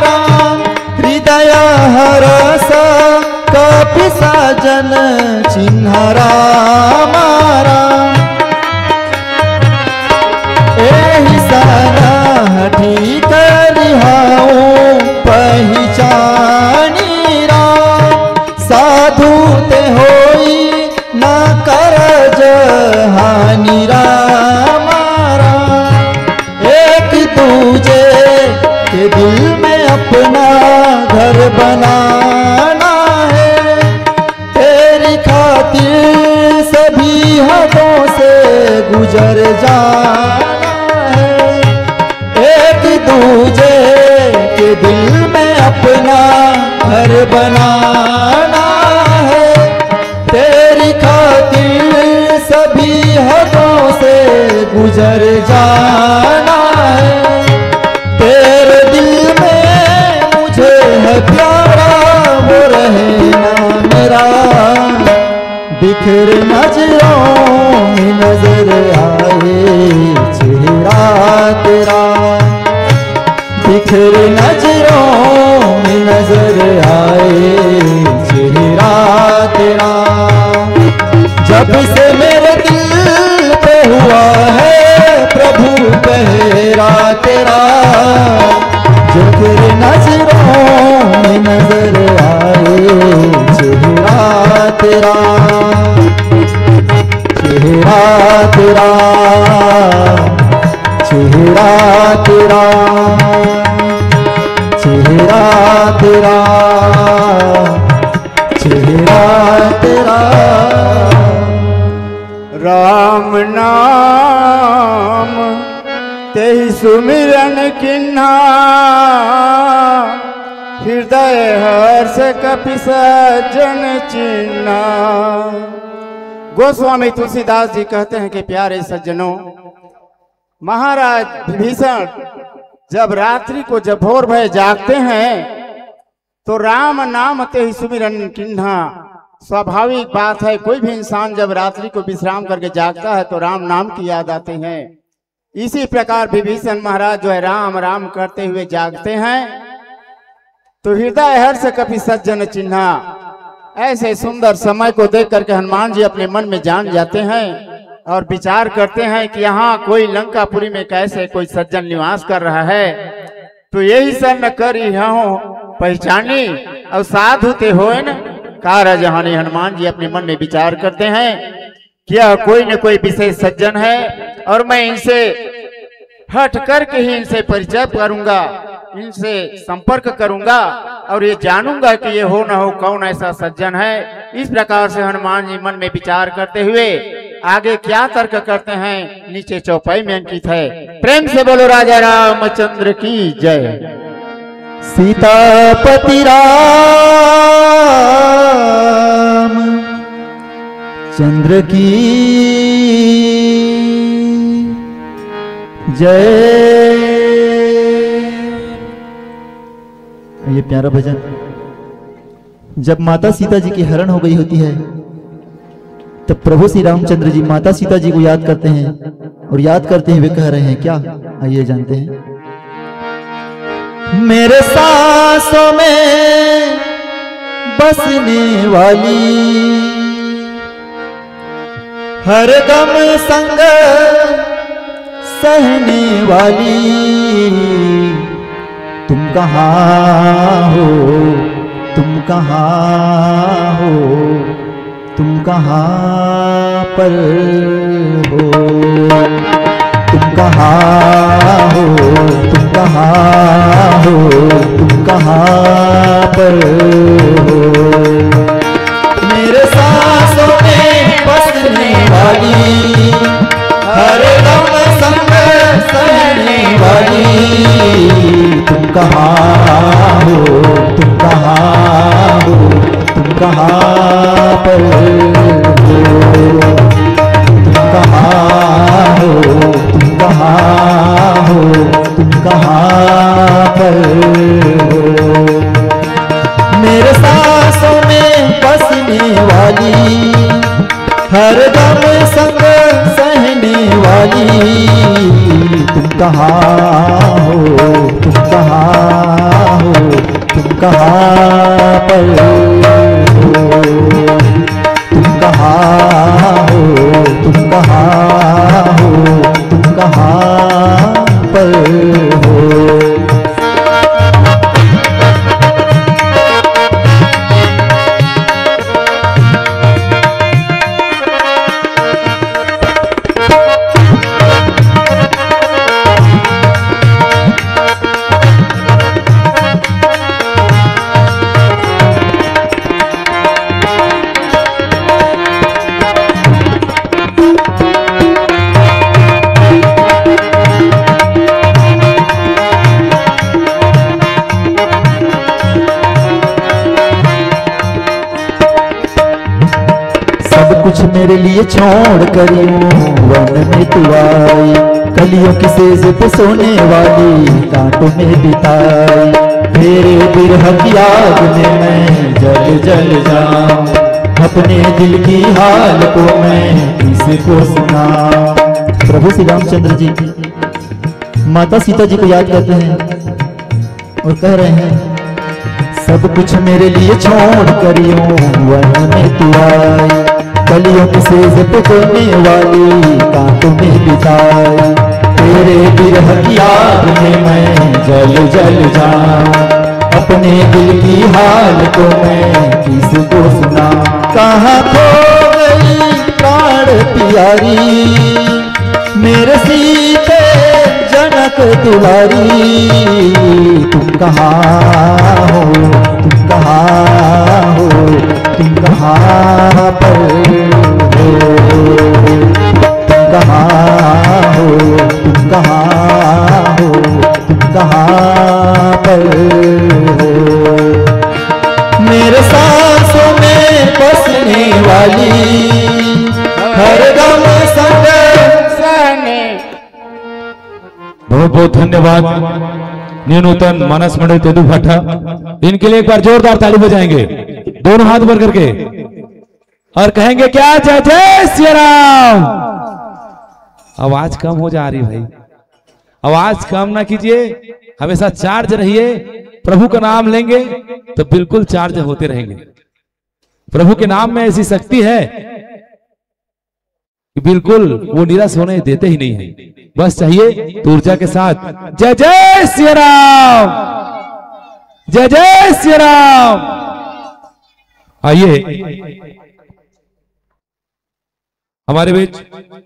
राम। हृदय हरस कपि सजन चिन्हा राम राम। एहि सनह ठीक रिहाऊं पहिचानी राम। साधु ते होई ना करज हानि राम राम। एक दूजे के दिल में अपना घर बनाना है। तेरी खातिर सभी हदों से गुजर जाना है। एक दूजे के दिल में अपना घर बनाना है। तेरी खातिर सभी हदों से गुजर जाना है। तेरे दिल में मुझे है प्यारा, वो रहे ना मेरा। बिखरे नजरों में नजर आए चेहरा तेरा। बिखरे नजरों में नजर आए चेहरा तेरा। जब से मेरे दिल पे हुआ है प्रभु पहरा तेरा। बिखरे नजरों में नजर आए चेहरा तेरा। चेहरा तेरा, चेहरा तेरा, चेहरा तेरा, चेहरा तेरा। राम नाम तेहि सुमिरन किन्हा, हृदय हर्ष कपि सज्जन चिन्हा। गोस्वामी तुलसीदास जी कहते हैं कि प्यारे सज्जनों, महाराज विभीषण जब रात्रि को जब भोर भय जागते हैं तो राम नाम ते ही सुमिरन किन्हा। स्वाभाविक बात है, कोई भी इंसान जब रात्रि को विश्राम करके जागता है तो राम नाम की याद आती है। इसी प्रकार विभीषण महाराज जो है राम राम करते हुए जागते हैं तो हृदय हर्ष कपि सज्जन चिन्हा। ऐसे सुंदर समय को देख करके हनुमान जी अपने मन में जान जाते हैं और विचार करते हैं कि यहाँ कोई लंकापुरी में कैसे कोई सज्जन निवास कर रहा है, तो यही शरण कर यहूँ पहचानी और साधु ते होए न कारज हानि। हनुमान जी अपने मन में विचार करते हैं कि यह कोई न कोई विशेष सज्जन है और मैं इनसे हट करके ही इनसे परिचय करूंगा, इनसे संपर्क करूंगा और ये जानूंगा कि ये हो न हो कौन ऐसा सज्जन है। इस प्रकार से हनुमान जी मन में विचार करते हुए आगे क्या तर्क करते हैं, नीचे चौपाई में अंकित है। प्रेम से बोलो राजा रामचंद्र की जय। सीतापति राम चंद्र की जय। ये प्यारा भजन, जब माता सीता जी की हरण हो गई होती है, तब प्रभु श्री रामचंद्र जी माता सीता जी को याद करते हैं और याद करते हुए कह रहे हैं क्या, आइए जानते हैं। मेरे सांसों में बसने वाली, हर गम संग सहने वाली, तुम कहाँ हो, तुम कहाँ हो, तुम कहाँ पर हो, तुम कहाँ हो, तुम कहाँ हो, तुम कहाँ पर हो। मेरे सांसों में बसने वाली, हर गम संग सहने वाली, तुम कहाँ हो, तुम कहाँ हो, तुम कहाँ पर हो, तुम कहाँ हो, तुम कहाँ हो, तुम कहाँ पर हो। मेरे सांसों में बसने वाली, हर गम संग सहने वाली, तुम कहाँ हो, तुम कहाँ हो, तुम कहाँ पर हो, तुम कहाँ हो, तुम कहाँ हो, तुम कहाँ पर हो। सब कुछ मेरे लिए छोड़ कर यूं वन में तू आई, कलियों की सेज पे सोने वाली कांटों में बिताई। तेरे बिरह की आग में मैं जल जल जाऊं, अपने दिल की हाल को मैं किसको सुनाऊं। प्रभु श्री रामचंद्र जी माता सीता जी को याद करते हैं और कह रहे हैं, सब कुछ मेरे लिए छोड़ कर यूं वन में तू आई, कलियों की सेज पे सोने वाली कांटों में बिताई। तेरे बिरह की आग में मैं जल जल जाऊं, अपने दिल की हाल को मैं किसको सुनाऊं। कहाँ खो गई प्राण प्यारी, मेरे सीते जनक दुलारी, तुम कहाँ हो, तुम कहाँ हो, तुम कहाँ पर हो, तुम कहाँ हो, तुम कहाँ हो, तुम कहाँ पर हो। मेरे सांसों में बसने वाली, हर गम संग सहने बहुत धन्यवाद न्यू नूतन मानस मंडल तेदू भाटा। इनके लिए एक बार जोरदार ताली बजाएंगे दोनों हाथ ऊपर करके और कहेंगे क्या, जय जय सिया राम। आवाज कम हो जा रही भाई, आवाज कम ना कीजिए, हमेशा चार्ज रहिए। प्रभु का नाम लेंगे तो बिल्कुल चार्ज होते रहेंगे। प्रभु के नाम में ऐसी शक्ति है कि बिल्कुल वो निराश होने देते ही नहीं है। बस चाहिए तो ऊर्जा के साथ जय जय सिया राम, जय जय सिया राम। आइए हमारे बीच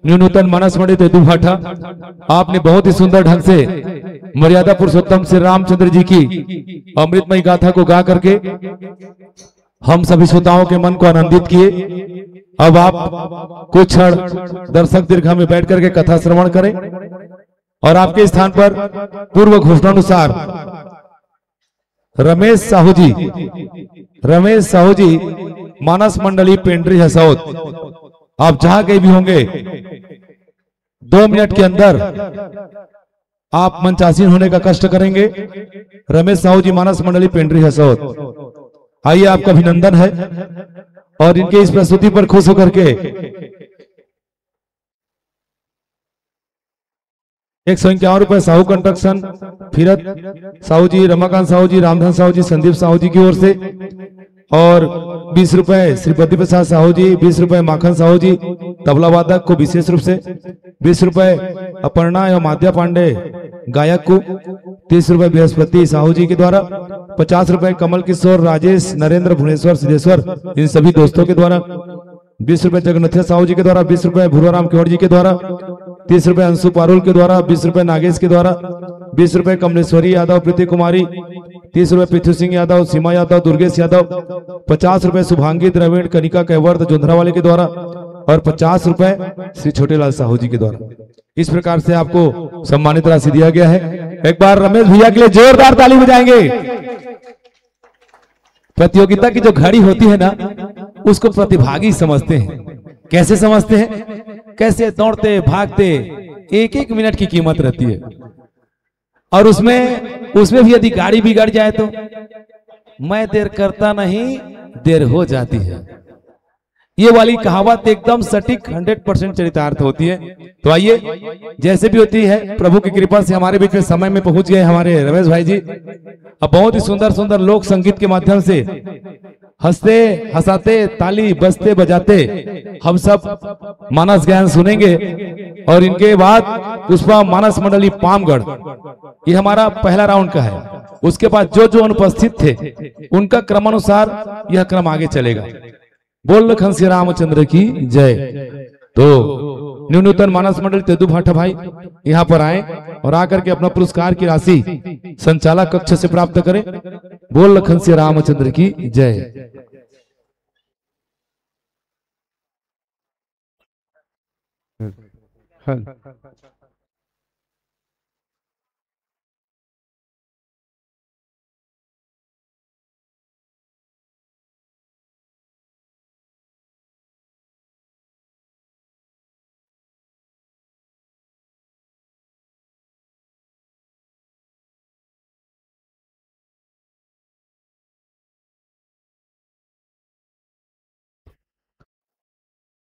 न्यू नूतन मानस मंडल तेदू भाटा, आपने बहुत ही सुंदर ढंग से मर्यादा पुरुषोत्तम श्री रामचंद्र जी की अमृतमय गाथा को गा करके हम सभी श्रोताओं के मन को आनंदित किए। अब आप कुछ क्षण दर्शक दीर्घा में बैठ करके कथा श्रवण करें और आपके स्थान पर पूर्व घोषणानुसार रमेश साहू जी, रमेश साहू जी, मानस मंडली पेंड्री हसौद, आप जहां कहीं भी होंगे, दो मिनट के अंदर आप मंचासीन होने का कष्ट करेंगे। रमेश साहू जी, मानस मंडली पेंड्री हसौद, आइए, आपका अभिनंदन है और इनके इस प्रस्तुति पर खुश होकर के एक सौ इक्यावन रुपए साहू कंस्ट्रक्शन, फिरत साहू जी, रमाकांत साहू जी, रामधन साहू जी, संदीप साहू जी की ओर से, और बीस रुपए श्रीपति प्रसाद साहू जी, बीस रुपए माखन साहू जी, तबला वादक को विशेष रूप से, बीस रुपए अपर्णा एवं आद्या पांडे गायक को, तीस रुपए बृहस्पति साहू जी के द्वारा, पचास रुपए कमल किशोर, राजेश, नरेंद्र, भुवनेश्वर, सिद्धेश्वर, इन सभी दोस्तों के द्वारा, बीस रुपए जगन्नाथ साहू जी के द्वारा, बीस रुपए भुरवाराम केवट जी के द्वारा, तीस रुपए अंशु पारुल के द्वारा, बीस रुपए नागेश के द्वारा, बीस रुपए कमलेश्वरी यादव, प्रीति कुमारी, तीस रुपए पृथ्वी सिंह यादव, सीमा यादव, दुर्गेश यादव, पचास रुपए शुभांगी द्रविड़, कनिका कैवर्त जोंधरा वाले के द्वारा और पचास रुपए श्री छोटेलाल साहू जी के द्वारा। इस प्रकार से आपको सम्मानित राशि दिया गया है। एक बार रमेश भैया के लिए जोरदार ताली बजाएंगे। प्रतियोगिता की जो घड़ी होती है ना, उसको प्रतिभागी समझते हैं। कैसे समझते हैं? कैसे दौड़ते भागते, एक एक मिनट की कीमत रहती है। और उसमें उसमें भी यदि गाड़ी बिगड़ जाए तो, मैं देर करता नहीं, देर हो जाती है। ये वाली कहावत एकदम सटीक हंड्रेड परसेंट चरितार्थ होती है। तो आइए, जैसे भी होती है, प्रभु की कृपा से हमारे बीच में समय में पहुंच गए हमारे रमेश भाई जी। अब बहुत ही सुंदर सुंदर लोक संगीत के माध्यम से हंसते हंसाते, ताली बजते बजाते हम सब मानस गायन सुनेंगे। और इनके बाद पुष्पा मानस मंडली पामगढ़, ये हमारा पहला राउंड का है। उसके बाद जो जो अनुपस्थित थे, उनका क्रमानुसार यह क्रम आगे चलेगा। बोल लखन श्री रामचंद्र की जय। तो न्यू नूतन मानस मंडल तेदू भाटा भाई यहाँ पर आए और आकर के अपना पुरस्कार की राशि संचालक कक्ष से प्राप्त करें। बोल लखन श्री रामचंद्र की जय।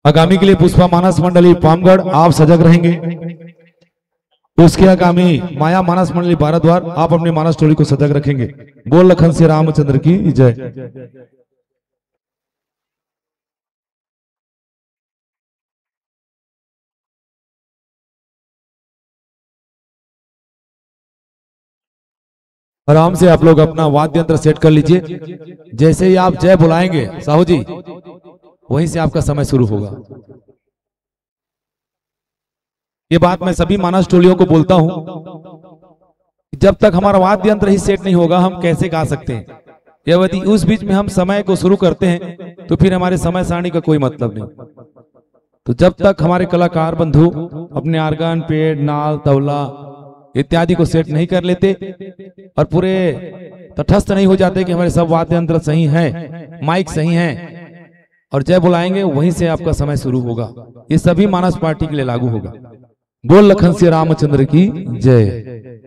आगामी के लिए पुष्पा मानस मंडली पामगढ़, आप सजग रहेंगे। उसके आगामी माया मानस मंडली बाराद्वार, आप अपने मानस टोली को सजग रखेंगे। बोल लखन श्री रामचंद्र की जय। आराम से आप लोग अपना वाद्य यंत्र सेट कर लीजिए। जैसे ही आप जय बुलाएंगे साहू जी, वहीं से आपका समय शुरू होगा। ये बात मैं सभी मानस टोलियों को बोलता हूं, जब तक हमारा वाद्य यंत्र ही सेट नहीं होगा, हम कैसे गा सकते हैं? यदि उस बीच में हम समय को शुरू करते हैं, तो फिर हमारे समय सारणी का कोई मतलब नहीं। तो जब तक हमारे कलाकार बंधु अपने आर्गन, पेड, नाल, तबला इत्यादि को सेट नहीं कर लेते और पूरे तटस्थ नहीं हो जाते कि हमारे सब वाद्य यंत्र सही हैं, माइक सही हैं और जय बुलाएंगे, वहीं से आपका समय शुरू होगा। ये सभी मानस पार्टी के लिए लागू होगा। बोल लखन श्री रामचंद्र की जय।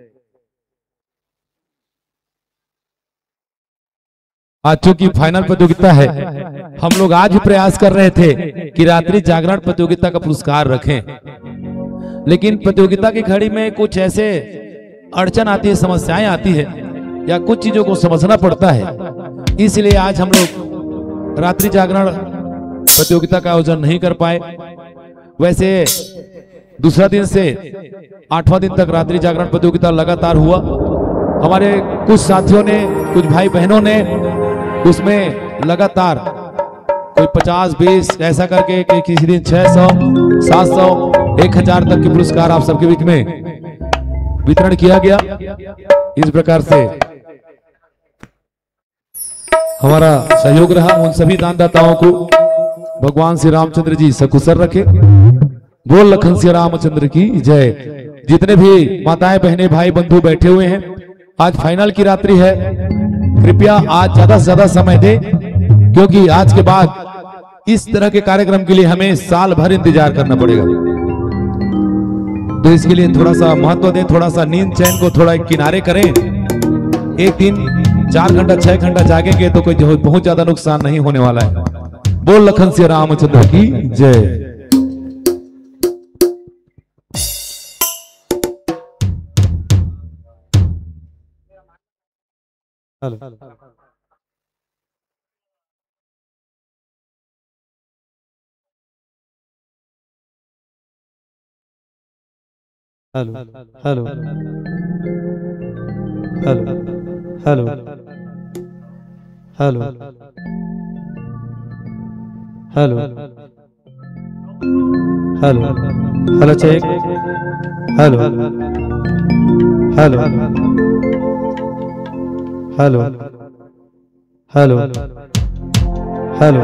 आज चूंकि फाइनल प्रतियोगिता है, हम लोग आज भी प्रयास कर रहे थे कि रात्रि जागरण प्रतियोगिता का पुरस्कार रखें, लेकिन प्रतियोगिता की घड़ी में कुछ ऐसे अड़चन आती है, समस्याएं आती है, या कुछ चीजों को समझना पड़ता है, इसलिए आज हम लोग रात्रि जागरण प्रतियोगिता का आयोजन नहीं कर पाए। वैसे दूसरा दिन से आठवां दिन तक रात्रि जागरण प्रतियोगिता लगातार हुआ। हमारे कुछ साथियों ने, कुछ भाई बहनों ने उसमें लगातार कोई पचास, बीस, ऐसा करके कि किसी दिन छह सौ, सात सौ, एक हजार तक के पुरस्कार आप सबके बीच में वितरण किया गया। इस प्रकार से हमारा सहयोग रहा। उन सभी दानदाताओं को भगवान श्री रामचंद्र जी सकुशल रखे। बोल लखन सिया रामचंद्र की जय। जितने भी माताएं, बहनें, भाई, बंधु बैठे हुए हैं, आज फाइनल की रात्रि है, कृपया आज ज्यादा से ज्यादा समय दें, क्योंकि आज के बाद इस तरह के कार्यक्रम के लिए हमें साल भर इंतजार करना पड़ेगा। तो इसके लिए थोड़ा सा महत्व दें, थोड़ा सा नींद चैन को थोड़ा एक किनारे करें। एक दिन चार घंटा, छह घंटा जागेंगे तो कोई जो, बहुत ज्यादा नुकसान नहीं होने वाला है। बोल लखन सिया रामचंद्र की जय। Hello. Hello. Hello. Hello. Hello. Hello. Hello. Hello. Hello, check. Hello. Hello. Hello. Hello. Hello.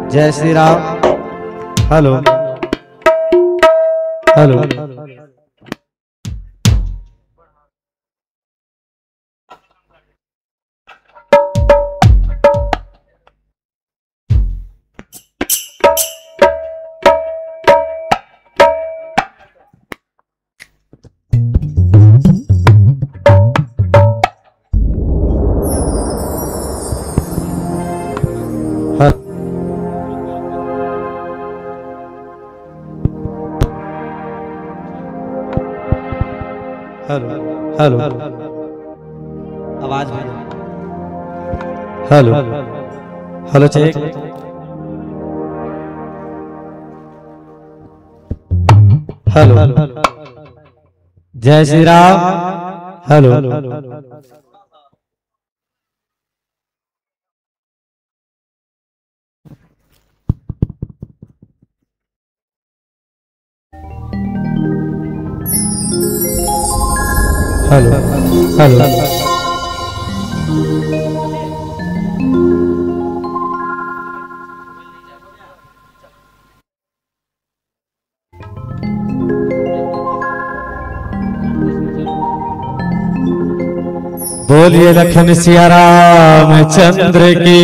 जय Shri Ram. Hello. Hello. Hello. Hello. आवाज में। हेलो। Hello, check. हेलो। जय Shri Ram. Hello. Hello. Hello. बोलिए लखन सिया रामचंद्र की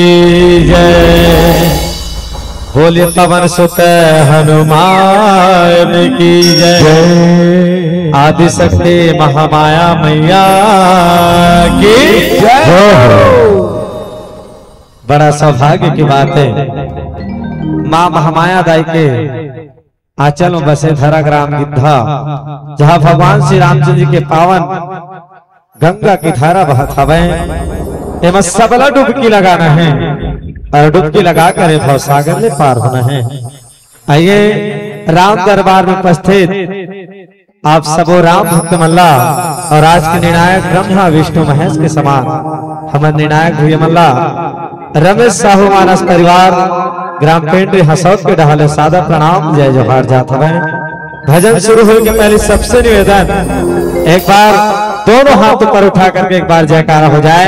जय। बोलिए पवन सुत हनुमान की जय। आदि शक्ति महामाया मैया की जय। बड़ा सौभाग्य की बात है, माँ महामाया दाई के आंचल में बसे धरा ग्राम गिद्धा, जहाँ भगवान श्री रामचंद्र जी के पावन गंगा की धारा बहत हवय। एमा सबला डुबकी लगाना है और डुबकी लगा कर भव सागर ले पार होना है। आइए, राम दरबार में उपस्थित आप सबो राम भक्त मन ला और आज के निर्णायक ब्रह्मा विष्णु महेश के समान हमर निर्णायक भैया मन ला रमेश साहू मानस परिवार ग्राम पेंड्री हसौद के डहाले सादर प्रणाम, जय जोहार जात हवय। भजन शुरू होए के पहले सबसे निवेदन, एक बार दोनों हाथ ऊपर उठा करके एक बार जयकारा हो जाए।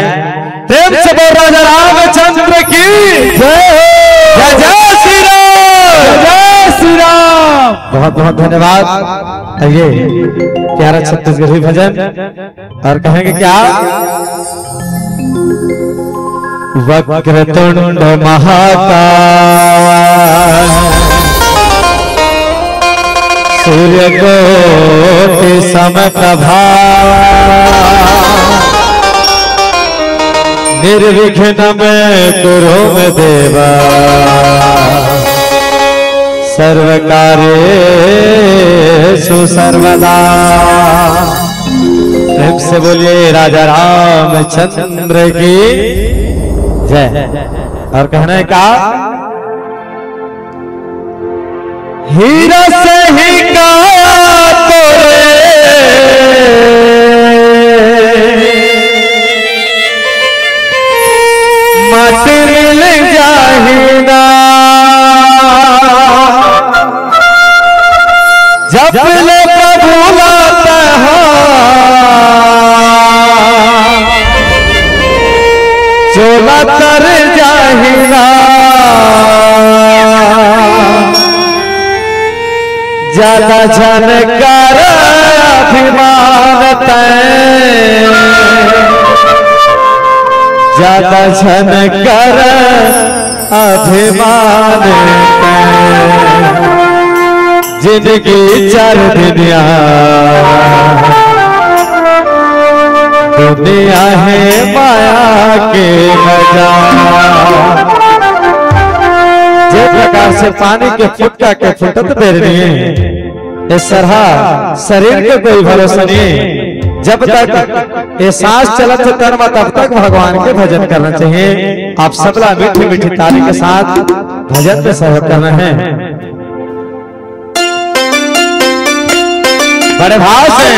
प्रेम से बोल राजा रामचंद्र की जय हो। जय जय श्री राम। जय जय श्री राम। बहुत बहुत धन्यवाद। आइए, प्यारा छत्तीसगढ़ी भजन और कहेंगे क्या? वक्रतुंड महाकाय, सूर्यकोटि समप्रभा। निर्विघ्नं कुरु मे देव सर्वकार्येषु सर्वदा। प्रेम से बोलिए राजा रामचंद्र की जय। और कहना है का? हीरा सही का तोरे मत मिल जाही ना। जब ले प्रभु लाता है, चोला तर जाही ना। ज्यादा झन कर अभिमान तैं, ज्यादा झन कर अभिमान तैं। जिंदगी चार दिन यार, दुनिया है माया के मजा। जे प्रकार से पानी के फुटका के फुटत बेर नहीं, ये सरहा शरीर के कोई भरोसा नहीं। जब तक ये सांस चलत हे तन म, तब तक भगवान के भजन करना चाहिए। आप सबला मीठी मीठी ताली के साथ भजन में सहयोग करना है। बड़े भाव से।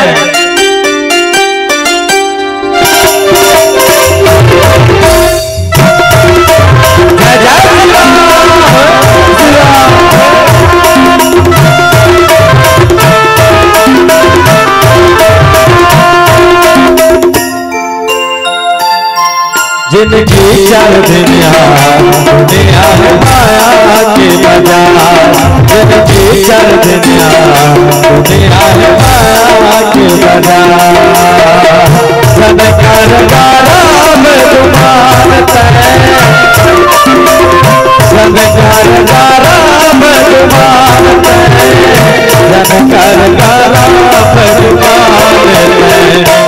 जय जय श्री राम। जिंदगी चार दिन यार, दुनिया है माया के बाजार। जिंदगी चार दिन यार, दुनिया है माया के बाजार। झन कर गारा में दुमान तैं, झन कर गारा में दुमान तैं, झन कर गारा में दुमान तैं।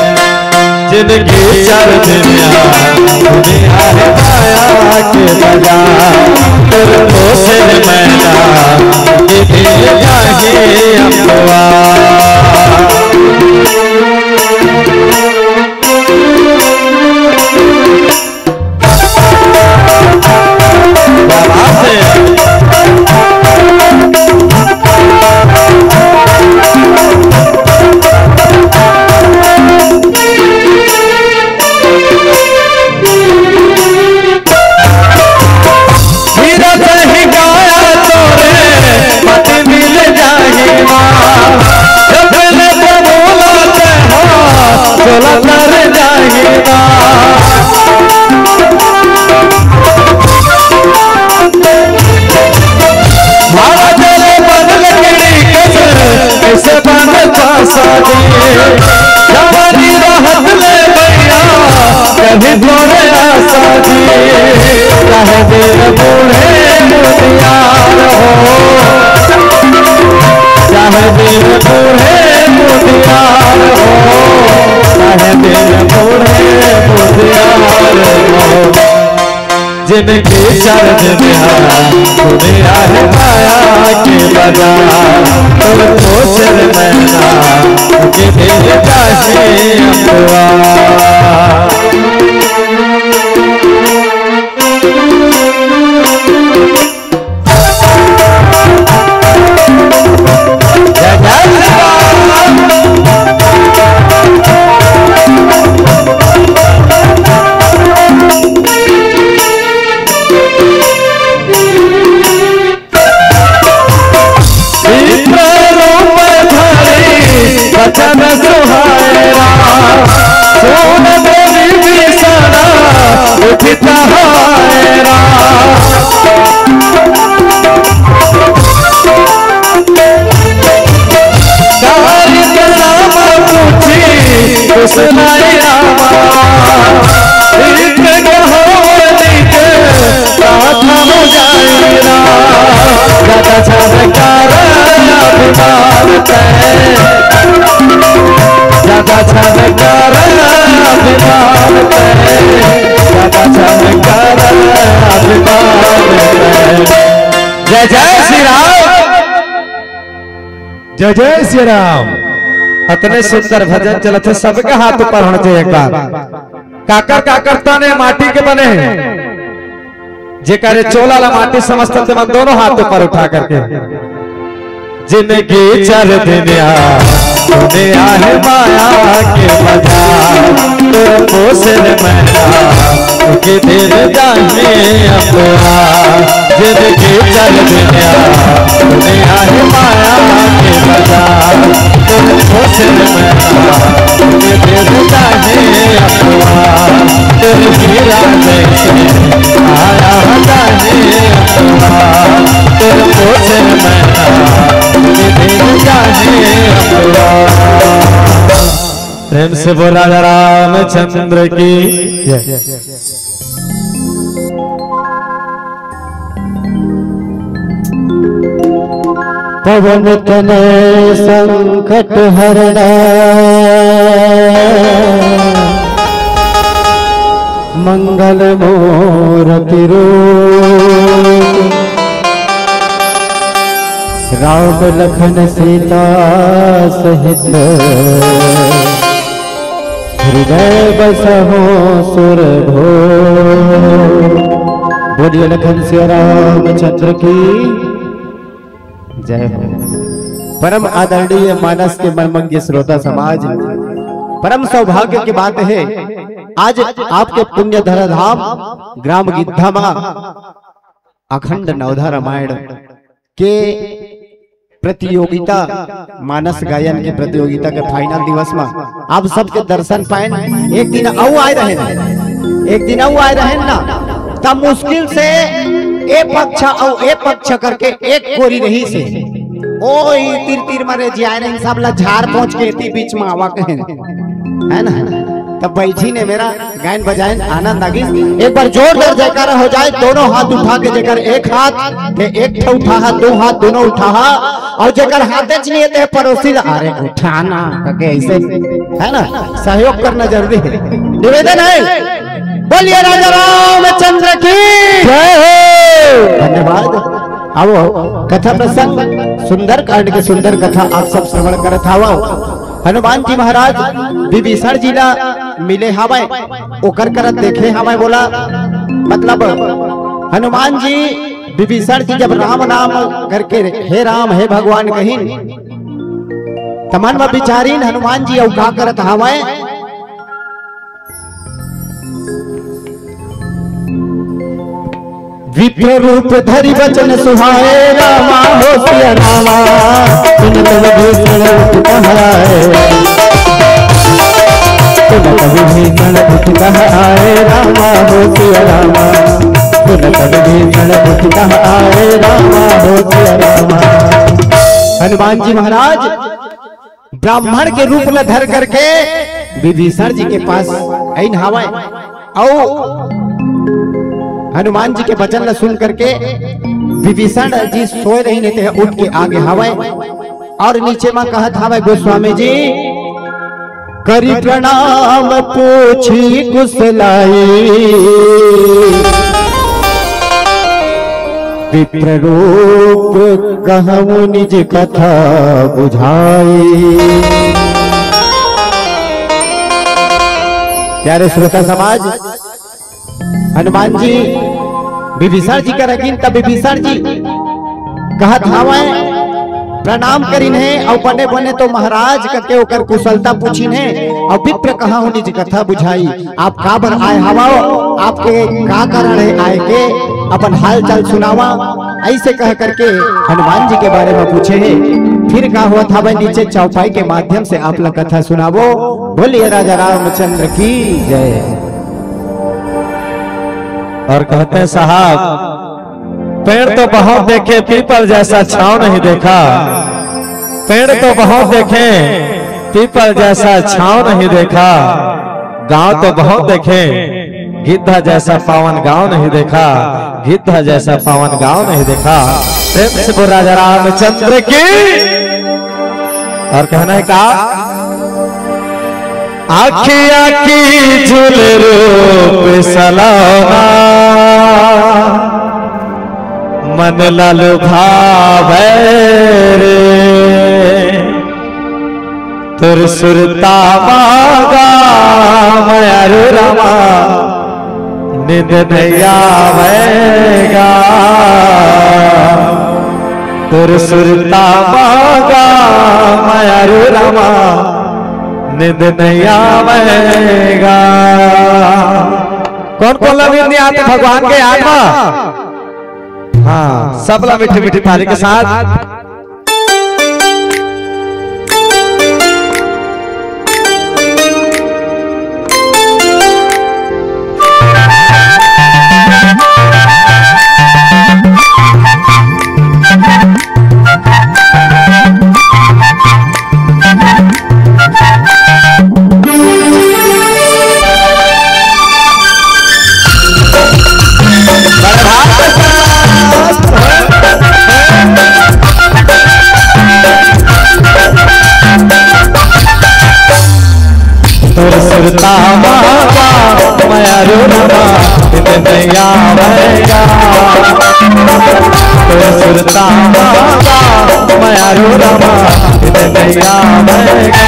जिंदगी चार दिन यार, दुनिया है माया के बाजार। तोर पोसर मैना, ये दिल जाहे अमवा। क्या बात है। हीरा सही का तोरे मत मिल जाही ना। जब ले प्रभु लाते हो, चोला तर जाही ना। भावा तेरे बन लकड़ी कस, कैसे बन पासा जी। जवानी रहत ले भैया, कभी तोरे आसा जी। चाहे दिन बूढ़े मुटियार हो, चाहे दिन बूढ़े मुटियार हो, चाहे दिन बूढ़े मुटियार हो। जिंदगी चार दिन यार, दुनिया है माया के बाजार। तोर पोसर मैना, ये दिल जाहे अमवा। विप्र रूप धारी वचन सुहायरा, सुन देवी विसरा उठित हायरा। तारिक नाम पूछी कुसुनाई रामा, एक कहो निक प्रार्थना जायरा। ज्यादा झन कर अभिमान तैं, ज्यादा झन कर अभिमान तैं, ज्यादा श्री राम। जय जय श्री राम। अतने सुंदर भजन चलत हे, सबके हाथ ऊपर होना चाहिए एक बार। काकर काकर तन ए माटी के बने हे, जेकर ए चोला ला माटी समझथन ते मन दोनों हाथ ऊपर उठा करके। जिनगी चर दुनिया, दुनिया हे माया के बाजार, तोर पोसे रे मैना, के देर जाने अपना। जिनगी चर दुनिया, दुनिया हे माया के बाजार, तोर पोसे रे मैना, के देर जाने अपना। तोर हीरा जैसे आया जाने अपना, तोर पोसे रे मैना, के देर जाने अपना। प्रेम से बोल राजा रामचंद्र की जय। पवन तनय संकट हरणा, मंगल मूरति रूप। राम लखन सीता सहित, हृदय बसहु सुरभूप। बोलिए लखन सिया रामचंद्र की जय हो। परम आदरणीय मानस के मनमंगे श्रोता समाज, परम सौभाग्य की बात हे, आज आपके पुण्य धरा धाम ग्राम गिद्धा मा अखंड नवधा रामायण के प्रतियोगिता, मानस गायन के प्रतियोगिता के final दिवस मा आप सबके दर्शन पाएन। एक दिन अउ आए रहेन, एक दिन अउ आए रहेन ना, तब मुश्किल से ए पक्ष अउ ए पक्ष करके एक कोरी रहिसे। ओ ई तीर तीर मारे जी आए रहेन, सब ला झार पहुंच के एती बीच मा आवा कहेन, है ना? तब बैठी ने मेरा गायन बजायन आनंद आगिस। एक बार जोरदार जयकारा हो जाए, दोनों हाथ उठा के, जेकर एक हाथ, ते एक ठो उठा हा, दो हाथ दोनों उठा हा, अउ जेकर हाथे च नहीं हे ते परोसी ला, अरे उठाना करके ऐसे, है ना, सहयोग करना जरूरी हे। निवेदन हे, बोलिए राजा रामचंद्र की जय हो। धन्यवाद। अब कथा प्रसंग सुंदरकांड के सुंदर कथा आप सब श्रवण करत हवव। हनुमान जी महाराज विभीषण जी ला मिले हवय, ओकर करा देखे हवय, बोला मतलब हनुमान जी विभीषण जी जब राम नाम करके हे राम हे भगवान कहिन, त मन म विचारिन हनुमान जी अउ का करत हवय। विप्र रूप धरि बचन सुहाए रामा हो सिया रामा, सुनत विभीषण उठ कहाए। सुनत विभीषण उठ कहाए रामा हो सिया रामा, सुनत विभीषण उठ कहाए रामा हो सिया रामा। हनुमान जी महाराज ब्राह्मण के रूप ल धर करके विभीषण जी के पास आइन हावय। अउ हनुमान जी के वचन ल सुन करके विभीषण जी सोए रहिन हे, ते उठ के आगे हावय अउ नीचे म कहत हावय, गोस्वामी जी, करी प्रणाम पूछी कुशलाई। विप्र रूप कहूँ निज कथा बुझाई। प्यारे श्रोता समाज, हनुमान जी विभीषण जी करा गिन, तब विभीषण जी कहत हावय, प्रणाम करिन हे अउ बने बने तो महाराज कके ओकर कुशलता पूछिन हे अउ विप्र कहूँ निज कथा बुझाई। आप काबर आए हवव, आपके का कारण हे आए के, अपन हाल चाल सुनावा। ऐसे कह करके हनुमान जी के बारे में पूछे हे। फिर का होत हवय, नीचे चौपाई के माध्यम से आप ला कथा सुनाबो। बोलिए राजा रामचंद्र की जय। अउ कहत हे साहब, पेड़ तो बहुत देखे, पीपल जैसा छांव नहीं देखा। पेड़ तो बहुत देखे, पीपल जैसा छांव नहीं देखा। गांव तो बहुत देखे, गिद्धा जैसा पावन गांव नहीं देखा। गिद्धा जैसा पावन गांव नहीं देखा। प्रेम से बोल राजा रामचंद्र की। अउ कहना हे का? आँखिया की झूल रूप सलोना, मन ला लुभावे रे, तोर सुरता मागा मयारू रमा, नींद नइ आवेगा। तोर सुरता मागा मयारू रमा, नींद नइ आवेगा। कोन कोन ला नींद नइ आत भगवान के याद मा? हाँ, सबला मीठी मीठी ताली के साथ। तोर सुरता मागा मयारू रमा, नींद नइ आवेगा। तोर सुरता मागा मयारू रमा, नींद नइ आवेगा।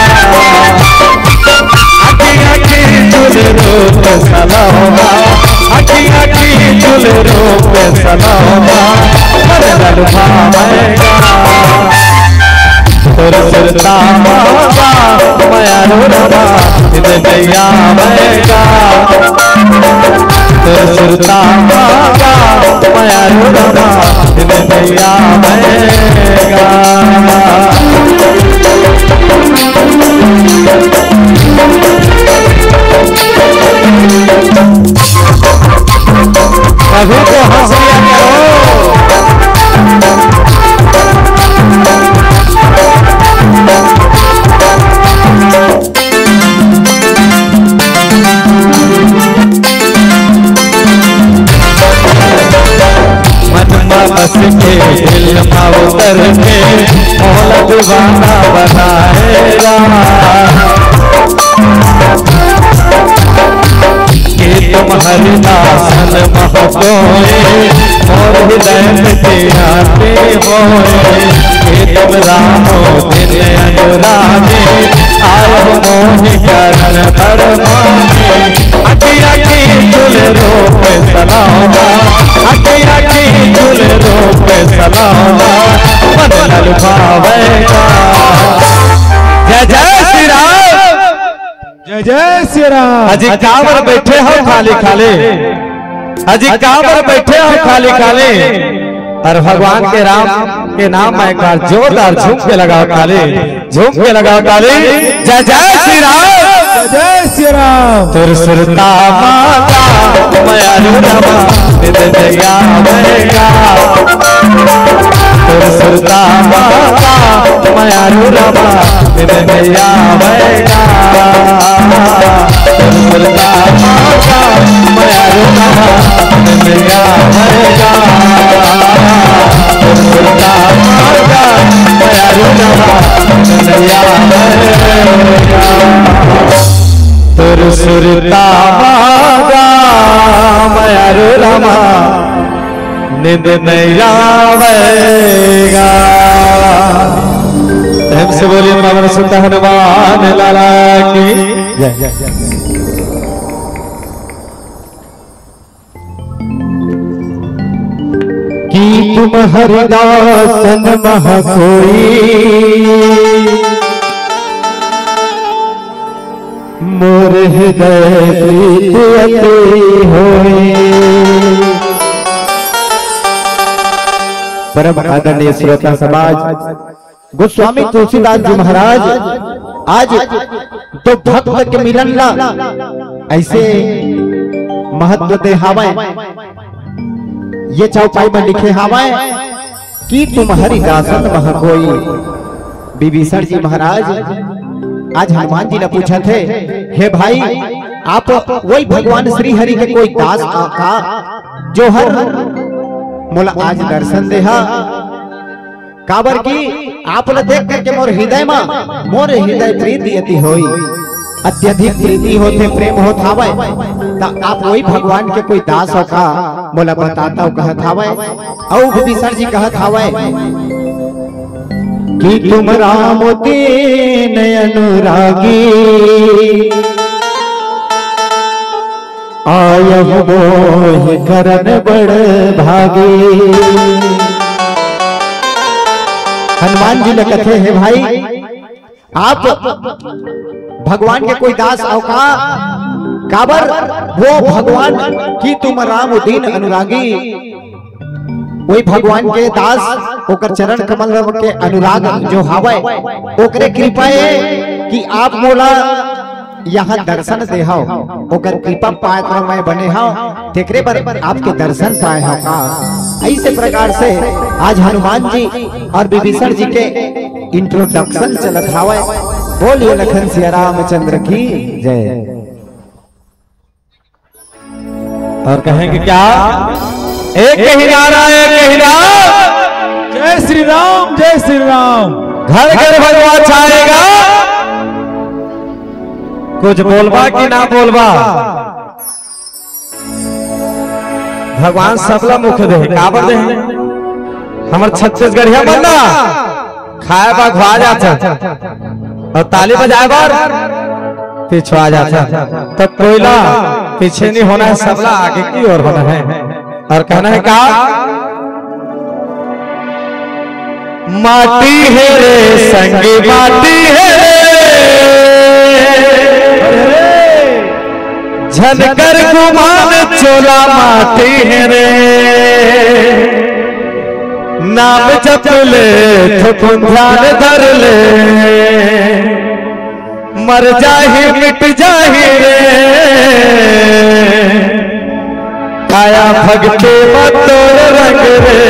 आँखी आँखी झूल रूप सलोना, आँखी आँखी झूल रूप सलोना, मन ललुभावेगा। तोर सुरता मागा मयारू रमा, नींद नइ आवेगा। तोर सुरता मागा मयारू रमा, नींद नइ आवेगा। प्रभु को हंस दिया करो। मन मा बस के दिल मा उतर के मोला दीवाना बनाएगा। कि तुम हरिदासन महकोए मोर हृदय में जियाते होए। कि तुम रामो दिन अनुरागे आयो मोहि करण बर मांगे। अखिया की झूल रूप सलोना, अखिया की झूल रूप सलोना, मन ललुभावेगा। जय जय श्री राम। जय जय श्री राम। अजी काबर बैठे हो खाली खाली, अजी काबर बैठे हो खाली खाली। अउ भगवान के राम के नाम मा एक बार जोरदार झूम के लगाओ ताली, झूम के लगाओ ताली। जय जय श्री राम। जय जय श्री राम। तोर सुरता मागा मयारू रमा, नींद नइ आवेगा। तोर सुरता मागा मयारू रमा, नींद नइ आवेगा। तोर सुरता मागा मयारू रमा, नींद नइ आवेगा। तोर सुरता मागा मयारू रमा, नींद नइ आवेगा। तोर सुरता मागा मयारू रमा, नींद नइ आवेगा। प्रेम से बोलिए पवन सुत हनुमान लाला की जय। कि तुम हरिदासन महकोई मोर हृदय प्रीत अति होई। परम आदरणीय श्रोता समाज, गोस्वामी तुलसीदास जी महाराज आज दो भक्त के मिलन ला ऐसे महत्व दे हावय। ये चौपाई में लिखे हावय कि तुम हरिदासन महकोई। विभीषण जी महाराज आज हनुमान जी ला पूछत हे, हे भाई, आप वही भगवान श्री हरि के कोई दास आ का, जो हर मोला आज दर्शन देहा? काबर कि आप ला देख करके मोर हृदय मा, मोर हृदय प्रीति अति होई। अत्यधिक प्रीति होथे, प्रेम होत हावय, त आप वही भगवान के कोई दास हो का, मोला बताता हो कहत हावय। अउ विभीषण जी कहत हावय कि तुम राम दीन अनुरागी, आयहु मोहि करन बड़ भागी। हनुमान जी ल कथे, हे भाई, आप भगवान के कोई दास अव का? काबर वो भगवान कि तुम राम दीन अनुरागी, वही भगवान के दास, ओकर चरण कमल के अनुराग जो हावय, ओकरे कृपा ए कि आप मोला यहाँ दर्शन दे हव, ओकर कृपा पात्र मैं बने हव, तेकरे बर आपके दर्शन पाए हव का। ऐसे प्रकार से आज हनुमान जी और विभीषण जी के इंट्रोडक्शन चलत हावय। बोलिए लखन सिया रामचंद्र की जय। और कहेंगे क्या? एक ही नारा, एक ही नारा। जय श्री राम, जय श्री राम। घर घर भगवा छाएगा। कुछ बोलबा कि ना बोलबा? भगवान सबला मुख दे, काबर दे? हमर छत्तीसगढ़िया मन ना खाए बर घुआ जाथे और ताली बजाए बर पिछुआ जाथे। तो कोई ला पीछे नहीं होना है, सबला आगे की ओर होना है। और कहना है का? माटी है रे संगी, माटी है रे, झन कर गुमान चोला माटी है रे। नाम जप ले थोकुन ध्यान धर ले, मर जाही मिट जाही रे, काया भक्ति म तोर रंग रे।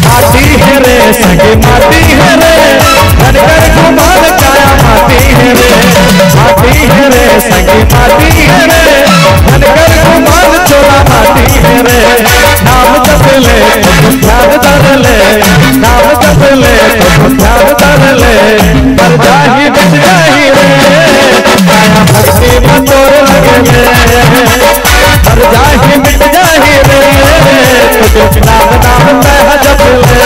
माटी है रे संगी, माटी है रे, धनकर कुमार काया माटी है रे। माटी है रे संगी, माटी है रे, धनकर कुमार चोला माटी है रे। नाम जप ले ध्यान धर ले, नाम जप ले ध्यान धर ले, मर जाही मिट जाही रे, काया भक्ति म तोर लगे ले। मर जाही मिट जाही रे, तुझे नाम नाम तह जप ले।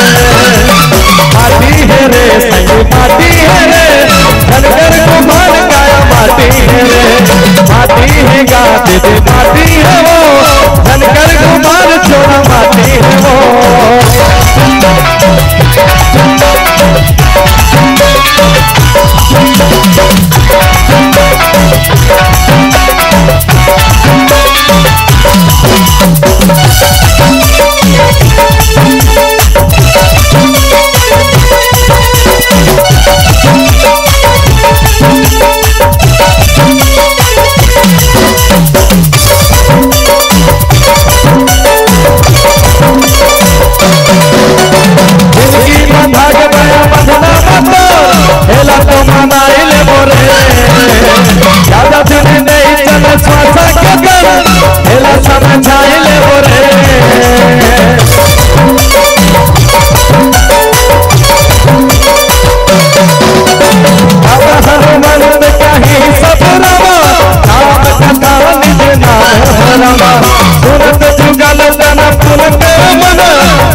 माटी है रे संगी, माटी है रे, धनकर कुमार काया माटी है रे। माटी है गा दीदी, माटी है वो, धनकर कुमार चोला माटी है वो। जिंदगी म भाग माया बंधना मत, एला तो मनाई ले मोरे। ज्यादा दिन नहीं चल श्वास के दम, एला समझाई ले मोरे। अब हनुमंत कही सब रामा, नाम कथा निज नाम धरमा। सुनत जुगल तन पुलक मन,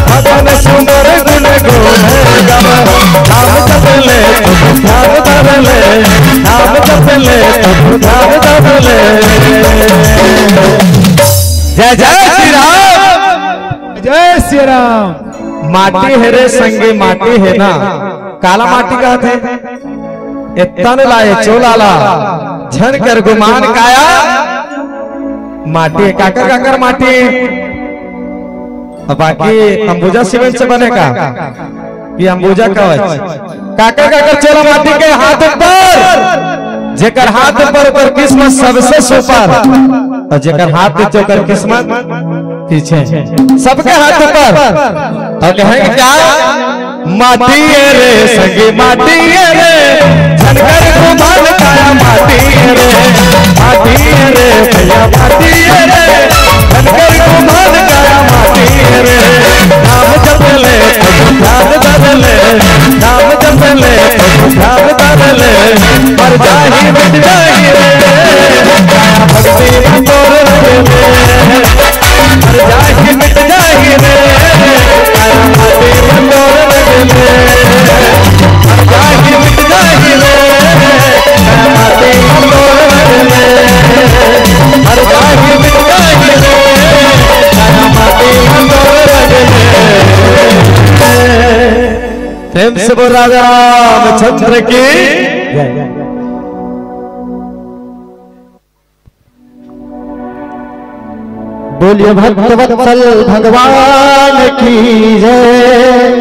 भजन सुंदर गुण गोविंद गम। नाम जप ले तुम ध्यान धर ले, नाम जप ले तुम ध्यान धर ले। जय जय श्री राम। जय श्री राम। माटी है रे संगी, माटी है ना, काला माटी कहत हे। एतन ला ए चोला ला, झन कर गुमान काया माटी हे। काकर काकर माटी हे? अब बाकी अंबुजा सीमेंट से बने का? कि अंबुजा कवच। काकर काकर चोला माटी के हाथ ऊपर, जेकर हाथ ऊपर ओकर किस्मत सबसे सुपर, अउ जेकर हाथ नीचे ओकर किस्मत पीछे। सबके हाथ ऊपर। अउ कहेंगे क्या? माटी ए रे संगी माटी ए रे, झनकर गुमान काया माटी ए रे, माटी ए रे भैया माटी ए रे, झनकर गुमान काया माटी ए रे। नाम जप ले ध्यान धर ले, नाम जप ले ध्यान धर ले, मर जाही मिट जाही रे, काया भक्ति में तोर लगे ले। मर जाही मिट जाही रे, काया माटी में तोर लगे ले। मर जाही मिट जाही रे, काया माटी में तोर लगे ले। मर जाही मिट जाही रे, काया माटी में तोर लगे ले। प्रेम से बोल राजा रामचंद्र की जय। बोलिए भक्त वत्सल भगवान की जय।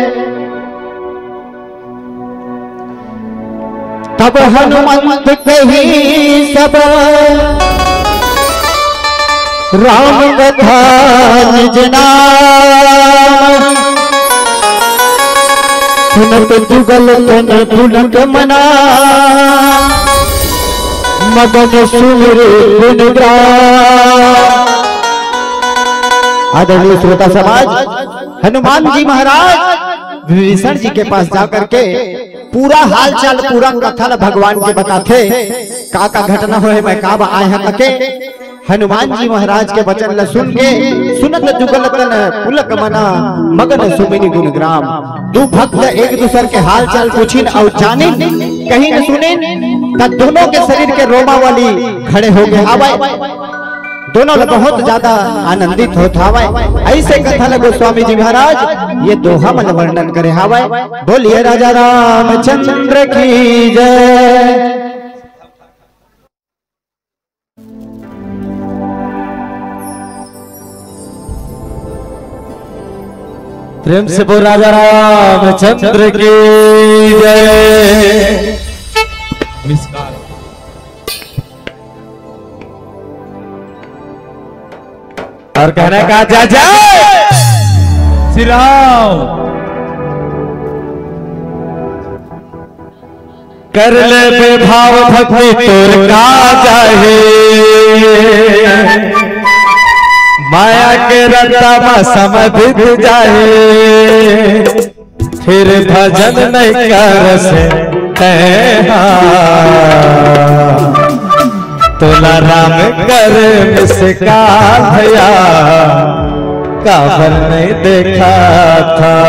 तब हनुमंत कही सब राम कथा निज नाम। सुनत जुगल तन पुलक मना, मगन सुमिर गुण गा। आदरणीय श्रोता समाज, हनुमान जी महाराज विभीषण जी के पास जाकर के पूरा हालचाल, पूरा कथा ल भगवान के बताथे, का का घटना होए, मैं का बर आए हंव कके। हनुमान जी महाराज के वचन ल सुन के, सुनत जुगल तन पुलक मना, मगन सुमिरि गुण ग्राम। दू भक्त एक दूसर के हालचाल पूछिन अउ जानिन, कहिन सुनिन, त दोनों के शरीर के रोमावली खड़े हो गे हावय। दोनों ल बहुत ज्यादा आनंदित होत हावय। अइसे कथा ल गोस्वामी जी महाराज ये दोहा मन वर्णन करे हावय। बोलिए राजा रामचंद्र की जय। प्रेम से बोल राजा रामचंद्र की जय। नमस्कार। अउ कहना का जय जय श्री राम। कर लेबे भाव भक्ति तोर का जाही, माया के रद्दा म सम बीत जाही। फिर भजन नइ करस तैं हा, तोला राम कर मिस कॉल भैया, काबर नइ देखत हस।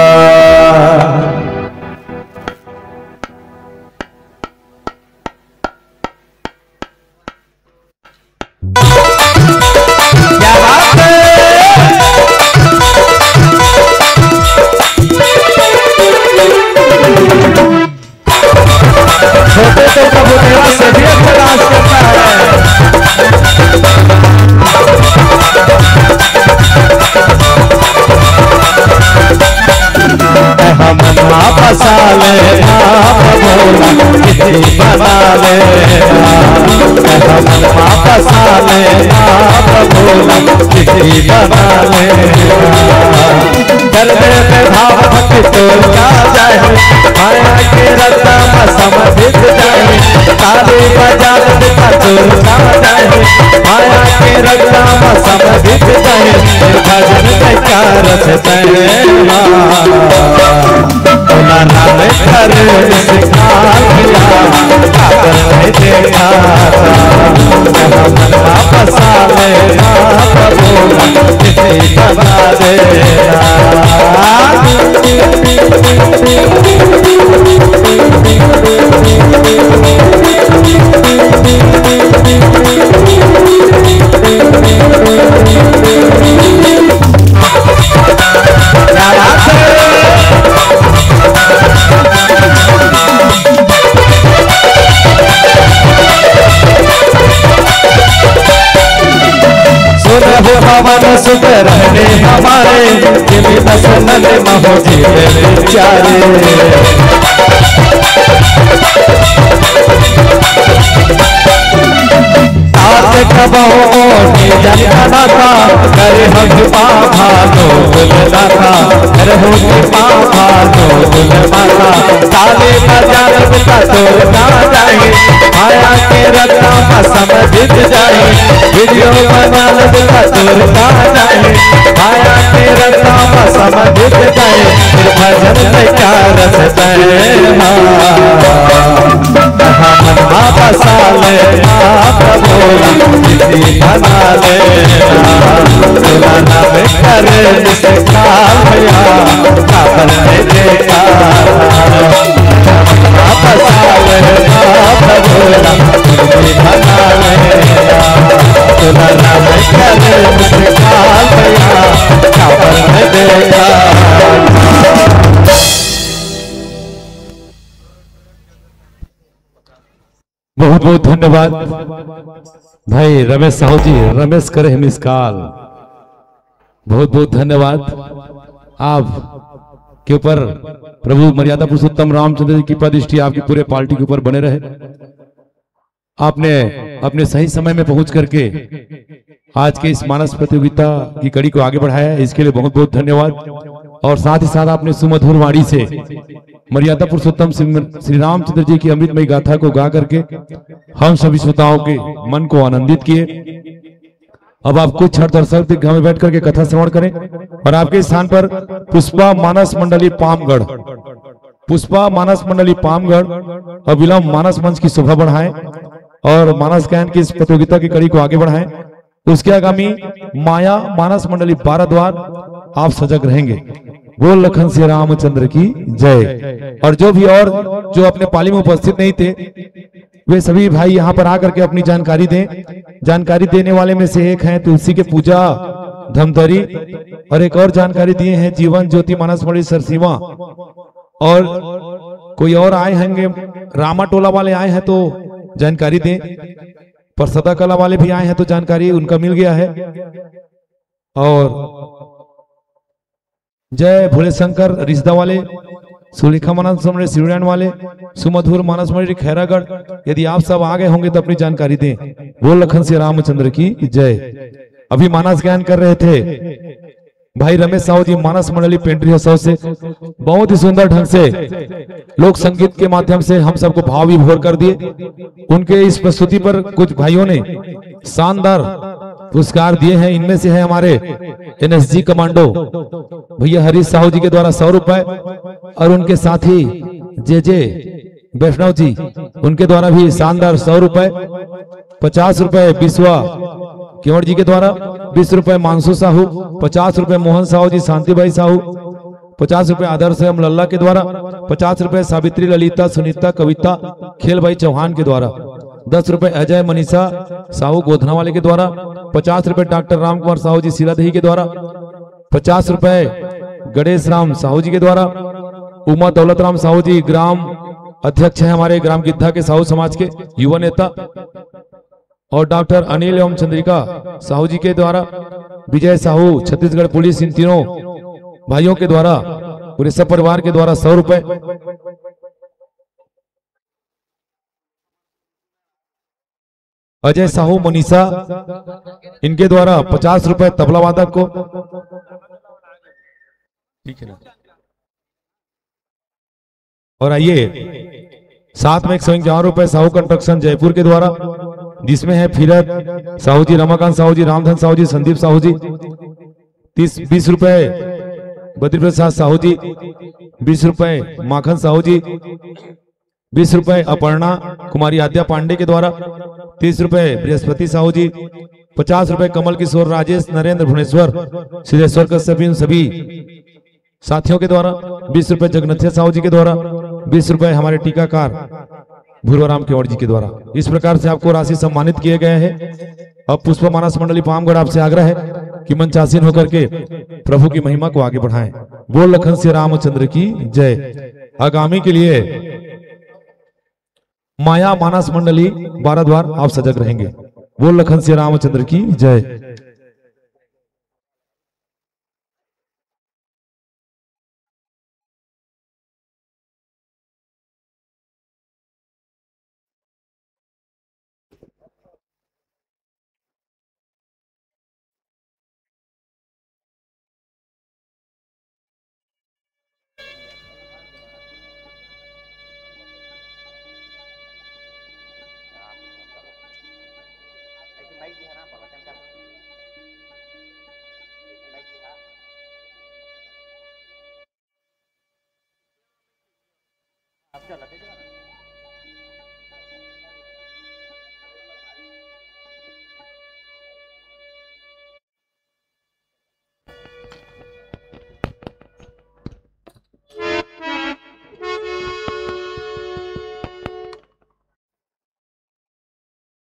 क्या बात है? छोटे तो प्रभु देवा से भी अच्छा डांस करता है। हमन मा बसा लेना भगोला, किसी बना लेना। हमन मा बसा लेना भगोला, किसी बना लेना। कर देबे भाव भक्ति तोर का जाही, माया के रद्दा म सम बीत जाही। ताली बजा देबे तोर का जाही, माया के रद्दा म सम बीत जाही। भजन जयकार से तैं हा। तोला राम कर सिखा दिया, काबर नइ देखत हस। हमन मा बसा लेना प्रभु, किसी बना देना। सुनहु पवन सुख रहने हमारे, जिमी दस नन महो जीवे प्यारे। आते कबहु मोटी जन बनाता, करे हो कृपा भालो दुलनाता, करे हो कृपा भालो दुलनाता। ताले बजा लगता तोर का जाए, आया के रत्ता बसम जीत जाए। वीडियो बना लगता तोर का जाए, आया के रत्ता बसम जीत जाए। फिर भजन में क्या रस है, हाँ। हमन बाबा साले बाबा भोला, किसी बना लेना। सुनाना में करे जिसे काल भैया, काबल में देखा। बाबा साले बाबा भोला, किसी बना लेना। सुनाना में करे जिसे काल भैया, काबल में देखा। बहुत बहुत धन्यवाद भाई रमेश साहू जी, रमेश करे मिस कॉल। बहुत बहुत धन्यवाद। आप के ऊपर प्रभु मर्यादा पुरुषोत्तम रामचंद्र जी की कृपा दृष्टि आपकी पूरे पार्टी के ऊपर बने रहे। आपने अपने सही समय में पहुंच करके आज के इस मानस प्रतियोगिता की कड़ी को आगे बढ़ाया है, इसके लिए बहुत बहुत धन्यवाद। और साथ ही साथ आपने सुमधुर वाणी से मर्यादा पुरुषोत्तम श्री, श्री रामचंद्र जी की अमृतमयी गाथा को गा करके हम सभी श्रोताओं के मन को आनंदित किए। अब आप कुछ क्षण दर्शक दीर्घा में बैठ करके कथा श्रवण करें और आपके स्थान पर पुष्पा मानस मंडली पामगढ़, पुष्पा मानस मंडली पामगढ़ अविलंब मानस मंच की शोभा बढ़ाएं और मानस गायन की इस प्रतियोगिता की कड़ी को आगे बढ़ाएं। उसके आगामी माया मानस मंडली बारह द्वार, आप सजग रहेंगे। बोल लखन सिया रामचंद्र की जय। और जो भी और जो अपने पाली में उपस्थित नहीं थे, वे सभी भाई यहाँ पर आकर के अपनी जानकारी दें। जानकारी देने वाले में से एक हैं तुलसी के पूजा धमतरी, और एक और जानकारी दिए हैं जीवन ज्योति मानस मंडली सरसीवा, और कोई और आए होंगे, रामा टोला वाले आए हैं तो जानकारी दें, परसदा कला वाले भी आए हैं तो जानकारी उनका मिल गया है। और जय भोले शंकर रिश्ता वाले, सुलेखा मानस मंडली सिवड़ियान वाले, सुमधुर मानस मंडली खैरागढ़, यदि आप सब आ गए होंगे तो अपनी जानकारी दें। बोल लखन सिया रामचंद्र की जय। अभी मानस गायन कर रहे थे भाई रमेश साहू जी, मानस मंडली पेंड्री हसौद से बहुत ही सुंदर ढंग से लोक संगीत के माध्यम से हम सबको भाव विभोर कर दिए। उनके इस प्रस्तुति पर कुछ भाइयों ने शानदार पुरस्कार दिए हैं। इनमें से है हमारे एनएसजी कमांडो भैया हरीश साहू जी के द्वारा सौ रुपए, और उनके साथी जे जे वैष्णव जी, उनके द्वारा भी शानदार सौ रुपए, पचास रुपए विश्वा केवड़ जी के द्वारा, बीस रुपए मानसू साहू, पचास रुपए मोहन साहू जी, शांति भाई साहू, पचास रुपए आदर्श राम लल्ला के द्वारा, पचास रुपए सावित्री ललिता सुनीता कविता खेल भाई चौहान के द्वारा, दस रुपए अजय मनीषा साहू गोधना वाले के द्वारा, पचास रुपए डॉक्टर राम कुमार साहू जी सिरादही के द्वारा, पचास रुपए गणेश राम साहू जी के द्वारा, उमा दौलत राम साहू जी ग्राम अध्यक्ष हैं हमारे ग्राम गिद्धा के साहू समाज के युवा नेता, और डॉक्टर अनिल एवं चंद्रिका साहू जी के द्वारा, विजय साहू छत्तीसगढ़ पुलिस, इन तीनों भाइयों के द्वारा, पूरे सब परिवार के द्वारा सौ रुपए, अजय साहू मनीषा इनके द्वारा पचास रुपए तबला वादक को, ठीक है ना। और आइए, साथ में एक सौ इक्यावन रुपए साहू कंस्ट्रक्शन जयपुर के द्वारा, जिसमें है फिरत साहू जी, रमाकांत साहू जी, रामधन साहू जी, संदीप साहू जी, तीस, बीस रुपए बद्री प्रसाद साहू जी, बीस रुपए माखन साहू जी, बीस रुपए अपर्णा कुमारी आद्या पांडे के द्वारा, तीस रुपए बृहस्पति साहू जी, पचास रुपए कमल किशोर राजेश नरेंद्र भुवनेश्वर सिद्धेश्वर कश्यप, इन सभी साथियों के द्वारा, बीस रुपए जगन्नाथ साहू जी के द्वारा, बीस रुपए हमारे टीकाकार भूराराम केवड़ जी के द्वारा। इस प्रकार से आपको राशि सम्मानित किए गए हैं। अब पुष्प मानस मंडली पामगढ़ आपसे आग्रह है कि मंचासीन होकर के प्रभु की महिमा को आगे बढ़ाएं। बोल लखन सिया रामचंद्र की जय। आगामी के लिए माया मानस मंडली बारह द्वार आप सजग रहेंगे। बोल लखन सिया रामचंद्र की जय।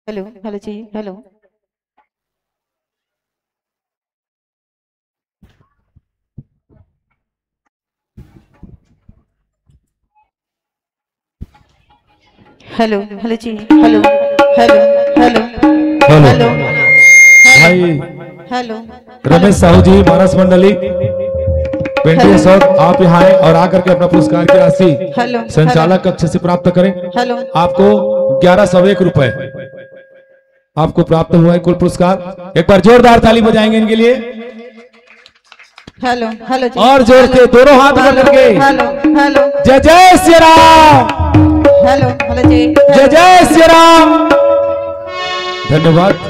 हेलो, हेलो जी, हेलो। हेलो, हेलो जी, hello, hello, hello, hello. Hello. भाई हेलो। रमेश साहू जी, मानस मंडली, पेंटिया हेलो। सौत, आप यहाँ आए और आकर के अपना पुरस्कार की राशि हेलो, संचालक हेलो। कक्ष से प्राप्त करें। हेलो। आपको ग्यारह सौ एक रुपए आपको प्राप्त हुआ है कुल पुरस्कार। एक बार जोरदार ताली बजाएंगे इनके लिए। हेलो, हेलो जी। और जोर से दोनों हाथ हेलो, पकड़ के। Hello, hello. जय जय श्री राम। हेलो, हेलो जी। जय जय श्री राम। धन्यवाद।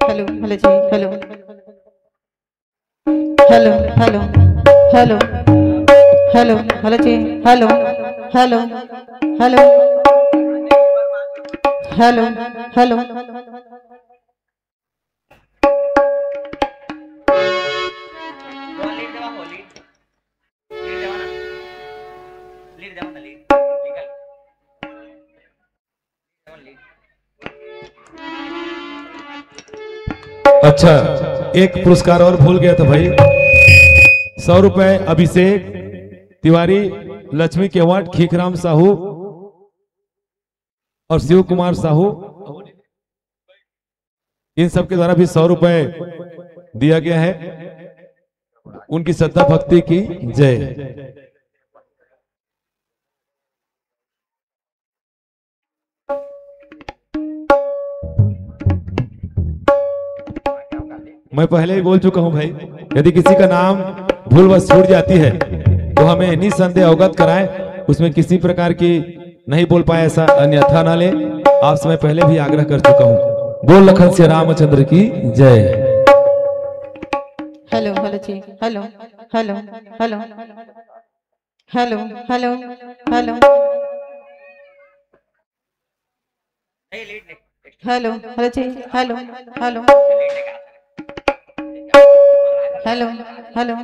हेलो, हेलो जी, hello. Hello, hello, hello, hello, hello जी, hello, hello, hello, hello, hello. अच्छा, एक पुरस्कार और भूल गया था भाई। सौ रुपए अभिषेक तिवारी, लक्ष्मी केवट, खीखराम साहू और शिव कुमार साहू, इन सबके द्वारा भी सौ रुपए दिया गया है। उनकी श्रद्धा भक्ति की जय। मैं पहले ही बोल चुका हूं भाई, यदि किसी का नाम भूलवश छूट जाती है तो हमें निसंदेह अवगत कराएं, उसमें किसी प्रकार की नहीं बोल पाए ऐसा अन्यथा ना ले। आपसे मैं पहले भी आग्रह कर चुका हूं। बोल लखन सिया रामचंद्र की जय। हेलो, हेलो जी, hello, hello, hello, hello, hello, hello. Hello, hello जी, hello, hello. Hello, hello.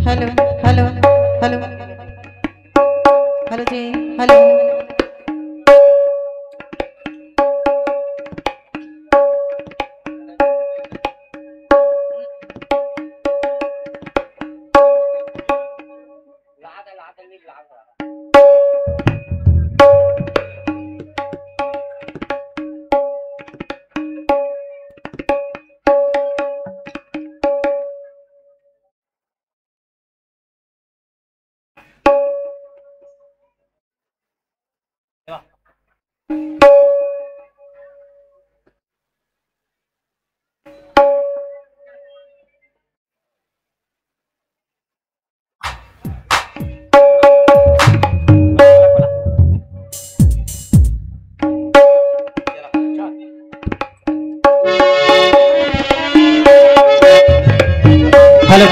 Hello, hello, hello. Hello जी, hello. Hello,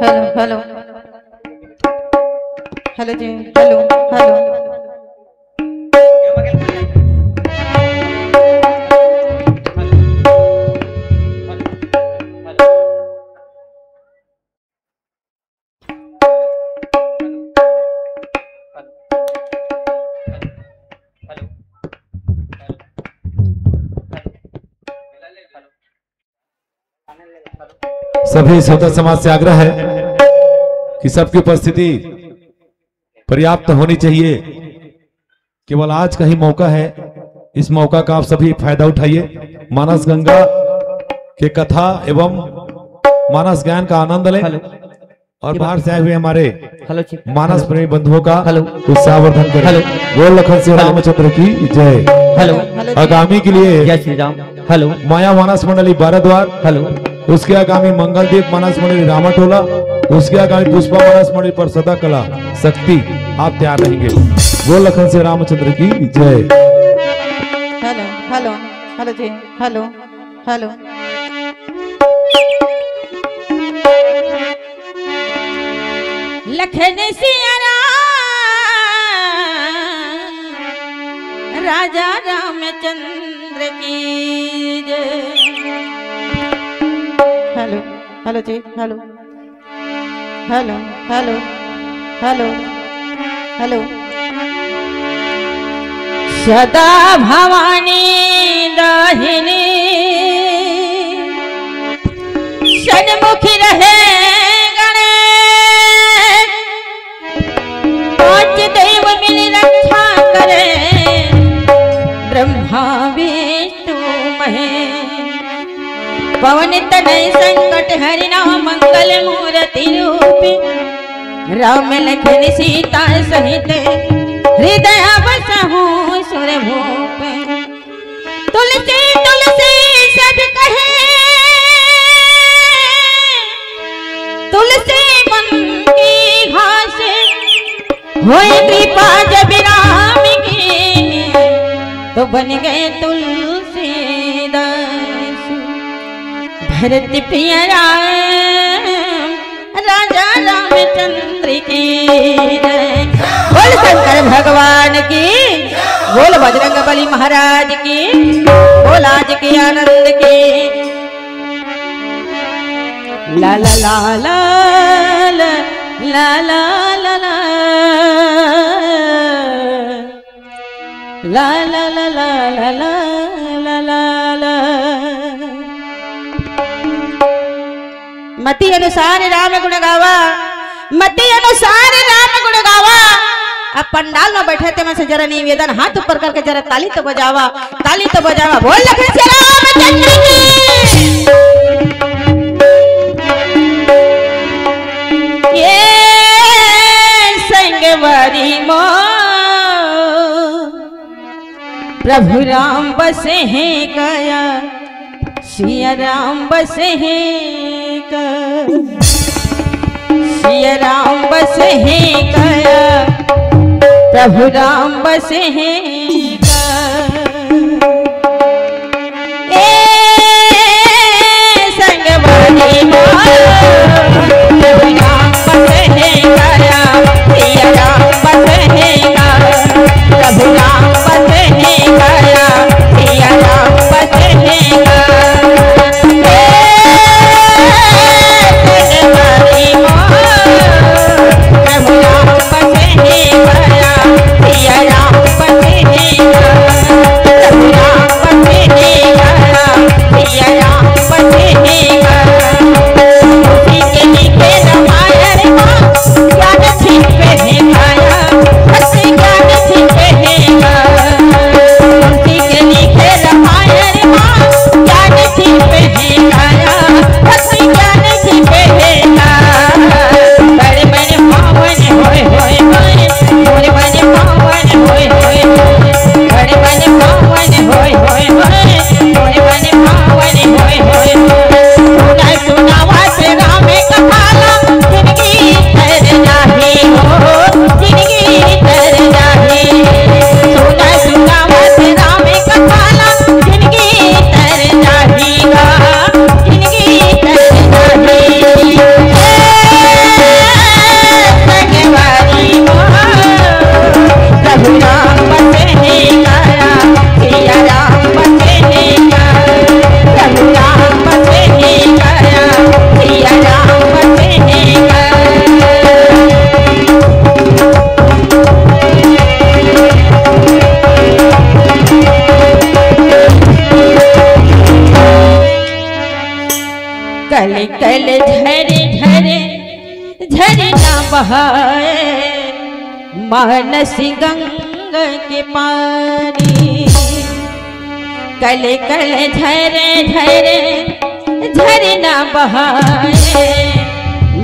hello, hello. Hello जी, हेलो, हेलो। सभी श्रोता समाज से आग्रह है कि सबकी उपस्थिति पर्याप्त होनी चाहिए। केवल आज का ही मौका है, इस मौका का आप सभी फायदा उठाइए। मानस गंगा के कथा एवं मानस गायन का आनंद लें हेलो। और बाहर से आए हुए हमारे हेलो जी। मानस प्रेमी बंधुओं का हेलो। उत्साहवर्धन करें। हेलो। बोल लखन सिंह हेलो। रामचंद्र की जय। हेलो। हेलो जी। आगामी के लिए जय श्री राम। हेलो। माया मानस मंडली बारह द्वार। हेलो। उसके आगामी मंगलदीप मानस मंडली रामाटोला। उसके आगामी पुष्पा मानस मंडली पर सदा कला शक्ति। आप तैयार रहेंगे। बोल लखन सिंह रामचंद्र की जय। हेलो। हेलो। हेलो जी। हेलो। हेलो। लखन सिया राम, राजा रामचंद्र की जय। हेलो, हेलो जी, hello. Hello, hello, hello, hello. सदा भवानी दाहिनी सन्मुखी रहे गणेश, पांच देव मिल रक्षा करे, ब्रह्मा विष्णु महेश। पवन तनय संकट हरिना मंगल मूर्ति रूप, राम लखन सीता सहित हृदय बसहु सुरभूप। तुलसी तुलसी सब कहे, तुलसी वन की घास, होई कृपा जब राम की, तो बन गए तुलसीदास। भरत प्रिय राम, राजा रामचंद्र की जय। बोल शंकर भगवान की, बोल बजरंग बली महाराज की, बोल आज के आनंद की। ला ला ला ला ला ला ला ला ला। ला ला ला ला ला ला ला ला ला। मति अनुसार राम गुण गावा, मति अनुसार राम गुण गावा। अब पंडाल में बैठे ते मन से जरा निवेदन, हाथ ऊपर करके जरा ताली तो बजावा, ताली तो बजावा। बोल लखन से रामचंद्र की। ये संगवारी मो प्रभु राम बसे हैं काया, सिया राम बसे हैं का, सिया राम बसे हैं काया, प्रभु राम बसे हैं का। ए संगवारी मो, प्रभु राम बसे हैं काया, सिया राम बसे हैं का, प्रभु राम बसे हैं काया, सिया राम बसे हैं का। ए संगवारी मो, प्रभु राम बसे हैं काया, सिया राम बसे हैं का, प्रभु राम बसे हैं काया, सिया राम बसे हैं का। तुलसी के लिखे रामायण मा ज्ञान छिपे है काया, भक्ति ज्ञान छिपे है का। तुलसी के लिखे रामायण मा ज्ञान छिपे है काया, भक्ति ज्ञान छिपे है का। बड़े बड़े पावन होय होय होय, बड़े बड़े पावन होय होय होय, बड़े बड़े पावन होय होय होय, बड़े बड़े पावन होय होय होय। सुना सुनावत राम कथाला, जिनगी तर जाही हो, जिनगी तर जाही। सुना सुनावत राम कथाला, जिनगी तर जाही गा, जिनगी तर जाही। ए संगवारी मो, प्रभु राम बसे हैं काया, सिया राम बसे हैं का, प्रभु राम बसे हैं काया, सिया राम बसे हैं का। कल कल झरे झरे झरना बहाए, मानस गंगा के पानी। कल कल झरे झरे झरना बहाए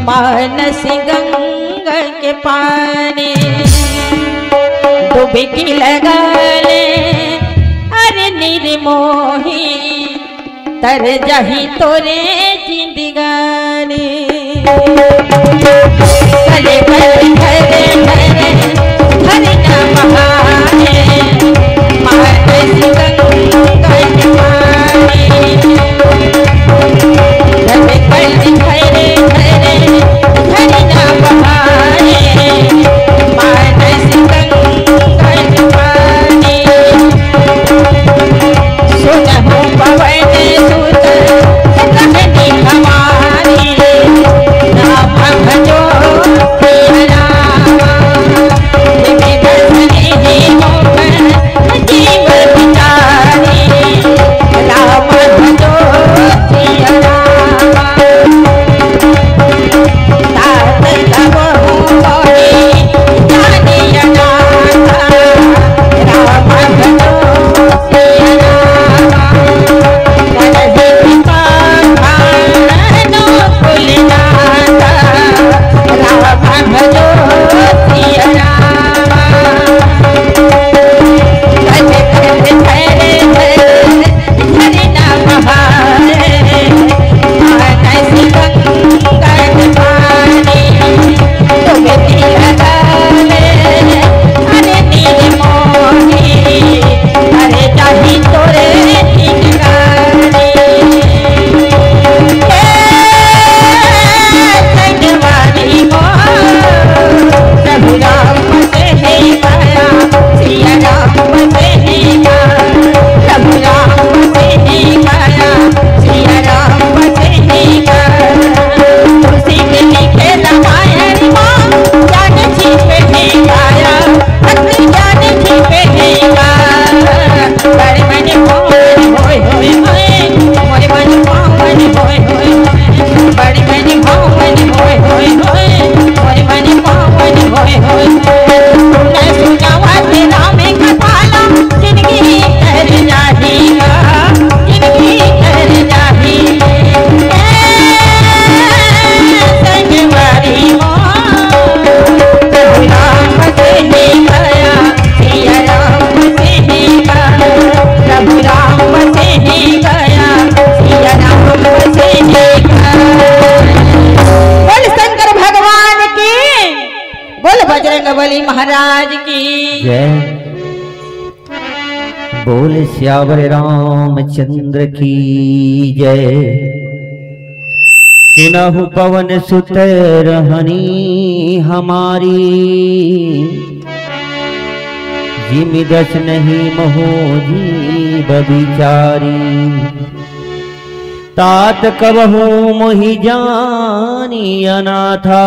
मानस गंगा के पानी। डुबकी लगा ले अरे निर्मोही, तर जाही तोरे जिंदगानी। कले कले घरे घरे झरना बहाए मानस गंगा के पानी। बोल बजरंग बली महाराज की जय। बोल सियावर रामचंद्र की जय। सुनहु पवन सुत रहनी हमारी, जिमि दस नहीं महु जीव बिचारी। तात कबहु मोहि जानी अनाथा,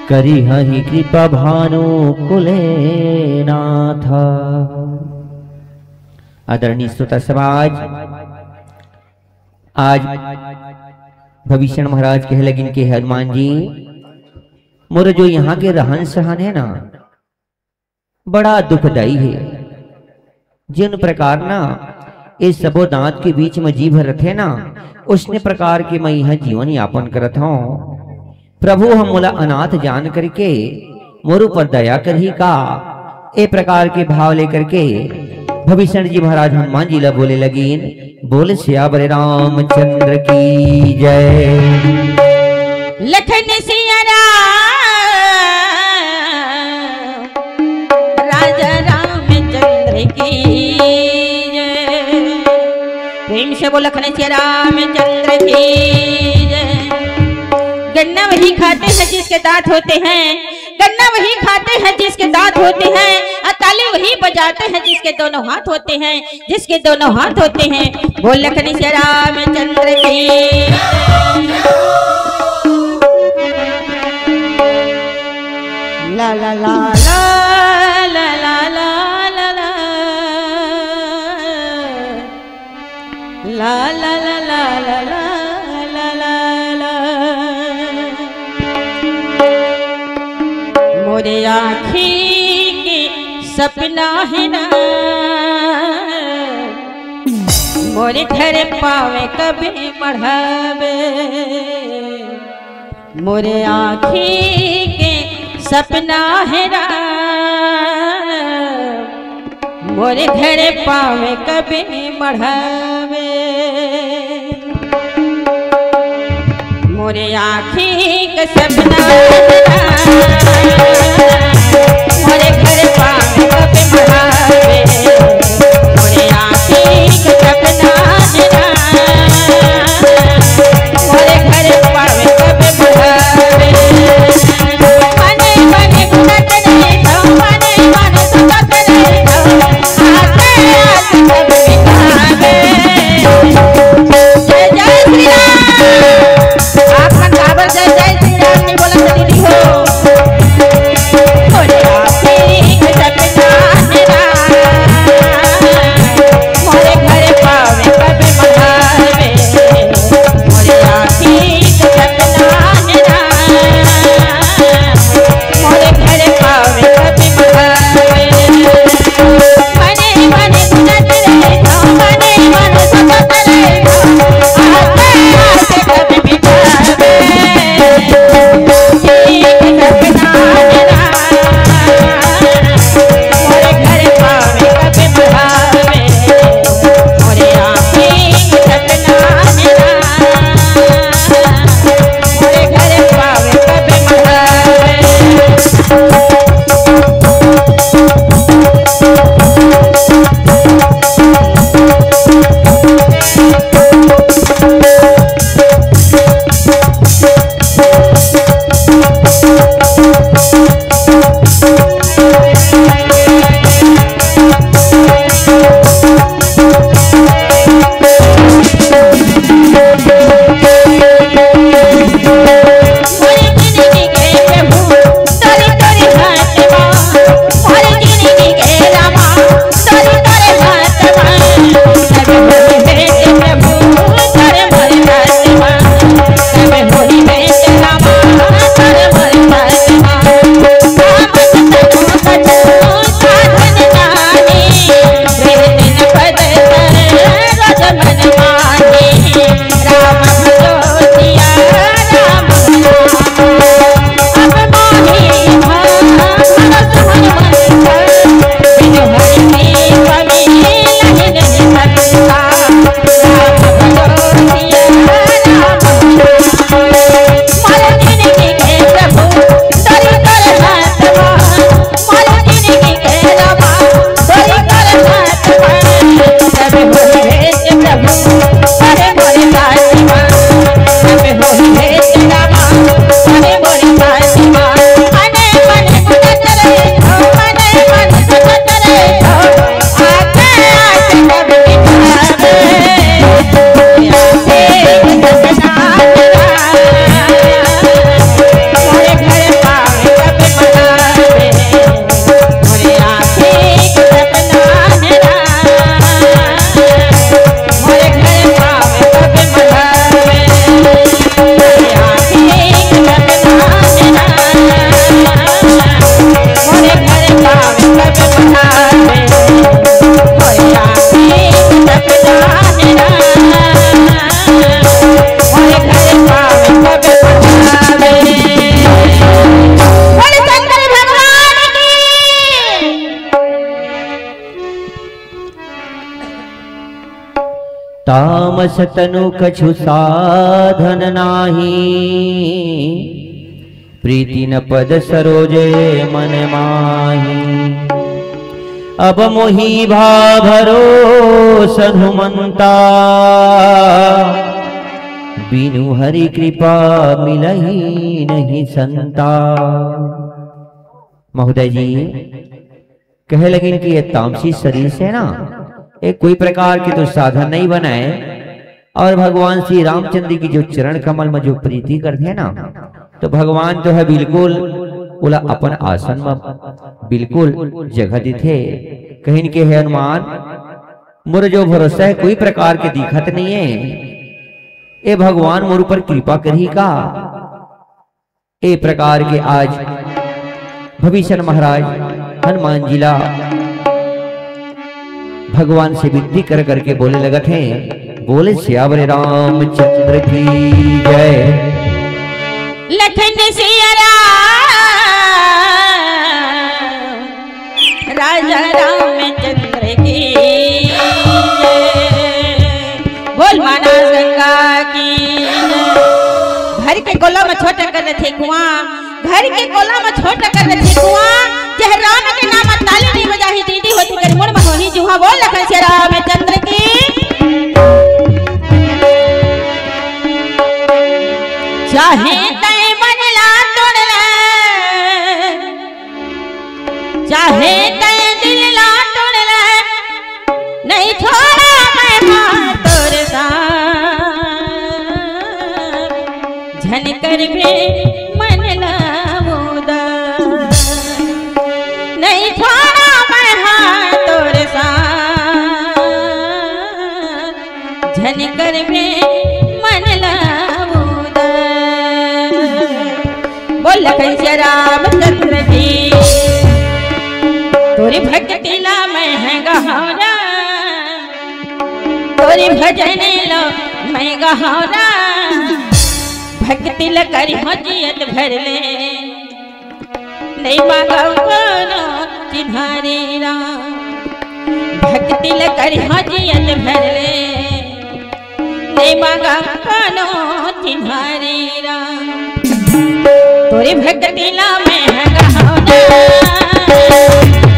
करिहहि कृपा भानु कुले नाथा। आदरणीय श्रोता समाज, आज भविष्य महाराज कहे लगिन के हनुमान जी, मोर जो यहाँ के रहन सहन है ना, बड़ा दुखदाई है। जिन प्रकार ना इस सबो दांत के बीच में जीव रथे ना, उसने प्रकार के मैं यहाँ जीवन यापन करत हूँ। प्रभु हम मोला अनाथ जान करके मोर ऊपर दया करही का? ए प्रकार के भाव लेकर के भविष्य जी महाराज हनुमान जी ला बोले लगिन, बोल सियावर रामचंद्र की जय। लखन सिया राम राजा रामचंद्र की जय। प्रेम से बोल लखन सिया रामचंद्र की जय। गन्ना वही खाते हैं जिसके दांत होते हैं, गन्ना वही खाते हैं जिसके दांत होते हैं, और ताली वही बजाते हैं जिसके दोनों हाथ होते हैं, जिसके दोनों हाथ होते हैं। बोल लखन सिया रामचंद्र की। ला ला ला ला ला ला ला ला। ला ला ला ला ला ला ला ला। मोरे आँखी के सपना है ना, मोरे घर पावे कबे मढ़ावे, मोरे आँखी के सपना हेरा, मोरे घर पावे कबे मढ़ावे, मोरे आँखी के सपना हेरा, मोरे घर पावे कबे मढ़ावे, मोरे आँखी के सपना हेरा, मोरे घर पावे कबे मढ़ावे। बने बने घुमत रहे तो, बने बने सुतत रहे तो, आते आते सब मिटावे। जय जय श्री राम। आप मन काबर जय जय श्री राम नहीं बोलत दीदी हो? मोरे आँखी के सपना हेरा, मोरे घर पावे कबे मढ़ावे, मोरे आँखी के सपना हेरा, मोरे घर पावे कबे मढ़ावे। बने बने सुतत रहे तो, बने बने सुतत रहे तो, आते आते कबे मिटावे। तामस तनु कछु साधन नाही, प्रीति न पद सरोज मन माही। अब मोहि भा भरोस हनुमंता, बिनु हरि कृपा मिलही नहीं संता। महोदय जी, कहे लगिन कि ये तामसी शरीर से ना, ये कोई प्रकार के तो साधन नहीं बनाए। और भगवान श्री रामचंद्र की जो चरण कमल में जो प्रीति करते हैं ना, तो भगवान जो है बिल्कुल ओला अपन आसन में बिल्कुल जगह देथे। कहिन के हे हनुमान, मोर जो भरोसा है कोई प्रकार के दिखत नहीं है, ये भगवान मोर ऊपर कृपा करही का? ए प्रकार के आज भविष्य महाराज हनुमान जी ला भगवान से विनती कर करके बोले लगत हे, बोले सियावर रामचंद्र की जय। लखन सिया राम, राजा रामचंद्र की जय। बोल मानस गंगा की जय। घर के कोला में छोटा कर थे कुआं, घर के कोला म छोट कर रथे कुआं, जेह राम के नाम म ताली नइ बजाही, दीदी होती कर मुड़ म होही जुहा। बोल लखन सिया रामचंद्र की। चाहे तय मन ला तोड़ ले, चाहे तय दिल ला तोड़ ले, नहीं छोड़ा मैं हाथ तोर साथ, झन करबे मन ला उदास। नहीं छोड़ा मैं हाथ तोर साथ, झन करबे मन ला उदास। बोल लखन सिया रामचंद्र की। तोरी भक्ति ला मैं ह गहौरा, तोरी भजन ला मैं गहौरा। भक्ति ला करिहौं जियत भर ले, नइ मांगव कोनो चिन्हारी राम। भक्ति ला करिहौं जियत भर ले, नइ मांगव कोनो चिन्हारी राम। तोरी भक्ति ला मैं ह गहौरा,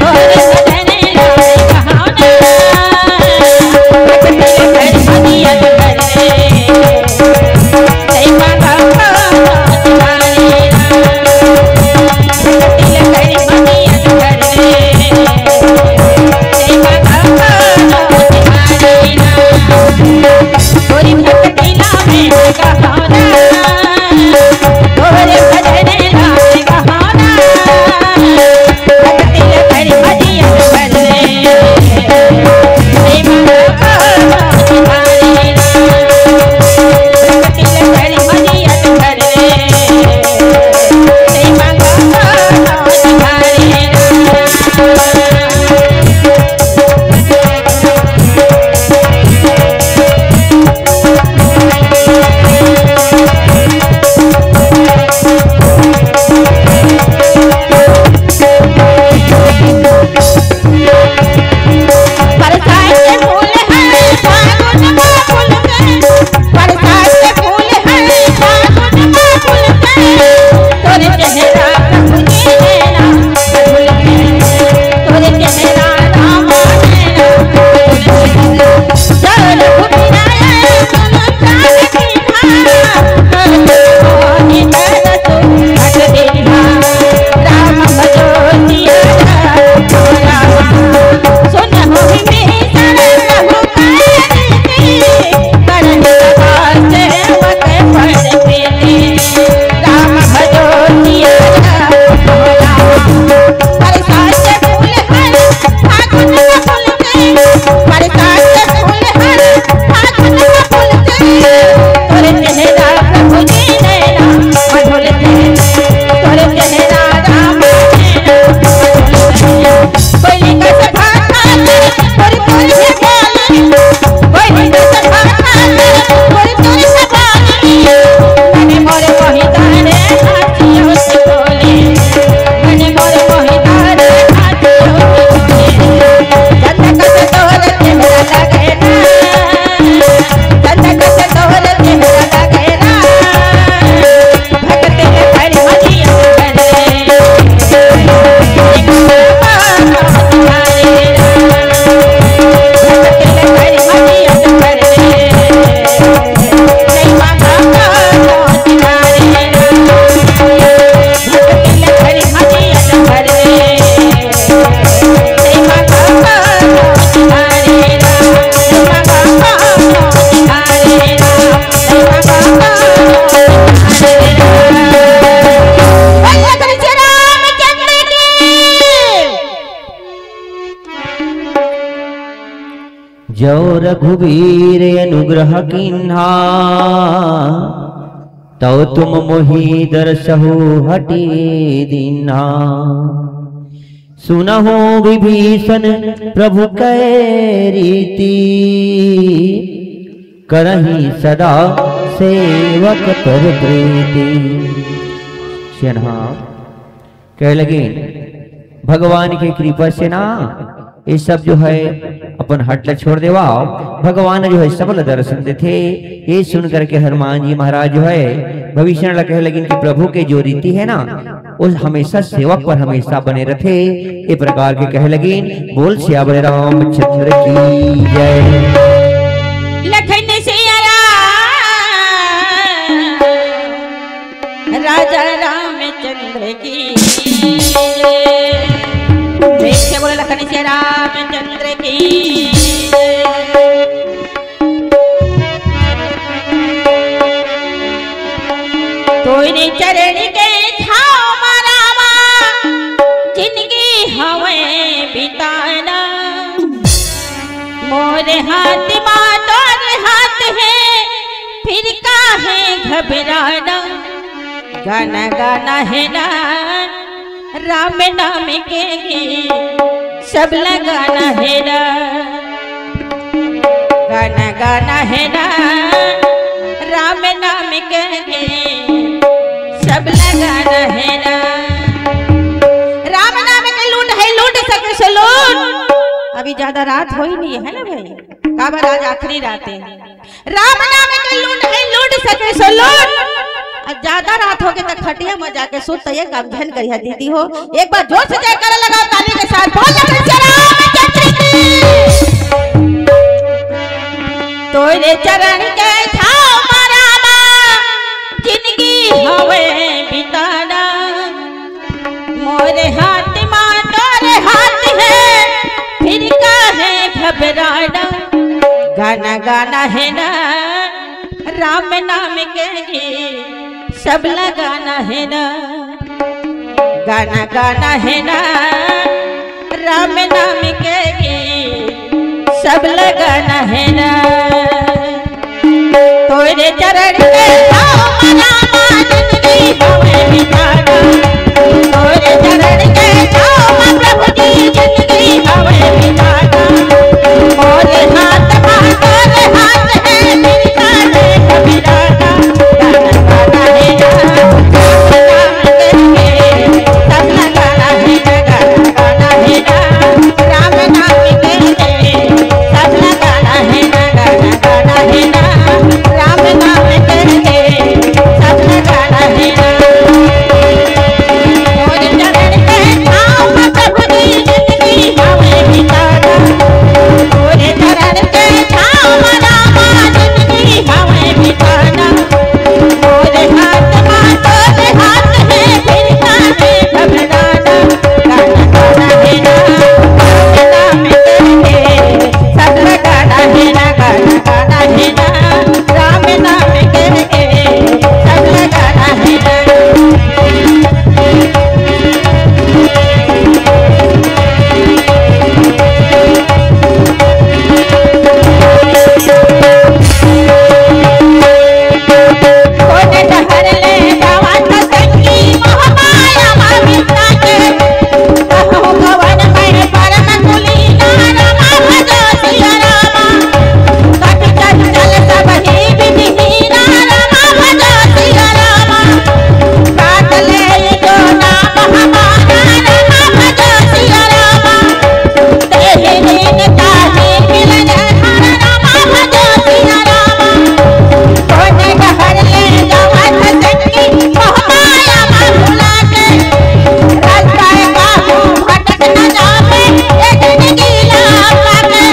तोरी भजन ला मैं गहौरा। भक्ति ला करिहौं जियत भर ले, नइ मांगव कोनो चिन्हारी राम। भक्ति ला करिहौं जियत भर ले, नइ मांगव कोनो चिन्हारी राम। तोरी भक्ति ला मैं ह गहौरा, तोरे भजन ला मैं गहौरा। भक्ति ला करिहौं जियत भर ले, नइ मांगव कोनो चिन्हारी राम। भक्ति ला करिहौं जियत भर ले, नइ मांगव कोनो चिन्हारी राम। बरसात के फूल है, फागुन में फूल के, बरसात के फूल है, फागुन में फूल के, तोरे चेहरा प्रभु जी नैना मधुल के, तोरे चेहरा रामा नैना मधुल के। चल घुमिया ए मन प्राण की जो रघुबीर अनुग्रह कीन्हा, तौ तुम मोहि दरसहु हटि दीन्हा। सुनहु विभीषण प्रभु कै रीति, करहि सदा सेवक कर प्रीति। सेना कहे लगिन, भगवान के कृपा से ना, ये सब जो है अपन हठ ला छोड़ देवा, भगवान जो है सब ला दर्शन देथे। ये सुन करके हनुमान जी महाराज जो है विभीषण ला कहे लगिन कि प्रभु के जो रीति है ना, वो हमेशा सेवक पर हमेशा बने रथे। ये प्रकार के कहे लगिन। बोल सियावर रामचंद्र की जय। लखन सिया राम, राजा रामचंद्र की जय। देख के बोले लखन सिया रामचंद्र की जय। तोरे चरण के छाँव मा रामा, जिनगी हवय बिताना। मोर हाथ मा तोर हाथ हे, फिर काहे घबराना। गाना गाना हे ना, राम नाम के गीत सब ला गाना हे ना। गाना गाना हे ना, राम नाम के गीत सब ला गाना हे ना। राम नाम के लूट हे, लूट सके सो लूट। अभी ज्यादा रात होई नहीं है ना भाई, काबर आज आखिरी रात हे। राम नाम के लूट हे, लूट सके सो लूट। अउ ज्यादा रात होगे त खटिया म जाके सुत, त ये काम झन करिहा दीदी हो। एक बार जोर से जयकारा लगाओ ताली के साथ, बोल जय श्री रामचंद्र की। तोरे चरण के छाँव मा रामा, जिनगी हवे बिताना। मोरे हाथ मा तोरे हाथ हे, फिर काहे घबराना। गाना गाना हे ना, राम नाम के गीत सब ला गाना हे ना। गाना गाना हे ना, राम नाम के गीत सब ला गाना हे ना। तोरे चरण के छाँव मा रामा, जिनगी हवे बिताना। तोरे चरण के छाँव मा प्रभु जी, जिनगी हवे बिताना। मोरे हाथ मा तोरे हाथ हे, बिना देख बिदाना। गाना गाना हे ना, राम नाम के गीत सब ला गाना हे ना, गाना गाना हे ना, राम नाम के गीत सब ला गाना हे ना, गाना गाना हे ना, राम नाम के गीत सब ला गाना हे ना। मोर चरण के छाँव मा प्रभु जी, जिनगी हवे बिताना। मोर चरण के छाँव मा रामा, जिनगी हवे बिताना। मोर हाथ मा तोर हाथ हे, फिर काहे घबराना। गाना गाना हे ना, राम नाम के गीत सब ला गाना हे ना, गाना गाना हे ना, राम नाम के गीत सब ला गाना हे ना। कोन डहर ले जावत संगी मोह माया मा बिसरा के, कहूँ कवन मैं परम कुलीना। रामा भजो सिया रामा, कपि चंचल सब ही विधि हीना। रामा भजो सिया रामा, साथ ले जो नाम हमारा। रामा भजो सिया रामा, तेहि दिन ताहि मिलन हर। रामा भजो सिया रामा। कोन डहर ले जावत संगी मोह माया मा भुला के, रस्ता काहू भटक न जावे, ए जिनगी लौटा के।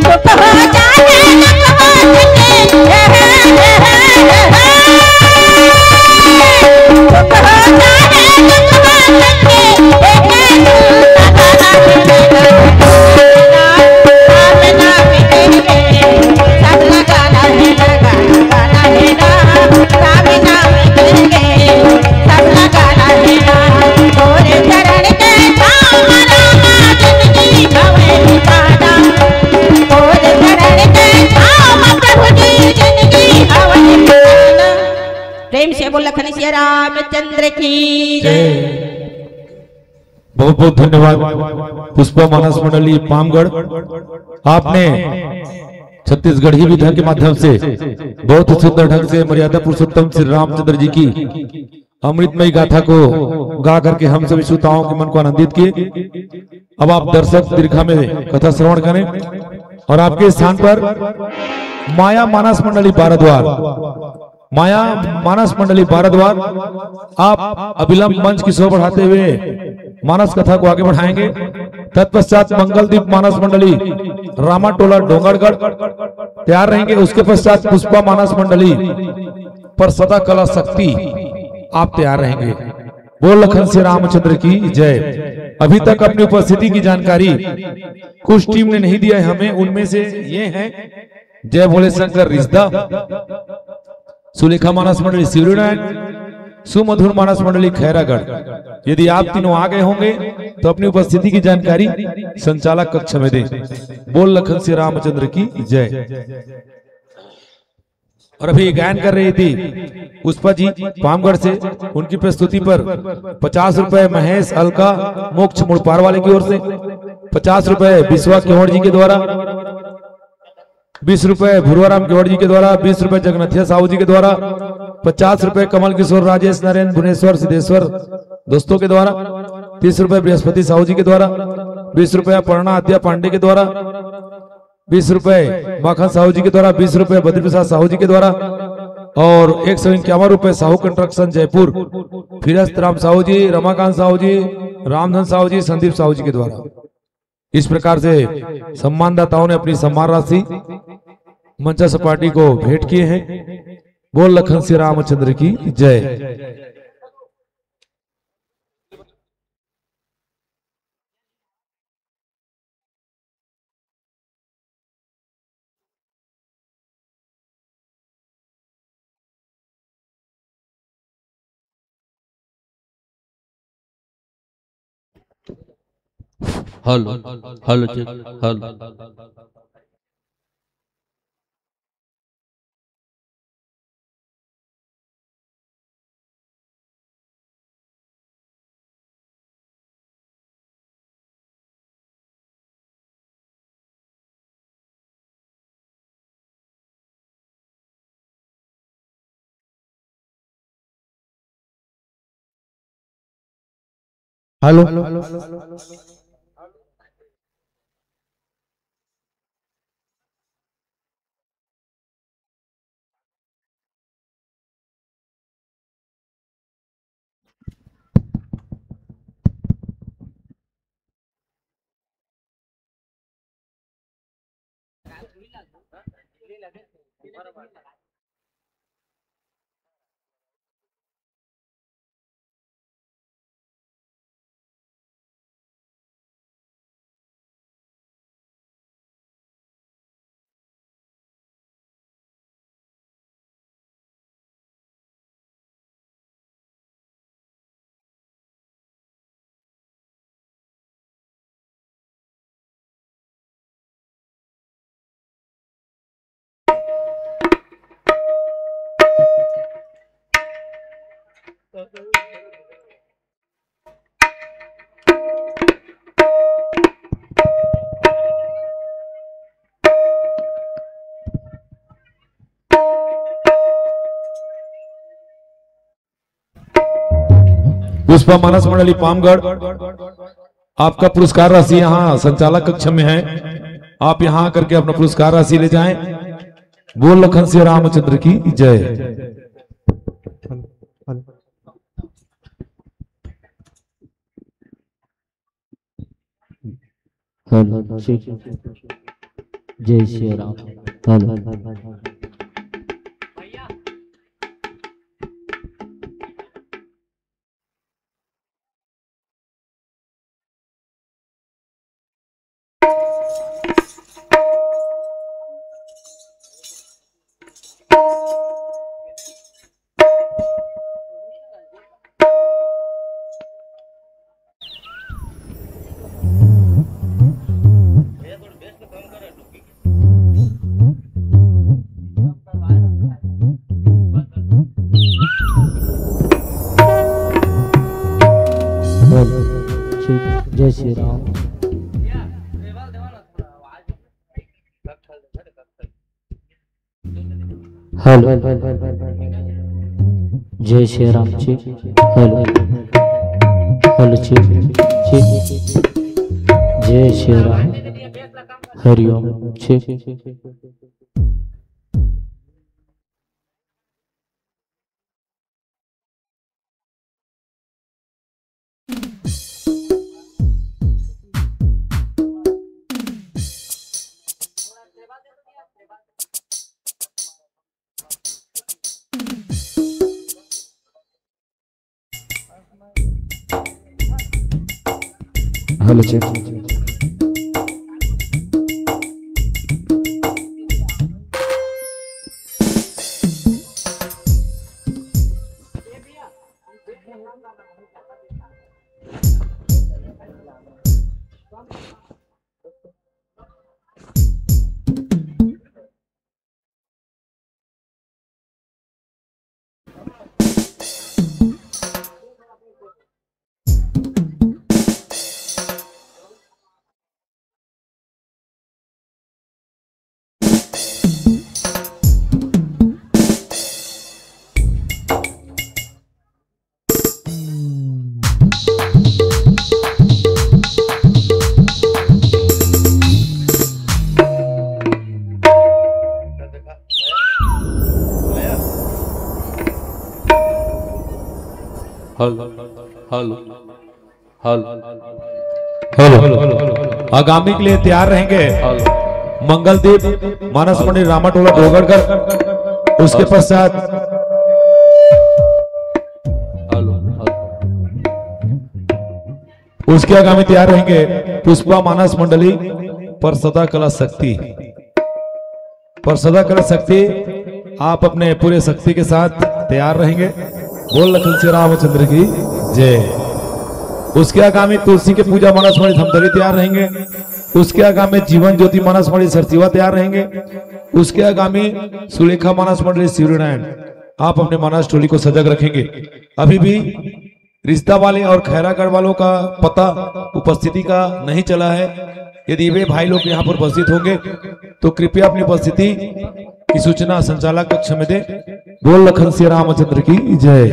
सुख हो चाहे दुख हो सके, हे, हे, हे, हे, हे, हे। सुख हो चाहे दुख हो सके, हे, हे, दुख हो सके। राम नाम के गीत सब ला गाना हे ना, गाना गाना हे ना, राम नाम के गीत सब ला गाना हे ना। तोरे चरण के छाँव मा रामा, जिनगी हवे बिताना। तोरे चरण के छाँव मा प्रभु जी, जिनगी हवे बिताना। प्रेम से बोल लखन सिया रामचंद्र की जय। जय। बहुत बहुत धन्यवाद पुष्पा मानस मंडली पामगढ़, आपने छत्तीसगढ़ी विधा के माध्यम से बहुत ही सुंदर ढंग से मर्यादा पुरुषोत्तम श्री रामचंद्र जी की अमृतमयी गाथा को गा करके हम सभी श्रोताओं के मन को आनंदित किए। अब आप दर्शक दीर्घा में कथा श्रवण करें और आपके स्थान पर माया मानस मंडली बारद्वार, माया मानस मंडली बारद्वार, आप अविलंब मंच की शोभा बढ़ाते हुए मानस कथा को आगे बढ़ाएंगे। तत्पश्चात मंगलदीप मानस मंडली रामाटोला डोंगरगढ़ तैयार रहेंगे। उसके पश्चात पुष्पा मानस मंडली पर सदा कला शक्ति आप तैयार रहेंगे। बोल लखन श्री रामचंद्र की जय। अभी तक अपनी उपस्थिति की जानकारी कुछ टीम ने नहीं दिया है हमें, उनमें से ये हैं जय भोले शंकर रिश्ता, सुलेखा मानस मंडली शिवरीनारायण, सुमधुर मानस मंडली खैरागढ़। यदि आप तीनों आ गए होंगे तो अपनी उपस्थिति की जानकारी संचालक कक्ष में दें। बोल लखन श्री रामचंद्र की जय। और अभी गायन कर रही थी पुष्पा जी पामगढ़ से, उनकी प्रस्तुति पर पचास रुपए महेश अलका मोक्ष मुड़पार वाले की ओर से, पचास रुपए विश्वा केवड़ जी के द्वारा, बीस रुपए भुरवाराम केवड़ जी के द्वारा, बीस रुपए जगन्नाथिया साहू जी के द्वारा, पचास रुपए कमल किशोर राजेश नरेंद्र भुवनेश्वर सिद्धेश्वर दोस्तों के द्वारा, तीस रुपए बृहस्पति साहू जी के द्वारा, बीस रुपए अपर्णा आद्या पांडे के द्वारा, बीस रुपए माखन साहू जी के द्वारा, बीस रुपए बद्री प्रसाद साहू जी के द्वारा और एक सौ इक्यावन रुपए साहू कंस्ट्रक्शन जयपुर, फिरस्त राम साहू जी, रमाकांत साहू जी, रामधन साहू जी, संदीप साहू जी के द्वारा। इस प्रकार से सम्मानदाताओं ने अपनी सम्मान राशि मंचा सपाटी को भेंट किए हैं। बोल लखन श्री रामचंद्र की जय। Hello, hello check, hello. Hello. Pushpa Manas Mandali Pamgarh, आपका पुरस्कार राशि यहाँ संचालक कक्ष में है, आप यहाँ आकर के अपना पुरस्कार राशि ले जाएं। बोल लखन श्री रामचंद्र की जय। Hello, check. जय श्री राम। हेलो। जय श्री राम। हेलो। जय श्री राम जी। हेलो। हेलो जी। जी। जय Shri Ram. Hariom ji. Hello, check. Hello, hello, hello, hello. आगामी के लिए तैयार रहेंगे हेलो। मंगलदीप, मानस मंडली, रामाटोला, डोंगरगढ़। उसके पश्चात हेलो, हेलो। उसके आगामी तैयार रहेंगे पुष्पा, मानस मंडली, पर सदा कला शक्ति। पर सदा कला शक्ति, आप अपने पूरे शक्ति के साथ तैयार रहेंगे। बोल लखन श्री रामचंद्र की जय। उसके आगामी तुलसी के पूजा, मानस मंडली धमतरी तैयार रहेंगे। उसके आगामी जीवन ज्योति, मानस मंडली सरसीवा तैयार रहेंगे। उसके आगामी सुलेखा, मानस मंडली शिवरीनारायण, आप अपने मानस टोली को सजग रखेंगे। अभी भी रिश्ता वाले और खैरागढ़ वालों का पता, उपस्थिति का नहीं चला है। यदि वे भाई लोग यहाँ पर उपस्थित होंगे तो कृपया अपनी उपस्थिति की सूचना संचालक कक्ष में दें। बोल लखन श्री रामचंद्र की जय।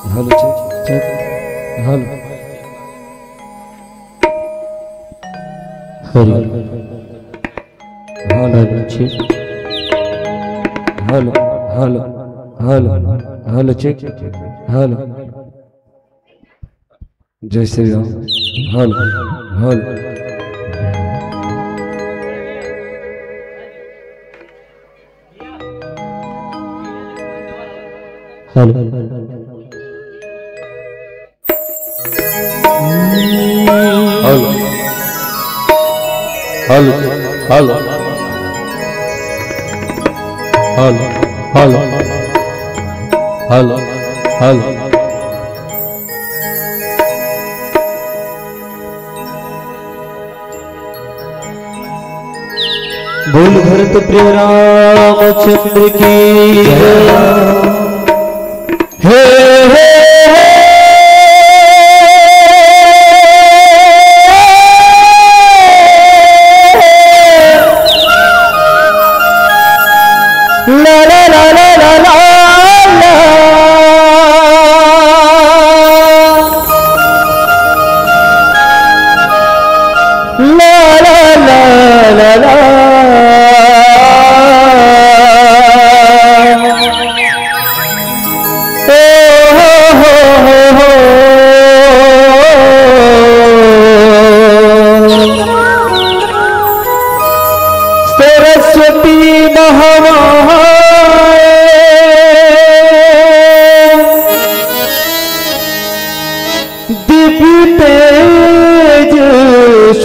Hello, check, check. Hello. Hello. Hello, check. Hello, hello, hello, hello, check. Hello. जय Shri Ram. Hello, hello. Hello. Hello. Hello. Hello. Hello. Hello. Hello. Hello. बोल भरत प्रिय रामचंद्र की जय। हे, हे, हे। ला, ला, ला।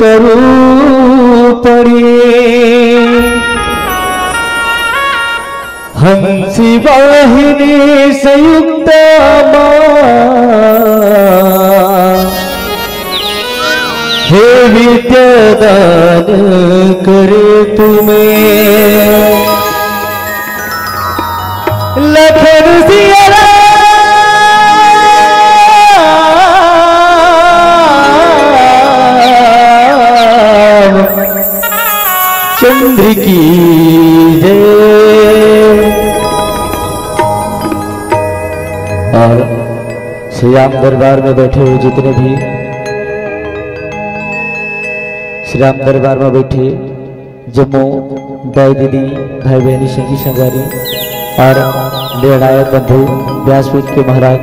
करू पड़ी। हंसी वाहिनी संयुक्त माँ, हे विद्या दान करे तुम्हें। लखन सिया राम चंद्र की जय। और श्री राम दरबार में बैठे हुए जितने भी श्री राम दरबार में बैठे जम्मो दाई दीदी, भाई बहनी, संगी संगवारी और लेड़ाए बंधु व्यासपीठ के महाराज,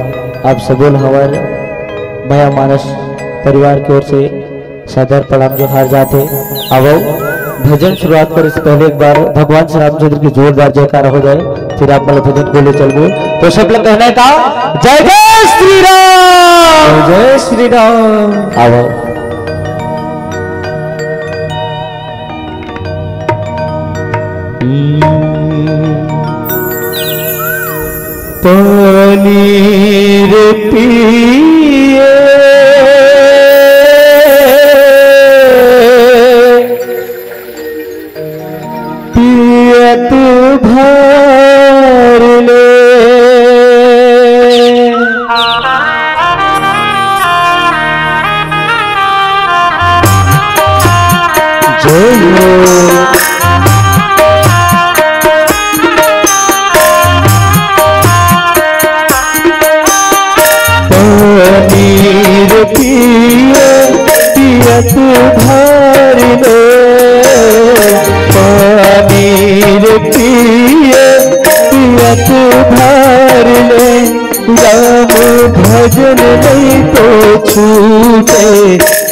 आप सबो ल हमर मया मानस परिवार की ओर से सादर प्रणाम जोहार जाथे। आवो, भजन शुरुआत करे से पहले एक बार भगवान श्री रामचंद्र की जोरदार जयकार हो जाए, फिर आप मतलब भजन को ले चलबो। तो सब लोग कहना है का, जय जय श्री राम, जय श्री राम। आवो। पनीर पिए पियत भर ले। जय हो। पनीर पिए पियत भर ले, पनीर पिए पियत भर ले, राम भजन नहीं तो छूटे,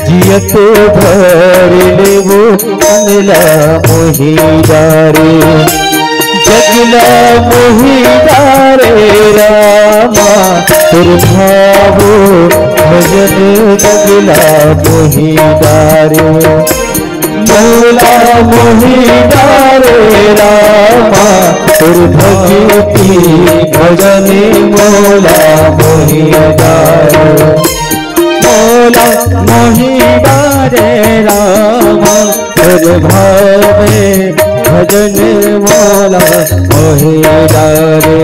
जियत भर ले वो मन ला मोहि डारे। जग ला मोहि डारे रामा, तोर भावो भजन जग ला मोहि डारे। मोला मोहि डारे रामा, तोर भक्ति भजन मोला मोहि डारे। मोला मोहि डारे रामा, तोर भावे भजन मोला मोहि डारे।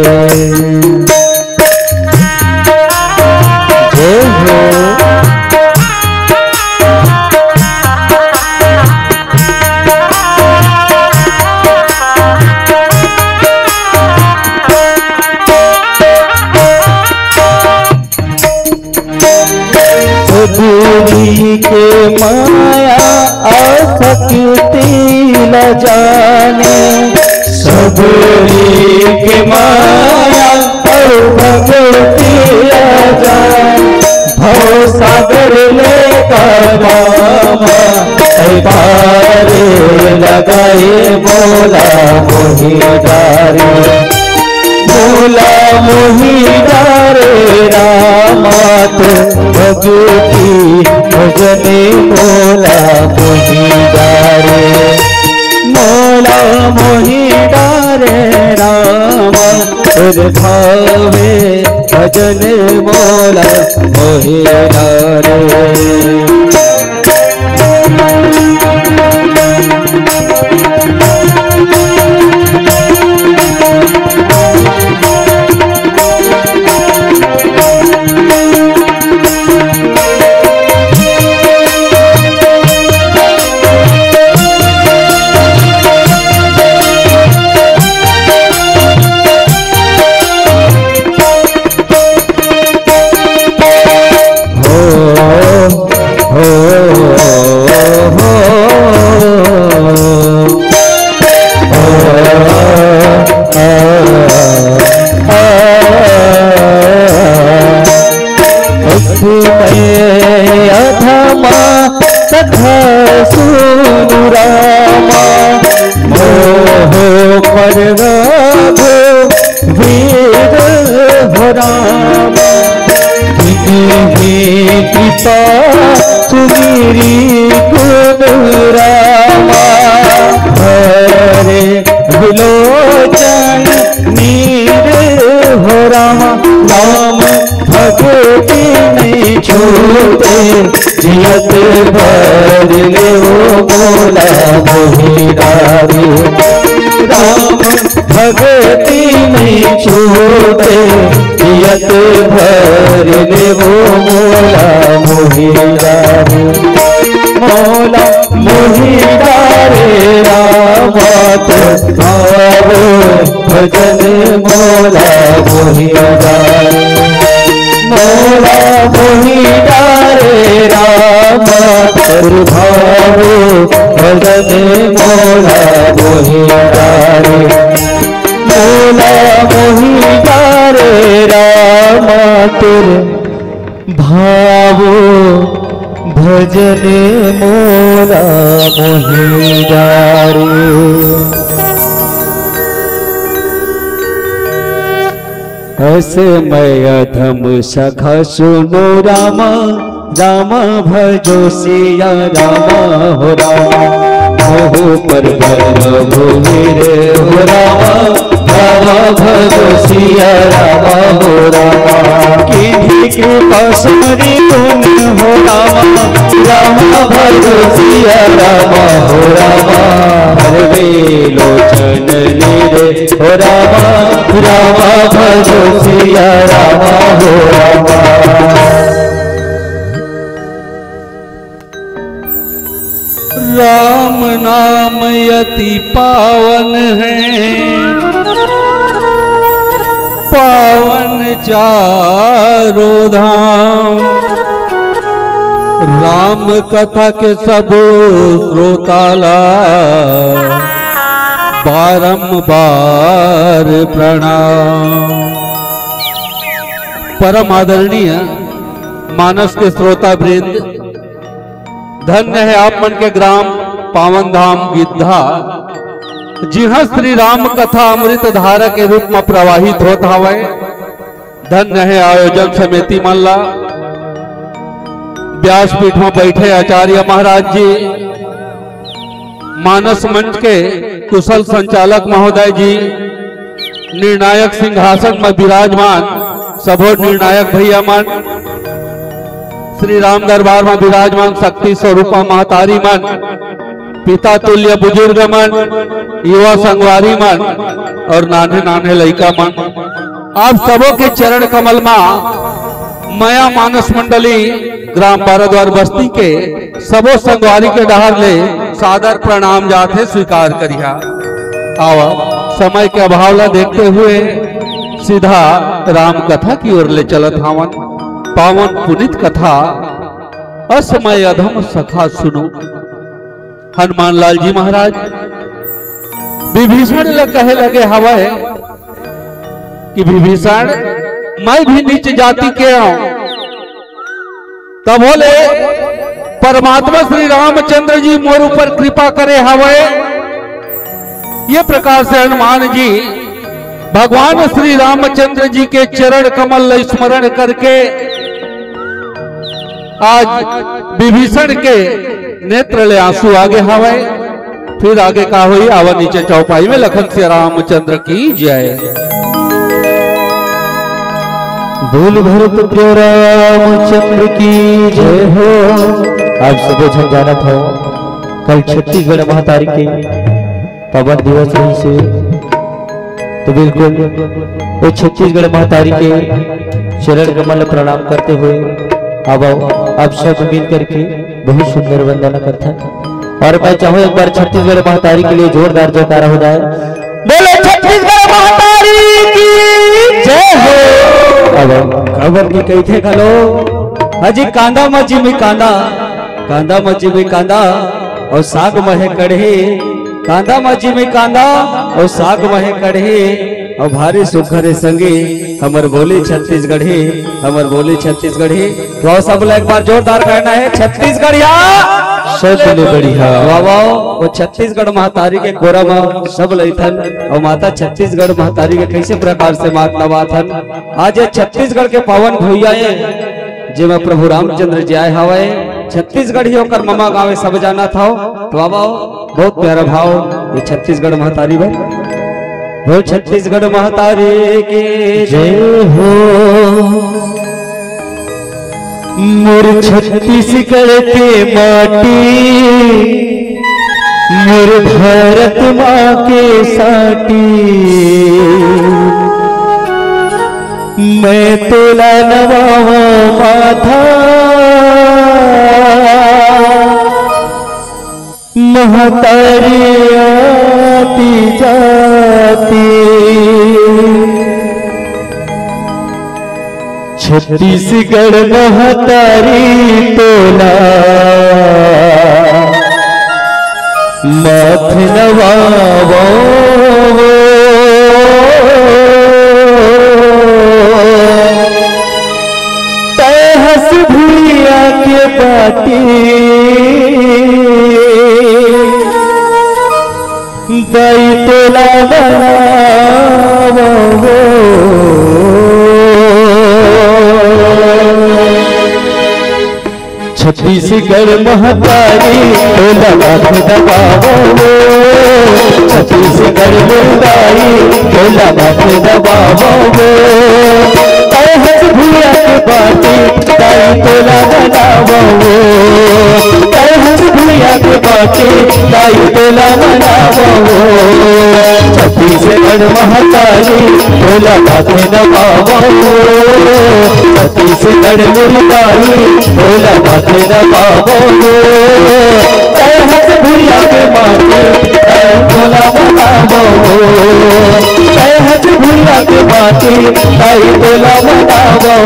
जय हो। सबरी के माया अउ भक्ति ल जाने, सबरी के माया अउ भक्ति ल जाने, भव सागर ले तरबामा, ऐ पार लगाए मोला मोहि डारे। मोला मोहि डारे रामा, तोर भक्ति भजन मोला मोहि डारे। मोला मोहि डारे रामा, तोर भावे भजन मोला मोहि डारे। अधमा सखा सुनु रामा, मोह परवागो वीर हो रामा। विधि कृपा सुमिरी गुण यत भर ले वो मोला मोहि डारे। राम भगति में छूटे, यत भर ले वो मोला मोहि डारे। मोला मोहि डारे राम, भाव भजन मोला मोहि डारे। मोला मोहि डारे राम, तोर भाव भजन मोला मोहि डारे। मोला मोहि डारे राम, तोर भाव भजन मोला मोहि डारे। अस मैं अधम सखा सुनो रामा, रामा भजो सिया रामा हो रामा। मोह पर बल भोगे रे हो रामा, रामा भजो सिया रामा हो रामा। कीन्ही कृपा सुमरी तुम हो रामा, रामा भजो सिया रामा हो रामा। हर वे लोचन रे हो रामा, रामा भजो सिया रामा हो रामा। राम नाम अति पावन है, पावन चारों धाम। राम कथा के सब श्रोता ला बारंबार प्रणाम। परम आदरणीय मानस के श्रोता वृंद, धन्य है आप मन के ग्राम पावन धाम गिद्धा, जिहां श्री राम कथा अमृत धारा के रूप में प्रवाहित होत हवय। धन्य है आयोजन समिति मन ला, व्यासपीठ में बैठे आचार्य महाराज जी, मानस मंच के कुशल संचालक महोदय जी, निर्णायक सिंहासन में विराजमान सबो निर्णायक भैया मन, श्री राम दरबार में विराजमान शक्ति स्वरूपा महतारी मन, पिता तुल्य बुजुर्ग मन, युवा संगवारी मन और नान्हे नान्हे लइका मन, आप सबो के चरण कमल मा मया मानस मंडली ग्राम बाराद्वार बस्ती के सबो संगवारी के डहार ले सादर प्रणाम जात हे, स्वीकार करिहा। आवा, समय के अभाव ला देखते हुए सीधा राम कथा की ओर ले चलत हावन। पावन पुनीत कथा अस मैं अधम सखा सुनो। हनुमान लाल जी महाराज विभीषण ल कहे लगे हवय कि विभीषण, मैं भी नीच जाति के हूं, तभो ले परमात्मा श्री रामचंद्र जी मोर ऊपर कृपा करे हवय। ये प्रकार से हनुमान जी भगवान श्री रामचंद्र जी के चरण कमल ल स्मरण करके आज विभीषण के नेत्र ले आंसू आगे हवय। फिर आगे का होई, आवा नीचे चौपाई में। लखन सिया रामचंद्र की जय। बोल भरत प्रिय रामचंद्र की जय हो। आप सबो झन जानत हो, कल छत्तीसगढ़ महतारी के पावन दिवस रहिसे, तो बिल्कुल वो छत्तीसगढ़ महतारी के चरण कमल प्रणाम करते हुए अब आप सब मिल करके बहुत सुंदर वंदना करथन। और मैं चाहूँ एक बार छत्तीसगढ़ महतारी के लिए जोरदार जयकारा हो जाए। बोलो छत्तीसगढ़ महतारी की जय हो। अब खबर की कही थे घलो, अजी कांदा मजी में कांदा, कांदा मजी में कांदा, और साग महे कढ़े, कांदा मजी में कांदा, और साग महे कढ़े, और भारी सुघर संगे हमर बोली छत्तीसगढ़ी, हमर बोली छत्तीसगढ़ी। तो आओ सब ला एक बार जोरदार करना है, छत्तीसगढ़िया। सब ले बढ़िया। वाह, वाह, वो छत्तीसगढ़ महतारी के कोरा में सब लइथन, और माता छत्तीसगढ़ महतारी के कैसे प्रकार से मात नवाथन। आज ये छत्तीसगढ़ के पावन भुइयां ए, जेमा प्रभु रामचंद्र जी आए हवय। छत्तीसगढ़ ही ओकर ममा गाँव ए, सब जानत हव। तो आओ, बहुत प्यारा भाव, ये छत्तीसगढ़ महतारी बर। बोल छत्तीसगढ़ महतारी की जय हो। मोर छत्तीसगढ़ के माटी, मोर भारत माँ के साटी, मैं तोला नवावों माथा। महतारी आती जाती, छत्तीसगढ़ महतारी तोला माथ नवावों। तैं हस भुइयां के माटी, दाई तोला मनावों। छत्तीसगढ़ महतारी तोला माथ नवावों, छत्तीसगढ़ महतारी तोला माथ नवावों। तैं हस भुइयां के माटी, दाई तोला मनावों। तैं हस भुइयां के माटी, दाई तोला मनावों। छत्तीसगढ़ महतारी तोला माथ नवावों, छत्तीसगढ़ महतारी तोला माथ नवावों। तैं हस भुइयां के माटी, दाई तोला मनावों। तैं हस भुइयां के माटी, दाई तोला मनावों।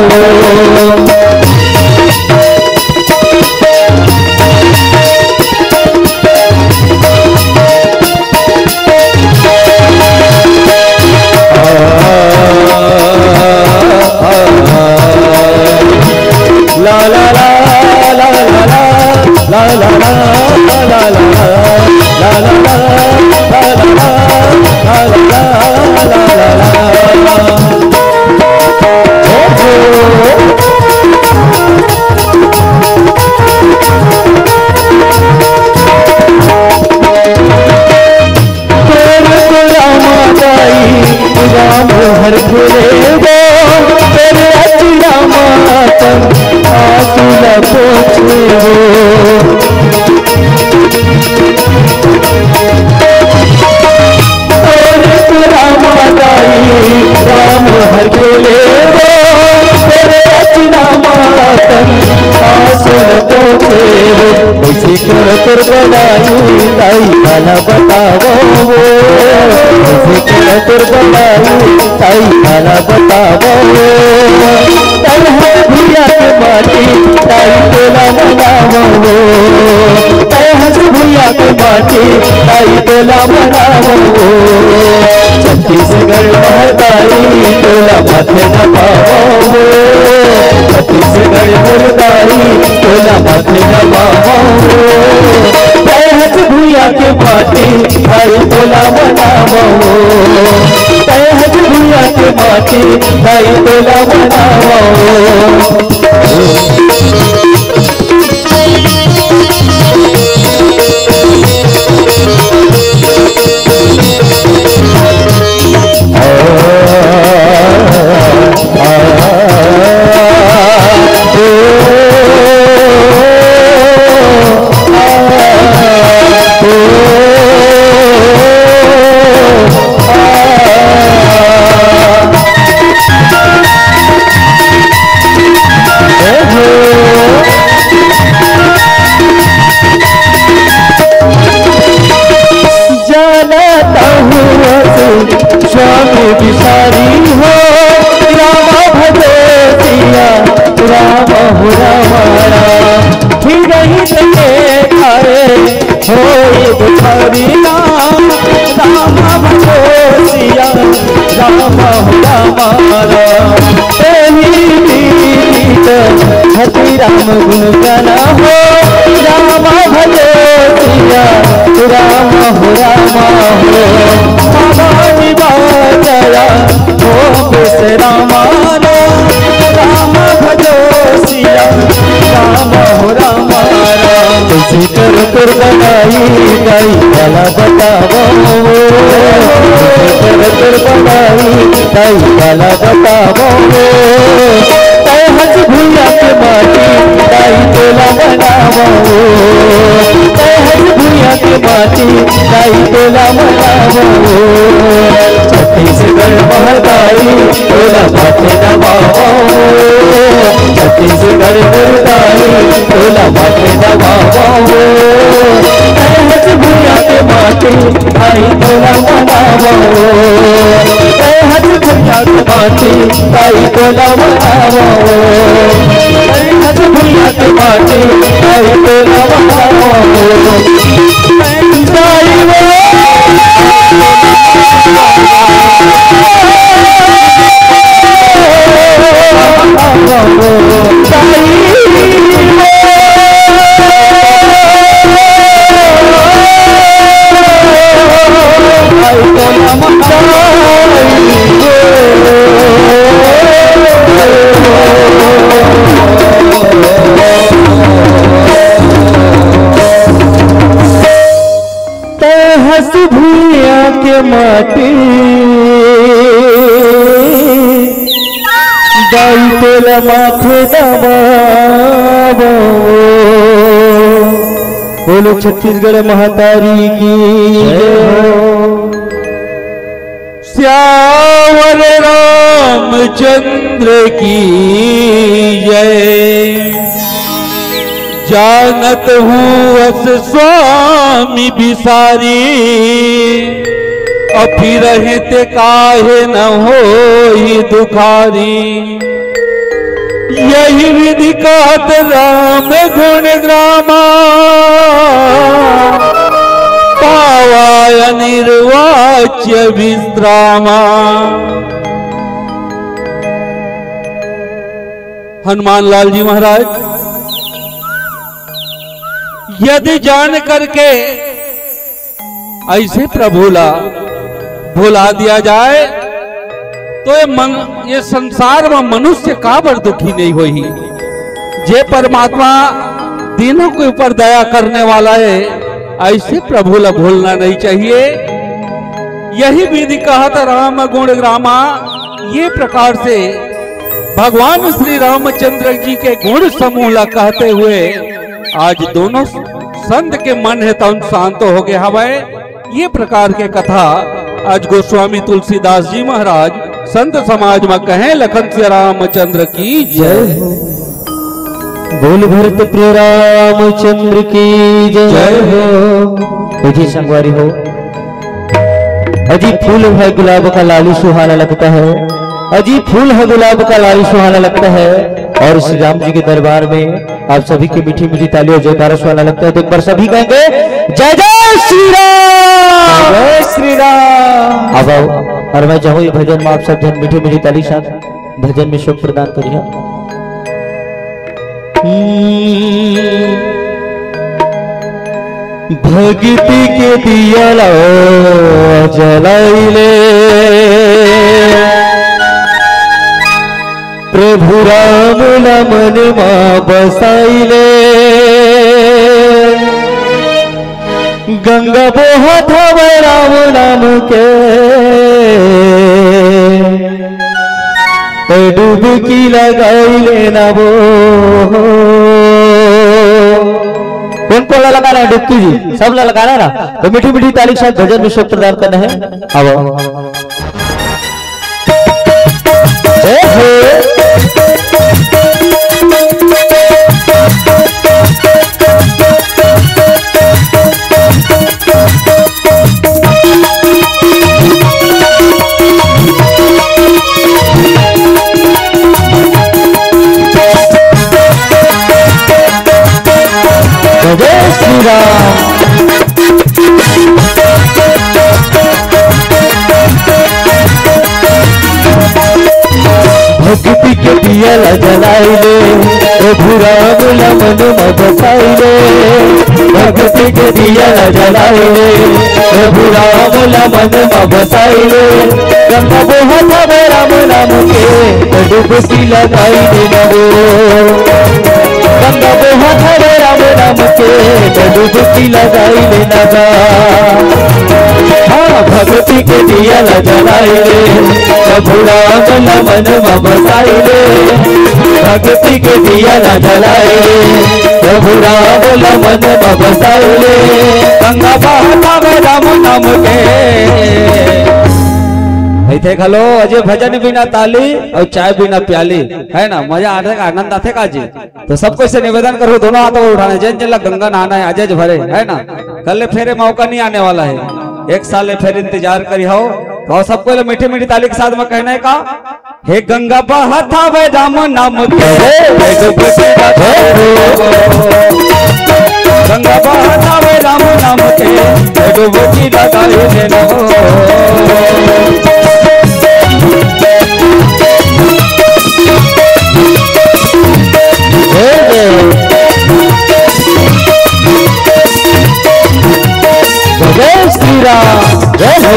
तोर तो रामा दाई, राम हर खेले वो, तोर अच रामा तन आंसू ला पोछे वो। तोर तो रामा दाई, राम हर खेले वो, तोर अच रामा तन आंसू ला पोछे वो। कइसे कर तोर बड़ाई, दाई काला बतावों वो। कइसे कर तोर बड़ाई, दाई काला बतावों वो। तैं हस भुइयां के माटी, दाई तोला मनावों वो। तैं हस भुइयां के माटी, दाई तोला मनावों वो। छत्तीसगढ़ महतारी तोला माथ नवावों वो। छत्तीसगढ़ महतारी तोला माथ नवावों वो। तैं हस भुइयां के माटी, दाई तोला मनावों वो। तैं हस भुइयां के माटी, दाई तोला मनावों वो। जानता हूँ स्वामी बिसारी हो, रामा भजो सिया, राम हो राम राम। हिरहित के घरे होई भिखारी राम, राम भजो सिया, राम हो राम राम। तेही बीत हति राम गुण गाना हो, राम भजो सिया, राम हो राम हो। भवानी बाजया हो बेस रामा राम, राम भजो सिया, राम हो राम राम। कइसे कर तोर बड़ाई, दाई काला बतावों वो। कइसे कर तोर बड़ाई, दाई काला बतावों वो। तैं हस भुइयां के माटी, दाई तोला मनावो। तैं हस भुइयां के माटी, दाई तोला मनावो। छत्तीसगढ़ महतारी, तोला माथे नवावो। छत्तीसगढ़ महतारी, तोला माथे नवावो। तैं हस भुइयां के माटी, दाई तोला मनावो। तैं हस भुइयां के माटी, दाई तोला मनावो। तैं हस भुइयां के माटी, दाई तोला मनावो। दाई वो। तैं हस भुइयां के माटी, दाई तोला माथे नवावो। बोलो छत्तीसगढ़ महतारी की जय हो। सियावर रामचंद्र की जय। जानत हूँ अस स्वामी बिसारी, अउ फिरहिं ते काहे न होही दुखारी। यही विधि कहत राम गुण गामा, पावा अनिर्वाच्य विश्रामा। हनुमान लाल जी महाराज, यदि जान करके ऐसे प्रभु ला भुला दिया जाए, तो ये मन, ये संसार में मनुष्य काबर दुखी नहीं होही। जे परमात्मा दीनों के ऊपर दया करने वाला है, ऐसे प्रभु ला भूलना नहीं चाहिए। यही विधि कहत राम गुण गामा। ये प्रकार से भगवान श्री रामचंद्र जी के गुण समूह ला कहते हुए आज दोनों संत के मन हे तउन शांत हो गए हवय। ये प्रकार के कथा आज गोस्वामी तुलसीदास जी महाराज संत समाज में कहे। लखन सिया रामचंद्र की जय। जय हो। बोल भरत प्रिय रामचंद्र की जय। जय हो। ए जी संगवारी हो, अजी फूल है गुलाब का लाली सुहाना लगता है, अजी फूल है गुलाब का लाली सुहाना लगता है। और श्री राम जी के दरबार में आप सभी की मीठी मीठी ताली और जयकारा सुहाना लगता है। तो एक बार सभी कहेंगे, जय जय श्री राम। जय श्री राम। अब आओ, और मैं चाहूँ ये भजन में आप सब जन मीठी मीठी ताली साथ भजन में शोक प्रदान करिए। भक्ति के दिया ला जलाई ले, प्रभु राम ला मन मा बसाई ले। गंगा बोहत हवय राम नाम के, ए डुबकी लगाई लेना वो। कौन कौन ला लगाना है डुबकी जी? सब ला लगाना ना। तो मीठी मीठी ताली के साथ भजन में शोक प्रदान करना है। अब जय श्री राम। भक्ति के दिया ला जलाई ले, प्रभु राम ला मन मा बसाई ले। भक्ति के दिया ला जलाई ले, प्रभु राम ला मन मा बसाई ले। गंगा बोहत हवय राम नाम के, डुबकी लगाई ले ना वो। गंगा बोहत हवय राम नाम के, डुबकी लगाई ले ना गा। हाँ, भक्ति के दिया ला जलाए रे, प्रभु राम ला मन मा बसाए रे। भक्ति के दिया ला जलाए रे, प्रभु राम ला मन मा बसाए रे। गंगा बहत हवे राम नाम के। अइसे घलो अजय भजन बिना ताली अउ चाय बिना प्याली, है ना? मजा आथे का, आनंद आथे का जी? तो सब कोई से निवेदन करूँ, दोनों हाथों को उठाना है। जेन जेन ला गंगा नहाना है, अजय भरे, है ना? कल ले फेरे मौका नहीं आने वाला है, एक साल ले फेर इंतजार करी हो। तो सबको ले मीठी मीठी ताली के साथ में कहना है का, हे गंगा बहत हवे राम नाम के, हे डुबकी लगा दो। गंगा बहत हवे राम नाम के, हे डुबकी लगा दे ना हो। जय श्री राम, जय हो।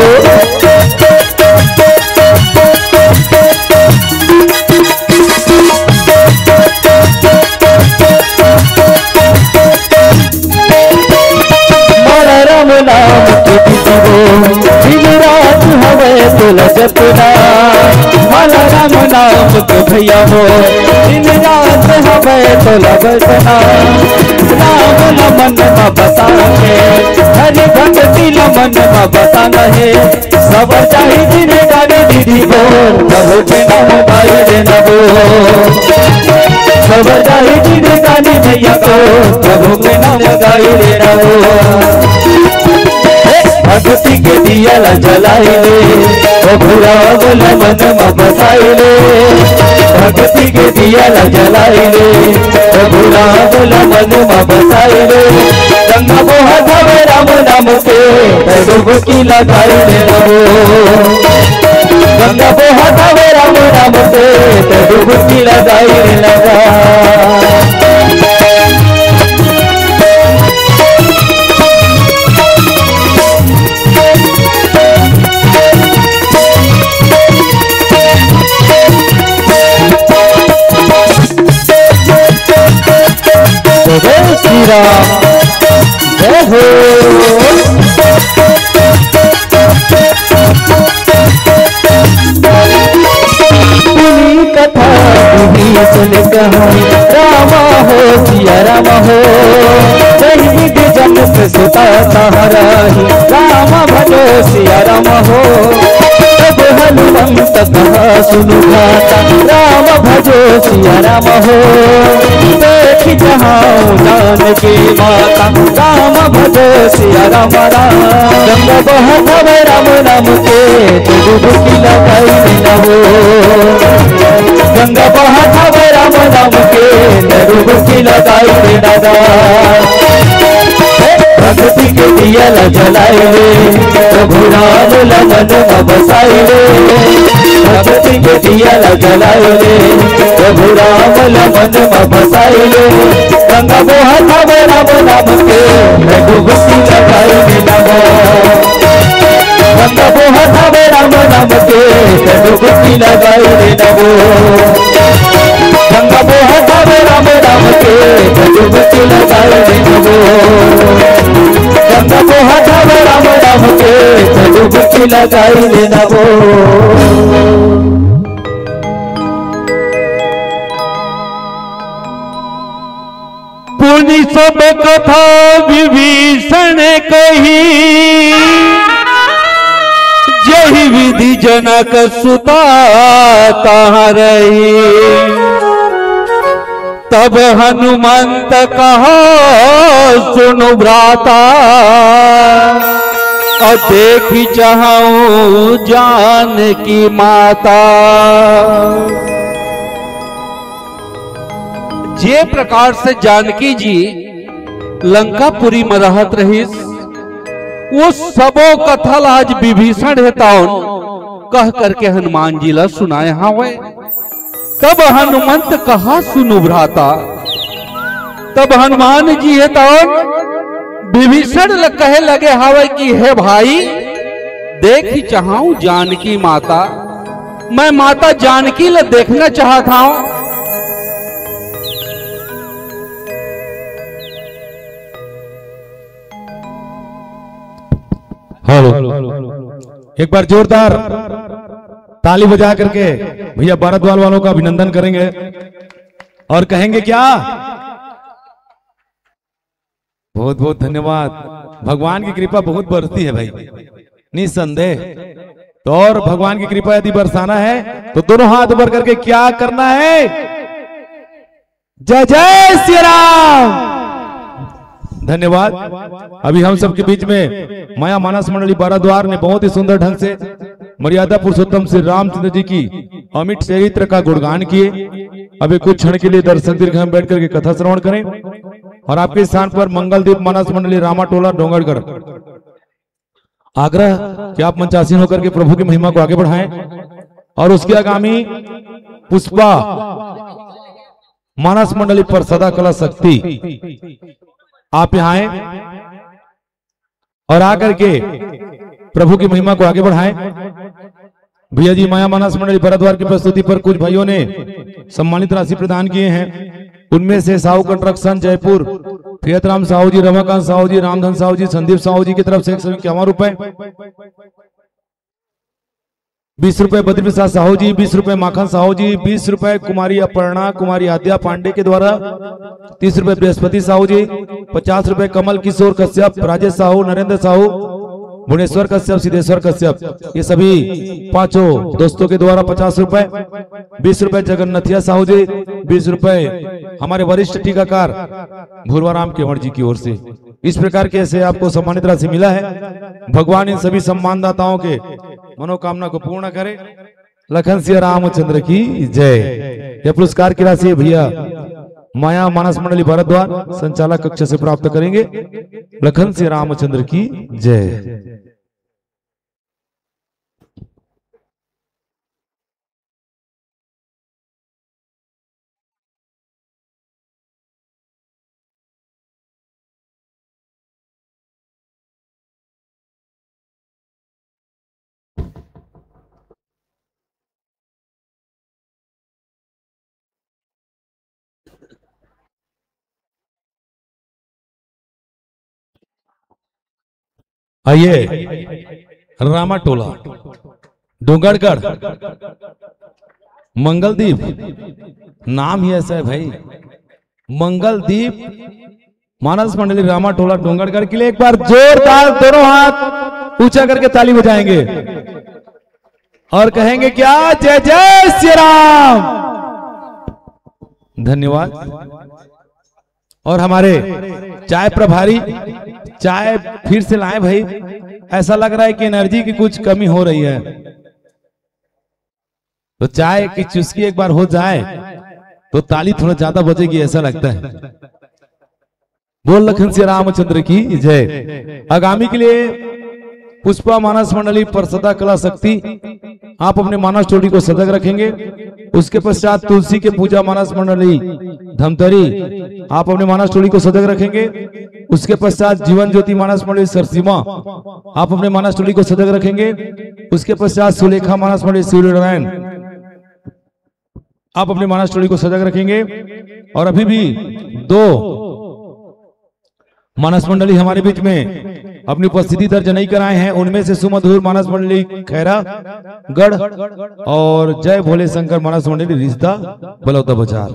माला राम नाम के बिसरो, दिन रात हवे तोला जपना। माला राम नाम के भैया हो, दिन रात हवे तोला जपना। राम ला मन मा बसा के, हरि भक्ति ला मन मा बसाना हे। सबर जाही जिनगानी दीदी बोल, प्रभु के नाम गाई रे नबो। सबर जाही जिनगानी मैया को, प्रभु के नाम गाई रे नबो। भक्ति के दिया ला जलाई ले, ओ भूरा बोला मन मा बसाई ले। भक्ति के दिया ला जलाई ले, ओ भूरा बोला मन मा बसाई ले। गंगा बहत हवे राम नाम के, तै डुबकी लगाई ले नबो। गंगा बहत हवे राम नाम के, तै डुबकी लगाई ले नबो। जय श्री राम, जय हो। सुनी कथा विभीषण कहानी, रामा हो सिया राम हो। जय विधि जनक सुता कहा राही, राम भजो सिया राम हो। तब हनुमंत कहा सुनु भ्राता, राम भजो सिया राम हो। देखि जहाँ जानकी माता, राम भजो सिया राम राम। गंगा बहत हवे राम नाम के, तै डुबकी लगाई ले नबो। गंगा बहत हवे राम नाम के, तै डुबकी लगाई ले नबो। भक्ति के दिया ला जलाई ले, प्रभु राम ला मन मा बसाई ले। भक्ति के दिया ला जलाई ले, प्रभु राम ला मन मा बसाई ले। गंगा बहत हवे राम नाम के, तै डुबकी लगाई ले नबो। गंगा बहत हवे राम नाम के, तै डुबकी लगाई ले नबो। गंगा बहत हवे राम नाम के, तै डुबकी लगाई ले नबो। गंगा बहत हवे राम नाम के, तै डुबकी लगाई ले नबो। पुनि सब कथा विभीषण कही, जहि विधि जनक सुता तहाँ रही। तब हनुमंत कहा सुनु भ्राता, अउ देखि चहउँ जानकी माता। जे प्रकार से जानकी जी लंकापुरी म रहत रहिस, वो सबो कथा ला आज विभीषण हे तौन कह करके हनुमान जी ला सुनाए हावय। तब हनुमंत कहा सुनु भ्राता, तब हनुमान जी हे तौन विभीषण ल कहे लगे हावय कि हे भाई, देखि चहउँ जानकी माता, मैं माता जानकी ल देखना चाहत हँव। हेलो, एक बार जोरदार ताली बजा करके भैया भारद्वाज वालों का अभिनंदन करेंगे और कहेंगे क्या? बहुत बहुत धन्यवाद। भगवान की कृपा बहुत बरसती है भाई, निसंदेह। तो और भगवान की कृपा यदि बरसाना है तो दोनों हाथ ऊपर करके क्या करना है? जय जय श्री राम। धन्यवाद। अभी हम सबके बीच में माया मानस मंडली भारद्वाज ने बहुत ही सुंदर ढंग से मर्यादा पुरुषोत्तम श्री रामचंद्र जी की अमिट चरित्र का गुणगान किए। अभी कुछ क्षण के लिए दर्शक दीर्घ में बैठ करके कथा श्रवण करें और आपके स्थान पर मंगलदीप मानस मंडली रामाटोला डोंगरगढ़, आग्रह कि आप मंचासीन होकर के प्रभु की महिमा को आगे बढ़ाएं। और उसके आगामी पुष्पा मानस मंडली पर सदा कला शक्ति, आप यहाँ आए और आकर के प्रभु की महिमा को आगे बढ़ाएं। भैया जी, माया मानस मंडली भारद्वाज की प्रस्तुति पर कुछ भाइयों ने सम्मानित राशि प्रदान किए हैं। उनमें से साहू कंस्ट्रक्शन जयपुर, प्रियतराम साहू जी, रमाकांत साहू जी, रामधन साहू जी, संदीप साहू जी की तरफ से एक सौ इक्यावन रुपए, बीस रुपए बद्री प्रसाद साहू जी, बीस रुपए माखन साहू जी, बीस रुपए कुमारी अपर्णा कुमारी आद्या पांडे के द्वारा, तीस रुपए बृहस्पति साहू जी, पचास रुपए कमल किशोर कश्यप, राजेश साहू, नरेंद्र साहू, भुवनेश्वर कश्यप, सिद्धेश्वर कश्यप, ये सभी पांचों दोस्तों के द्वारा पचास रुपए, बीस रुपए जगन्नाथिया साहू जी, बीस रुपए हमारे वरिष्ठ टीकाकार भूरवाराम केवड़ जी की ओर से। इस प्रकार के ऐसे आपको सम्मानित राशि मिला है। भगवान इन सभी सम्मानदाताओं के मनोकामना को पूर्ण करे। लखन सिया रामचंद्र की जय। यह पुरस्कार की राशि भैया माया मानस मंडली भारद्वाज संचालक कक्ष से प्राप्त करेंगे। लखन सिया रामचंद्र की जय। आइए, रामाटोला, डोंगरगढ़, मंगलदीप, नाम ही ऐसा है भाई, मंगलदीप मानस मंडली रामाटोला डोंगरगढ़ के लिए एक बार जोरदार दोनों हाथ ऊंचा करके ताली बजाएंगे और कहेंगे क्या? जय जय श्री राम। धन्यवाद। और हमारे चाय प्रभारी, चाय फिर से लाए भाई, ऐसा लग रहा है कि एनर्जी की कुछ कमी हो रही है, तो चाय की चुस्की एक बार हो जाए तो ताली थोड़ा ज्यादा बजेगी, ऐसा लगता है। बोल लखन सिया रामचंद्र की जय। आगामी के लिए पुष्पा मानस मंडली परसदा कला शक्ति, आप अपने मानस टोली को सजग रखेंगे। उसके पश्चात तुलसी के पूजा मानस मंडली धमतरी, आप अपने मानस टोली को सजग रखेंगे। उसके पश्चात जीवन ज्योति मानस मंडली सरसीमा, आप अपने मानस टोली को सजग रखेंगे। उसके पश्चात सुलेखा मानस मंडली शिवनारायण, आप अपने मानस टोली को सजग रखेंगे। और अभी भी दो मानस मंडली हमारे बीच में अपनी उपस्थिति दर्ज नहीं कराए हैं, उनमें से सुमधुर मानस मंडली खैरागढ़ और जय भोले शंकर मानस मंडली रिश्ता बलौदा बाजार।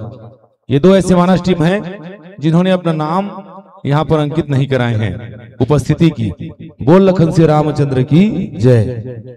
ये दो ऐसे मानस टीम हैं जिन्होंने अपना नाम यहाँ पर अंकित नहीं कराए हैं उपस्थिति की। बोल लखन सिया रामचंद्र की जय।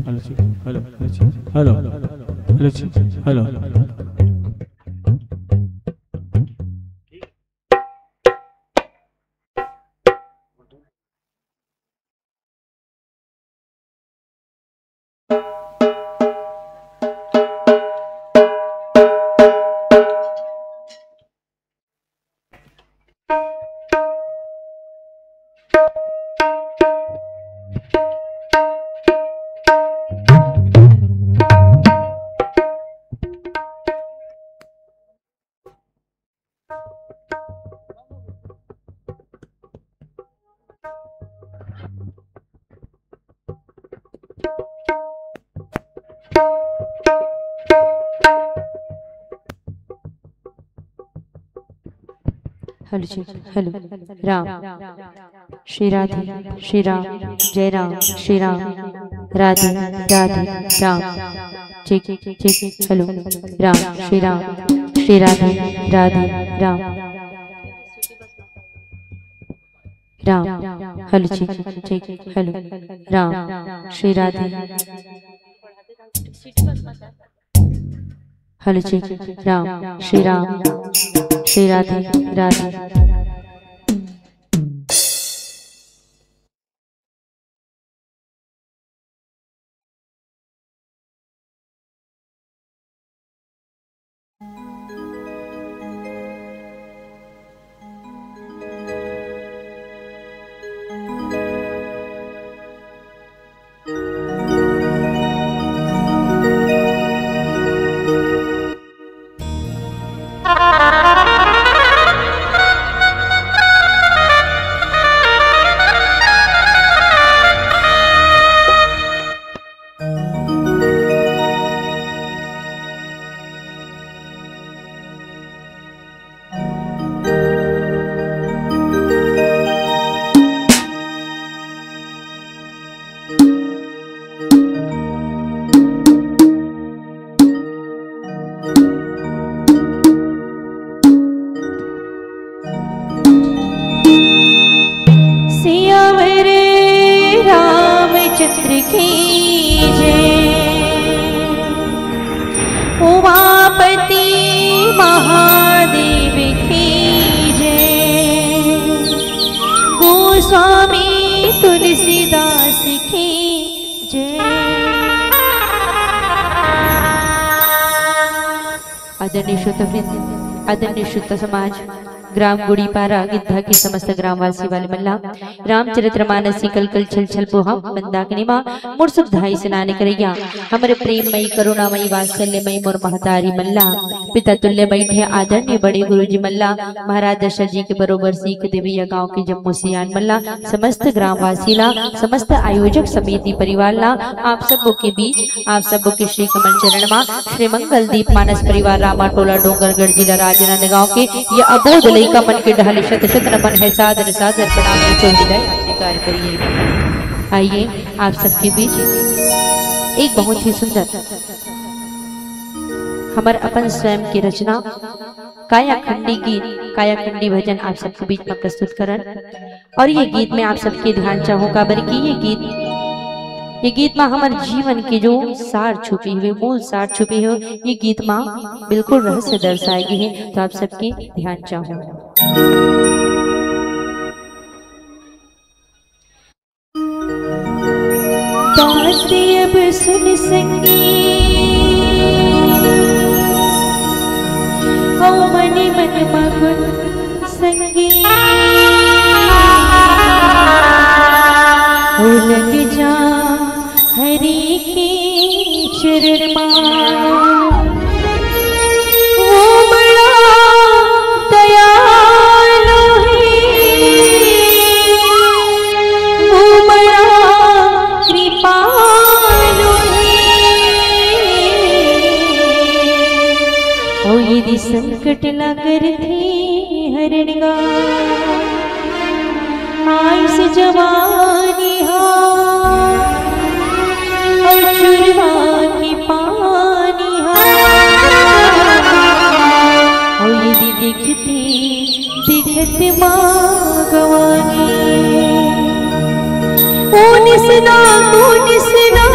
Hello, check. Hello, hello, check. Hello, hello, check. Hello. Hello, check. Hello. Ram. Shri Radhe, Shri Ram, जय राम, श्री राम, राधे, राधे, Ram. Check, check, hello, Ram, Shri Ram, Shri Radhe, राधे, Ram, Ram. Hello, check, check, hello, Ram, Shri Radhe. Hello, check. Ram, Shri Ram, Shri Radhe, राधे। सियावर रामचंद्र की जय। उमापति महादेव की जय। गोस्वामी तुलसीदास की जय। आदरणीय श्रोतावृंद, आदरणीय श्रोता समाज, ग्राम गुड़ीपारा गिद्धा के समस्त ग्रामवासी वाले मन ला रामचरित मानस के कल कल छल छल बोहा मंदाकिनी मा मोर सुख धाई स्नान करैया हमर प्रेममयी, करुणामयी, वात्सल्यमयी मोर महतारी मन ला, पिता तुल्य बैठे आदरणीय बड़े गुरुजी मन ला, महाराज दशरथ जी के बरोबर सीख देवैया गांव के जम्मो सियान मन ला, समस्त ग्रामवासी ला, समस्त आयोजक समिति परिवार ला, आप सबो के बीच, आप सबो के श्री कमल चरण मा श्री मंगल दीप मानस परिवार रामा टोला डोंगरगढ़ जिला राजनांदगांव के ये अबोध लइका मन के डहली शत शत नमन है, सादर सादर प्रणाम है, चौधरी ला स्वीकार करिए। आइए आप सबके बीच एक बहुत ही सुंदर हमर अपन स्वयं की रचना कायाखंडी गीत, कायाखंडी भजन आप सबके बीच में प्रस्तुत करन। और ये गीत में आप सबके ध्यान चाहूँ, काबर कि ये गीत, ये गीत मा हमर जीवन के जो सार छुपे हुए, मूल सार छुपे हुए, ये गीत मा बिल्कुल रहस्य दर्शाए गए हैं। तो आप सबके ध्यान चाहूँ। बात अब सुन संगी, ओ मनि मन मगन संगी, ओ लग जा हरि के चरण मा। वो बड़ा दयालु है, वो बड़ा कृपालु है। ओ यदि संकट ला करथे हरण गा, आइस जवानी हा, अउ चुरवा के पानी हा। अउ यदि दिखती, दिखत मा गवानी। ओ निसदा, ओ निसदा,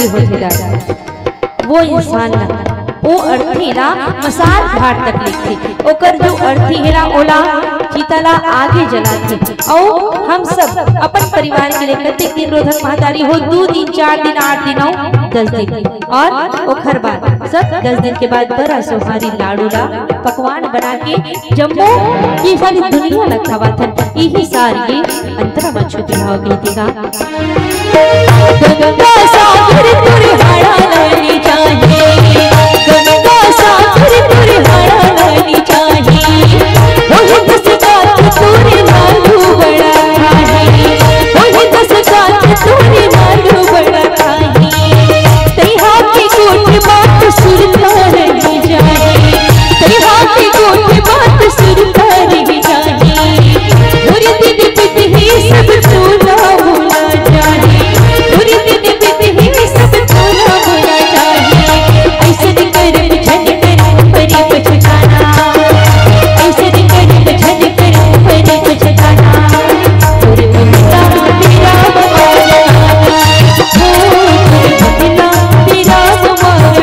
होथे दादा। वो इंसान ला, वो अर्थी ला मसाल घाट तक लेगथे। ओकर जो अर्थी हे ना, ओला, चिता ला आगे जलाथे। अउ हम सब अपन परिवार के लिए कतेक दिन रोधक महतारी हो, दू दिन, चार दिन, आठ दिन अउ दस दिन, और ओखर बाद सब दस दिन के बाद बड़ा सोहारी लाडू ला पकवान बना के जम्मो ये सारी दुनिया ला खवाथन। इही सार ये अंतरा म छुपे हव, गीतिका। गंगा सागर तुरहाड़ा लानी चाही, गंगा सागर तुरहाड़ा लानी चाही। ओही दस गात तोरे लाडू बड़ा खाही, ओही दस गात तोरे लाडू बड़ा खाही। तैहा के गोठ बात सुरता रही जाही, तैहा के गोठ बात सुरता रही जाही। मोर दिन बितही सब तोला भुला जाही, मोर दिन बितही सब तोला भुला जाही। ऐसन करम झन करम परी पछताना, ऐसन करम झन करम परी पछताना। तोर ममता तेरा बहाना, ओ तोर ममता तेरा बहाना।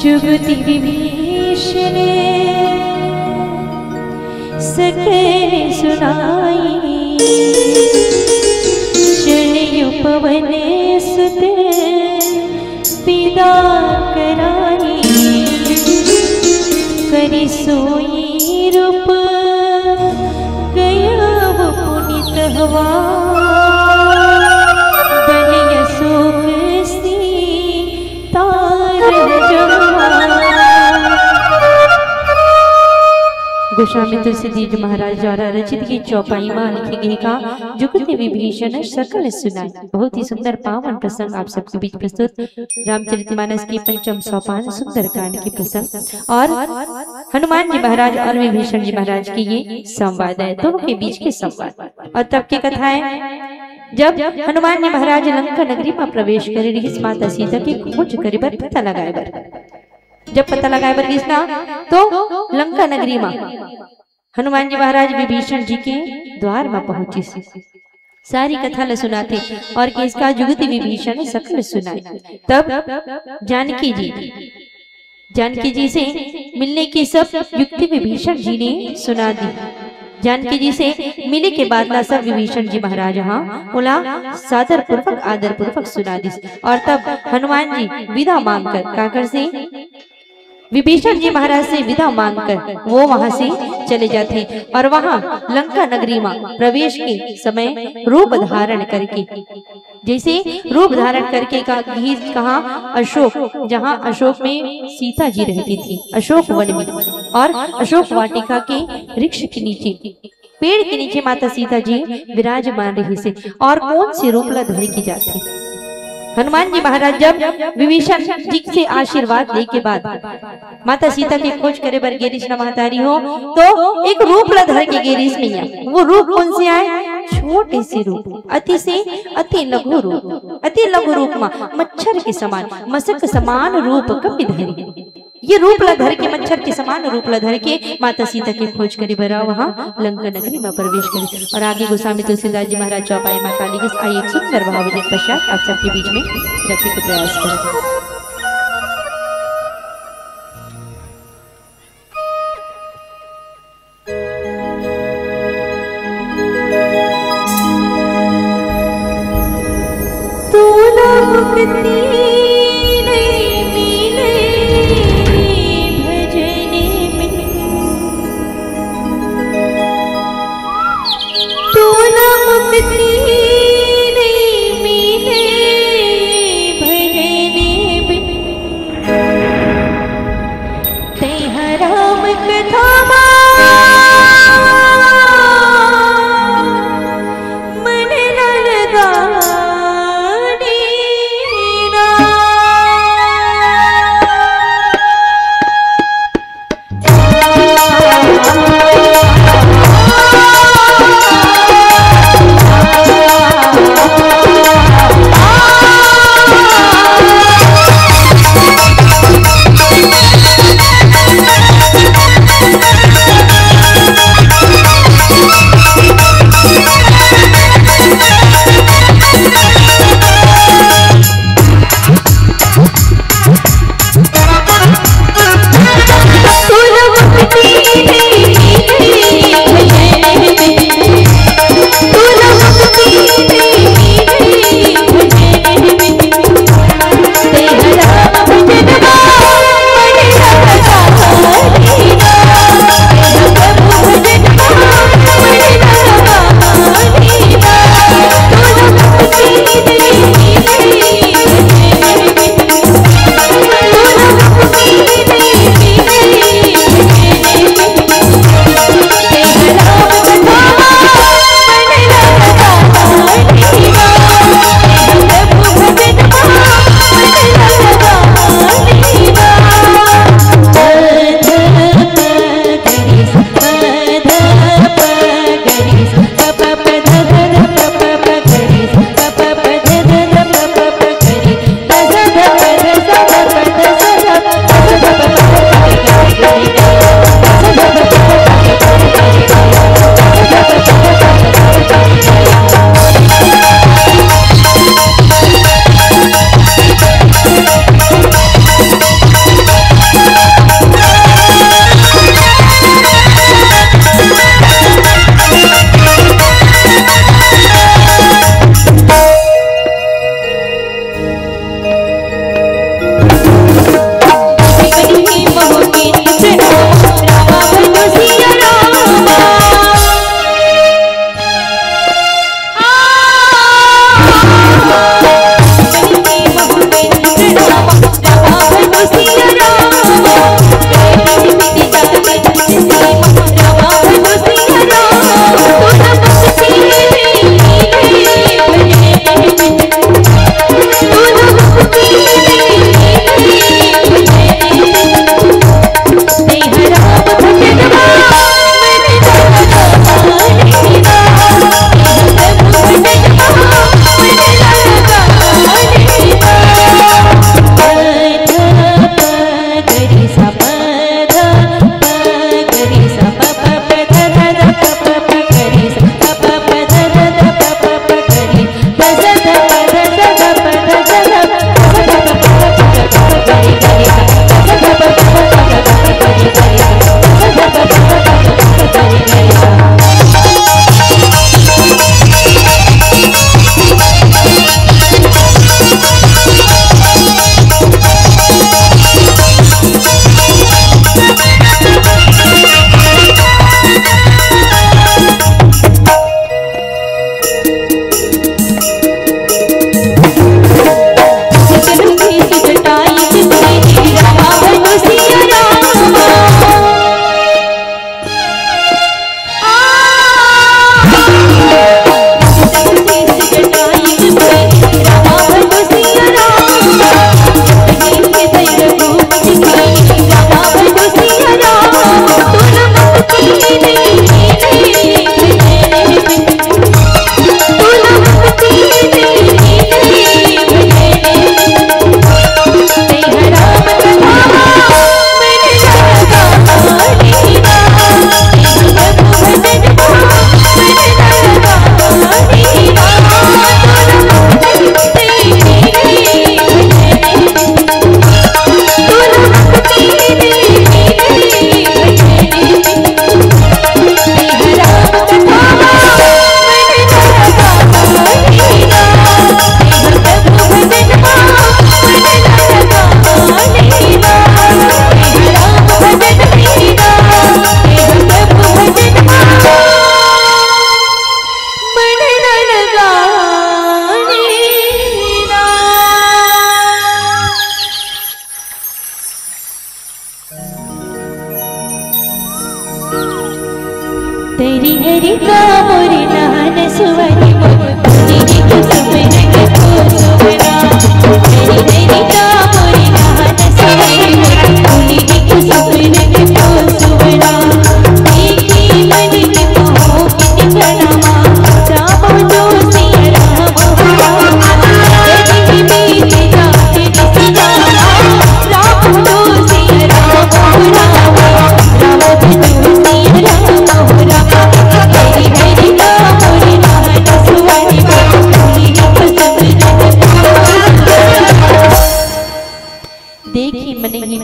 जुगति विभीषण सकल सुनाई, जनेऊ पवन सुत विदा कराई। करि सोई रूप गयउ पुनित हवा, बन अशोक सीता रह जम्हा। गोस्वामी तुलसीदास जी महाराज द्वारा रचित गीत चौपाई मा लिखे गे हे का जुगति विभीषण सकल सुनाई। बहुत ही सुंदर पावन प्रसंग आप सबके बीच प्रस्तुत, रामचरितमानस के पंचम सोपान सुंदरकांड के प्रसंग। और हनुमान जी महाराज और विभीषण जी महाराज के ये संवाद है, दोनों के बीच के संवाद। और तब के कथा है, जब हनुमान जी महाराज लंका नगरी मा प्रवेश करे रिहिस माता सीता के खोज करे बर, पता लगाए बर। जब पता लगाए बर गिस ना, तो लंका नगरी मा हनुमान जी महाराज विभीषण जी के द्वार मा पहुंचिस। सारी कथा ल सुनाथे और किहिस का जुगति विभीषण सकल सुनाई। तब जानकी जी, जानकी जी से मिलने की सब युक्ति विभीषण जी ने सुना दी। जानकी जी से मिले के बाद ला सब विभीषण जी महाराज हा ओला सादर पूर्वक, आदर पूर्वक सुना दिस। और तब हनुमान जी विदा मांगकर काकर से, विभीषण जी महाराज से विदा मांगकर वो वहां से चले जाथे और वहां लंका नगरी मा प्रवेश के समय रूप धारण करके, जैसे रूप धारण करके का गिस कहां, अशोक, जहां अशोक में सीता जी रहती थी, अशोक वन में, और अशोक वाटिका के वृक्ष के नीचे, पेड़ के नीचे माता सीता जी विराजमान रहिस हे। और कौन से रूप ला धर के जाथे? हनुमान जी महाराज जब विभीषण जी से आशीर्वाद लेके बाद माता सीता के खोज करे बर गे रिहिस ना महतारी हो, तो एक रूप ला धर के गे रिहिस मइया। वो रूप कौन से आय? छोटे से रूप, अति से अति लघु रूप, अति लघु रूप मा मच्छर के समान, मसक समान रूप कपि धरी। ये रूप ला धर के, मच्छर के समान रूप ला धर के माता सीता के खोज करे बर वहां लंका नगरी मा प्रवेश करे। और आगे गोस्वामी तुलसीदास जी महाराज चौपाई मा का लिखिस, आइए एक सुंदर भाव भजन पश्चात आप सबके बीच में रखे के प्रयास करत। तोला मुक्ति नहीं मिले भजन में।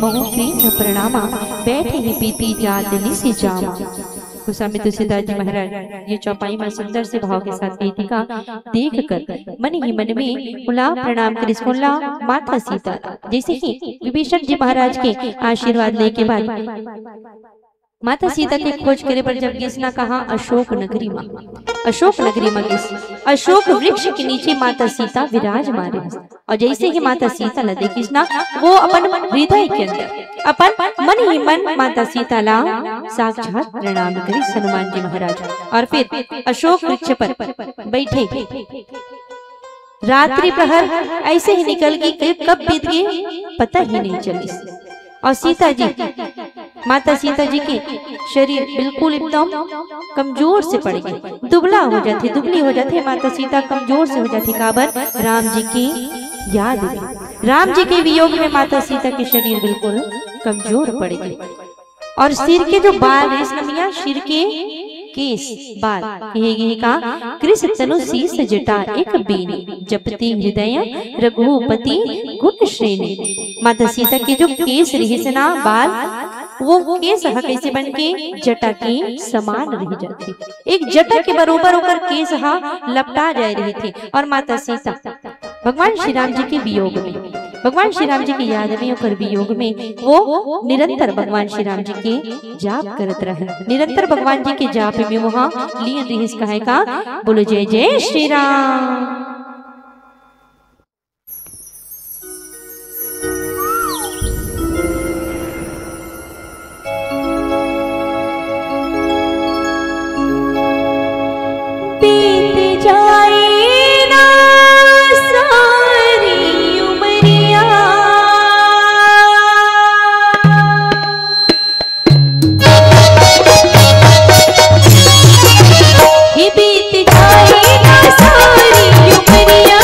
कहूँ प्रीत प्रणामा, बैठे ही बीती जात निसि जामा। गोस्वामी तुलसीदास जी महाराज ये चौपाई में सुंदर से भाव के साथ गीतिका देख कर मन ही मन में उला प्रणाम करिस, कोन ला? माता सीता। जैसे ही विभीषण जी महाराज के आशीर्वाद लेके बाद माता सीता के खोज करे बर जब गिस ना, कहाँ? अशोक नगरी मा। अशोक नगरी मा गिस। अशोक वृक्ष के नीचे माता सीता विराजमान रहिस। और जैसे ही माता सीता ला देखिस ना, वो अपन हृदय के अंदर, अपन मन ही मन माता सीता ला साक्षात प्रणाम करिस हनुमान जी महाराज। और फिर अशोक वृक्ष पर बैठे रात्रि प्रहर ऐसे ही निकल गई कि कब बीत गई, पता ही नहीं चलिस। और सीता जी, माता सीता जी के शरीर बिल्कुल एकदम कमजोर से पड़ गए, दुबला हो जाथे, दुबली हो जाथे। माता सीता कमजोर से हो जाथे, काबर? राम जी की याद में, राम जी के वियोग में माता सीता के शरीर बिल्कुल कमजोर पड़ गए। और सिर के जो बाल रहिस न मिया, सिर के केस, बाल, कहे गे हे का? कृष तनु शीश जटा एक बेनी, जपति हृदय रघुपति गुण श्रेणी। माता सीता के जो केस रहिस ना, बाल, वो केस ह कैसे बन के? जटा के समान रह जाथे, एक जटा के बरोबर ओकर केस ह लपटा जाए रहिथे। और माता सीता भगवान श्री राम जी के वियोग में, भगवान श्री राम जी के याद में, ओकर वियोग में वो निरंतर भगवान श्री राम जी के जाप करत रहे, निरंतर भगवान जी के जाप में वहाँ लीन रहिस। कहे का? बोलो जय जय श्री राम। बीत जाए ना सारी उमरिया, हे बीत जाए ना सारी उमरिया।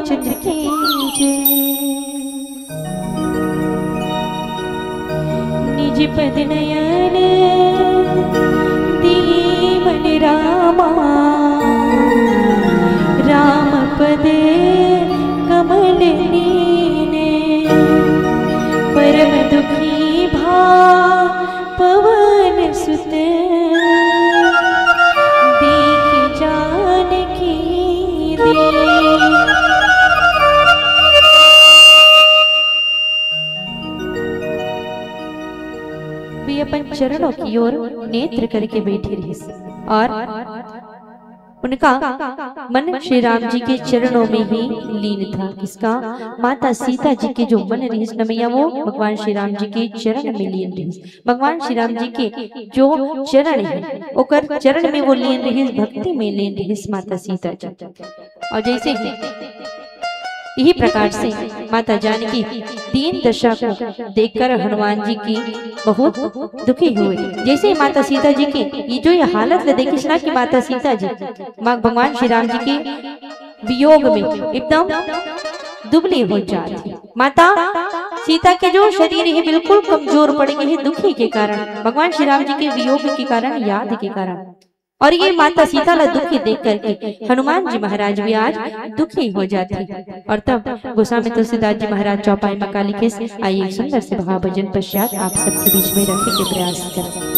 चंद्र की जय। निज पद नयन दीन रामा, राम पद कमल लीने। परम दुखी भा पवन सुत देखि जानकी दीन। वे अपन चरणों की ओर नेत्र करके बैठी रहिस और उनका मन श्री राम जी के चरणों में ही लीन था। इसका माता सीता जी के जो मन रहिस न मैया, वो भगवान श्री राम जी के चरण में लीन रहिस। भगवान श्री राम जी के जो चरण है, ओकर चरण में वो लीन रहिस, भक्ति में लीन रहिस माता सीता जी। और जैसे ही यही प्रकार से माता जानकी दीन दशा को देखकर हनुमान जी की बहुत दुखी हुए। जैसे ही माता सीता जी के ये जो ये हालत ल देखिस ना कि माता सीता जी माँ भगवान श्री राम जी के वियोग में एकदम दुबली हो जाती। माता सीता के जो शरीर है बिल्कुल कमजोर पड़ गए है दुखी के कारण, भगवान श्री राम जी के वियोग के कारण, याद के कारण। और ये माता सीता ला दुखी देख करके हनुमान जी महाराज भी आज दुखी हो जाते हैं। और तब गोस्वामी तुलसीदास जी महाराज चौपाई में का लिखे, आइए एक सुंदर से भाव भजन पश्चात आप सबके बीच में रखे के प्रयास करें।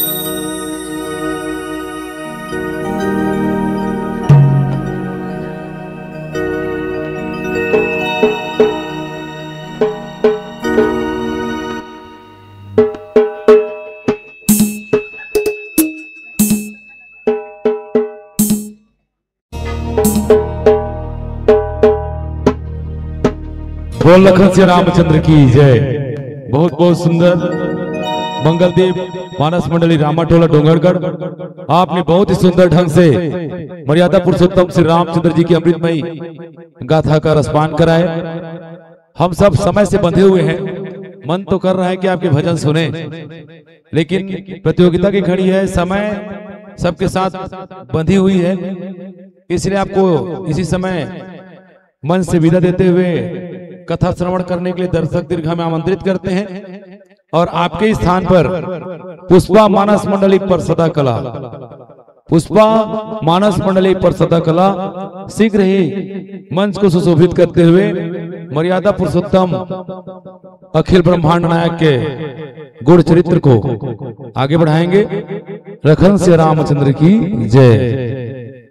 बोल लखन से रामचंद्र की जय। बहुत बहुत सुंदर मंगलदीप मानस मंडली रामाटोला डोंगरगढ़, आपने बहुत ही सुंदर ढंग से मर्यादा पुरुषोत्तम श्री रामचंद्र जी की अमृतमयी गाथा का रसपान कराए। हम सब समय से बंधे हुए हैं, मन तो कर रहा है कि आपके भजन सुने, लेकिन प्रतियोगिता की घड़ी है, समय सबके साथ बंधी हुई है, इसलिए आपको इसी समय मंच से विदा देते हुए कथा श्रवण करने के लिए दर्शक दीर्घा में आमंत्रित करते हैं। और आपके स्थान पर पुष्पा मानस मंडली पर सदा कला, पुष्पा मानस मंडली पर सदा कला शीघ्र ही मंच को सुशोभित करते हुए मर्यादा पुरुषोत्तम अखिल ब्रह्मांड नायक के गुण चरित्र को आगे बढ़ाएंगे। लखन से रामचंद्र की जय।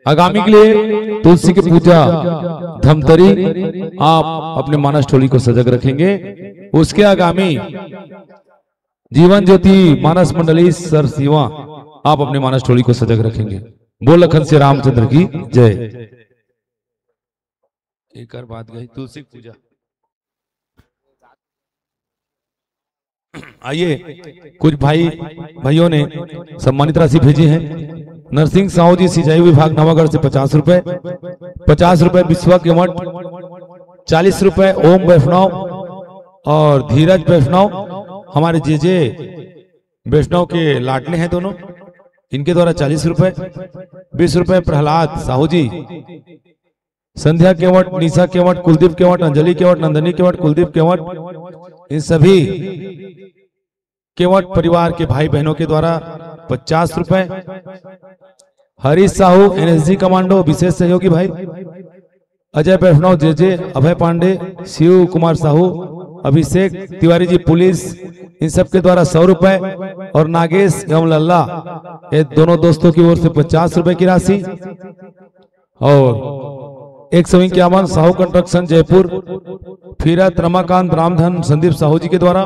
आगामी के लिए तुलसी की पूजा धमतरी आप अपने मानस टोली को सजग रखेंगे। उसके आगामी जीवन ज्योति मानस मंडली सर सीवा आप अपने मानस टोली को सजग रखेंगे। बोल लखन से रामचंद्र की जय। एक और बात गई तुलसी की पूजा। आइए, कुछ भाई भाइयों ने सम्मानित राशि भेजी है। नरसिंह साहू जी, सिंचाई विभाग, नवागढ़ से पचास रुपए, पचास रुपए विश्वा केवट, चालीस रुपए ओम वैष्णव और धीरज वैष्णव, हमारे जे जे वैष्णव के लाडले हैं दोनों, इनके द्वारा चालीस रुपए, बीस रुपए प्रहलाद साहू जी, संध्या केवट, निशा केवट, कुलदीप केवट, अंजलि केवट, नंदनी केवट, कुलदीप केवट, इन सभी केवट परिवार के भाई बहनों के द्वारा पचास रुपए। हरीश साहू, एनएसजी कमांडो, विशेष सहयोगी भाई। Ajay Vaishnav, JJ, Abhay Pandey, Shiv Kumar Sahu, Abhishek Tiwari ji, police, in सबके द्वारा सौ रुपए। और नागेश एवं लल्ला, ये दोनों दोस्तों की ओर से पचास रुपए की राशि। और एक सौ इक्यावन, साहू कंस्ट्रक्शन जयपुर, फिरत रमाकांत रामधन संदीप साहू जी के द्वारा,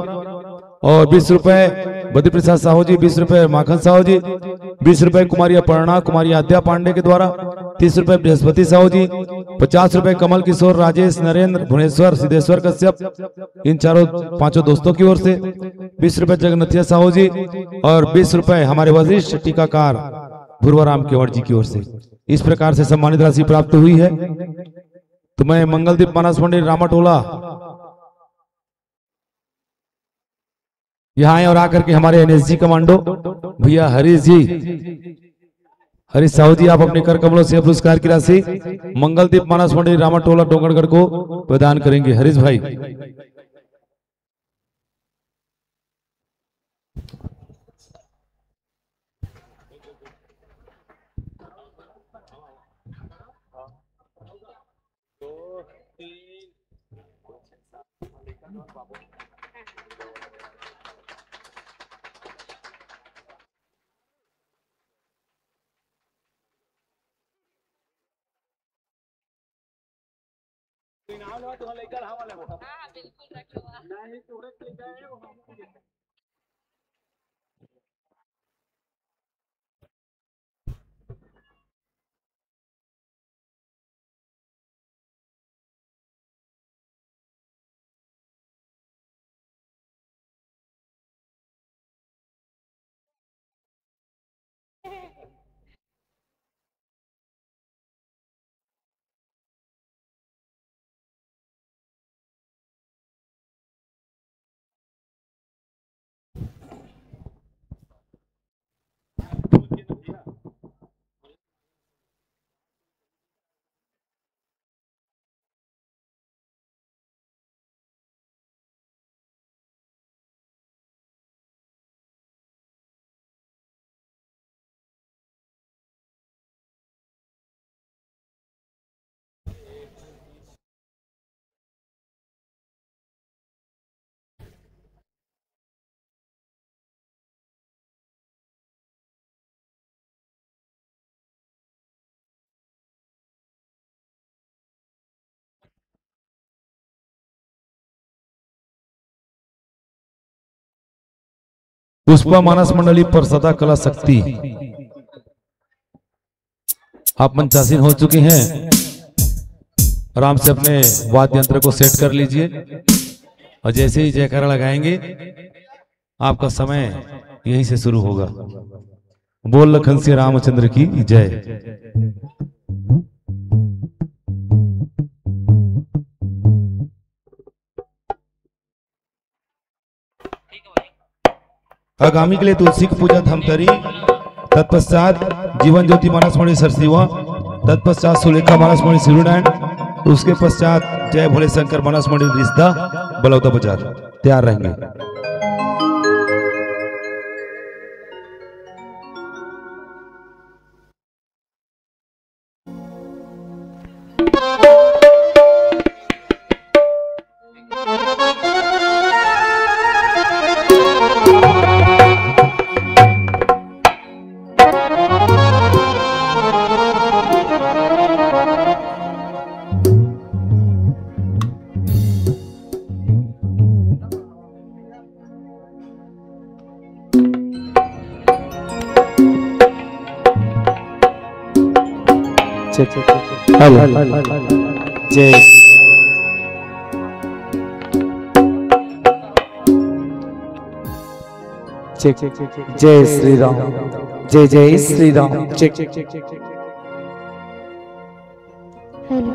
और बीस रुपए बद्री प्रसाद साहू जी, बीस रुपए माखन साहू जी, बीस रुपए कुमारी अपर्णा, कुमारी आद्या पांडे के द्वारा, तीस रुपए बृहस्पति साहू जी, पचास रुपए कमल किशोर, राजेश, नरेंद्र, भुवनेश्वर, सिद्धेश्वर कश्यप, इन चारों पांचों दोस्तों की ओर से, बीस रुपए जगन्नाथिया साहू जी और बीस रुपए हमारे वरिष्ठ टीकाकार भुरवा राम केवट जी की ओर से इस प्रकार से सम्मानित राशि प्राप्त हुई है। तो मैं मंगलदीप मानस मंडली रामाटोला यहाँ आए और आकर के हमारे एनएसजी कमांडो भैया हरीश जी, हरीश साहू जी, आप अपने कर कमलों से पुरस्कार की राशि मंगलदीप मानस मंडली रामा टोला डोंगरगढ़ को प्रदान करेंगे। हरीश भाई। पुष्पा मानस मंडली परसदा कला शक्ति, आप मंचासीन हो चुके हैं। आराम से अपने वाद्य यंत्र को सेट कर लीजिए और जैसे ही जयकारा लगाएंगे, आपका समय यहीं से शुरू होगा। बोल लखन सिया रामचंद्र की जय। आगामी के लिए तुलसी की पूजा धमतरी, तत्पश्चात जीवन ज्योति मानस मंडली सरसीवा, तत्पश्चात सुलेखा मानस मंडली सिरुनारायण, उसके पश्चात जय भोले शंकर मानस मंडली रिश्ता बलौदा बाजार। तैयार रहेंगे। Check, check, check, check. Hello. जय। Check, check, check, check. जय श्री राम। जय जय Shri Ram. Check, check, check, check, check. Hello,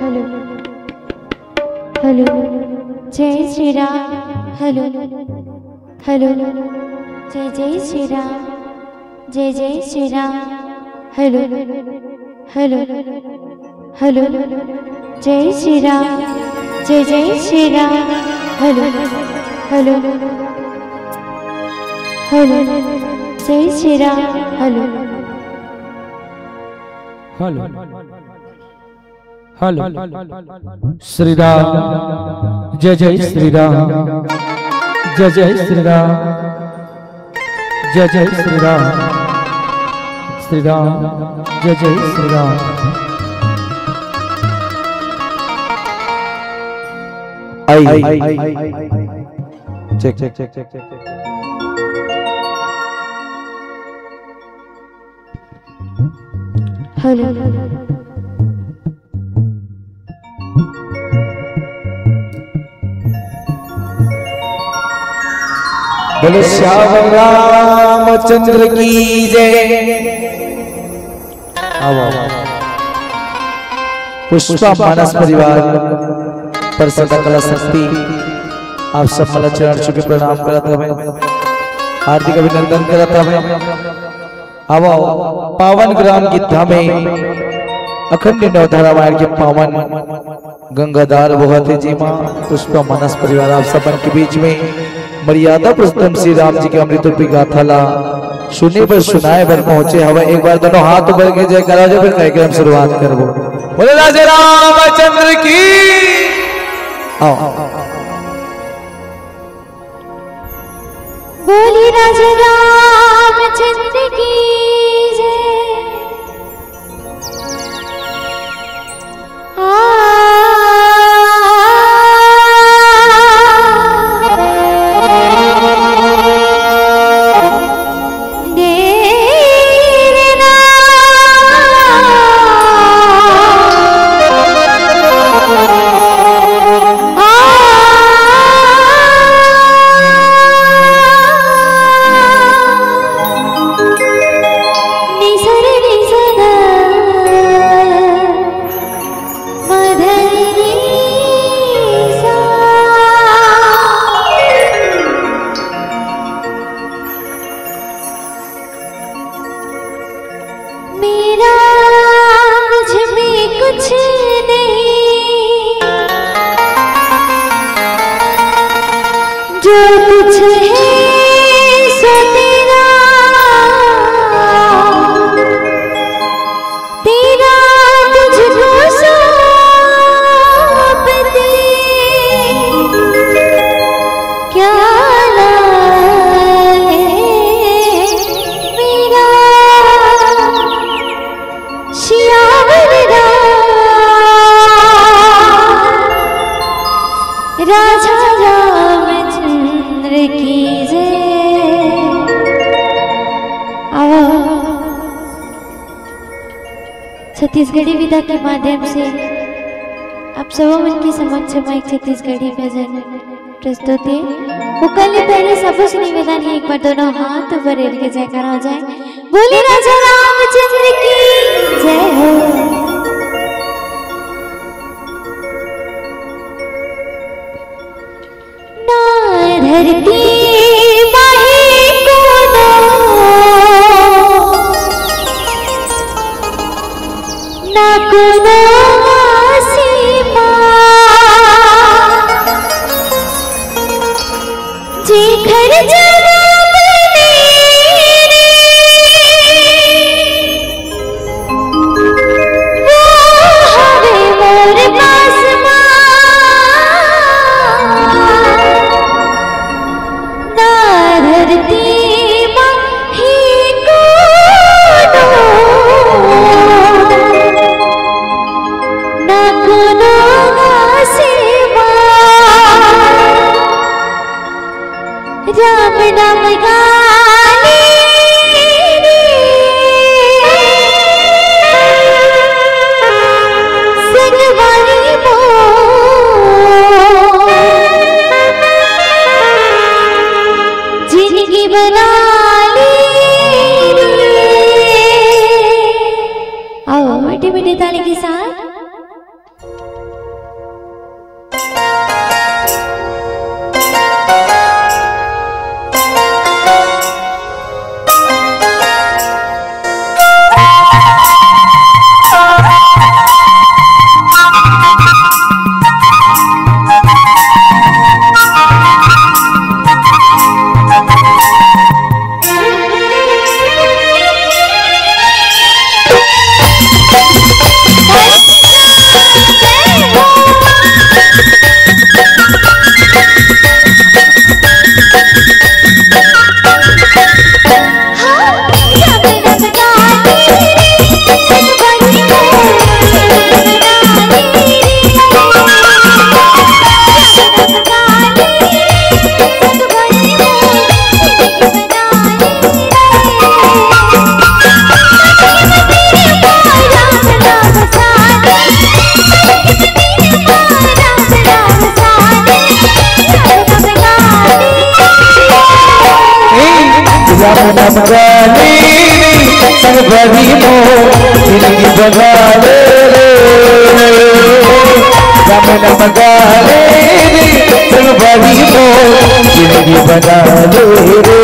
hello, hello. जय श्री राम। Hello, hello. जय जय श्री राम। जय जय Shri Ram. Hello, hello, hello. जय श्री राम। जय जय Shri Ram. Hello, hello, hello. जय Shri Ram. Hello. Hello, hello. Shri Ram. जय जय श्री राम। जय जय श्री राम। जय जय श्री राम। श्री राम। जय जय श्री राम। आई। Check, check, check, check, check, check. Hello. बोलो श्याम रामचंद्र की जय। आओ, आओ। पुष्पा मानस परिवार परसदा कला शक्ति, आप सब मन ला चरण छू के प्रणाम करत हवे, हार्दिक अभिनंदन करत हवे। आवो, पावन ग्राम गिद्धा में अखंड नवधा रामायण के पावन गंगाधार बहत हे, जेमा पुष्पा मानस परिवार आप सबन के बीच में मर्यादा पुरुषोत्तम श्री राम जी के अमृत रूपी गाथा ला सुने बर, सुनाए बर पहुंचे हवय। एक बार दोनों हाथ ऊपर के जयकारा हो जाए, फिर कार्यक्रम शुरुआत करबो। बोले राधे रामचंद्र की। आओ। बोली राजा रामचंद्र की जय। आ, देर ना। मेरा मुझ में कुछ नहीं, जो कुछ है सो तेरा, तेरा तुझको सौंप दे। क्या लाल है मेरा सियावर राम, राजा रामचंद्र की जय। आओ, छत्तीसगढ़ी विधा के माध्यम से आप सबो मन के समक्ष में एक छत्तीसगढ़ी भजन प्रस्तुत हे। ओकर ले पहले सबो से निवेदन हे, एक बार दोनों हाथ ऊपर करके जयकारा हो जाए। बोले राजा रामचंद्र की जय हो। ना धरती माही कोनो, ना कोनो आसमान, जेकर जन्म ले रे, वो हवे मोर पास माँ। ना धरती माँ ही कोनो, ना कोनो आसमान। राम नाम गाने रे, संगवारी मोर, जिंदगी बना ले रे। आओ, मीठी मीठी ताली के साथ। राम नाम गाने रे, संगवारी मोर, जिंदगी बना ले रे। राम नाम गाने रे, संगवारी मोर, जिंदगी बना ले रे।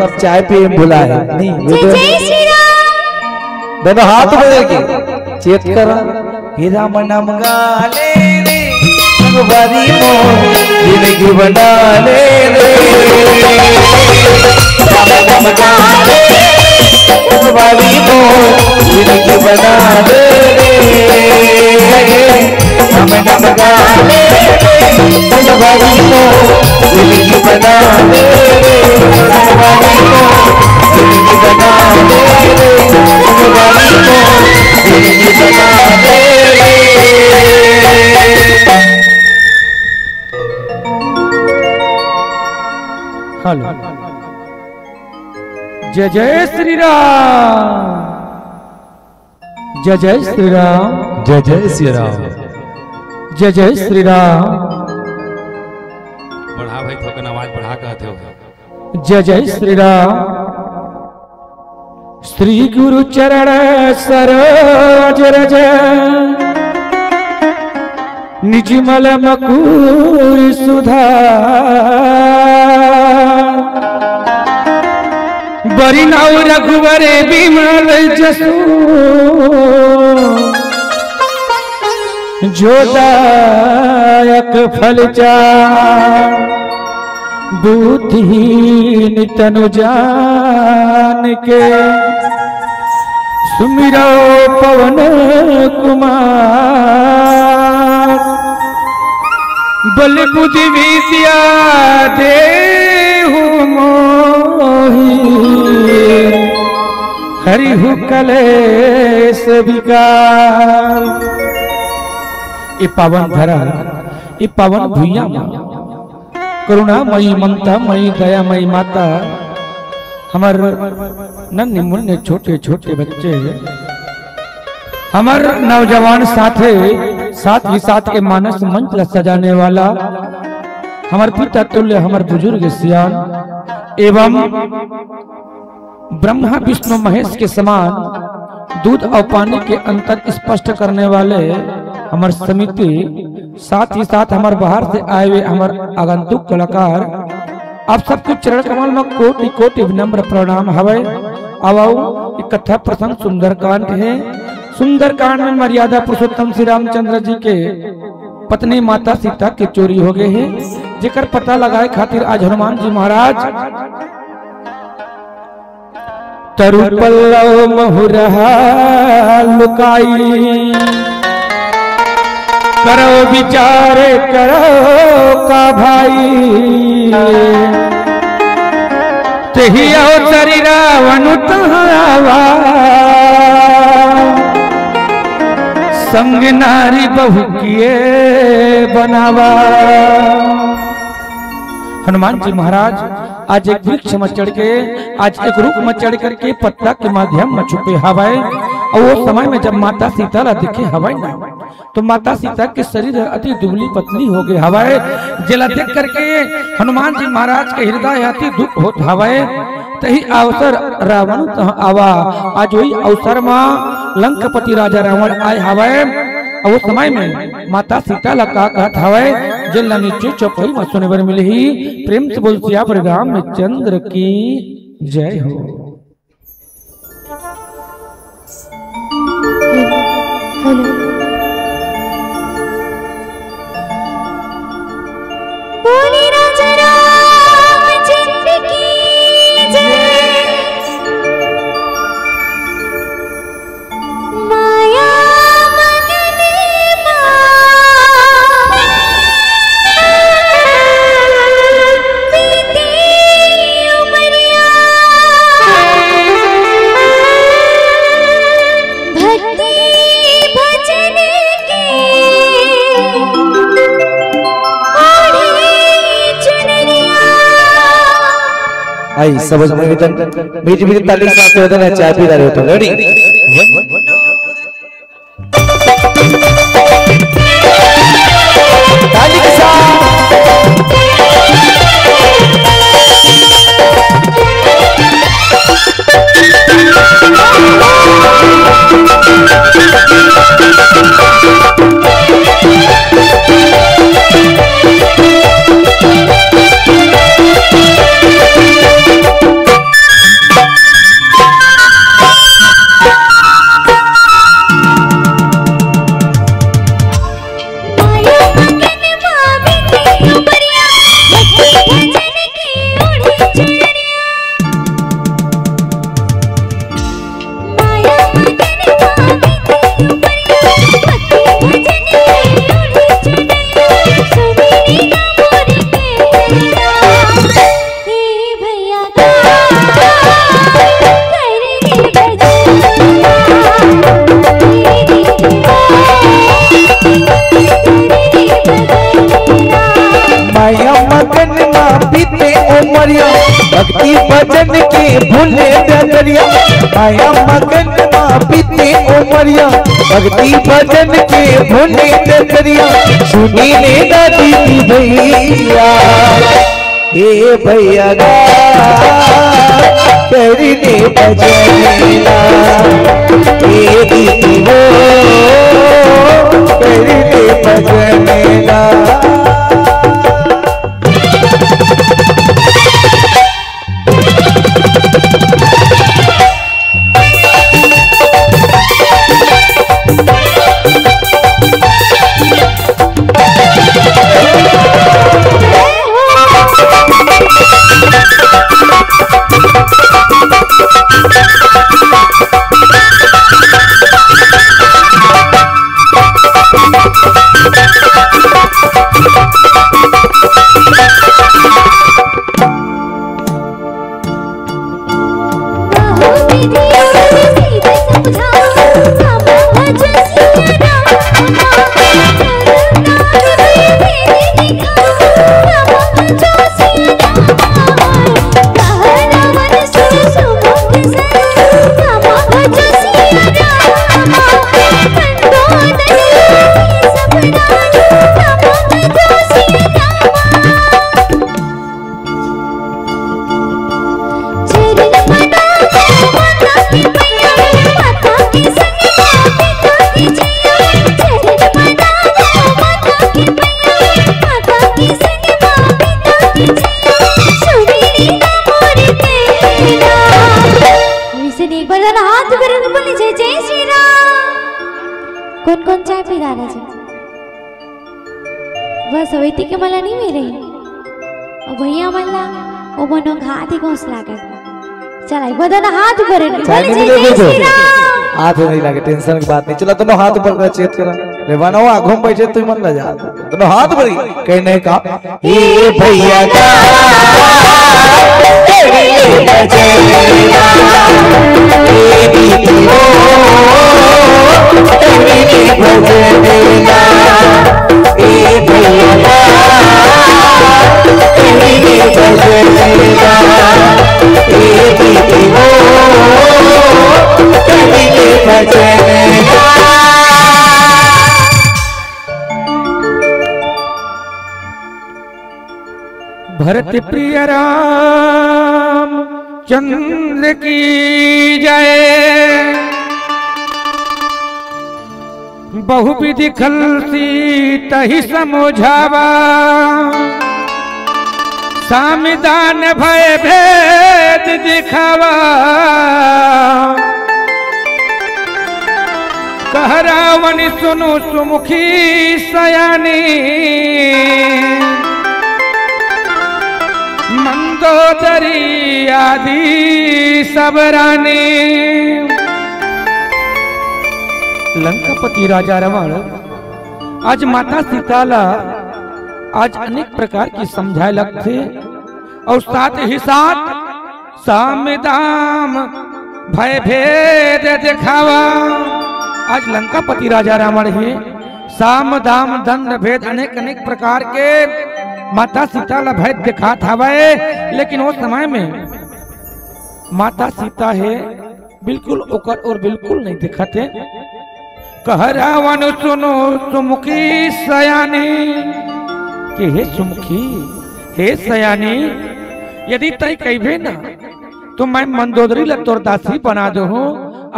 सब चाय पिए में भुला है। नहीं, जय जय श्री राम। दोनों हाथ ऊपर करके चेत करा। हे राम नाम गाले रे, संगवारी मोर जिंदगी बना ले रे। राम नाम गाले रे, संगवारी मोर जिंदगी बना ले रे। हम नमगाने फुलवारी को दिल की बना दे रे, फुलवारी को दिल की बना दे रे, फुलवारी को दिल की बना दे रे। हेलो। जय जय श्री राम। जय जय श्री राम। जय जय श्री राम। जय जय श्री राम। बढ़ा भाई, थोकन आवाज बढ़ा कहत हो। जय जय श्री राम। श्री गुरु चरण सरोज रज, निजमल मकूर सुधार। बरनउँ रघुबर बिमल जसु, जो दायक फल चार। बुद्धिहीन तनु जान के सुमिरौ पवन कुमार। बल बुद्धि विद्या देहु मोहि, हरिहु कलेस विकार। ए पावन धरा, ए पावन भुइयां मा करुणामयी, ममतामयी, दयामयी माता, हमर नन्हे मुन्ने छोटे छोटे बच्चे, हमर नौजवान साथे, साथ ही साथ ए मानस मंच ला सजाने वाला हमर पिता तुल्य, हमर बुजुर्ग सियान एवं ब्रह्मा विष्णु महेश के समान दूध अउ पानी के अंतर स्पष्ट करने वाले हमर समिति, साथ ही साथ हमर बाहर से आए हुए हमर आगंतुक कलाकार, आप सबके चरण कमल में कोटि कोटि विनम्र प्रणाम हवय। अब आओ, एक कथा प्रसंग सुंदरकांड है। सुंदरकांड में मर्यादा पुरुषोत्तम श्री रामचंद्र जी के पत्नी माता सीता के चोरी हो गए है, जेकर पता लगाए खातिर आज हनुमान जी महाराज तरु पल्लव महुरहा लुकाई। करो विचार करो का भाई, तेहि अवसरि रावण तहाँ आवा। संग नारी बहु किए बनावा। हनुमान जी महाराज आज एक वृक्ष में चढ़ के, आज एक रुख में चढ़ करके पत्ता के माध्यम में छुपे हवय। अउ ओ समय में जब माता सीता ला देखे हवय ना, तो माता सीता के शरीर अति दुबली पतली हो गए हवय, जेला देख करके हनुमान जी महाराज के हृदय अति दुख होत हवय। तही अवसर रावण तहाँ आवा। आज वही अवसर मा लंकापति राजा रावण आए हवय। अउ ओ समय में माता सीता ला का कहत हवय, जेला नीचे चौपाई मा सुने बर मिलही। प्रेम से बोल सियावर रामचंद्र की जय हो। हेलो। बोले राजा रामचंद्र की जय। माया मगन मा बीते उमरिया। भक्ति भजन के ओढ़े चुनरिया। आई सब जने मीठी मीठी ताली के साथ दे देना, चाय पी रहे हो तो। रेडी? ताली के साथ। उमरिया, भक्ति भजन के भूले डगरिया, माया मगन मा बीते उमरिया, भक्ति भजन के भूले डगरिया, सुनी ले दादी भैया। ए भैया गा, करी ले भजनिया, ए दीदी वो, करी ले भजनिया। वैसे नहीं, एक बार जरा हाथ ऊपर करके बोले, "जय जय श्री राम।" कौन कौन चाय पी रहा है जी? बस वही के मला नहीं मिले। अब भैया मन ला, वो मनो घात ही घोंस लागत। चला, एक बार दोनों हाथ ऊपर है। चाय बोले, नहीं "जय मिले जय तो?" श्री राम। हाथ नहीं लगे, टेंशन की बात नहीं। चला, दोनों हाथ ऊपर कर, चेत करा। रे बनवा, घूम बैठे, तू मन ला जा। दोनों हाथ ऊपर ही। कहने का, ए भैया का, तेरी भजनिया, ए दीदी वो, तेरी भजनिया, ए भैया का, तेरी भजनिया, ए दीदी वो, तेरी भजनिया। भरत प्रिय राम चंद्र की जय। बहुविधि खल सीतहि समुझावा, साम दाम भय भेद दिखावा। कह रावण सुनु सुमुखी सयानी, मंदोदरी आदि सब रानी। लंकापति राजा रावण आज माता सीता ला आज अनेक प्रकार की समझाए लगथे और साथ ही साथ साम दाम भय भेद दिखावा। आज लंकापति राजा रावण ही साम दाम दंड भेद अनेक अनेक प्रकार के माता सीता ला भय दिखात हवय, लेकिन वो समय में माता सीता हे बिल्कुल ओकर और बिल्कुल नहीं दिखत हे। कह रावण सुनु सुमुखी सयानी, कि हे सुमुखी, हे सयानी, यदि तय कहिबे ना, तो मैं मंदोदरी ला तोर दासी बना दूं।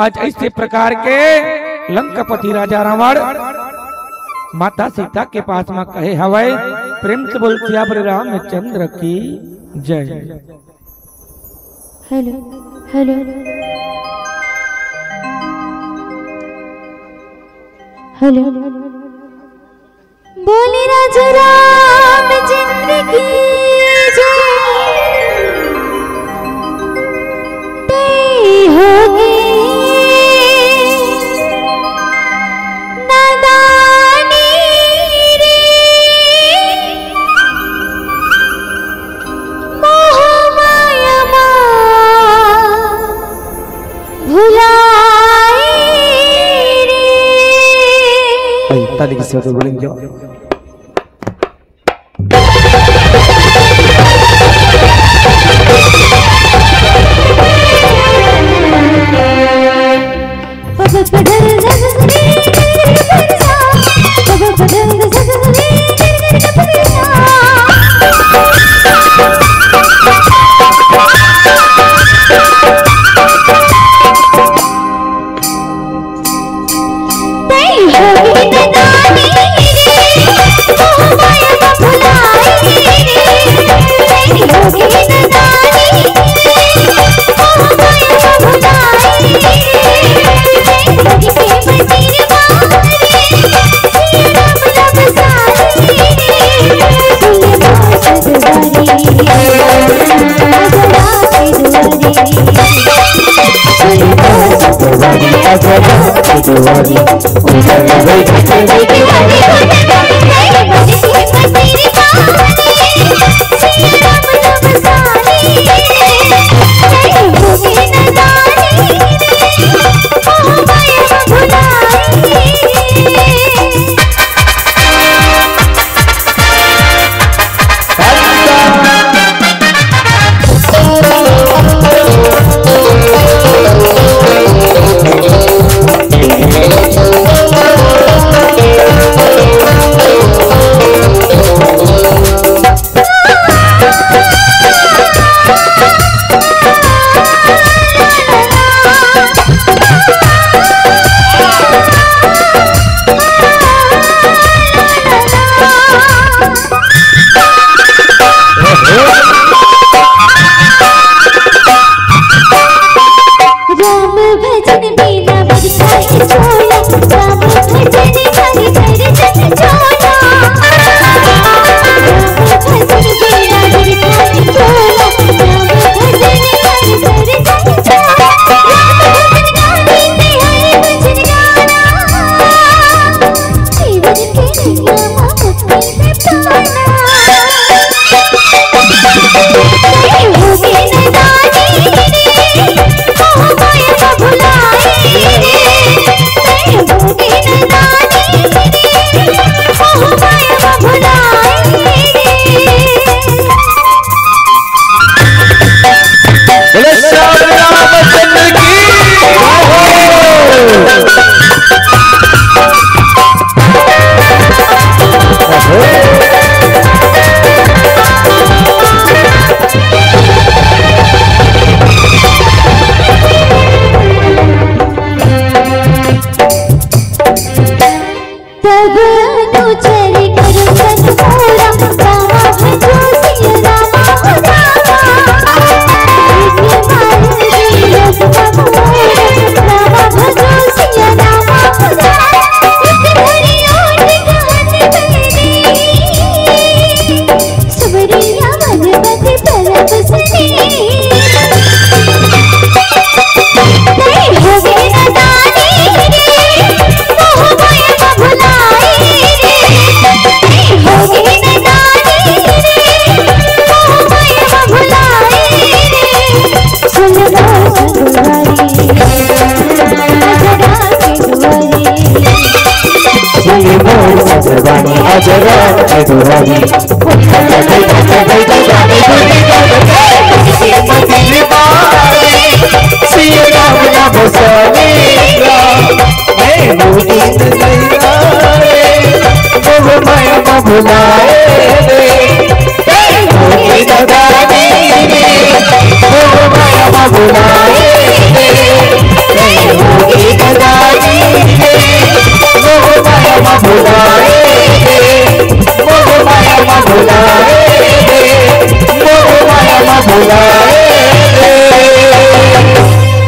आज ऐसे प्रकार के लंकापति राजा रावण माता सीता के पास में कहे हवय। प्रेम से बोल सियावर रामचंद्र की जय। Hello, hello, hello. बोले राजा रामचंद्र की जय। तय होगे नादानी रे, मोह माया मा भुलाए रे। भाई, ताली किसी को तो बोलेंगे क्या? राम भजन बिना बिरथा के छोला, राम भजन हरि दर्शन छोला। राम भजन बिना बिरथा के छोला, राम भजन हरि दर्शन छोला। राम भजन गाने से हरि भजन गाना, जीवन के नैया मा मुक्ति से पाना। बोले श्याम रामचंद्र की जय हो। तब अनुचर करुण तन मोरा, रामा भजो सिया रामा हो रामा। एक बार भी लोग न मोरा, रामा भजो सिया रामा हो रामा। एक घड़ी ओट कहत मेरी, सुमरिया मन मत परब सने।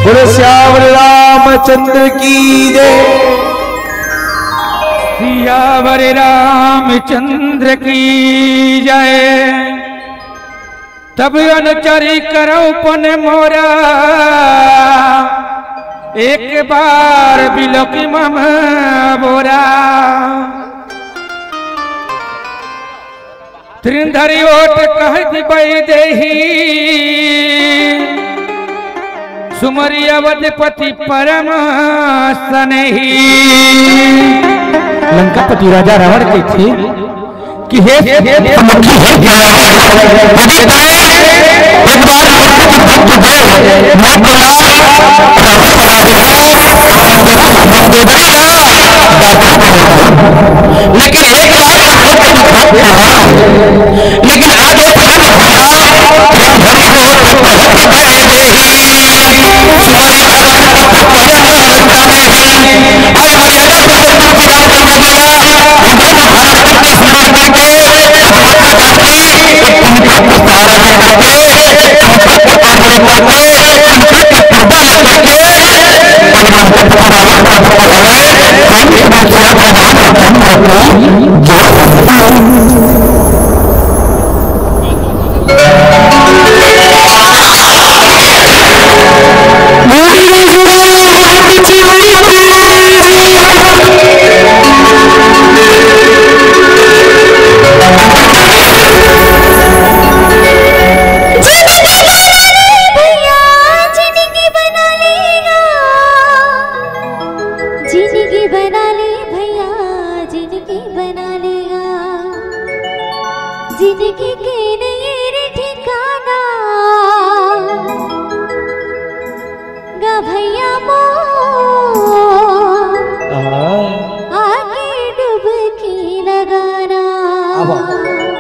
बोलो सियावर रामचंद्र की जय। सियावर रामचंद्र की जय। तब अनुचरी करौ पुन मोरा, एक बार बिलोकि मम बोरा। तृण धरि ओट कहत बैदेही, सुमरि अवधपति परम सनेही। लंकापति राजा रावण कहिथे कि हे, हे, हे, लेकिन एक बार, लेकिन आगे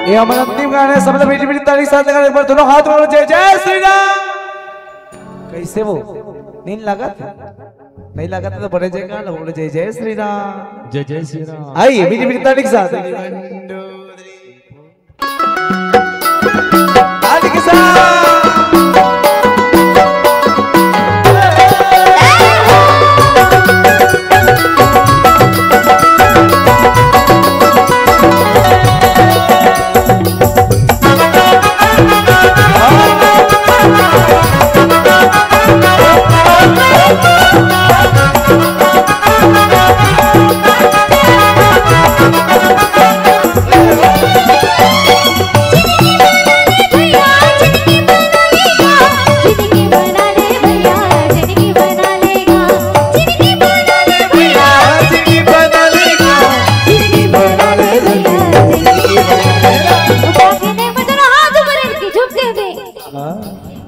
ये हमर अंतिम गाना हे, सब ला मीठी मीठी ताली के साथ लगा, एक बार दोनों हाथ उठाओ, जय जय श्री राम। कइसे वो? नींद लागत हे? नइ लागत हे तो बड़े जय का, बोलो जय जय श्री राम। जय जय श्री राम। आइए, मीठी मीठी ताली के साथ। ताली के साथ।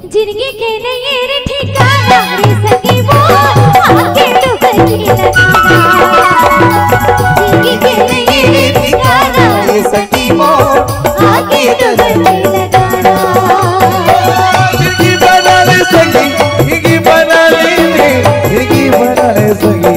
जिंदगी के नई रे ठिकाना रे सखी वो, आके तो गली लगाना। जिंदगी के नई रे ठिकाना रे सखी वो, आके तो गली लगाना। जिंदगी बना ले सखी, जिंदगी बना ले, जिंदगी बना ले सखी।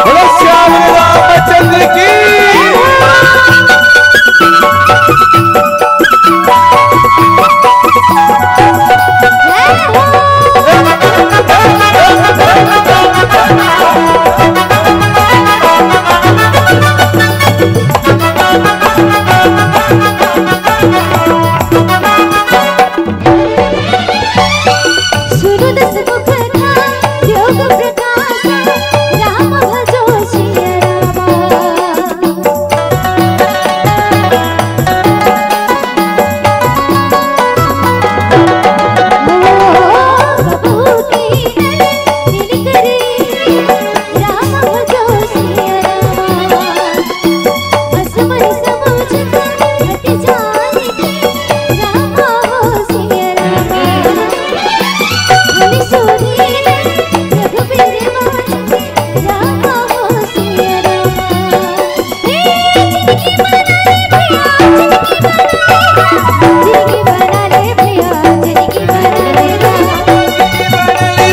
बोलो श्याम रामचंद्र की।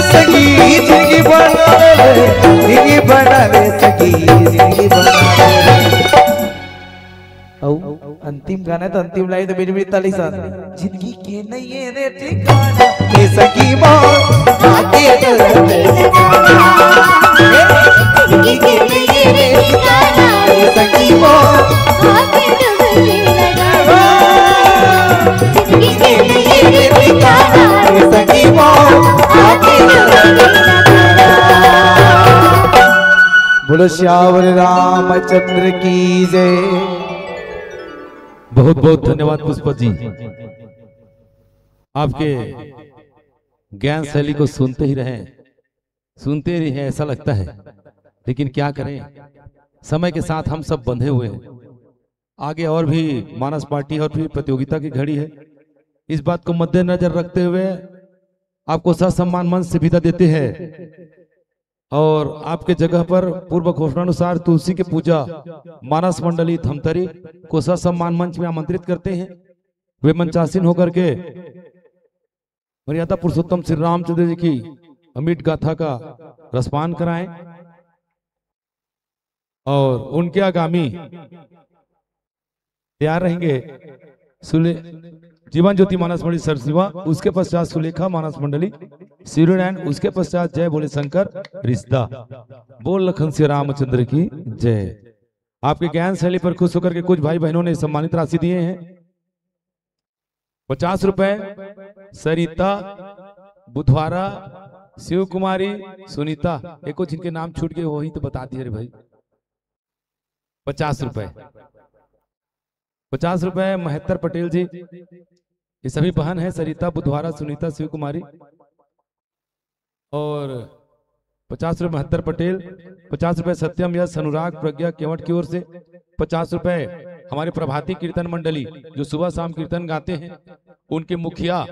सखी जिंदगी बना ले, जिंदगी बना ले सखी, जिंदगी बना ले। अउ अंतिम गाना तो अंतिम लाइन तो मेरी मेरी ताली साथ। जिंदगी के नई रे ठिकाना, ए सखी मोर, आके तो जिंदगी के नई रे ठिकाना, ए सखी मोर, आके तो बोलो श्यावर रामचंद्र की जय। बहुत बहुत धन्यवाद पुष्पा जी, आपके ज्ञान शैली को सुनते ही रहे, सुनते ही रहे ऐसा लगता है, लेकिन क्या करें, समय के साथ हम सब बंधे हुए हैं। आगे और भी मानस पार्टी और भी प्रतियोगिता की घड़ी है। इस बात को मद्देनजर रखते हुए आपको ससम्मान मंच से विदा देते हैं और आपके जगह पर पूर्व घोषणानुसार तुलसी की पूजा मानस मंडली धमतरी को ससम्मान मंच में आमंत्रित करते हैं। वे मंचासीन होकर के मर्यादा पुरुषोत्तम श्री रामचंद्र जी की अमिट गाथा का रसपान कराएं और उनके आगामी तैयार रहेंगे सुले-, जीवन ज्योति मानस मंडली सरसीवा, उसके पश्चात सुलेखा मानस मंडली सिरुड़ and उसके पश्चात जय बोले शंकर रिश्ता। बोल लखन सिया रामचंद्र की जय। आपके ज्ञान शैली पर खुश होकर के कुछ भाई बहनों ने सम्मानित राशि दिए हैं। पचास रुपए सरिता बुधवारा, शिव कुमारी, सुनीता, एको जिनके नाम छूट गए वही तो बता दिए रे भाई। पचास रुपए, पचास रुपए महत्तर पटेल जी, ये सभी बहन है, सरिता, बुधवारा, सुनीता, शिव कुमारी। और पचास रुपए महत्तर पटेल, पचास रुपए सत्यम यश अनुराग प्रज्ञा केवट की ओर से, पचास रुपए हमारे प्रभाती कीर्तन मंडली जो सुबह शाम कीर्तन गाते हैं, उनके मुखिया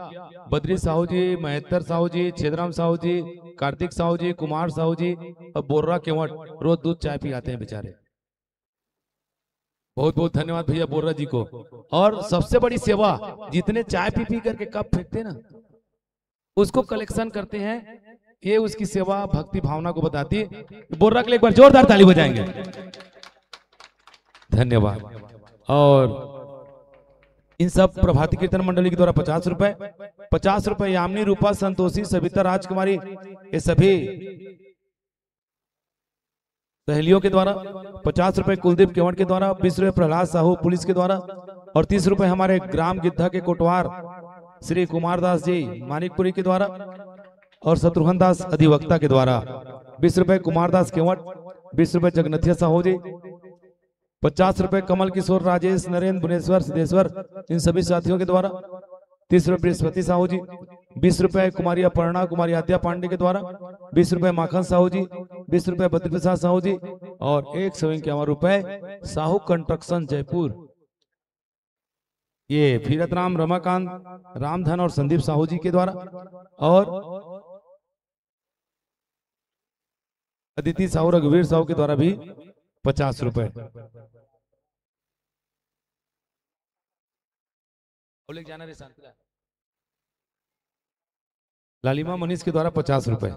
बद्री साहू जी, महेंद्र साहू जी, छेदराम साहू जी, कार्तिक साहू जी, कुमार साहू जी और बोर्रा केवट रोज दूध चाय पिलाते हैं बेचारे। बहुत बहुत धन्यवाद भैया बोर्रा जी को। और सबसे बड़ी सेवा, जितने चाय पी पी करके कप फेंकते हैं ना, उसको कलेक्शन करते हैं, ये उसकी सेवा भक्ति भावना को बताती है। बोर्रा के लिए एक बार जोरदार ताली बजाएंगे। धन्यवाद। और इन सब प्रभाती कीर्तन मंडली के द्वारा पचास रुपए, पचास रुपए यामिनी, रूपा, संतोषी, सविता, राजकुमारी, ये सभी सहेलियों के द्वारा, पचास रुपए कुलदीप केवट के द्वारा, बीस रुपए प्रहलाद साहू पुलिस के द्वारा और तीस रुपए हमारे ग्राम गिद्धा के कोटवार श्री कुमार दास जी मानिकपुरी के द्वारा और शत्रुघ्न दास अधिवक्ता के द्वारा, बीस रुपए कुमार दास केवट, बीस रुपए जगनथिया साहू जी, पचास रुपए कमल किशोर, राजेश, नरेंद्र, भुवनेश्वर, सिद्धेश्वर, इन सभी साथियों के द्वारा, तीस रुपए बृहस्पति साहू जी, बीस रुपए कुमारी अपर्णा, कुमारी आद्या पांडे के द्वारा, बीस रुपए माखन साहू जी, बीस रुपए बद्री प्रसाद साहू जी और एक सौ इक्यावन रुपए साहू कंस्ट्रक्शन जयपुर। ये फिरत राम, रमाकांत, रामधन और संदीप साहू जी के द्वारा और अदिति साहू, रघुवीर साहू के द्वारा भी पचास रुपए। और लेके जाना रे शांतिलाल। लालिमा मनीष के द्वारा पचास रुपए।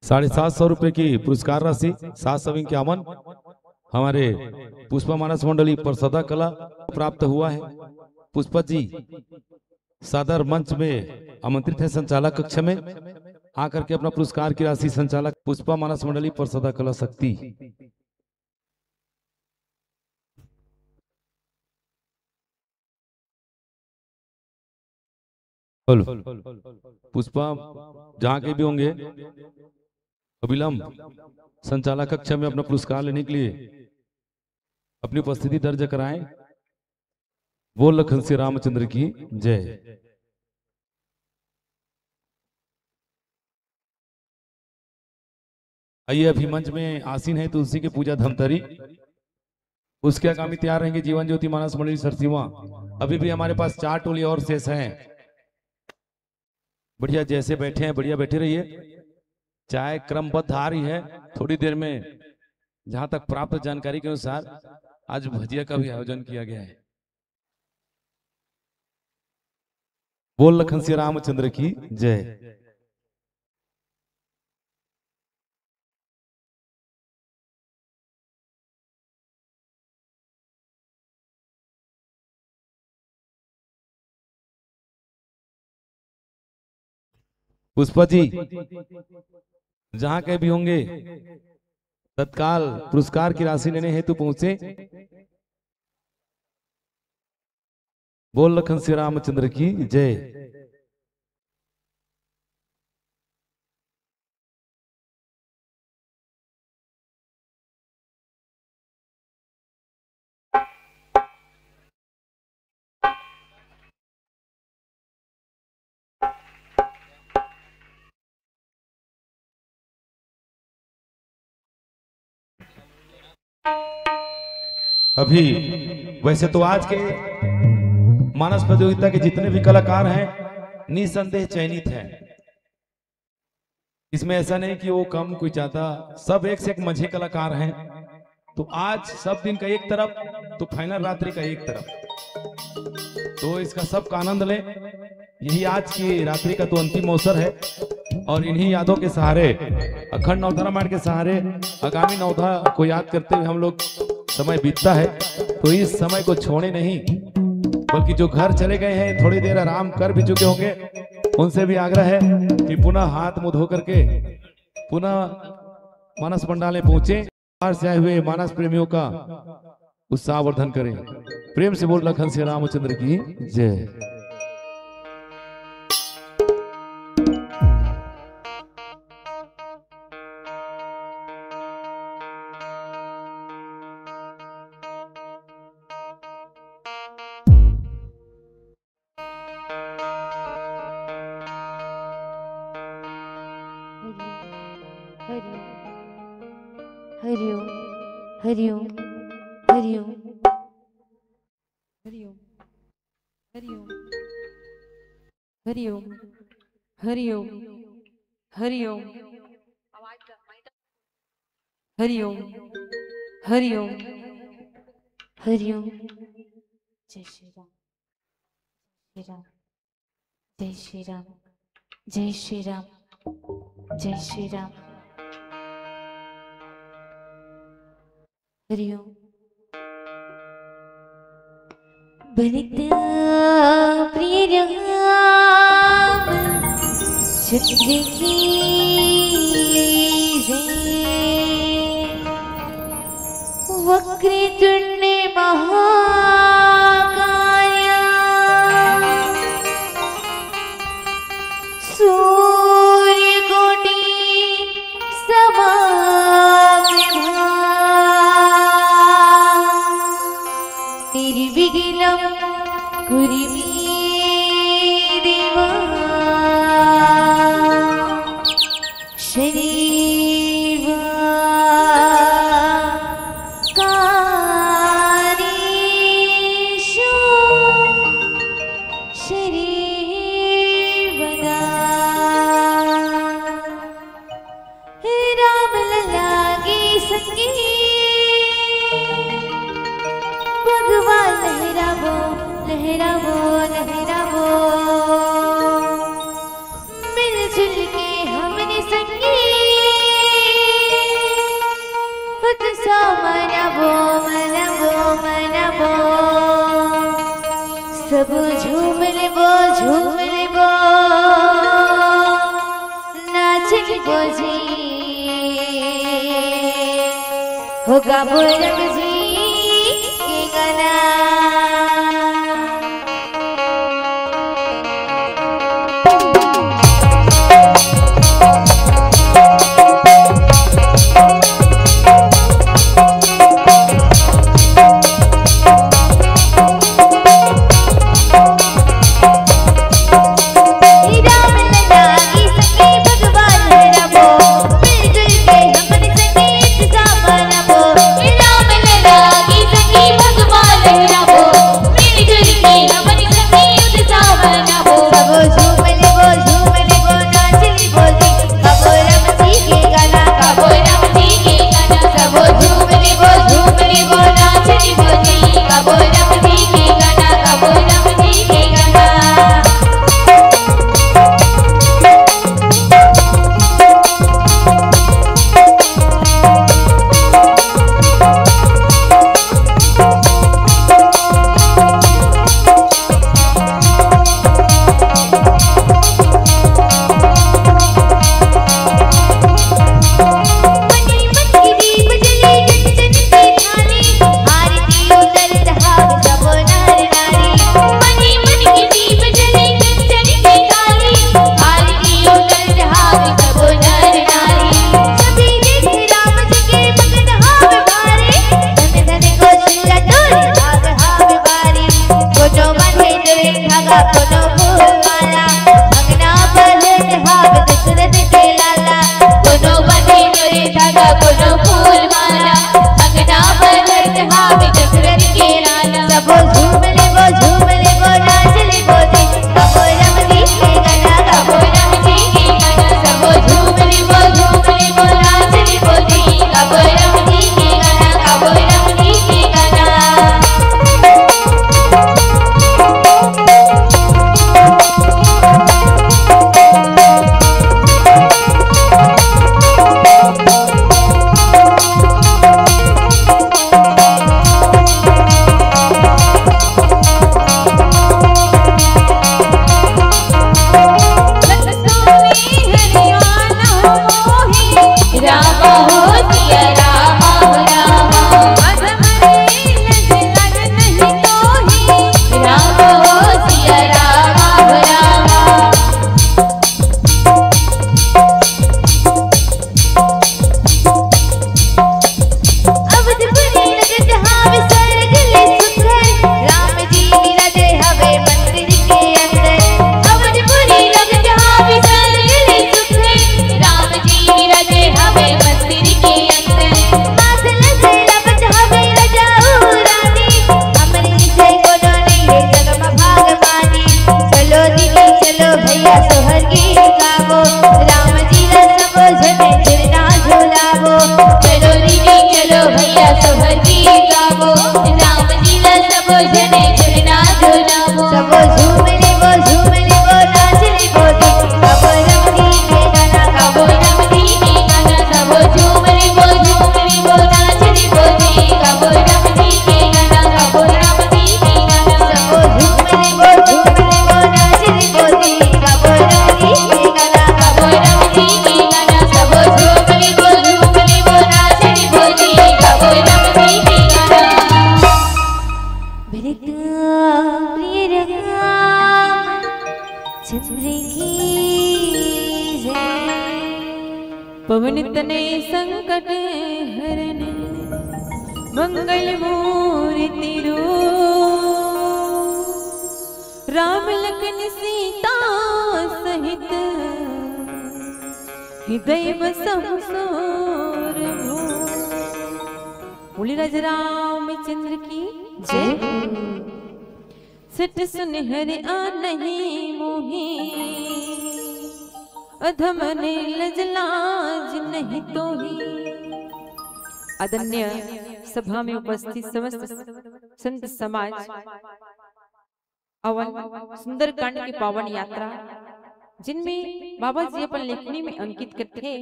साढ़े सात सौ रुपए की पुरस्कार राशि, सात सौ इक्यावन, हमारे पुष्पा मानस मंडली परसदा कला प्राप्त हुआ है। पुष्पा जी सादर मंच में आमंत्रित है, संचालक कक्ष में आकर के अपना पुरस्कार की राशि संचालक पुष्पा मानस मंडली परसदा कला शक्ति। हेलो, पुष्पा जहाँ के भी होंगे, अविलंब संचालक कक्ष में अपना पुरस्कार लेने के लिए अपनी उपस्थिति दर्ज कराएं। बोल लखन श्री रामचंद्र की जय। आइए, अभी मंच में आसीन है तुलसी के पूजा धमतरी, उसके आगामी तैयार रहेंगे जीवन ज्योति मानस मंडली सरसीवा। अभी भी हमारे पास चार टोली और शेष हैं। बढ़िया, जैसे बैठे हैं बढ़िया बैठे रहिए। चाय क्रमबद्ध आ रही है, थोड़ी देर में जहां तक प्राप्त जानकारी के अनुसार आज भजिया का भी आयोजन किया गया है। बोल लखन श्री रामचंद्र की जय। पुष्पा जी जहां कहीं भी होंगे, तत्काल पुरस्कार की राशि लेने हेतु पहुंचे। बोल लखन श्री रामचंद्र की जय। अभी वैसे तो आज के मानस प्रतियोगिता के जितने भी कलाकार हैं, निसंदेह चयनित हैं। इसमें ऐसा नहीं कि वो कम, कोई ज्यादा, सब एक से एक मजे कलाकार हैं। तो आज सब दिन का एक तरफ, तो फाइनल रात्रि का एक तरफ, तो इसका सबका आनंद लें। यही आज की रात्रि का तो अंतिम अवसर है और इन्हीं यादों के सहारे, अखंड नवधा रामायण के सहारे आगामी नवधा को याद करते हुए हम लोग समय बीतता है। तो इस समय को छोड़े नहीं, बल्कि जो घर चले गए हैं, थोड़ी देर आराम कर भी चुके होंगे, उनसे भी आग्रह है कि पुनः हाथ मुंह धो करके पुनः मानस पंडाल में पहुंचे। बाहर से आए हुए मानस प्रेमियों का उत्साहवर्धन करें। प्रेम से बोल लखन से रामचंद्र की जय। हरि ओम, हरि ओम, हरि ओम, हरि ओम। हरि ओम, हरि ओम, हरि ओम, हरि ओम, हरि ओम, हरि ओम, हरि ओम, हरि ओम। जय श्री राम, श्री राम, जय श्री राम, जय श्री राम, जय श्री राम। हरि ओम। बनित प्रिय राम चंद्र की जय। वक्रतुंड महाकाय सूर्यकोटि समाप्रभा। निर्विघ्नं कुरु मे देवा। सर्व कार्येषु सर्वदा। हे राम लला के संगी, भगवान लहरावो, लहरावो, लहरावो। मिलजुल के हमने संगी उत्सव मनावो, मनावो, मनावो। सब झूम लेवो, झूम लेवो, नाच लेवो जी। हो गावो रब जी के गाना। पवन तनय संकट हरन मंगल मूर्ति रूप। राम लखन सीता सहित हृदय बसहु सोर भो। बोले राजा रामचंद्र की जय। सठ सुन हर आनहि मोहि, अधम लज लाज नहीं तोहि। आदरणीय सभा में उपस्थित समस्त संत समाज, अवन सुंदरकांड के पावन यात्रा, जिनमें बाबा जी अपन लेखनी में अंकित करथे,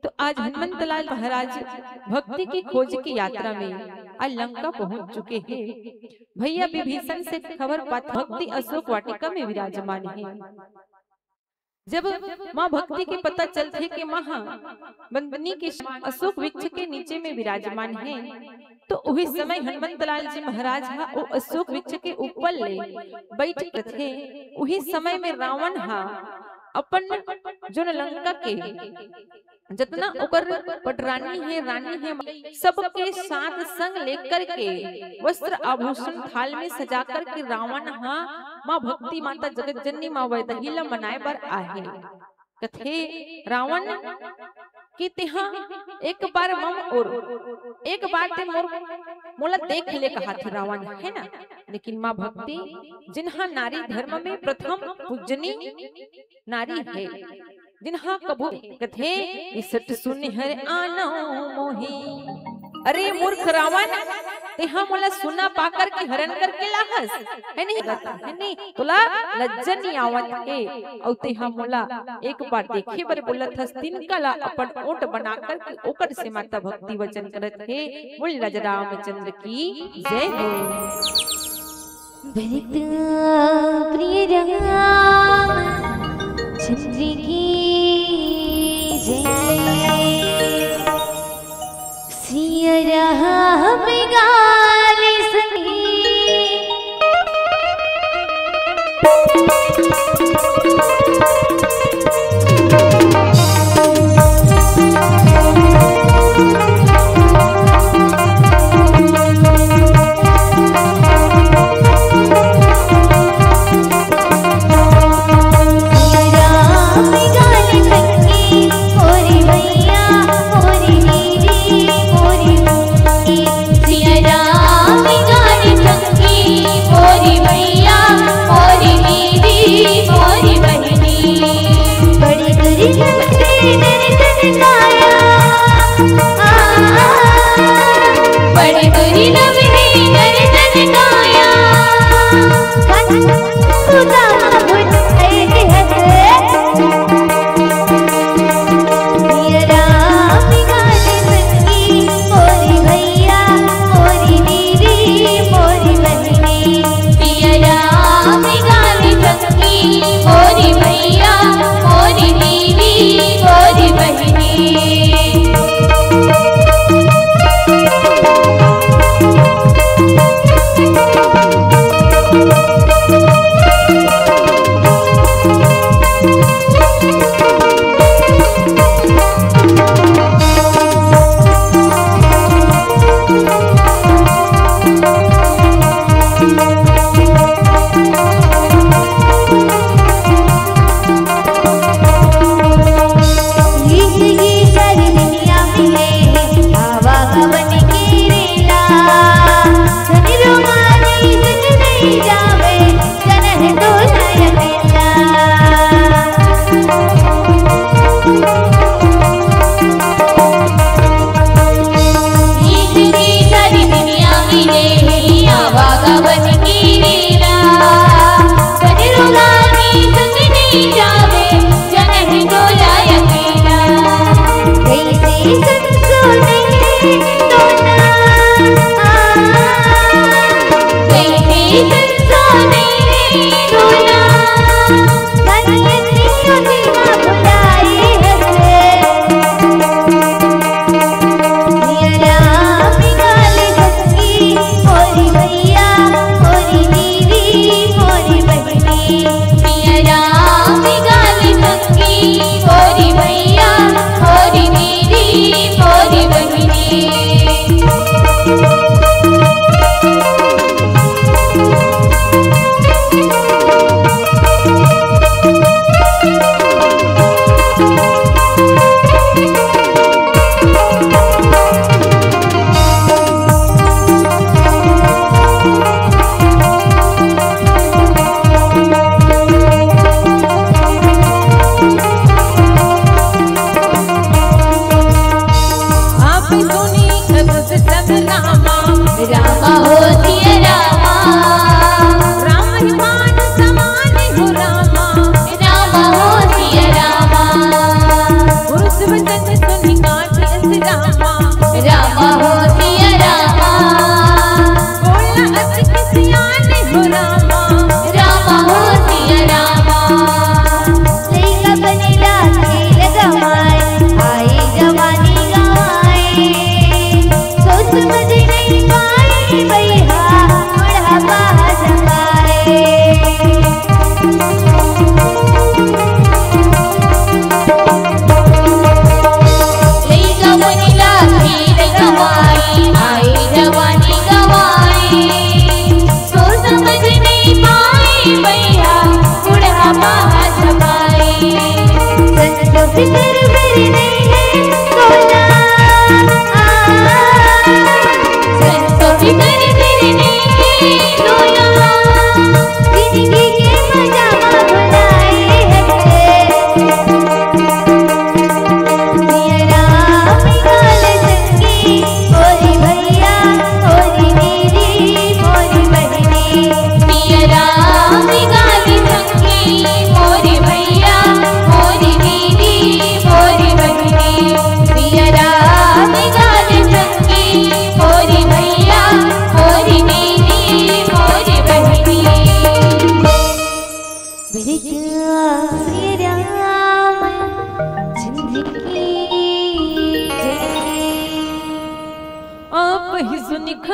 तो आज हनुमंतलाल महाराज भक्ति की खोज की यात्रा में आज लंका पहुंच चुके हैं। भैया विभीषण से खबर पात भक्ति अशोक वाटिका में विराजमान है। जब माँ भक्ति के पता चलथे कि माँ मंदनी के अशोक वृक्ष के नीचे में विराजमान है, तो उही समय हनुमंतलाल जी महाराज हा ओ अशोक वृक्ष के ऊपर ले बैठ के थे। उही समय में रावण हा अपन जोन लंका के जतना ओकर पटरानी है, रानी है, सबके साथ संग लेकर के वस्त्र आभूषण थाल में सजा कर के रावण हा माँ भक्ति माता जगत जननी माँ वैदही ला मनाए बर आहे। कथे रावण कि तेहा एक बार मम ओर, एक बार ते मोर, मोला देख ले कहा थे रावण, है ना? लेकिन माँ भक्ति, जिनहा नारी धर्म में प्रथम पूजनी नारी है, जिनहा कभू कथे, "इसट सुन हर आनौ मोहि।" अरे मूर्ख रावण, तेहा मोला सुना पाकर के हरण करके लाहस, है नहीं? है नहीं? तोला लज्जा नहीं आवत हे? अउ तेहा मोला एक बार देखे बर बोलत हस, तिनका ला अपन ओट बना करके ओकर से माता भक्ति वचन करत हे। बोल राजा रामचंद्र की जय हो। भरत प्रिय राम चंद्र की जय। सिया राम गाल सनी।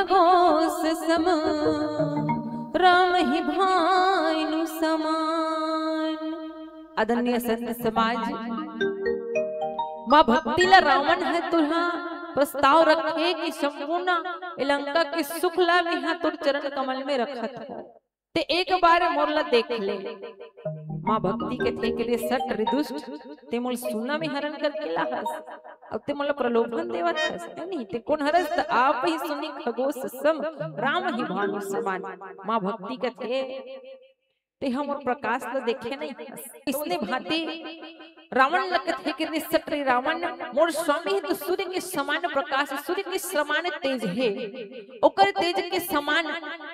खगोश सम, राम ही भानु समान। आदरणीय संत समाज, माँ भक्ति ला रावण ह तुरहा प्रस्ताव रखे कि संपूर्ण लंका के सुख ला मेहा तोर चरण कमल में रखत हो। ते एक बार मोर ला देख ले। माँ भक्ति कथे कि रे सट रे दुष्ट, ते मोला सुना में हरण करके लाहस, अउ ते मोला प्रलोभन देवत हस, है नहीं? ते कोन हरस? त आप ही सुनी खगोश सम, राम ही भानु समान। माँ भक्ति कथे, ते ह मोर प्रकाश ला देखे नहीं हस। इसने भांति रावण ल कथे कि रे सट रे रावण, मोर स्वामी ह तो सूर्य के समान प्रकाश, सूर्य के समान तेज हे, ओकर तेज के समान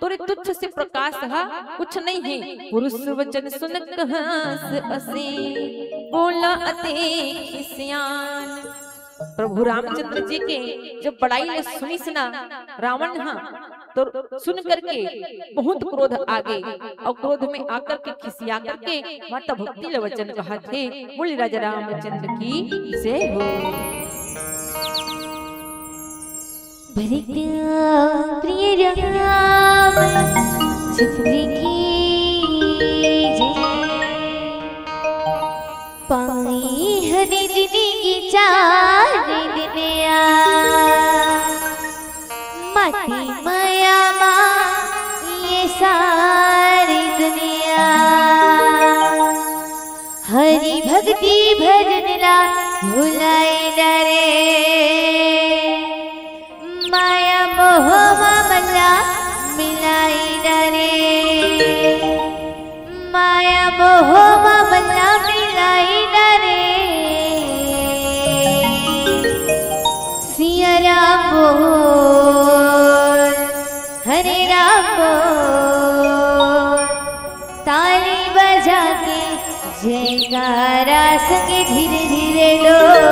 तोरे तुच्छ से प्रकाश ह कुछ नहीं हे। पुरुष वचन सुन कहस असे, बोला अति खिसियान। प्रभु रामचंद्र जी के जब बड़ाई ल सुनिस ना रावण ह, तो सुन करके बहुत क्रोध आ गे, अउ क्रोध में आकर के, खिसिया करके माता भक्ति ल वचन कहत हे। बोले राजा रामचंद्र की जय हो। भरत प्रिय राम चंद्र की जय। पाई हरि जिनगी चार दुनिया, मती मया मा ये सारी दुनिया। हरि भक्ति भजन ला भुलाई डरे, माया मोह मा मन ला मिलाई डरे। माया मोह मा मन ला मिलाई डरे। सिया राम बोल, हरे राम बोल, ताली बजा के जयकारा संग धीरे धीरे डोल।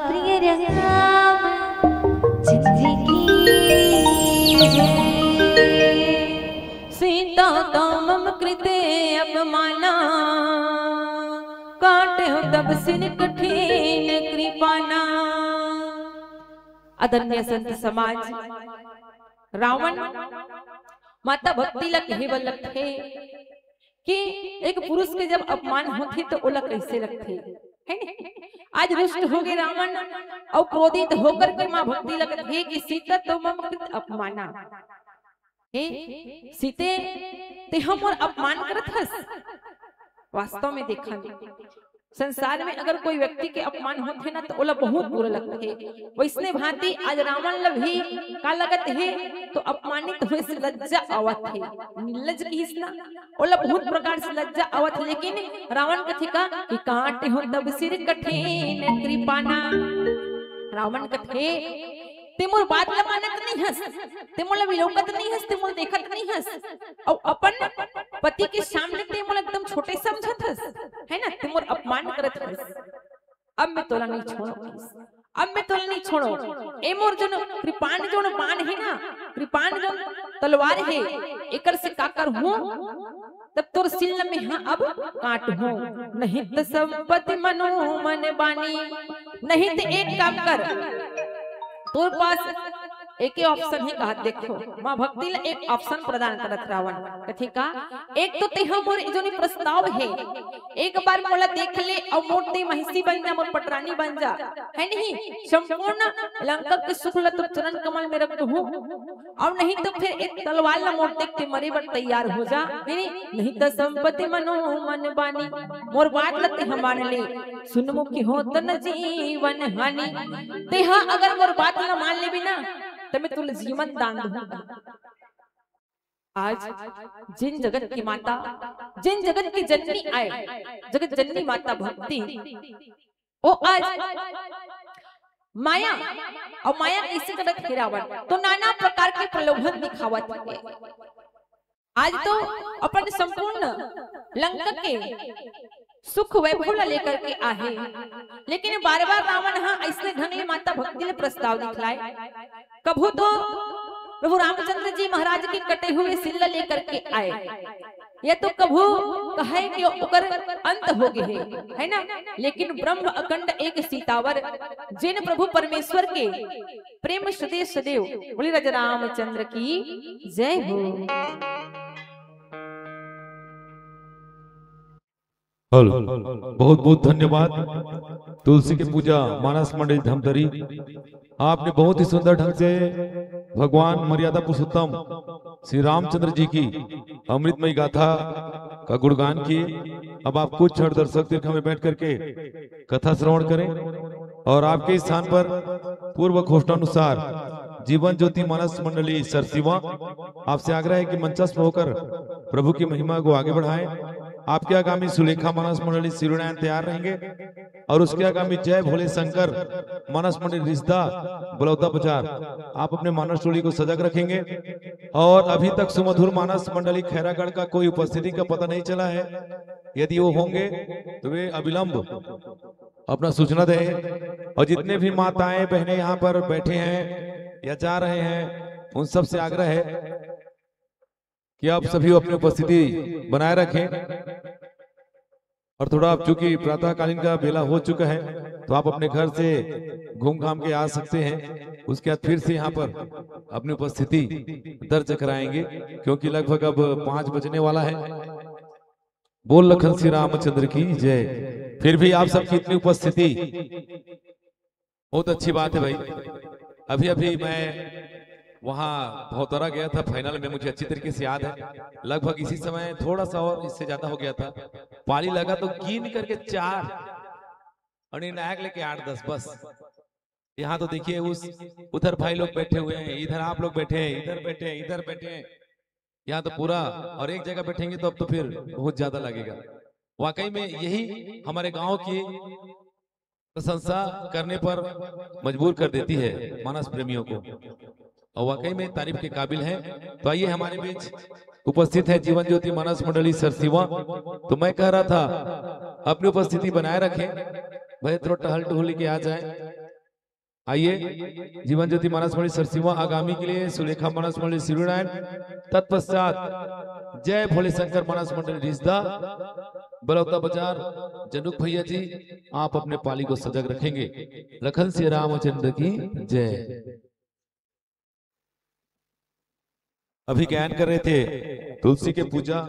प्रिय राम चंद्र की जय। सीता तव मम कृते अपमाना, काटेहु तव शिर कठिन कृपाना। आदरणीय संत समाज, रावण माता भक्ति ला कहे बर लगथे कि एक पुरुष के जब अपमान होथे तो ओला कैसे लगथे, है ना? आज रुष्ट हो गए रावण और क्रोधित होकर के माँ भक्ति ला कथे कि सीता तव मम कृते अपमाना। हे सीते, तेंह मोर अपमान करत हस। वास्तव में देखा, संसार में अगर कोई व्यक्ति के अपमान होथे ना, तो ओला बहुत बुरा लगथे। वैसने भांति आज रावण ला भी का लगत हे, तो अपमानित होए से लज्जा आवत हे। निर्लज किहिस ना, ओला बहुत प्रकार से लज्जा आवत हे, लेकिन रावण कथे का कि काटेहु तव शिर कठिन कृपाना। रावण कथे, तें मोर बात ला मानत नहीं हस, तें मोला विलोकत नहीं हस, तें मोला देखत नहीं हस, अउ अपन पति के सामने तें मोला एकदम छोटे समझत हस, है ना, तें मोर अपमान करत हस। अब मैं तोला नहीं छोड़ो, अब मैं तोला नहीं छोड़ो। ए मोर जोन कृपान जोन बाण हे ना, कृपान जोन तलवार हे, एकर से का करहूं, तब तोर सिल में हाँ अब काटहूं। नहीं त संपत्ति मनो मन बानी, नहीं त एक काम कर, तोर पास एके ऑप्शन हे कहा, देखो, माँ भक्ति ला एक ऑप्शन प्रदान करत रावण। कथे का, एक तो तेहा मोर जोनी प्रस्ताव हे, एक बार मोला देख ले अउ मोर ते महिसी बन जा, मोर पटरानी बन जा, है नहीं? संपूर्ण लंका के सुख ला तो चरण कमल में रख दूं, अउ नहीं तो फिर एक तलवार ला मोर देख के मरे बर तैयार हो जा, है नहीं? नहीं तो संपत्ति मनो मन बानी, मोर बात ला ते मान ले, सुन मुखी हो तन जीवन हानि। तेहा अगर मोर बात ला मान लेबे ना, त मैं तुला जीवन दान दूंगा। आज जिन जगत की माता, जिन जगत की जननी आए, जगत जननी माता भक्ति, वो आज माया, अउ माया कइसे करत हे रावण, तो नाना प्रकार के प्रलोभन दिखावत हे। आज तो अपन संपूर्ण लंका के सुख वैभव ला लेकर के आहे, लेकिन बार-बार रावण हा अइसने ढंग ले माता भक्ति ले प्रस्ताव दिखलाए। कभू तो प्रभु रामचंद्र जी महाराज के कटे हुए सिल ला लेकर के आए, या तो कभू कहे कि ओकर अंत हो गए हे, है ना? लेकिन ब्रह्म अखंड एक सीतावर, जिन प्रभु परमेश्वर के प्रेम सदैव सदैव। बोले राजा रामचंद्र की जय हो। हेलो, बहुत बहुत धन्यवाद। तुलसी के पूजा मानस मंडली धमतरी, आपने बहुत ही सुंदर ढंग से भगवान मर्यादा पुरुषोत्तम श्री रामचंद्र जी की अमृतमय गाथा का गुणगान किए। अब आप कुछ क्षण दर्शक दीर्घा में बैठ करके कथा श्रवण करें और आपके स्थान पर पूर्व घोषणानुसार जीवन ज्योति मानस मंडली सरसीवा आपसे आग्रह है कि मंचस्थ होकर प्रभु की महिमा को आगे बढ़ाएं। आपके आगामी सुलेखा मानस मंडली सिरुनायन तैयार रहेंगे और उसके आगामी जय भोले शंकर मानस मंडली रिश्ता बलौदा बाजार, आप अपने मानस टोली को सजग रखेंगे। और अभी तक सुमधुर मानस मंडली खैरागढ़ का कोई उपस्थिति का पता नहीं चला है। यदि वो होंगे तो वे अविलंब अपना सूचना दें। और जितने भी माताएं बहनें यहाँ पर बैठे हैं या जा रहे हैं, उन सब से आग्रह है कि आप सभी अपनी उपस्थिति बनाए रखें। और थोड़ा आप, चूंकि प्रातःकालीन का बेला हो चुका है, तो आप अपने घर से घूम घाम के आ सकते हैं। उसके बाद फिर से यहाँ पर अपनी उपस्थिति दर्ज कराएंगे, क्योंकि लगभग अब पाँच बजने वाला है। बोल लखन श्री रामचंद्र की जय। फिर भी आप सबकी इतनी उपस्थिति, बहुत अच्छी बात है भाई। अभी अभी मैं वहाँ भौतरा गया था फाइनल में, मुझे अच्छी तरीके से याद है। लगभग इसी समय, थोड़ा सा और इससे ज्यादा हो गया था, पाली लगा तो गिन करके चार और निर्णायक लेके आठ दस, बस। यहाँ तो देखिए, उस उधर भाई लोग बैठे हुए हैं, इधर आप लोग बैठे हैं, इधर बैठे हैं, इधर बैठे हैं, यहाँ तो पूरा। और एक जगह बैठेंगे तो अब तो फिर बहुत ज्यादा लगेगा। वाकई में यही हमारे गांव की प्रशंसा करने पर मजबूर कर देती है मानस प्रेमियों को, और वाकई में तारीफ के काबिल हैं। तो आइए, हमारे बीच उपस्थित है जीवन ज्योति मानस मंडली सरसीवा। तो मैं कह रहा था, अपनी उपस्थिति बनाए रखें, भले थोड़ा टहल टहल के आ जाए। आइए, जीवन ज्योति मानस मंडली सरसीवा आगामी के लिए, सुलेखा मानस मंडली शिवनारायण, तत्पश्चात जय भोले शंकर मानस मंडली रिश्ता बलौता बाजार। जनुक भैया जी, आप अपने पाली को सजग रखेंगे। लखन सिया रामचंद्र की जय। अभी गायन कर रहे थे तुलसी के पूजा,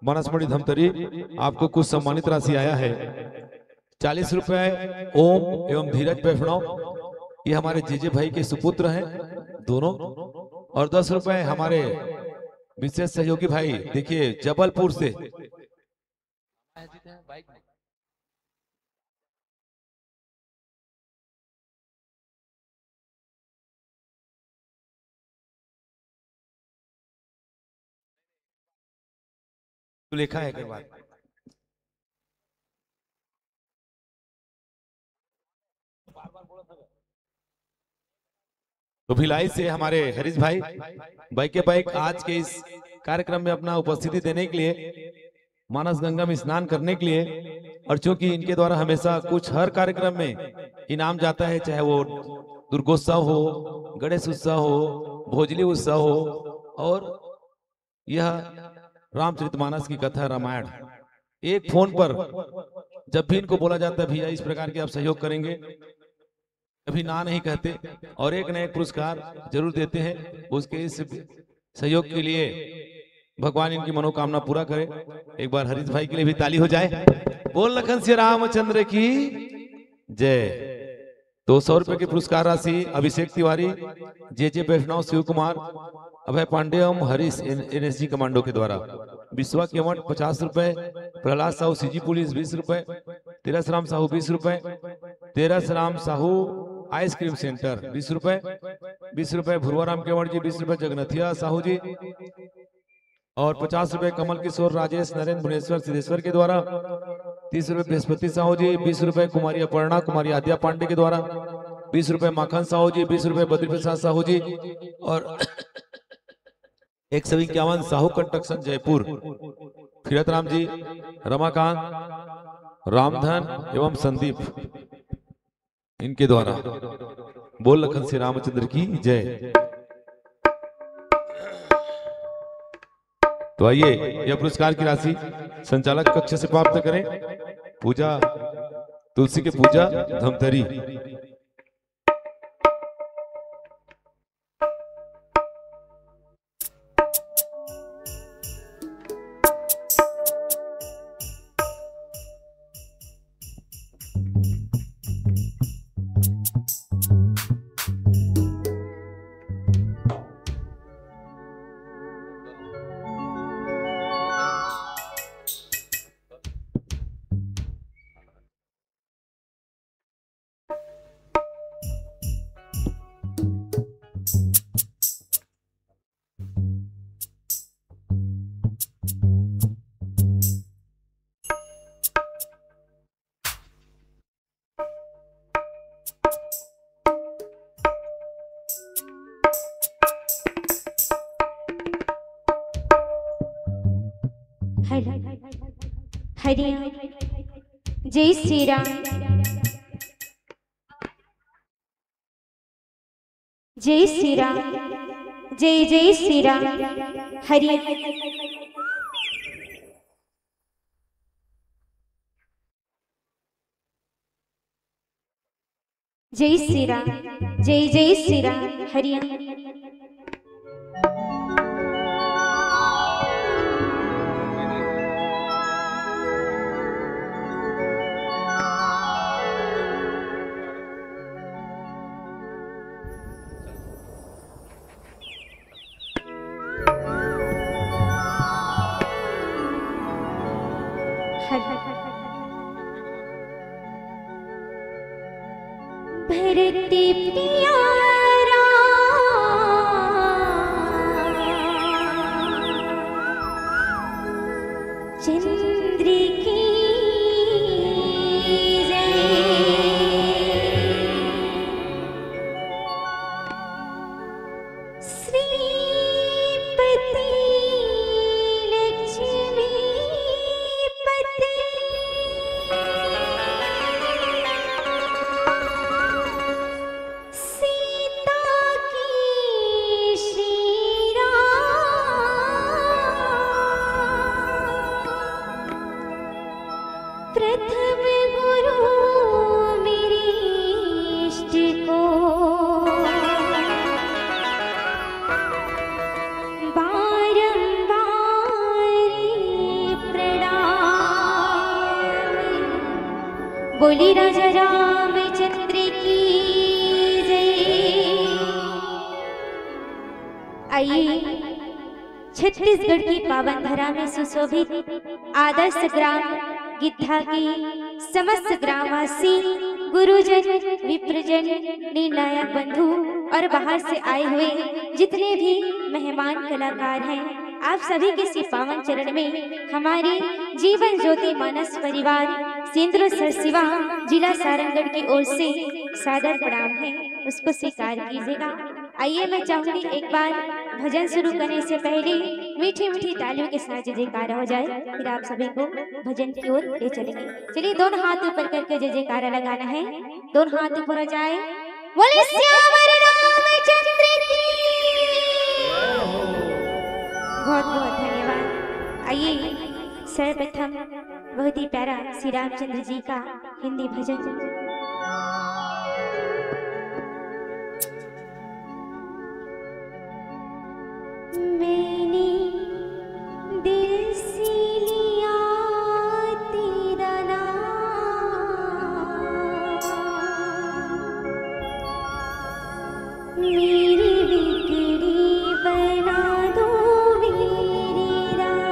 मानस मंडली धमतरी, आपको कुछ सम्मानित राशि आया है, चालीस रुपए ओम एवं धीरज वैष्णव, ये हमारे जीजे भाई के सुपुत्र हैं दोनों, और दस रुपए हमारे विशेष सहयोगी भाई, देखिए, जबलपुर से। तो लिखा है, कर बात। तो भिलाई से हमारे हरीश भाई, बाइक के बाइक आज के इस कार्यक्रम में अपना उपस्थिति देने के लिए, मानस गंगा में स्नान करने के लिए, और चूंकि इनके द्वारा हमेशा कुछ हर कार्यक्रम में इनाम जाता है, चाहे वो दुर्गोत्सव हो, गणेश उत्सव हो, भोजली उत्सव हो, और यह रामचरितमानस की कथा, रामायण, एक फोन पर जब भी इनको बोला जाता है, "भैया, इस प्रकार के आप सहयोग करेंगे," कभी ना नहीं कहते और एक ना एक पुरस्कार जरूर देते हैं। उसके इस सहयोग के लिए भगवान इनकी मनोकामना पूरा करे। एक बार हरीश भाई के लिए भी ताली हो जाए। बोल लखन सिया रामचंद्र की जय। दो सौ रुपए की पुरस्कार राशि अभिषेक तिवारी, जे जे वैष्णव, शिव कुमार, अभय पांडे एवं हरीश एन-, एनएसजी कमांडो के द्वारा। विश्वा केवट पचास रुपए, प्रहलाद साहू सीजी पुलिस बीस रुपए, तीरथ राम साहू बीस रुपए, तीरथ राम साहू आइसक्रीम सेंटर बीस रुपए, बीस रुपए भुरवा राम केवट जी, बीस रुपए जगनथिया साहू जी, और पचास रुपए कमल किशोर, राजेश, नरेंद्र, भुवनेश्वर, सिद्धेश्वर के द्वारा, तीस रुपए बृहस्पति साहू जी, बीस रुपए कुमारी अपर्णा, कुमारी आद्या पांडे के द्वारा, बीस रुपए माखन साहू जी, बीस रुपए बद्री प्रसाद साहू जी, और एक सौ इक्यावन साहू कंस्ट्रक्शन जयपुर, खीरत राम जी, रमाकांत, रामधन एवं संदीप, इनके द्वारा। बोल लखन सिया रामचंद्र की जय। तो आइए, यह पुरस्कार की राशि संचालक कक्ष से प्राप्त करें। पूजा, तुलसी के पूजा, धमतरी। हरि, जय श्री राम। जय श्री राम। जय जय श्री राम। हरि। जय श्री राम। जय जय श्री राम। हरि। भरत प्यारा चंद्र की जय। श्रीपति लक्ष्मीपति। बोली राजा रामचंद्र की जय। आइए, छत्तीसगढ़ की पावन धरा में सुशोभित आदर्श ग्राम गिद्धा के समस्त ग्रामवासी, गुरुजन, विप्रजन, निर्णायक बंधु और बाहर से आए हुए जितने भी मेहमान कलाकार हैं, आप सभी के इसी पावन चरण में हमारे जीवन ज्योति मानस परिवार सेंद्रो सरसिवा, जिला सारंगढ़ की ओर से सादर प्रणाम है, उसको स्वीकार कीजिएगा। आइए, मैं चाहूंगी एक बार भजन शुरू करने से पहले मीठी मीठी तालियों के साथ जय जयकार हो जाए, फिर आप सभी को भजन की ओर ले चलेंगे। चलिए, दोनों हाथ ऊपर करके जय जयकारा लगाना है। दोनों हाथ ऊपर हो जाए। बोले सियावर रामचंद्र की। बहुत बहुत धन्यवाद। आइए, सर्वप्रथम बहुत ही प्यारा श्री रामचंद्र जी का हिंदी भजन। मैंने दिल से लिया तेरा नाम, मेरी बिगड़ी बना दो मेरे राम।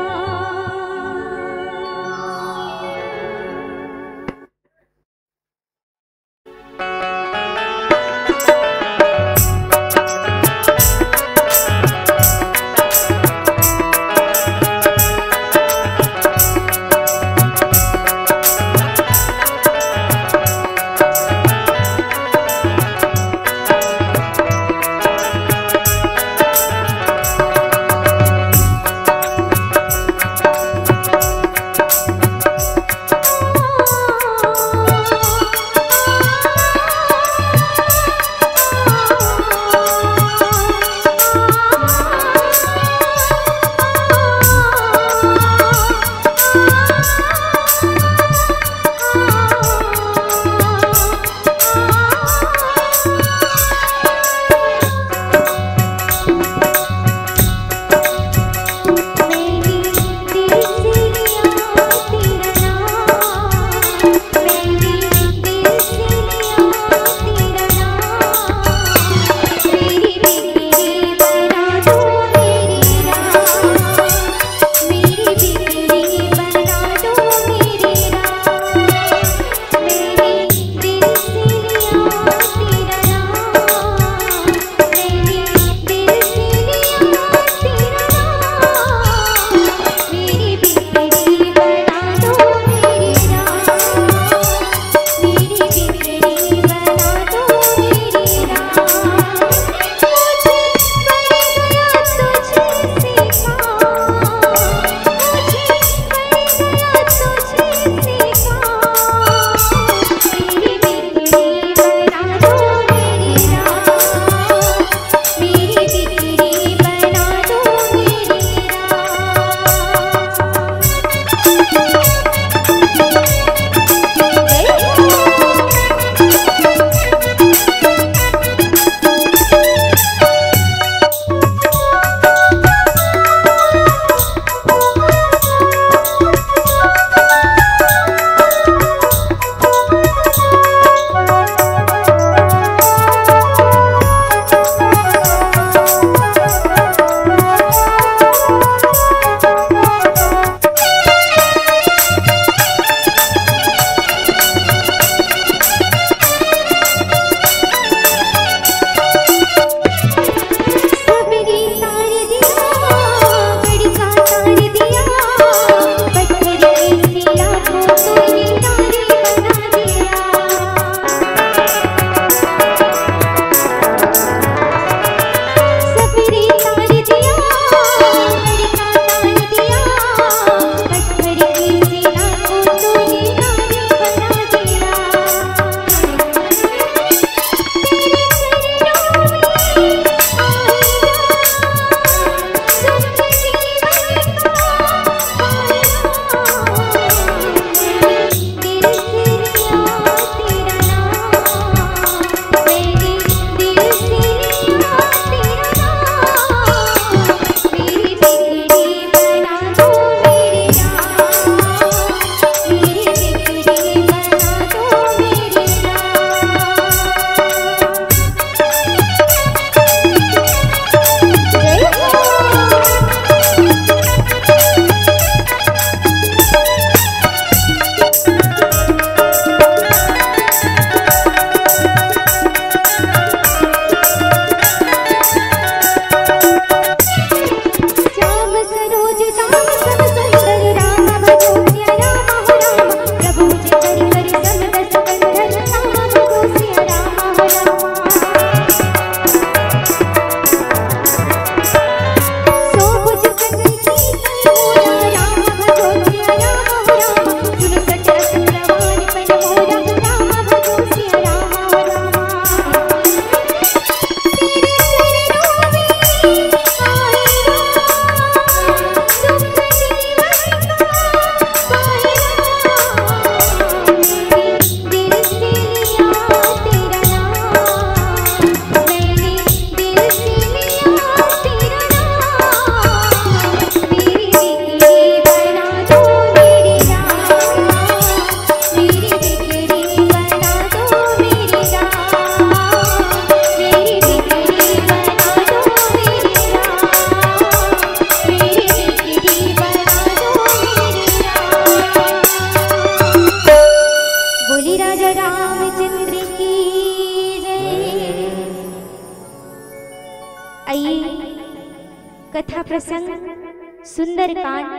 कथा प्रसंग सुंदरकांड,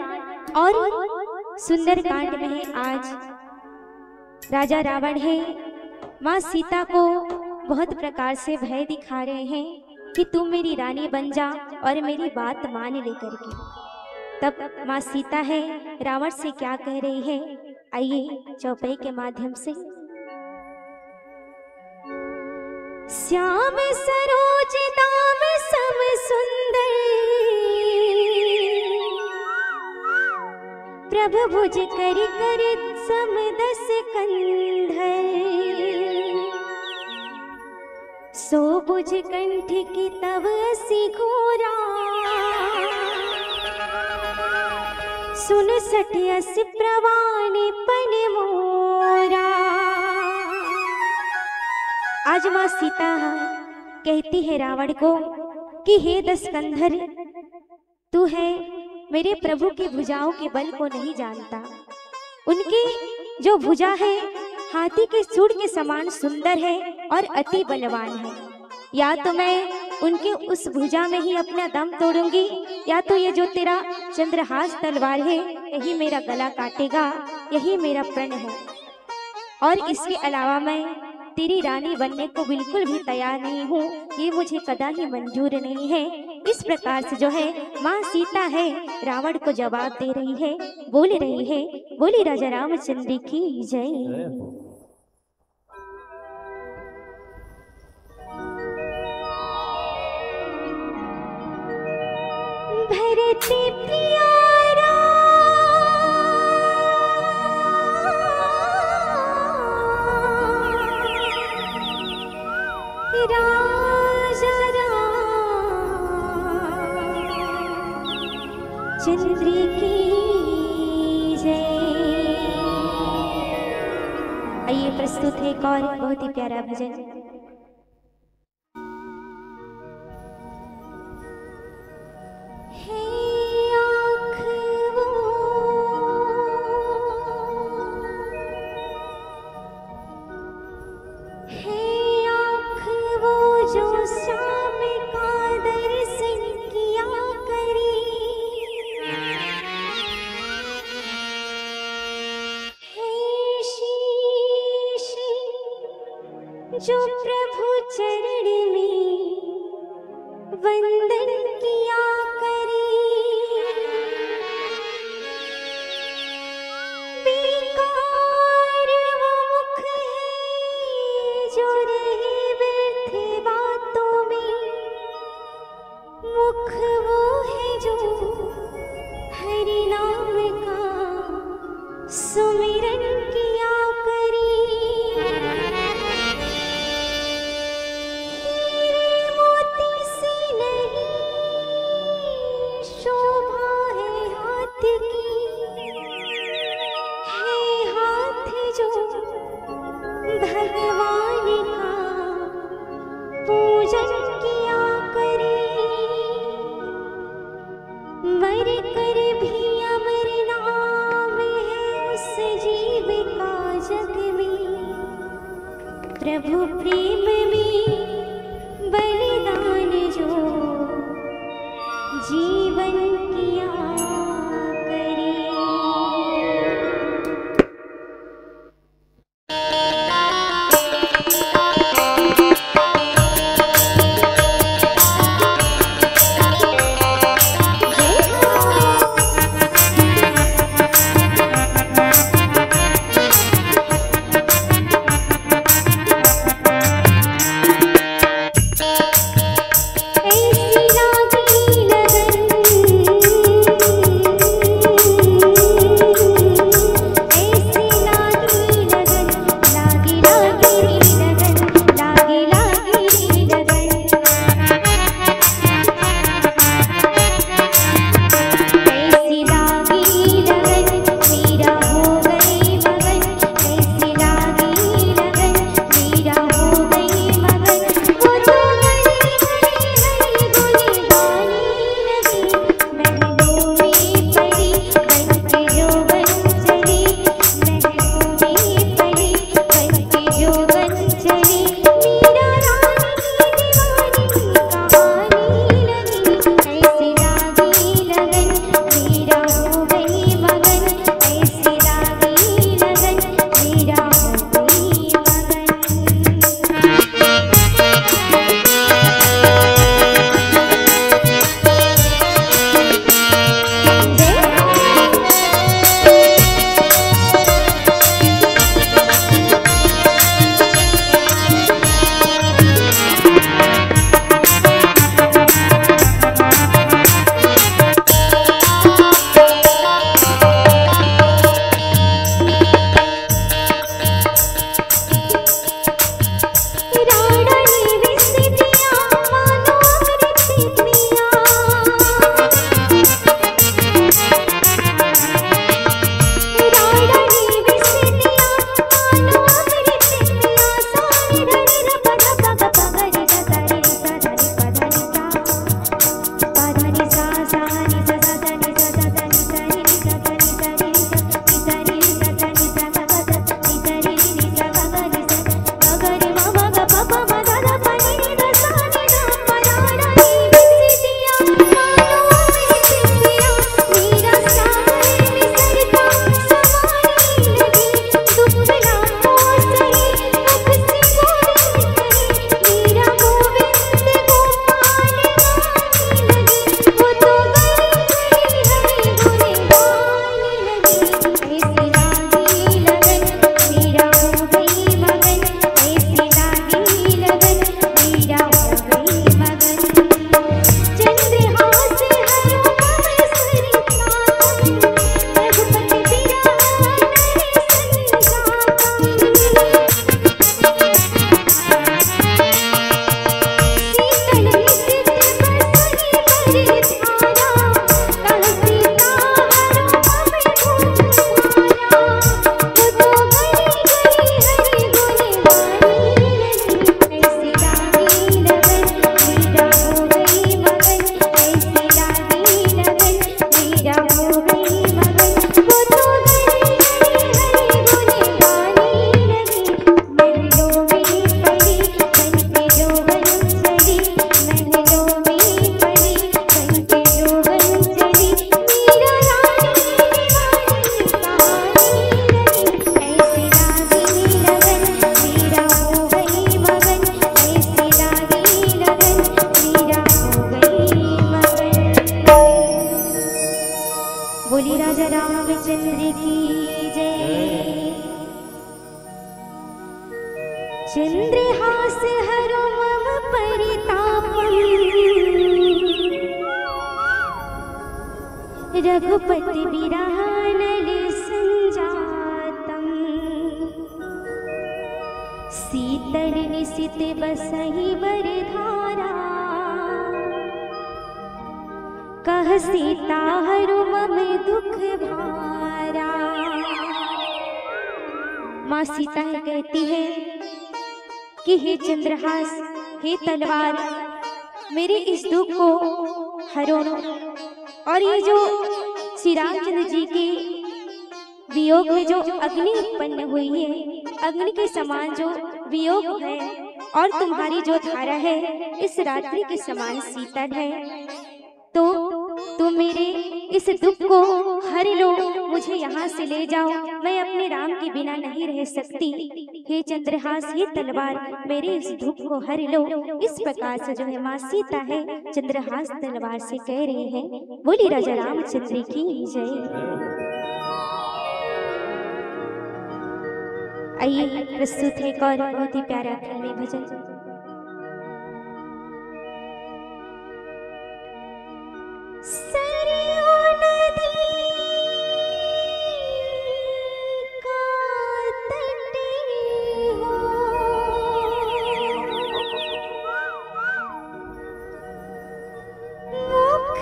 और सुंदरकांड में आज राजा रावण है, माँ सीता को बहुत प्रकार से भय दिखा रहे हैं कि तू मेरी रानी बन जा और मेरी बात मान ले करके। तब माँ सीता है, रावण से क्या कह रही है, आइए चौपाई के माध्यम से। श्याम सरोज दाम सम सुंदर, प्रभु भुज करि करि सम दस कंधर। सो भुज कंठ की तव असी घोरा, सुन सठ अस प्रवान पन मोरा। आज माँ सीता कहती है रावण को कि हे दस कंधर, तू है मेरे प्रभु की भुजाओं के बल को नहीं जानता। उनकी जो भुजा है, हाथी के सूंड के समान सुंदर है और अति बलवान है। या तो मैं उनके उस भुजा में ही अपना दम तोड़ूंगी, या तो ये जो तेरा चंद्रहास तलवार है, यही मेरा गला काटेगा, यही मेरा प्रण है। और इसके अलावा मैं तेरी रानी बनने को बिल्कुल भी तैयार नहीं हूँ, ये मुझे कदा ही मंजूर नहीं है। इस प्रकार से जो है, माँ सीता है, रावण को जवाब दे रही है, बोल रही है। बोली राजा रामचंद्र की जय। भरत प्यारा राजा राम चंद्र की जय। आइए, प्रस्तुत है एक और बहुत ही प्यारा भजन। हे आँख वो, हे आँख वो जो श्याम का दर्शन किया करे। हे शीश जो प्रभु चरण में वंदन किया करे। बेकार वो मुख है जो रहे व्यर्थ बातों में, मुख वो है जो हरि नाम का सुमिरन किया करे। हीरे मोती से नहीं शोभा है हाथ की, है हाथ जो भगवान का पूजन किया करे। मर कर भी अमर नाम है उस जीव का जग में। प्रभु प्रेम में बलिदान जो जीवन किया करे। रघुपति बिरह नल संजातम। शीतल निशित बसहि वर धारा। कह सीता हरु मम दुख भारा। माँ सीता ही कहती है कि हे चंद्रहास, हे तलवार, मेरे इस दुख को हरो। और ये जो श्री रामचंद्र जी के वियोग में जो अग्नि उत्पन्न हुई है, अग्नि के समान जो वियोग है, और तुम्हारी जो धारा है, इस रात्रि के समान शीतल है। तो तुम मेरे इस दुख को हर लो, मुझे यहाँ से ले जाओ, मैं अपने राम के बिना नहीं रह सकती। हे चंद्रहास, हे तलवार, मेरे इस दुख को हर लो। इस प्रकार से जो है माँ सीता है, चंद्रहास तलवार से कह रही है। बोलिए राजा रामचंद्र की जय। आइए, प्रस्तुत है एक और बहुत ही प्यारा फिल्मी भजन। सरयू नदी का तट हो, मुख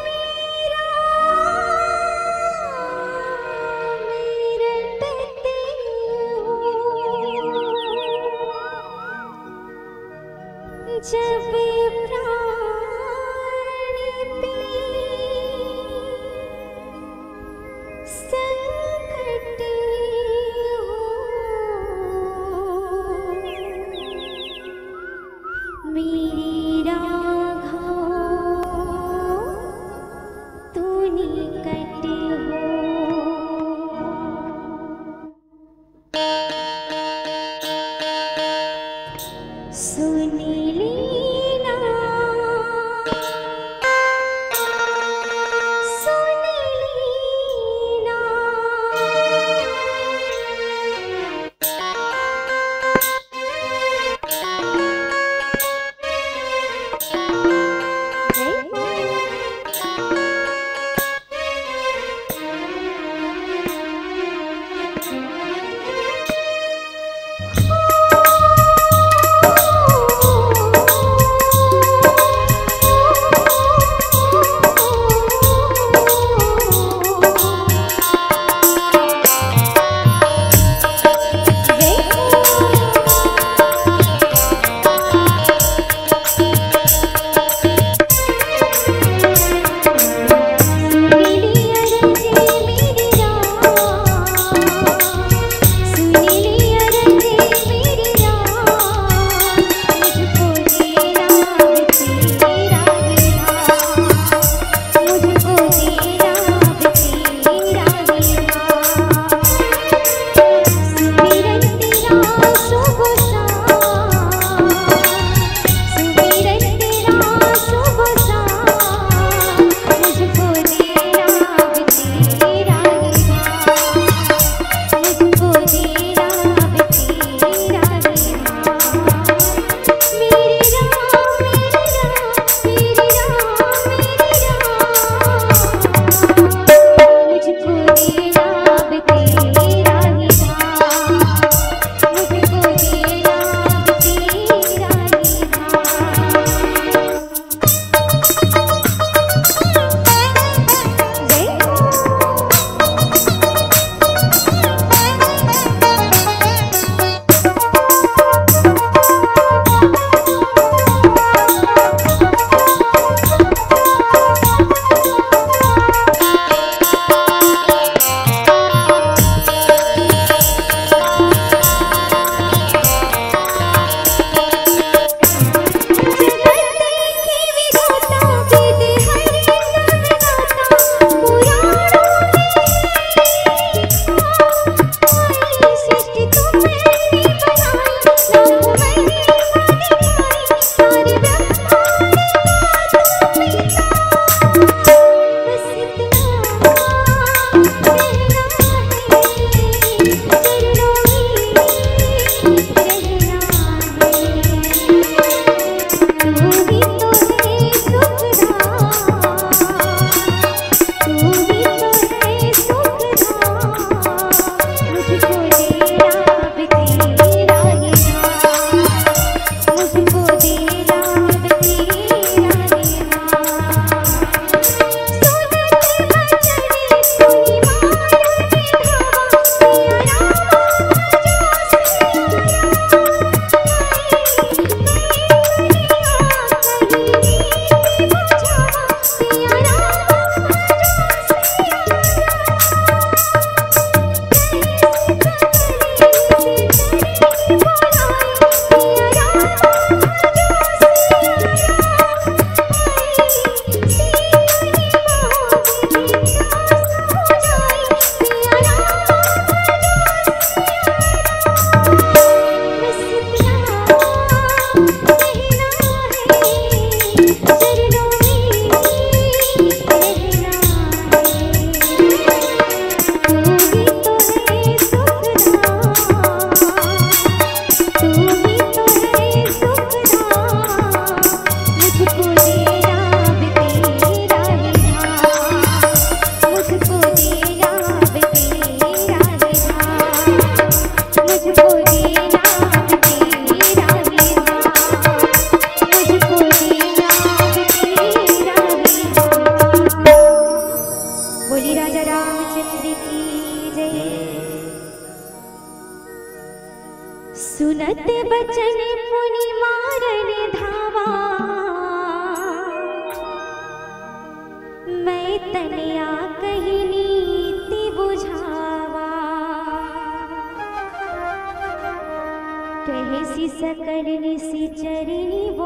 मेरा मेरे टटे हो। जब प्राण पे संकट हो, मेरे राघव तू निकट हो। सुन लीना, सुन लीना।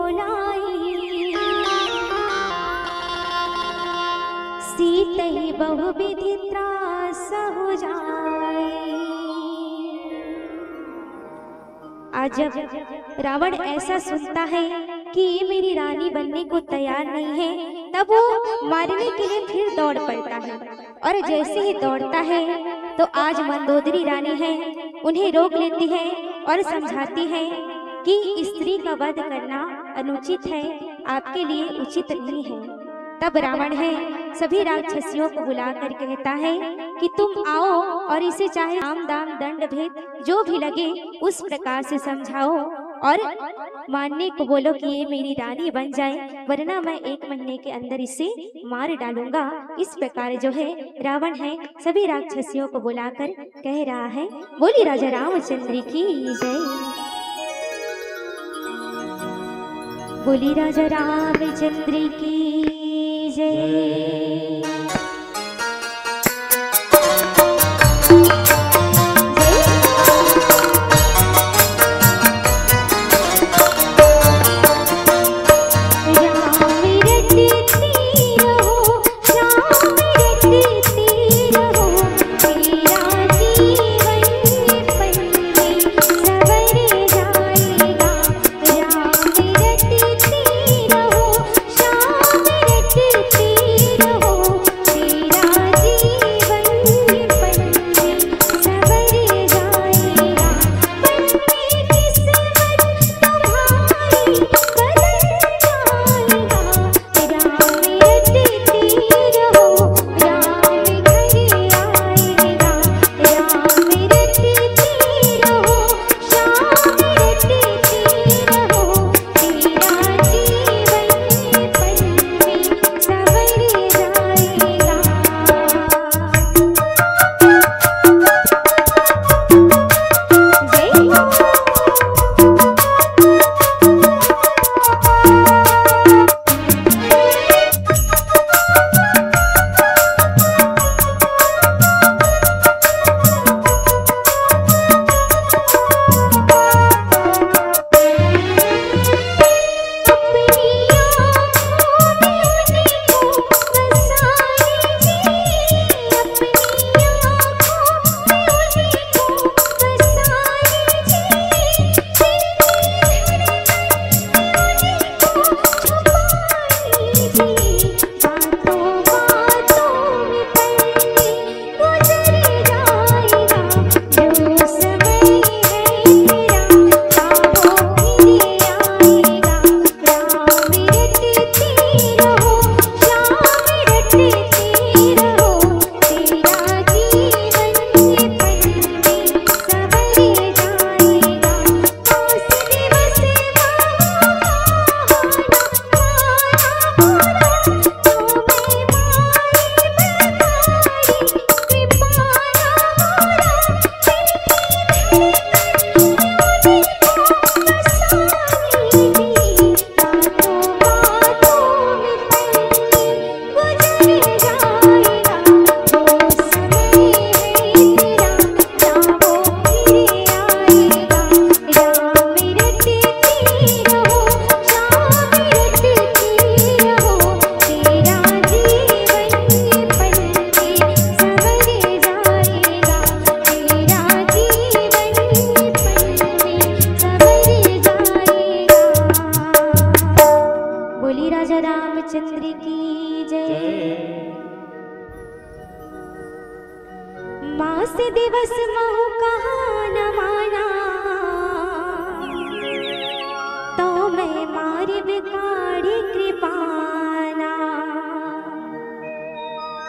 बोलाई। सीतहि बहुविधि त्रास हो जाई। आज जब रावण ऐसा सुनता है कि ये मेरी रानी बनने को तैयार नहीं है, तब वो मारने के लिए फिर दौड़ पड़ता है। और जैसे ही दौड़ता है, तो आज मंदोदरी रानी है, उन्हें रोक लेती है और समझाती है कि स्त्री का वध करना अनुचित है, आपके लिए उचित नहीं है। तब रावण है, सभी राक्षसियों को बुलाकर कहता है कि तुम आओ और इसे चाहे साम दाम दंड भेद जो भी लगे, उस प्रकार से समझाओ और मानने को बोलो कि ये मेरी रानी बन जाए, वरना मैं एक महीने के अंदर इसे मार डालूंगा। इस प्रकार जो है, रावण है, सभी राक्षसियों को बुलाकर कह रहा है। बोली राजा रामचंद्र की जय। बोली राजा रामचंद्र की जय।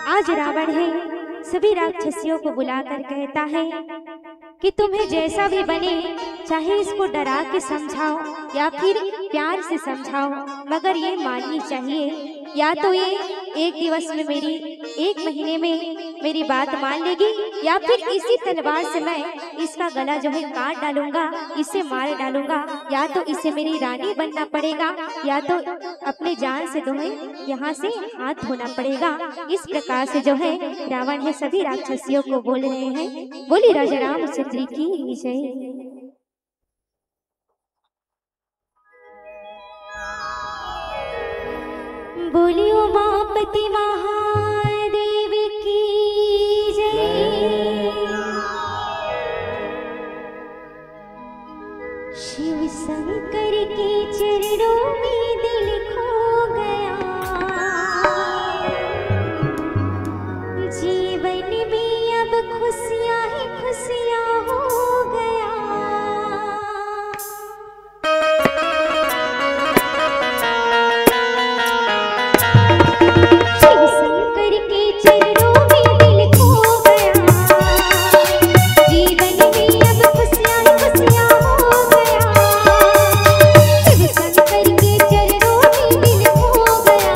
आज रावण है, सभी राक्षसियों को बुलाकर कहता है कि तुम्हें जैसा भी बने, चाहे इसको डरा के समझाओ या फिर प्यार से समझाओ, मगर ये माननी चाहिए। या तो ये एक दिवस में मेरी, एक महीने में मेरी बात मान लेगी, या फिर इसी तलवार से मैं इसका गला जो है काट डालूंगा, इसे मार डालूंगा। या तो इसे मेरी रानी बनना पड़ेगा, या तो अपने जान से तुम्हें यहाँ से हाथ धोना पड़ेगा। इस प्रकार से जो है, रावण है, सभी राक्षसियों को बोल रहे हैं। बोली राजा रामचंद्र की जय। बोलियो उमापति महादेव की जय। शिव शंकर के चरणों में दिल खो गया। जीवन में अब खुशियां ही खुशियां हो गया। शिव शंकर के चरणों में दिल खो गया। जीवन में अब खुशियां ही खुशियां हो गया। शिव शंकर के चरणों में दिल खो गया।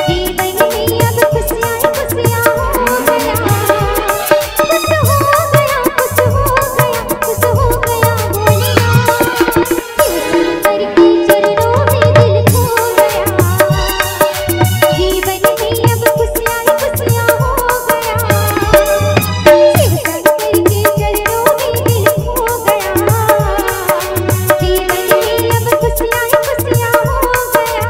जीवन में अब खुशियां ही खुशियां हो गया। खुश हो गया, खुश हो गया, खुश हो गया भोलेनाथ। शिव शंकर के चरणों में दिल खो गया। जीवन में अब खुशियां ही खुशियां हो गया। शिव शंकर के चरणों में दिल खो गया। जीवन में अब खुशियां ही खुशियां हो गया।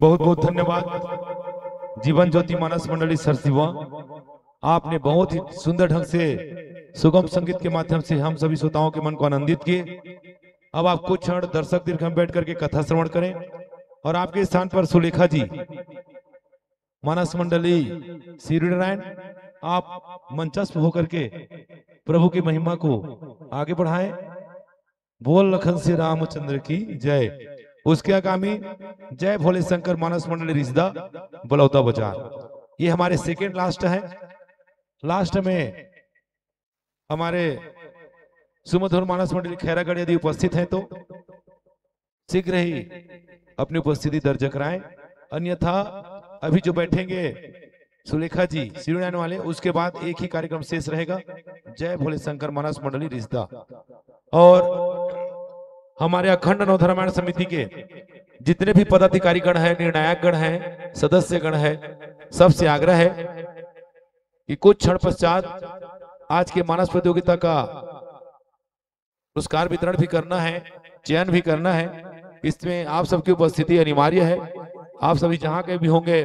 बहुत बहुत धन्यवाद जीवन ज्योति मानस मंडली सरसीवा, आपने बहुत ही सुंदर ढंग से सुगम संगीत के माध्यम से हम सभी श्रोताओं के मन को आनंदित किए। अब आप कुछ क्षण दर्शक दीर्घ में बैठ करके कथा श्रवण करें और आपके स्थान पर सुलेखा जी, मानस मंडली शिवरीनारायण, आप मंचस्थ होकर के प्रभु की महिमा को आगे बढ़ाएं। बोल लखन श्री रामचंद्र की जय। उसके आगामी जय भोले शंकर मानस मंडली रिश्ता बलौदा बाजार। ये हमारे सेकेंड लास्ट है। लास्ट में हमारे सुमधुर मानस मंडली खैरागढ़ यदि उपस्थित हैं तो शीघ्र ही अपनी उपस्थिति दर्ज कराएं, अन्यथा अभी जो बैठेंगे सुलेखा जी शिवरीनारायण वाले, उसके बाद एक ही कार्यक्रम शेष रहेगा, जय भोले शंकर मानस मंडली रिश्ता। और हमारे अखंड नवधर्मायण समिति के जितने भी पदाधिकारी गण हैं, निर्णायक गण हैं, सदस्य गण हैं, सबसे आग्रह है कि कुछ क्षण पश्चात आज के मानस प्रतियोगिता का पुरस्कार वितरण भी करना है, चयन भी करना है। इसमें आप सबकी उपस्थिति अनिवार्य है। आप सभी जहां के भी होंगे,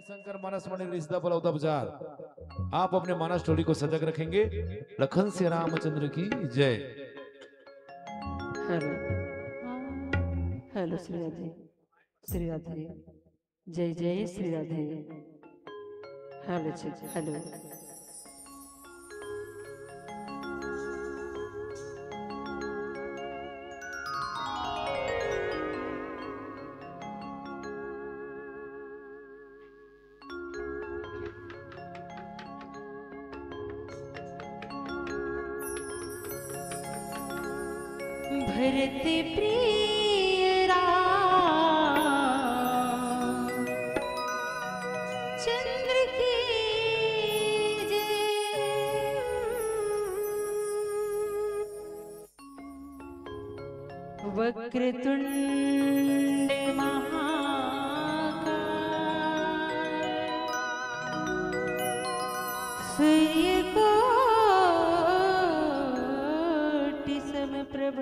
शंकर मानस मंडल रिसदा बलौदा बाजार, आप अपने मानस टोली को सजग रखेंगे। लखन से रामचंद्र की जय। हेलो, हेलो श्री राधे, श्री राधे, जय जय श्री राधे। हेलो जी, हेलो। भरत प्रिय राम चंद्र की जय। वक्रतुंड महाकाय सूर्यकोटि समप्रभ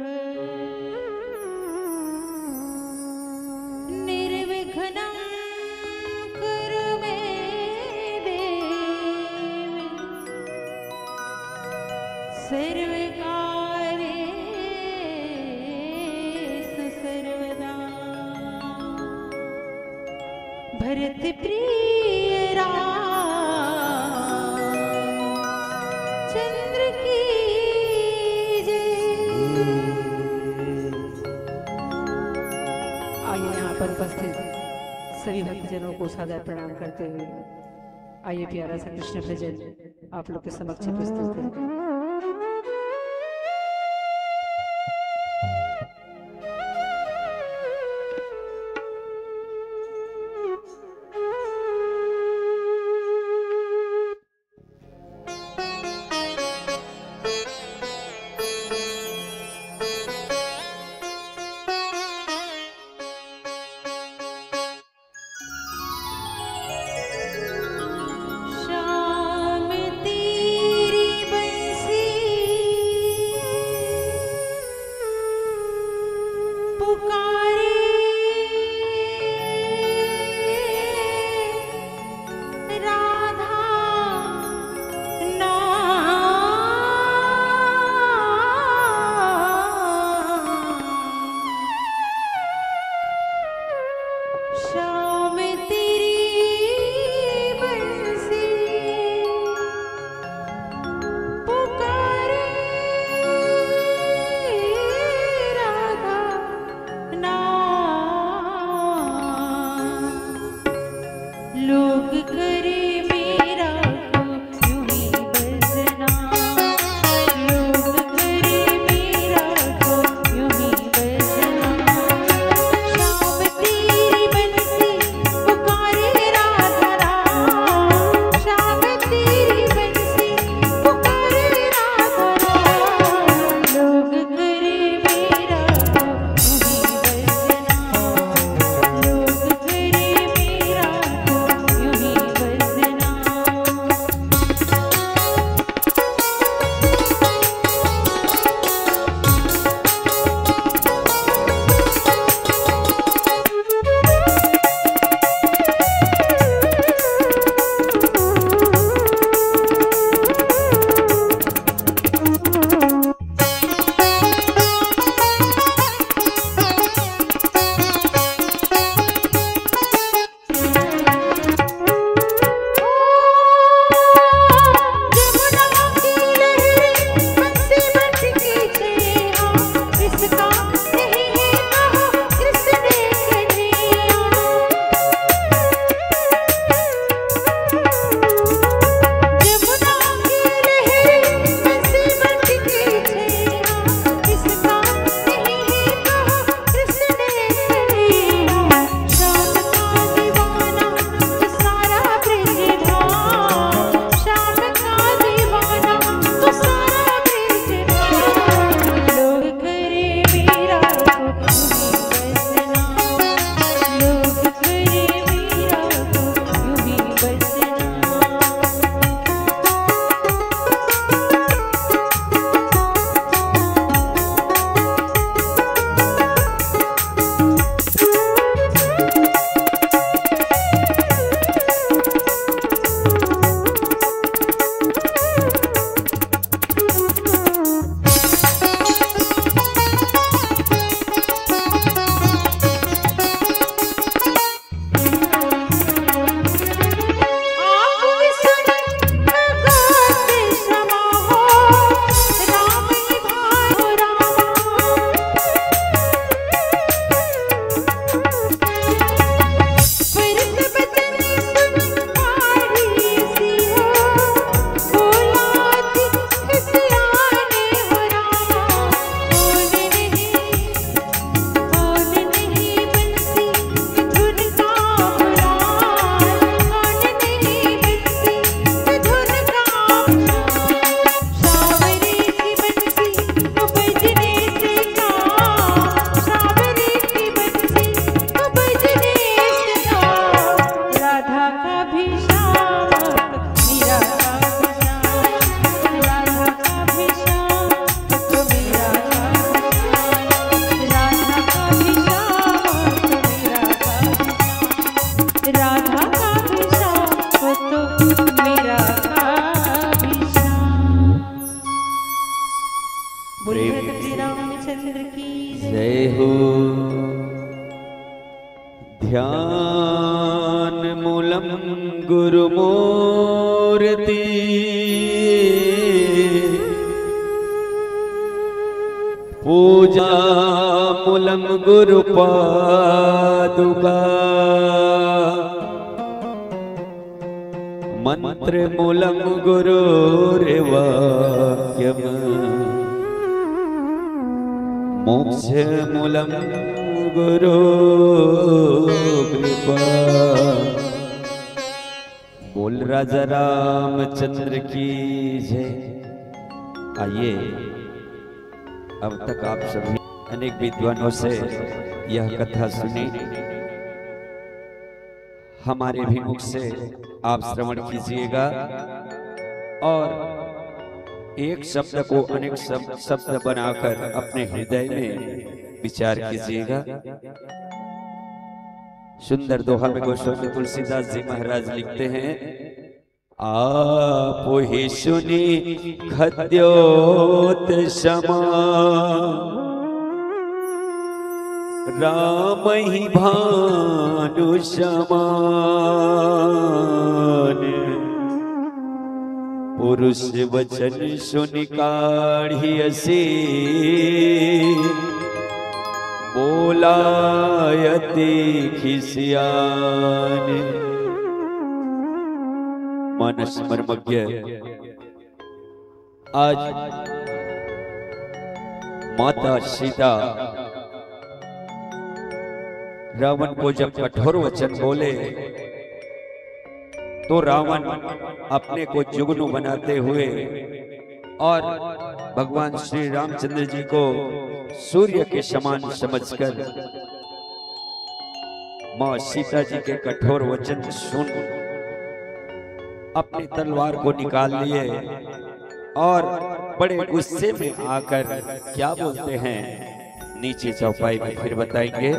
निर्विघ्नं कुरु मे देव सर्वकार्येषु सर्वदा। भरत प्रिय राम चंद्र की जय। आइए, यहाँ पर उपस्थित सभी भक्तजनों को सादर प्रणाम करते हुए आइए प्यारा सा कृष्ण भजन आप लोग के समक्ष प्रस्तुत करते हैं। पूजा मूलं गुरु पादुका, मंत्र मूलं गुरुर्वाक्यम, मोक्ष मूलं गुरु कृपा। बोल राजा रामचंद्र की जय। आइए, अब तक आप सभी अनेक विद्वानों से यह कथा सुनी, हमारे भी मुख से आप श्रवण कीजिएगा और एक शब्द को अनेक शब्द, शब्द बनाकर अपने हृदय में विचार कीजिएगा। सुंदर दोहा में गोस्वामी तुलसीदास जी महाराज लिखते हैं, आप ही सुनी खद्योत समा, राम ही भानु समान। पुरुष वचन सुनि काढ़ी असी, बोला अति खिसियान। मानस मर्मज्ञ, आज माता सीता रावण को जब कठोर वचन बोले, तो रावण अपने को जुगनू बनाते हुए और भगवान श्री रामचंद्र जी को सूर्य के समान समझकर माँ सीता जी के कठोर वचन सुन अपनी तलवार को निकाल लिए और बड़े गुस्से में आकर क्या बोलते हैं, नीचे चौपाई में फिर बताएंगे।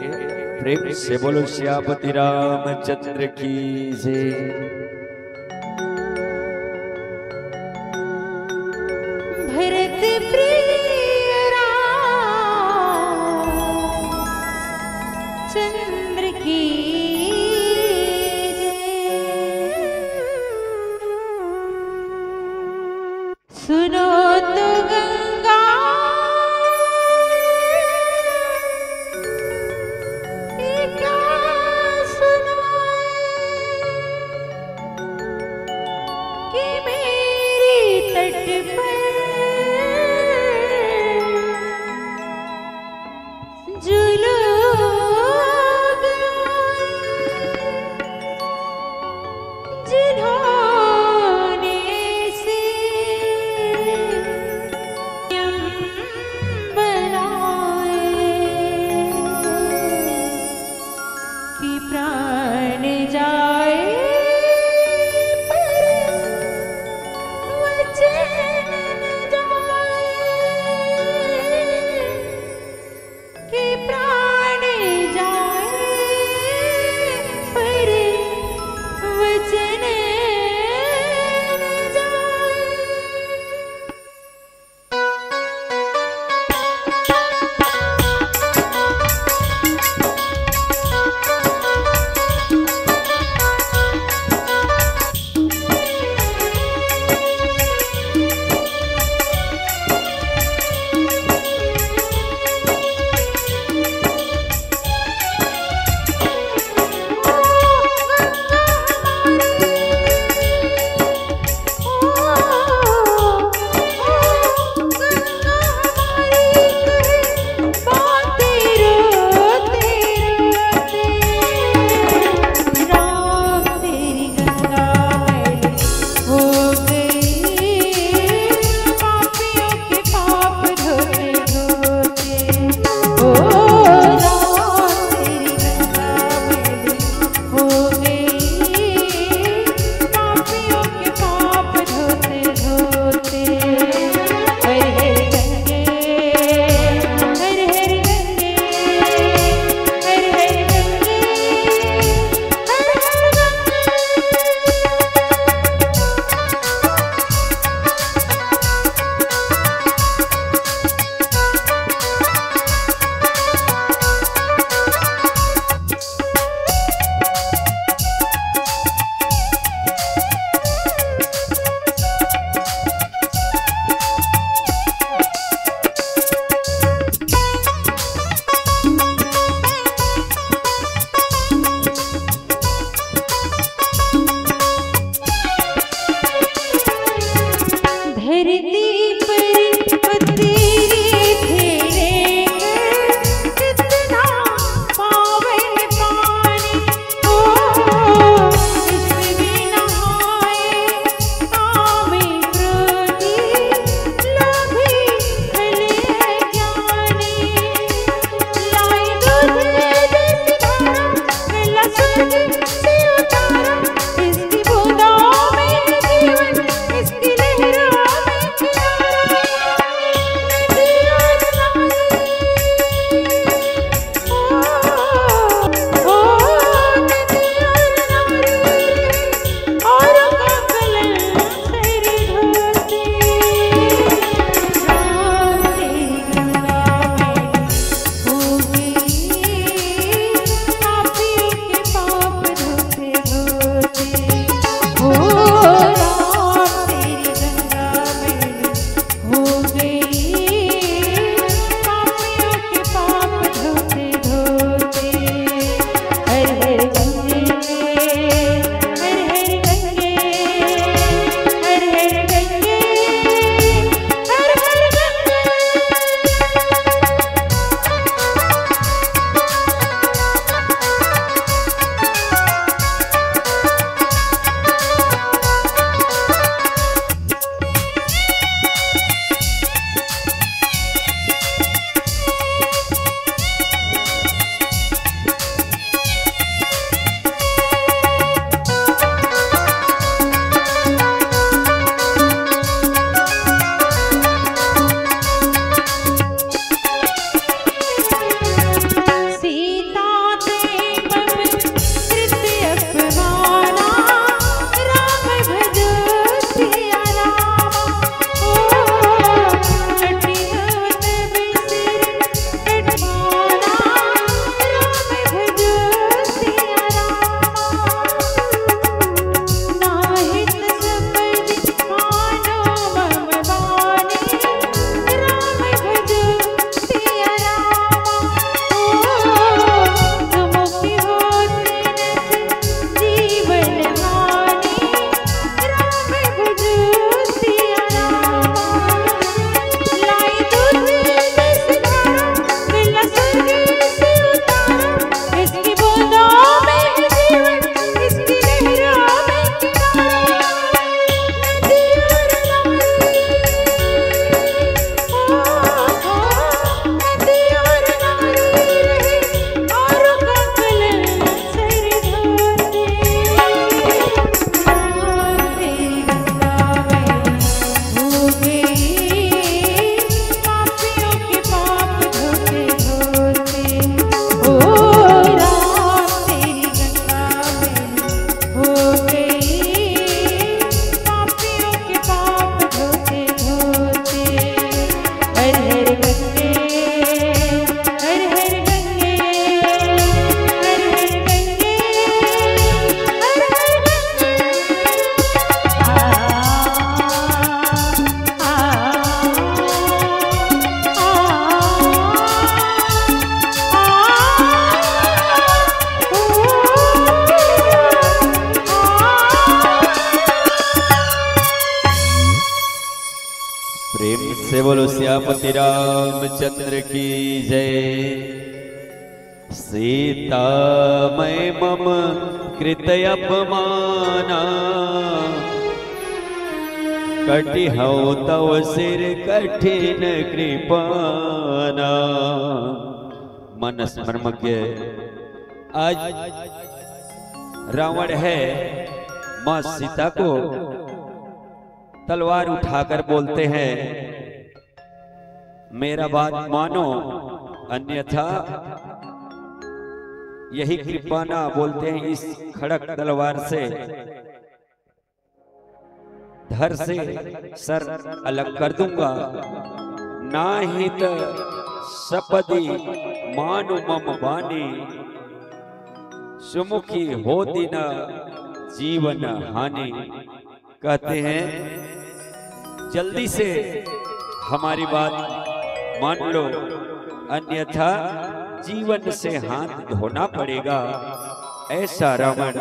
प्रेम से बोलो सियापति रामचंद्र की जय। भरत प्रिय रामचंद्र की जय। सुनो तो गंगा, ये क्या सुनाए कि मेरे तट पर जो लोग आए, जिन्होंने से नियम बनाए कि प्राण जाए पर वचन प्रेम से बोलो सियापति रामचंद्र की जय। सीता मैं मम कृत अपमाना, कटिहौ तव सिर कठिन कृपाना। मानस मर्मज्ञ आज रावण है माँ सीता को तलवार उठाकर बोलते हैं, मेरा बात मानो, अन्यथा यही कृपाना बोलते हैं इस खड़क तलवार से धड़ से सर अलग कर दूंगा। नाहित सपदि मानु मम बानी, सुमुखि होति न जीवन हानि। कहते हैं, जल्दी से हमारी बात मान लो, अन्यथा जीवन से हाथ धोना पड़ेगा। ऐसा रावण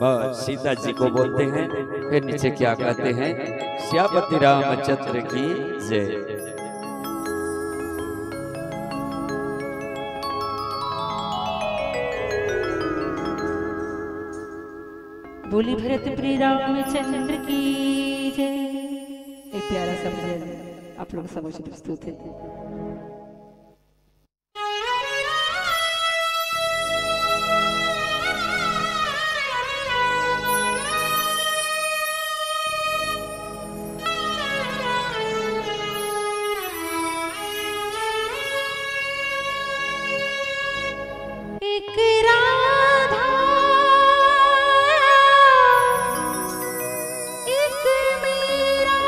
वह सीता जी को बोलते हैं। फिर नीचे क्या कहते हैं, सियापति रामचंद्र की जय। बोली भरत प्रिय रामचंद्र की जय। एक प्यारा सा भजन आप लोग समक्ष प्रस्तुत है। एक राधा, एक मीरा,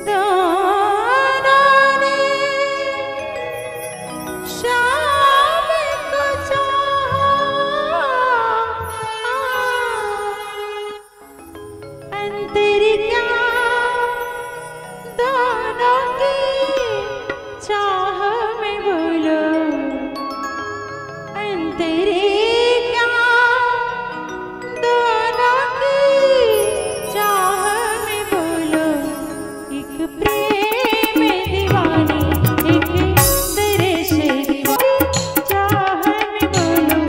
दोनों ने श्याम को चाहा। अंतर क्या दोनों की चाह में, बोलो, अंतर क्या दोनों की चाह में, बोलो, एक प्रेम दीवानी, एक दर्श दीवानी, चाह में, बोलो,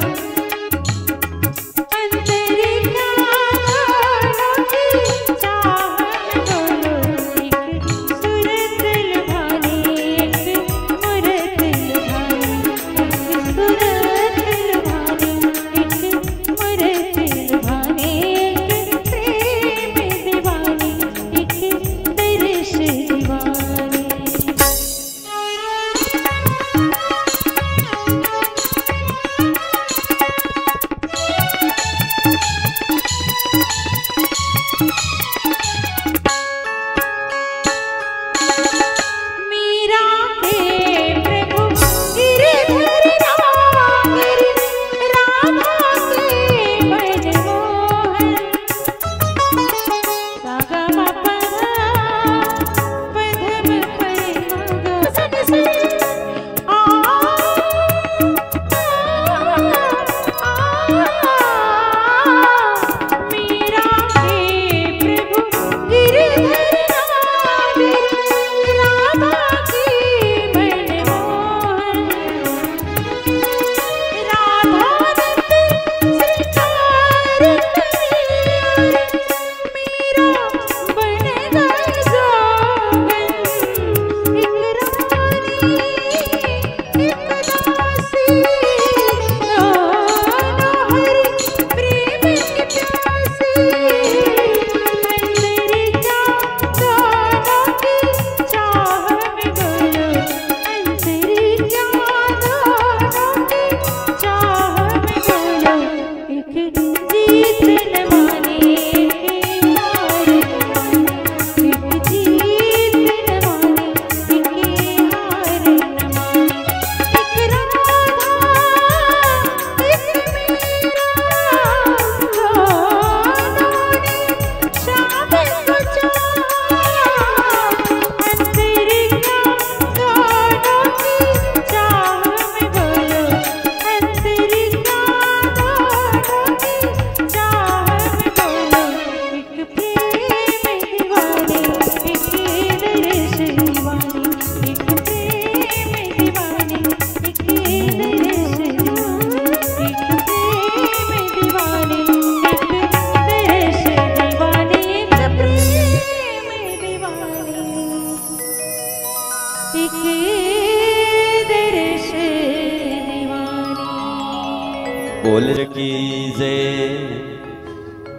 की जय।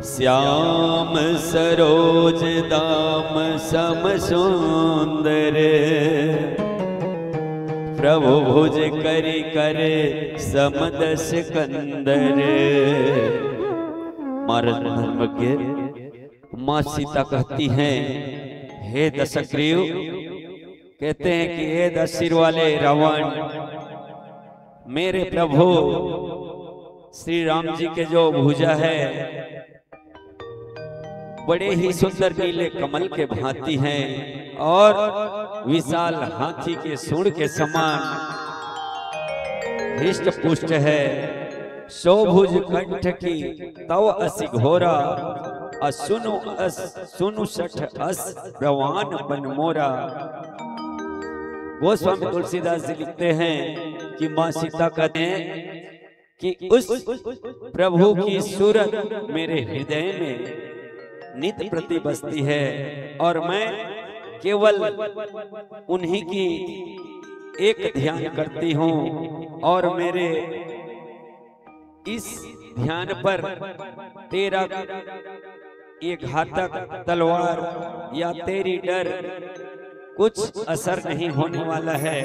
श्याम सरोज दाम सम सुंदर, प्रभु भुज करि कर सम दस कंदर। महाराज धर्मज्ञ, माँ सीता कहती हैं, हे दशग्रीव, कहते हैं कि हे दस सिर वाले रावण, मेरे प्रभु श्री राम जी के जो भुजा है, बड़े ही सुंदर नीले कमल के भांति हैं और विशाल हाथी के सूंड के समान हृष्ट पुष्ट है। सो भुज कंठ की तव असि घोरा, असुनु अस सुनु सठ अस प्रवान बन मोरा। गोस्वामी तुलसीदास जी लिखते हैं कि माँ सीता कहते हैं कि उस प्रभु की सूरत मेरे हृदय में नित प्रति बसती है और मैं केवल उन्हीं की एक ध्यान करती हूँ और मेरे इस ध्यान पर तेरा ये घातक तलवार या तेरी डर कुछ असर नहीं होने वाला है।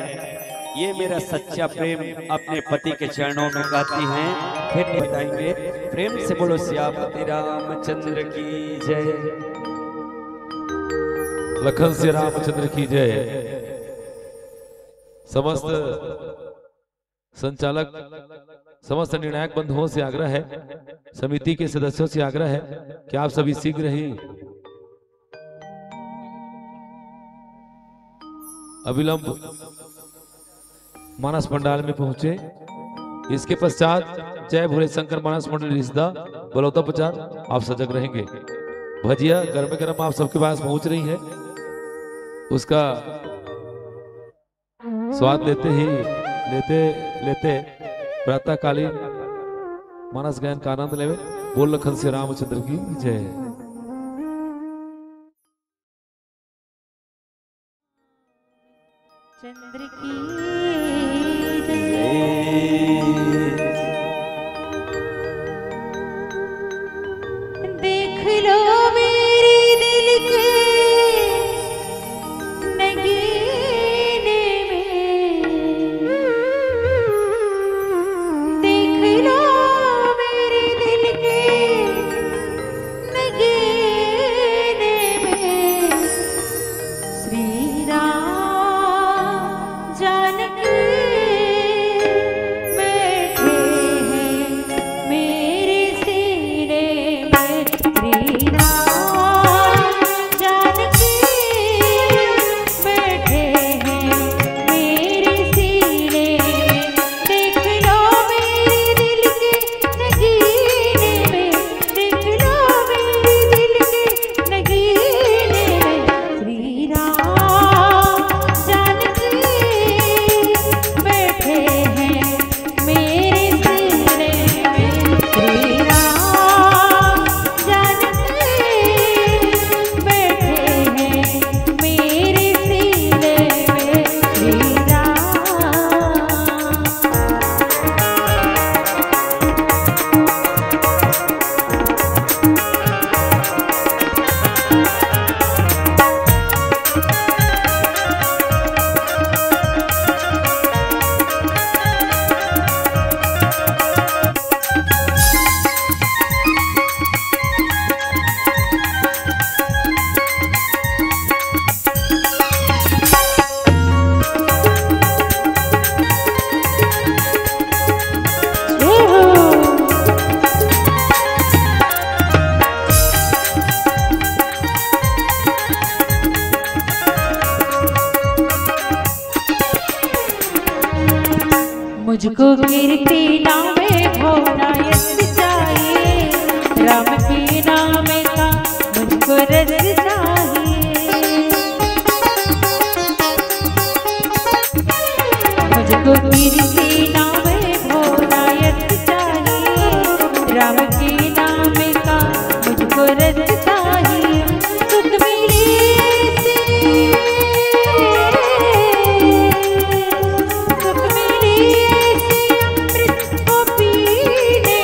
ये मेरा सच्चा प्रेम अपने पति के चरणों में गाती हैं। फिर बताएंगे। प्रेम से बोलो सियापति रामचंद्र की जय। लखन से रामचंद्र की जय। समस्त संचालक, समस्त निर्णायक बंधुओं से आग्रह है, समिति के सदस्यों से आग्रह है कि आप सभी शीघ्र ही अविलंब मानस पंडाल में पहुंचे। इसके पश्चात जय भोले शंकर मानस मंडल रिश्ता बलौता प्रचार, आप सजग रहेंगे। भजिया गर्म गर्म आप सबके पास पहुंच रही है, उसका स्वाद लेते ही लेते लेते प्रातःकालीन मानस गायन का आनंद लेवे। बोल लखन से रामचंद्र की जय। चंद्र की जय। देख लो मेरे दिल के नगीने में, देख लो मेरे दिल के नगीने में श्री राम जानकी बैठे हैं मेरे सीने में। श्री राम जानकी बैठे हैं मेरे सीने में। देख लो मेरे दिल के नगीने में, देख लो मेरे दिल के नगीने में। श्री राम जानकी बैठे हैं मेरे सीने में। श्री राम जानकी बैठे हैं मेरे सीने में। श्री राम। मुझको कीर्ति नामे भोला यश चाहिए, राम के नाम का मुझको रस चाहिए। मुझको कीर्ति नामे भोला यश चाहिए, राम के नाम का मुझको रस चाहिए। सुख मिले से, सुख मिले से अमृत को पीने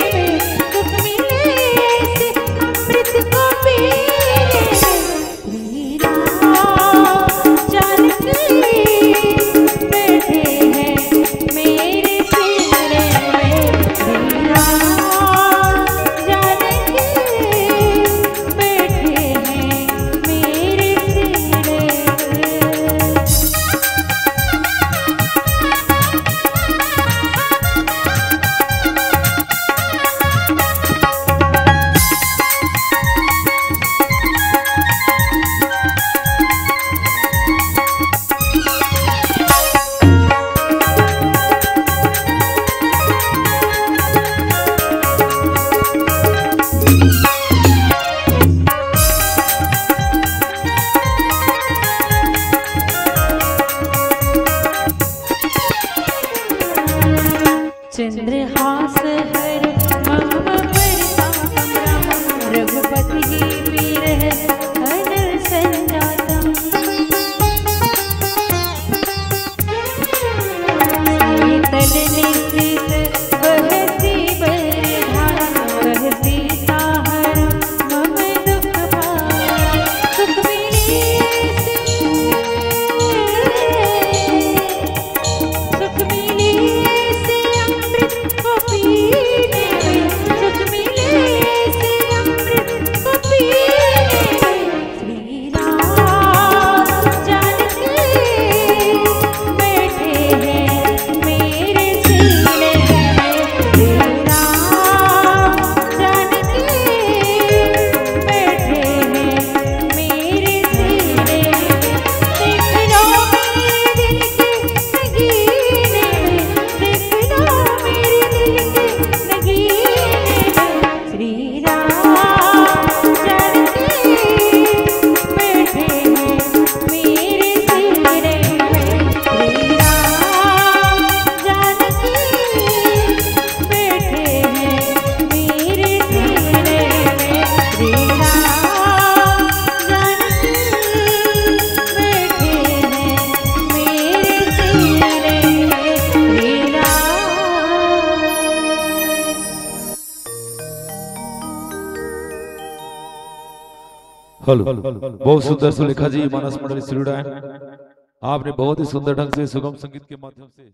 हेलो, बहुत सुंदर सुलेखा जी, मानस मंडली श्री राम, आपने बहुत ही सुंदर ढंग से सुगम संगीत के माध्यम से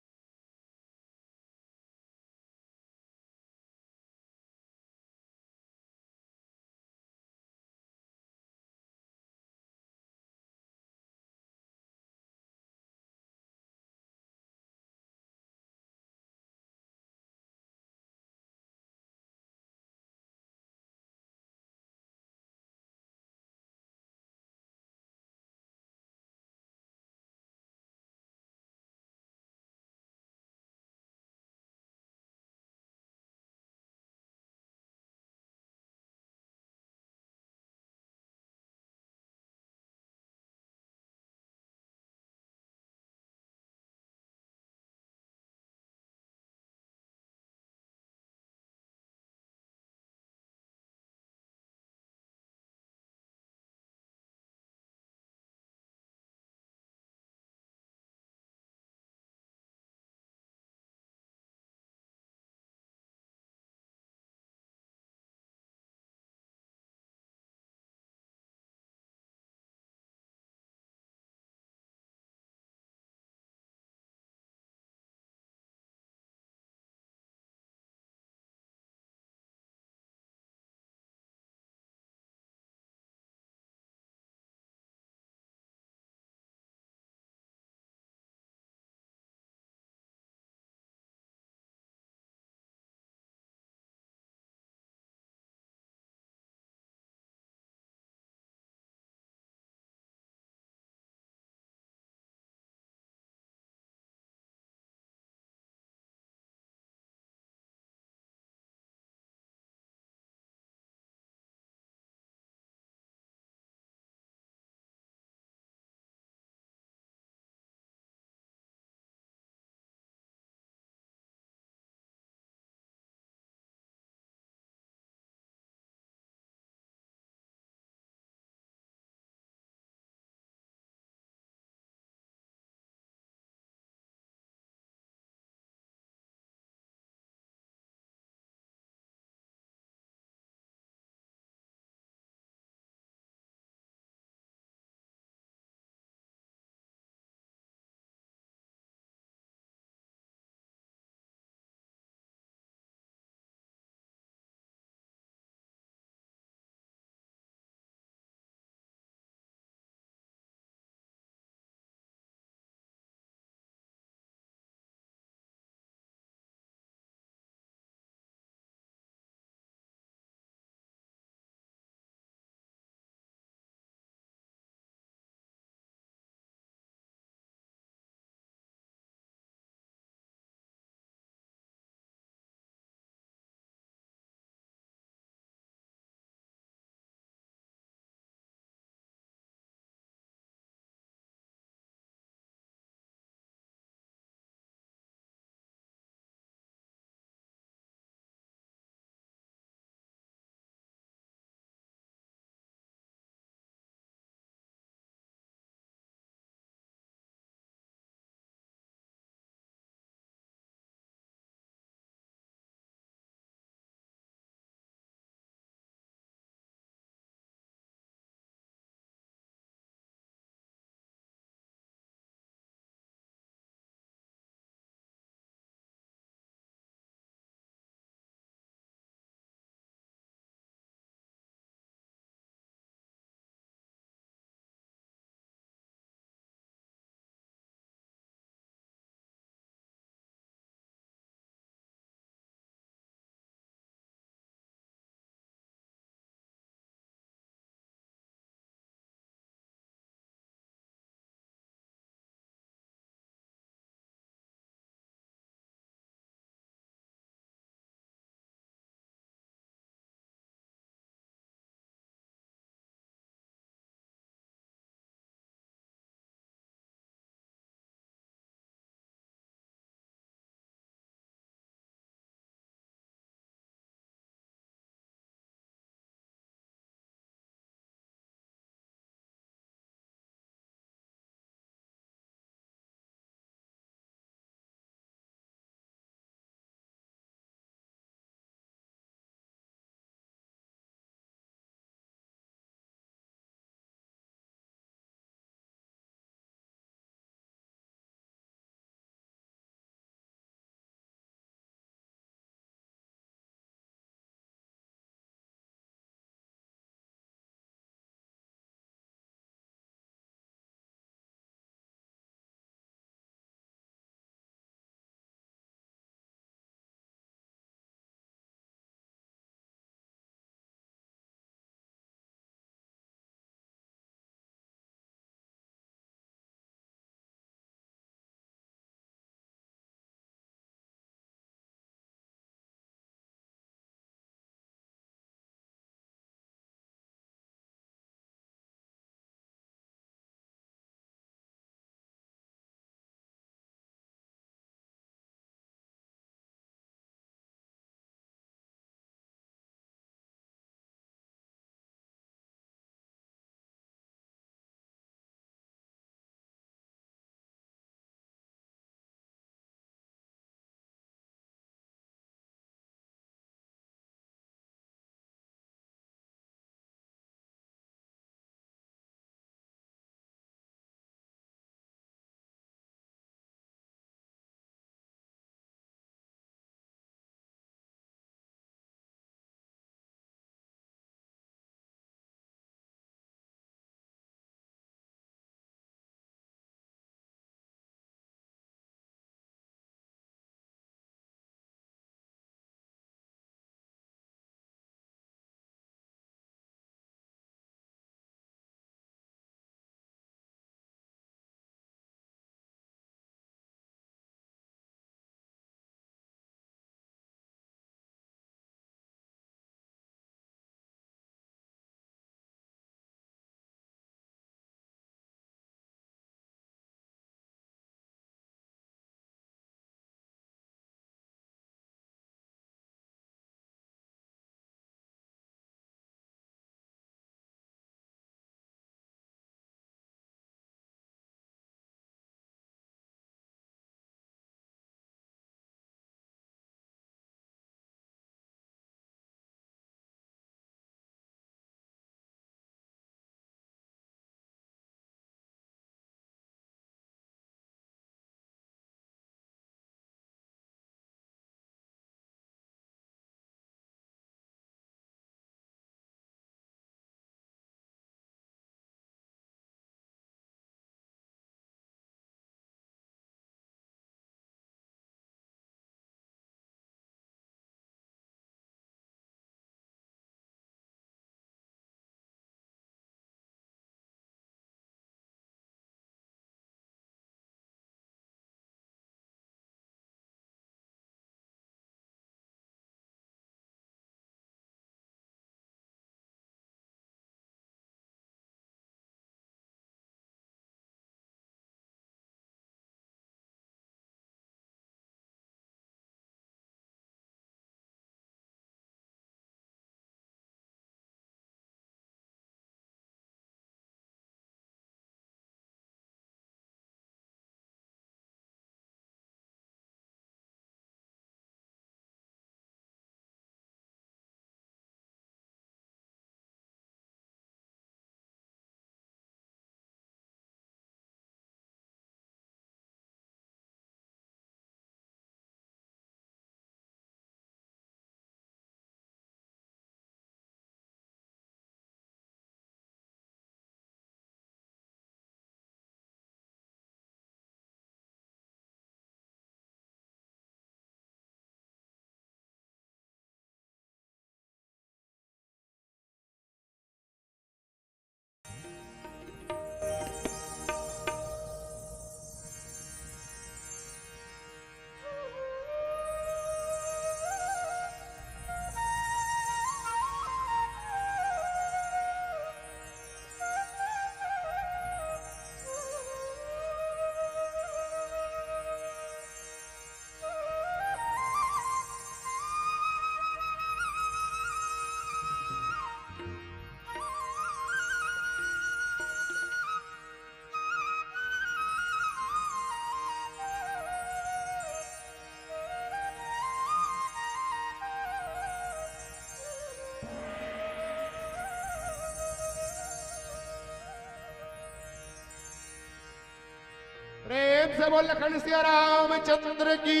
प्रेम से बोल लखन सिया रामचंद्र की।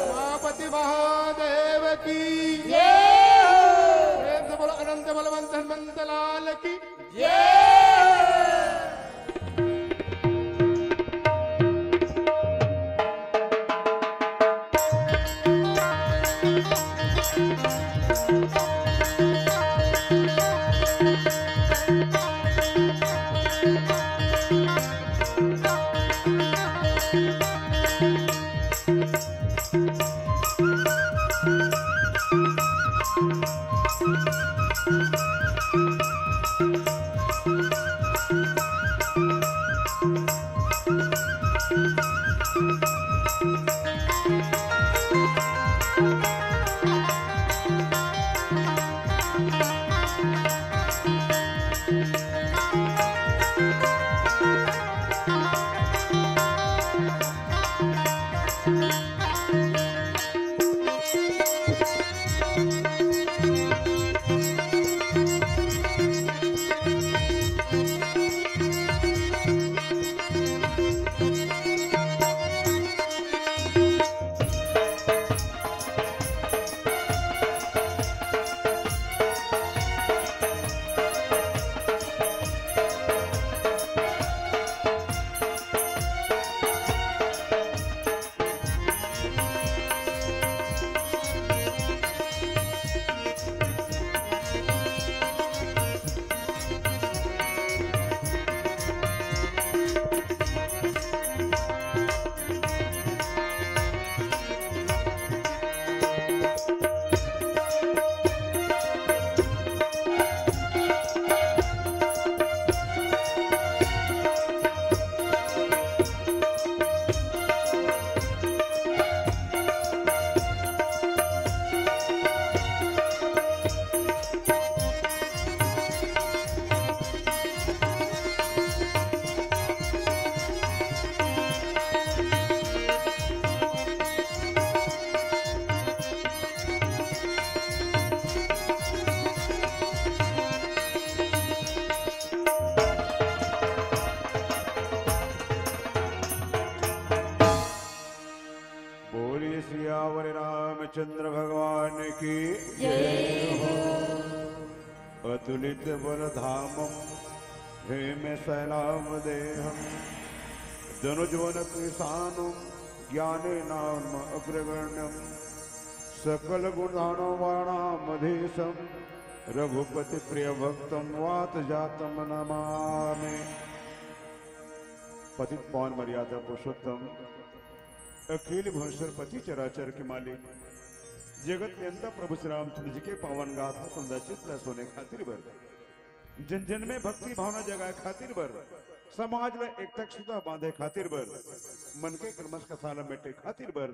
उमापति महादेव की। प्रेम से बोल अनंत बलवंत हनुमंत लाल की। बोलिए सियावर रामचंद्र भगवान की। अतुलित बल धामम हेम शैलाम देहम दनुजवन कृशानुम ज्ञाने नाम अग्रगण्यम सकल गुणधानो वाणामधीशम रघुपति प्रिय भक्तम वात जातम नमामि। पतित पावन मर्यादा पुरुषोत्तम अखिल भुवनेश्वर पति चराचर के मालिक जगत नियंता प्रभु श्री रामचंद्र जी के पावन गाथा सुंदर चित्र सोने खातिर बर, जन जन में भक्ति भावना जगाए खातिर बर, समाज ल एकता सुता बांधे खातिर बर, मन के कलमस कसाला मेटे खातिर बर,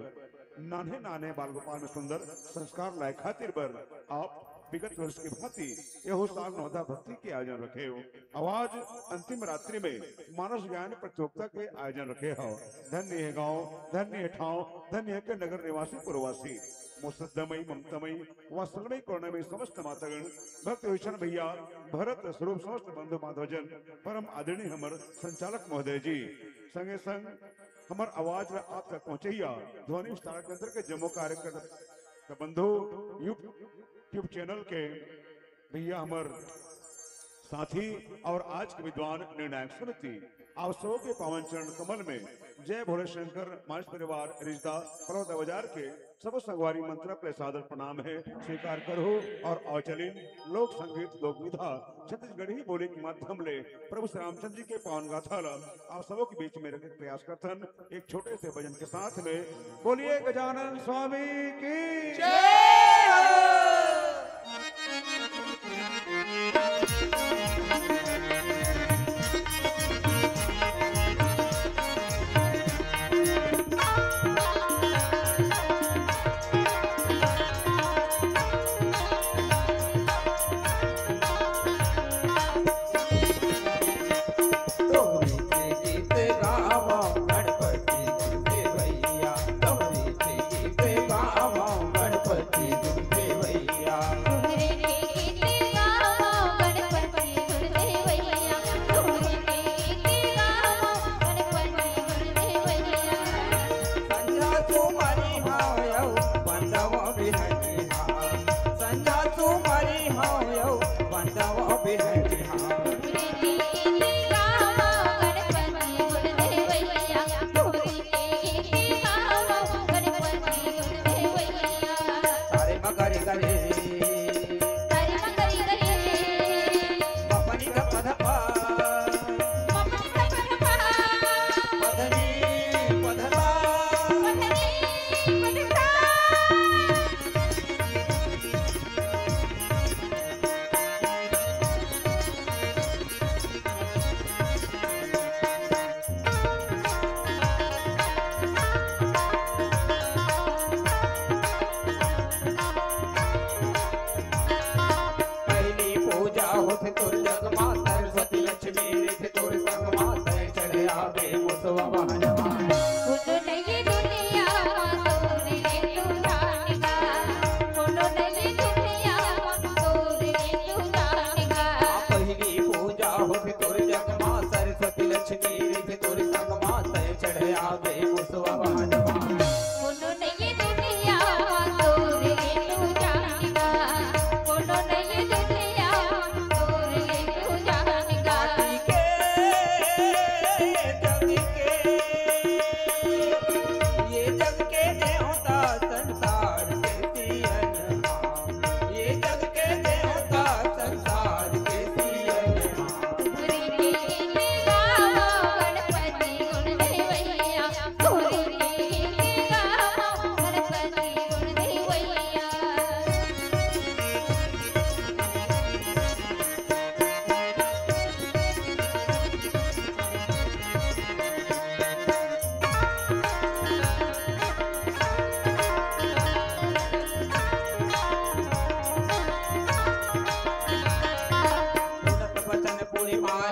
नान्हे नान्हे बाल गोपाल में सुंदर संस्कार लाए खातिर बर आप विगत वर्ष के भांति यहो साल नवधा भक्ति के आयोजन रखे हो। आवाज अंतिम रात्रि में मानस गायन प्रतियोगिता के आयोजन रखे हो। धन्य हे गांव, धन्य हे ठांव, धन्य हे के नगर निवासी पुरवासी। मोसद्दमयी, ममतामयी, वात्सल्यमयी, करुणामयी समस्त मातागण, भक्त विभीषण भैया, भरत स्वरूप समस्त बंधु बांधवजन, परम आदरणीय हमर संचालक महोदय जी, संगे संग हमर आवाज ला आप तक पहुंचैया ध्वनि विस्तारक यंत्र के जम्मो कार्यकर्ता बंधु YouTube चैनल के भैया हमर साथी और आज के विद्वान निर्णायक समिति, आप सबो के पावन चरण कमल में जय भोले शंकर मानस परिवार रिश्ता पर्वत बाजार के सबो संगवारी मंत्रा के सादर प्रणाम हे, स्वीकार करहु और अवचलिन लोक संगीत लोक विधा छत्तीसगढ़ी बोली के माध्यम ले प्रभु श्री रामचंद्र जी के पावन गाथा ला आप सबो के बीच में रखे के प्रयास करथन। एक छोटे से भजन के साथ में बोलिए गजानन स्वामी की जय हो।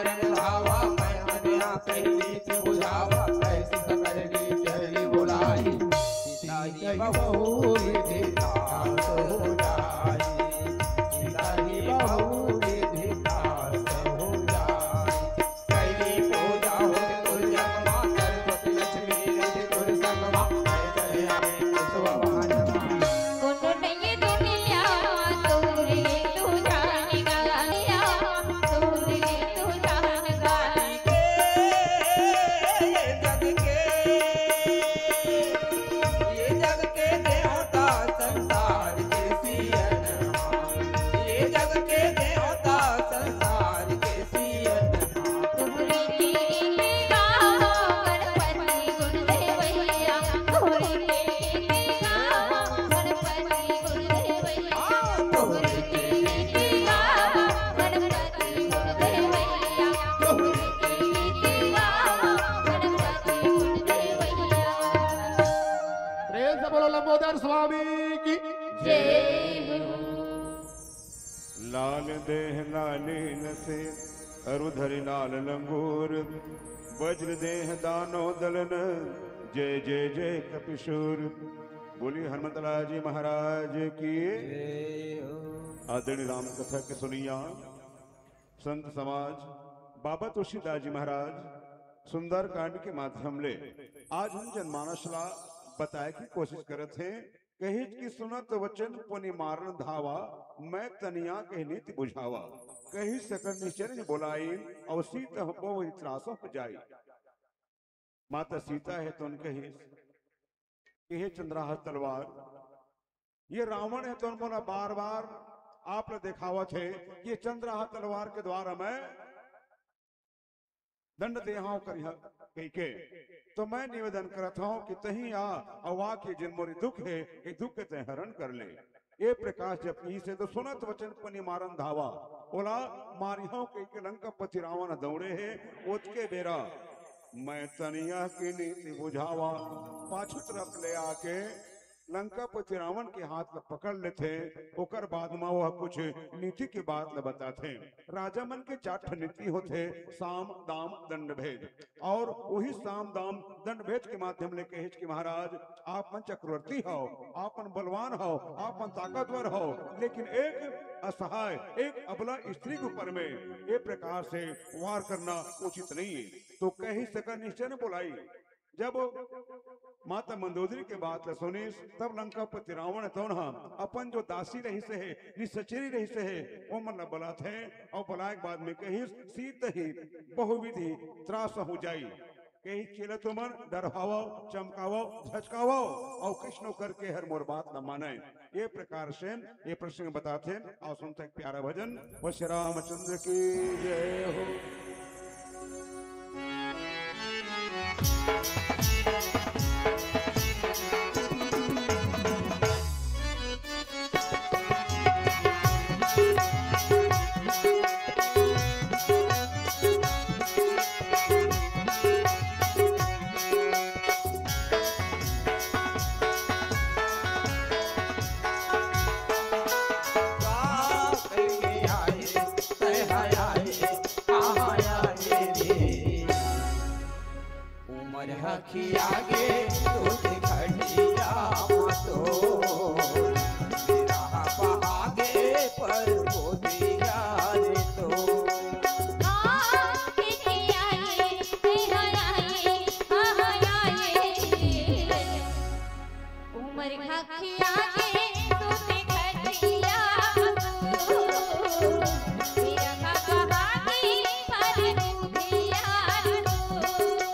समझावा, मैं तनिया के नीति बुझावा, कैसे सकल नीति हरि बुलाई। सीता ही बहुविधि त्रास हो जाई, सीता ही बहुविधि त्रास हो जाई। कैली पूजा होत तुलजग माँ, सरस्वती लक्ष्मी निधि तुलसंग माँ, मैं चले आवे पुष्प वाहन माँ। कुंड नहीं दुनिया, तोरे तू जानेगा, तोरे तू जानेगा। ये जग के, ये जग के देवता संसार के सियन, ये जग के देवता संसार के सियन। तोहरे के गावा गणपति गुण देवैया, तोहरे के गावा गणपति गुण देवैया, तोहरे के गावा गणपति गुण देवैया, तोहरे के गावा गणपति गुण देवैया। प्रेम से बोलो लंबोदर स्वामी की जय हो। लाल देह लाले नसे, अरु धरि लाल लंगूर, वज्र देह दानव दलन, जय जय जय कपिशूर। बोलिए हनुमंतलाल जी महाराज की। जय हो। आदरणीय राम कथा के सुनइया संत समाज, बाबा तुलसीदास जी महाराज सुंदरकांड के माध्यम ले आज हम जनमानस ला बताए की कोशिश करत हैं। कहिस कि सुनत वचन पुनि मारन धावा, मैं तनिया के नीति बुझावा। कहि सकल निश्चर बोलाई, अवसी तह बहु त्रास हो जाई। माता सीता हे तोन कहिस कि हे चंद्रहास तलवार, ये रावण हे तोन मोला बार बार आप ला देखावत हे, ये चंद्रहास तलवार के द्वारा मैं दंड देहंव करिहा कहिके। तो मैं निवेदन करत हंव कि तहीं आ, अउ आके जेन मोर दुख हे, ये दुख के तैं हरण कर ले। ये प्रकाश जब कहिस हे तो सुनत वचन पुनि मारन धावा, ओला मारिहंव कहिके लंकापति रावण दौड़े हे। ओतके बेरा मैं तनिया के नीति बुझावा, पाछू तरफ ले आके लंकापति रावण के हाथ ल पकड़ लेथे। ओकर बाद म वह कुछ नीति के बात ल बताथे। राजा मन के चार ठन नीति होथे, साम, दाम, दंड, भेद। और वही साम, दाम, दंड, भेद के माध्यम ले कहेच कि महाराज, आप मन चक्रवर्ती हव, आप मन बलवान हव, आप मन ताकतवर हव, लेकिन एक असहाय, एक अबला स्त्री के ऊपर में ये प्रकार से वार करना उचित नहीं है। तो कहि सकल निश्चर बोलाई। जब माता मंदोदरी के बात ल सुनिस, तब लंकापति रावण तौन ह अपन जो दासी रहिस हे, निसचरी रहिस हे, ओमन ल बलाथे। अउ बलाए के बाद में कहिस, सीत ही बहुविधि त्रास हो जाई। कहिस, चेला तुमन डरवावव, चमकावव, झचकावव, अउ कइसनो करके हर मोर बात ल मानय। ये प्रकार से ये प्रसंग बताथे। अउ सुनत हन एक प्यारा भजन, वो श्री रामचंद्र की जय हो। उमर हखिया गे दूध खटिया मतो, राह पहागे पर गोदिया रे तो। उमर खखिया के दूध खटिया तू, तेरा खखा के पर दूधिया तू।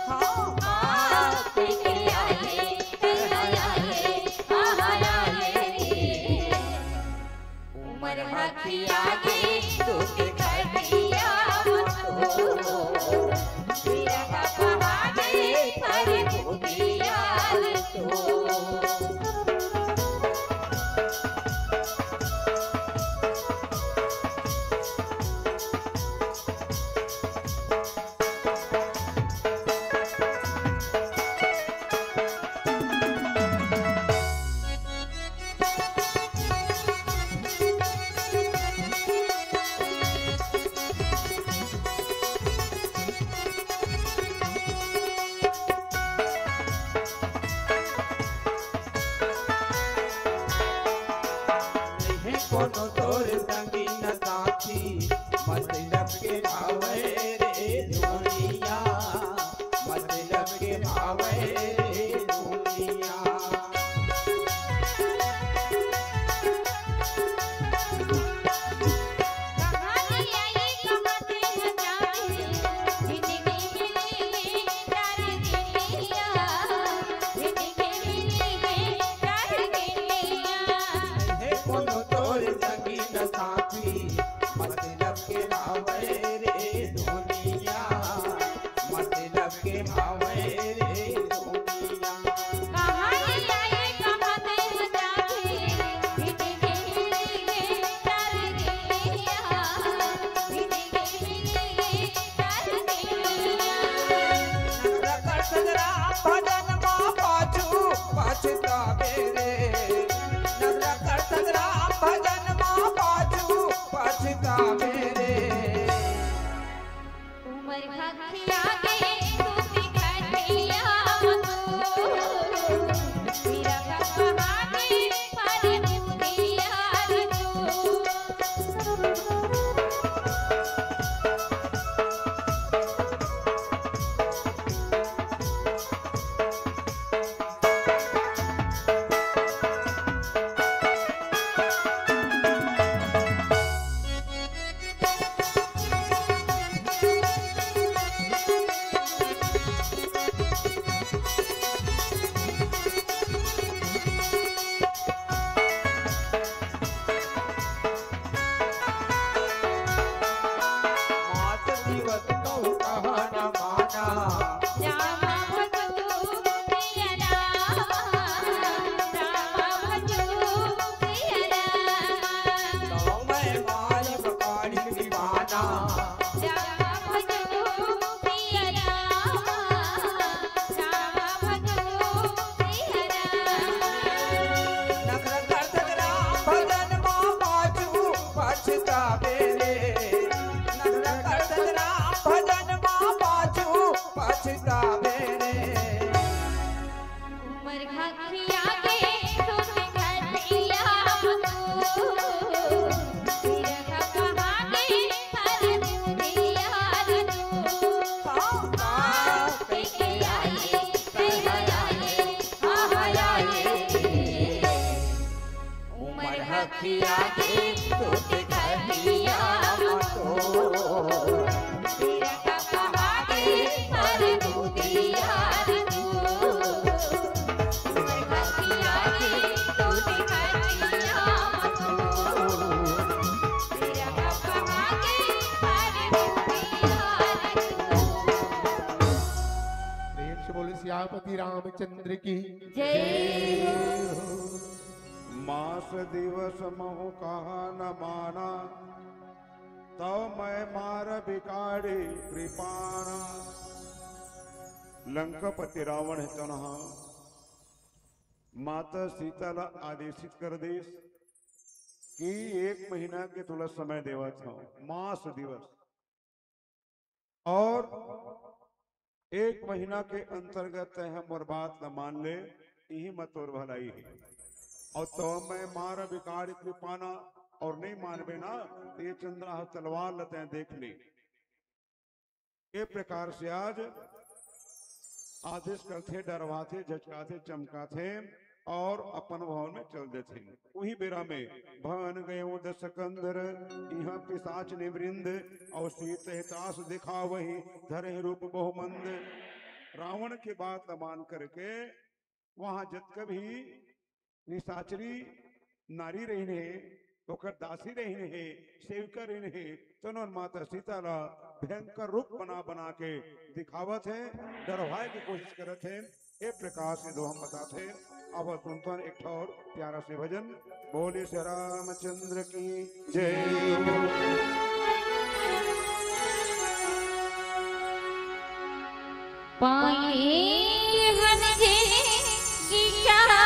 हाँ, हाँ, तेरा आए, तेरा आए, आहा आए। उमर हखिया गे दूध खटिया तू, तेरा खखा के पर दूधिया तू। मात जीवत कहू कहा न माना। प्रेम से बोले सियापति रामचंद्र की जय। मास दिवस महु कहा न माना, तव मैं मार बिगाड़ी कृपाणा। लंकापति रावण हे तनहा माता सीता ला आदेशित कर देस कि एक महीना के तुला समय देवत हव, मास दिवस। और एक महीना के अंतर्गत तैं ह मोर बात ल मान ले, इही म तोर भलाई हे। और तो मैं मार बिगाड़ी कृपाणा और नहीं मानबे ना, तो ये चंद्रहास तलवार ल तैं देख ले। ये प्रकार से आज आदेश करथे, डरवाथे, झचकाथे, चमकाथे और अपन भवन में चल देथे। उही बेरा में भवन गयो दस कंदर, इहाँ पिशाचिनी वृंद, और सीत हे तास दिखावही, धरे रूप बहुमंद। रावण के बात ल मान करके वहाँ जतका भी निशाचरी नारी रहिन हे, ओकर दासी रहिन हे, सेविका रहिन हे, तनो माता सीता ला भयंकर रूप बना बना के दिखावत हे, डरवाए के कोशिश करत हे। ए प्रकार से दोहा बताथे। अब सुनथन एक ठौर प्यारा से भजन। बोले श्री रामचंद्र की जय। पाए हन जे विचार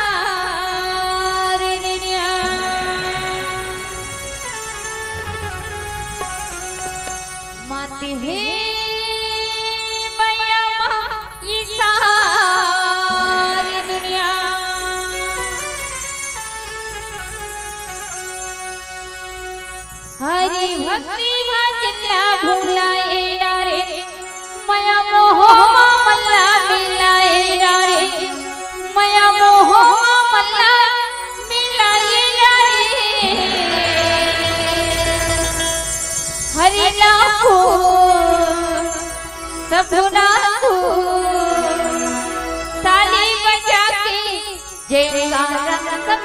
निया। मत हे मया मा ये सारी दुनिया। हरि भक्ति भजन ला भुलाए डारे, मया मोह मा मन ला मिलाए डारे, मया मोह मा मन ला मिलाए डारे। हरि नाम को सपना को ताली बजा के जयकारा सब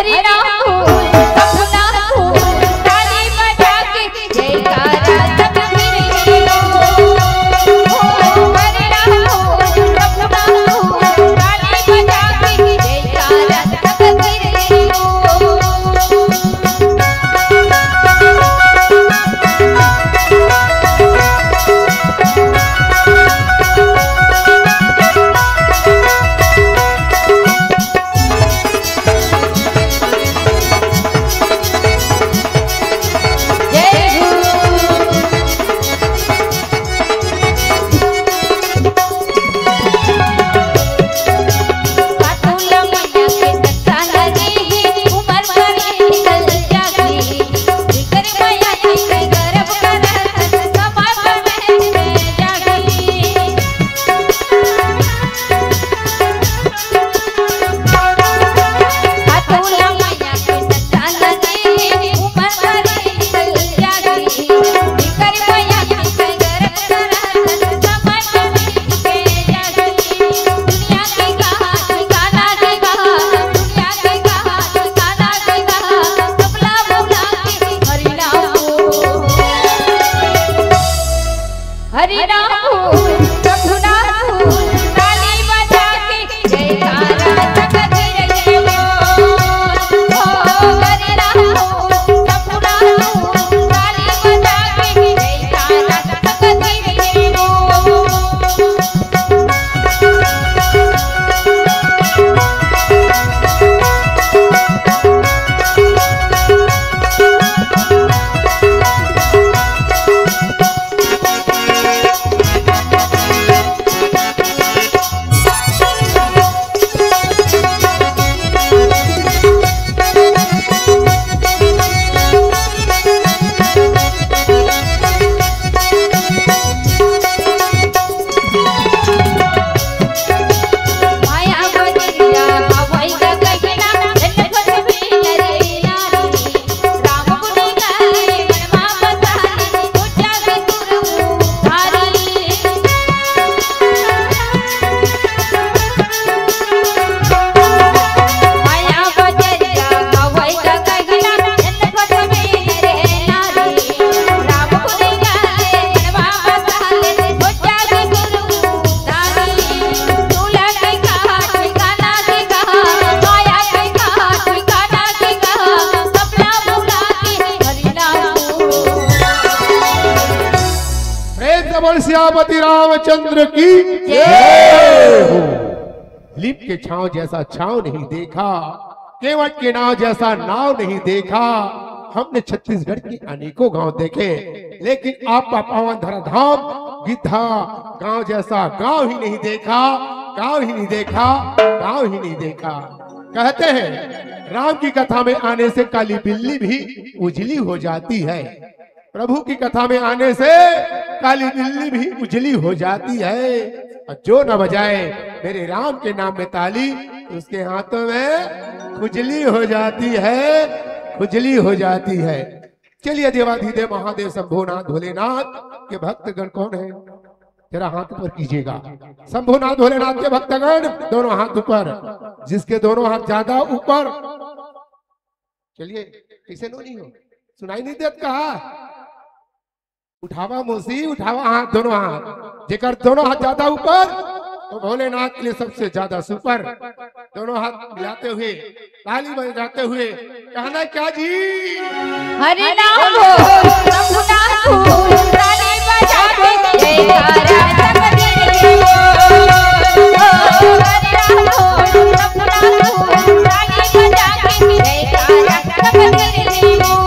हरे राम बोल, शंभुनाथ बोल, ताली बजा के जयकारा सब मिल के बोल। ओ हरे राम बोल, शंभुनाथ बोल, ताली बजा के जयकारा सब मिल के बोल। हरि राम बोल, रघुनाथ बोल, ताली बजा के जयकारा सब मिल के बोल। ओ हरि राम बोल, रघुनाथ बोल, ताली बजा के जयकारा सब मिल के बोल। प्रेम से बोल सियापति रामचंद्र की जय हो। लीप के छांव जैसा छांव नहीं देखा, केवट के नाव जैसा नाव नहीं देखा। हमने छत्तीसगढ़ के अनेकों गांव देखे, लेकिन आपका पावन धरा धाम गिद्धा गांव जैसा गांव ही नहीं देखा, गांव ही नहीं देखा, गांव ही नहीं देखा। कहते हैं, राम की कथा में आने से काली बिल्ली भी उजली हो जाती है। प्रभु की कथा में आने से काली बिल्ली भी उजली हो जाती है। और जो न बजाए मेरे राम के नाम में ताली, उसके हाथों में खुजली हो जाती है, खुजली हो जाती है। चलिए, देवाधिदेव महादेव शंभुनाथ भोलेनाथ के भक्तगण कौन है, जरा हाथ ऊपर कीजिएगा। शंभुनाथ भोलेनाथ के भक्तगण, दोनों हाथ ऊपर। जिसके दोनों हाथ ज्यादा ऊपर, चलिए, कैसे नो नहीं हो, सुनाई नहीं देत कहा? उठावा मौसी, उठावा हाथ, दोनों हाथ। जेकर दोनों हाथ ज्यादा ऊपर, तो भोलेनाथ के लिए सबसे ज्यादा सुपर। दोनों हाथ मिलाते हुए, ताली बजाते हुए कहना क्या जी? हरि नाम बोल, रघुनाथ बोल, ताली बजा के जयकारा सब मिल के बोल। ओ हरि नाम बोल, रघुनाथ बोल, ताली बजा के जयकारा सब मिल के बोल।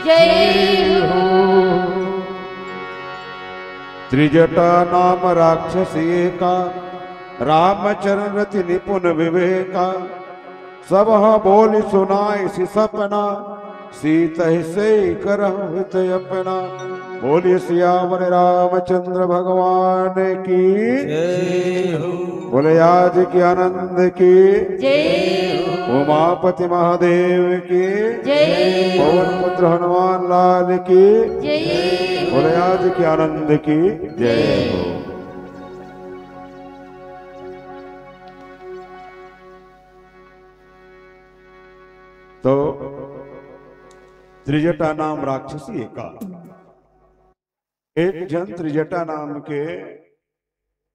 जय हो। त्रिजटा नाम राक्षसी एका, रामचरण रति निपुण विवेका। सब हा बोलि सुनाइसि सपना, सीतहि सेई करहु हित अपना। बोलिए सियावर रामचंद्र भगवान की। जय हो। बोले आज की आनंद की। जय हो। उमापति महादेव की। जय हो। पवन पुत्र हनुमान लाल की। जय हो। बोले आज की आनंद की। जय हो। तो त्रिजटा नाम राक्षसी एका, एक झन त्रिजटा नाम के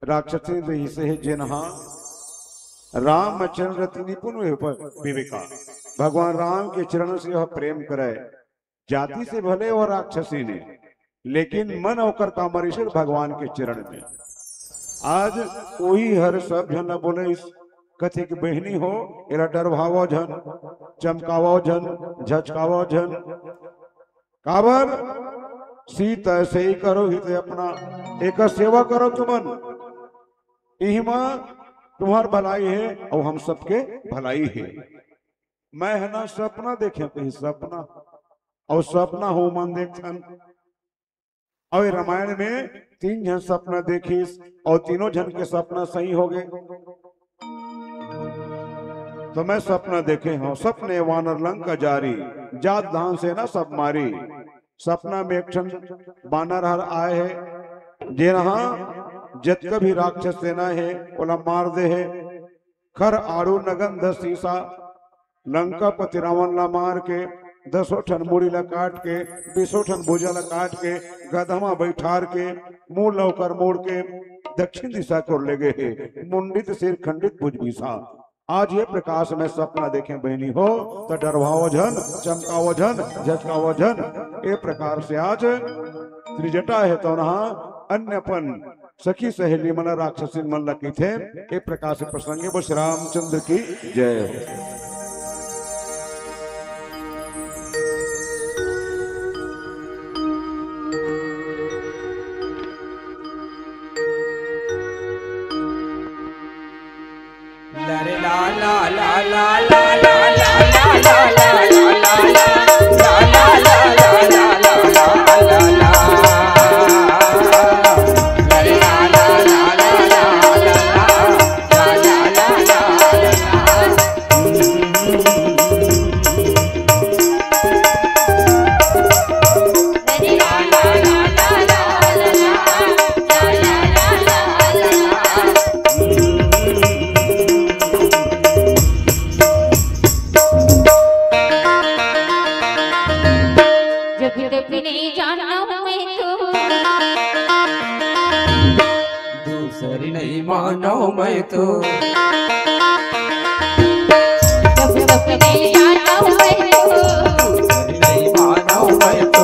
राक्षसी रहिसे हे, जेन हा रामचरण रति निपुण विवेका, भगवान राम के चरण से यह प्रेम करे। जाति से भले वो राक्षसी ने, लेकिन मन ओकर कामरेश्वर भगवान के चरण में। आज वही हर सब झन ला बोले, इस कथे के बहिनी हो, एला डरवावो झन, चमकावो झन, झचकावो झन। काबर? सीतहि सेई करहु हित अपना, एकर सेवा करो तुमन, इही मा तुम्हार भलाई हे अउ हम सबके भलाई हे। मैं ह ना सपना देखे, कही सपना, अउ सपना हो मन देखथन। अउ ए रामायण में तीन झन सपना देखिस अउ तीनों झन के सपना सही हो गे। तो मैं सपना देखे हंव, सपने वानर लंका जारी, जात धान सेना सब मारी। सपना में एक ठन बानर हर आए हे, जेन हा जतका भी राक्षस सेना हे, ओला मार दे हे। खर आड़ू नगंध सीसा, लंकापति रावण ला मार के, दसों ठन मुड़ी ला काट के, बीसों ठन भुजा ला काट के, गधा मा बैठार के, मुंह ला ओकर मोड़ के, दक्षिण दिशा के ओर ले गे हे। मुंडित सिर खंडित भुज भीसा। आज ये प्रकार से मैं सपना देखे बहिनी हो, त डरवाओ झन, चमकाओ झन, झचकाओ झन। ए प्रकार से आज त्रिजटा हे, तो उन्हा अन्य अपन सखी सहेली मन राक्षसी मन ल कहिथे। ए प्रकार से प्रसंग हे। बोल श्री रामचंद्र की जय हो। जब तक नहीं जाना हूँ मैं तो, दूसरी नहीं मानो मैं तो। जब तक नहीं जाना हूँ मैं तो, दूसरी नहीं मानो मैं तो।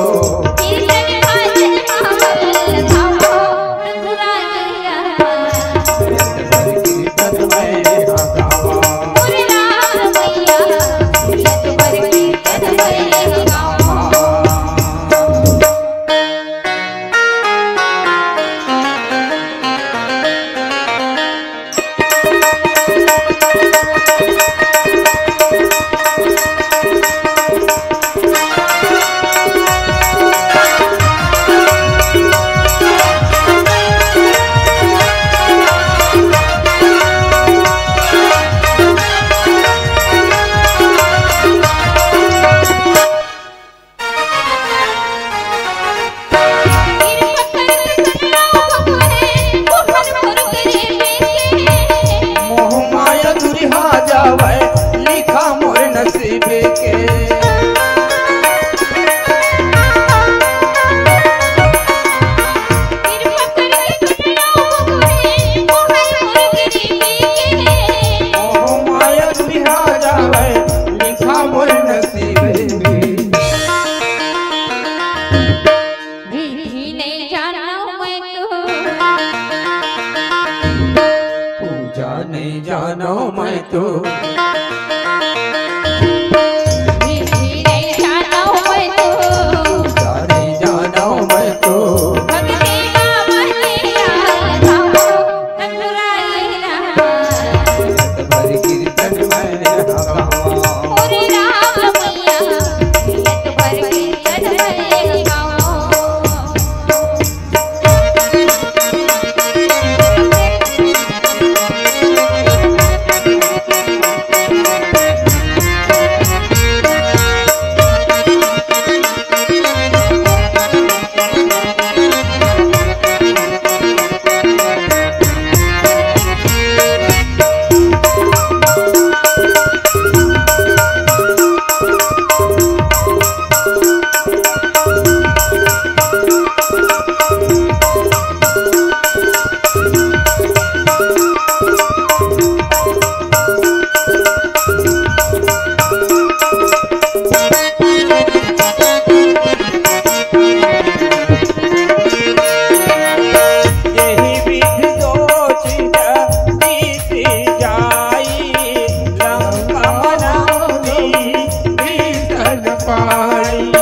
आई।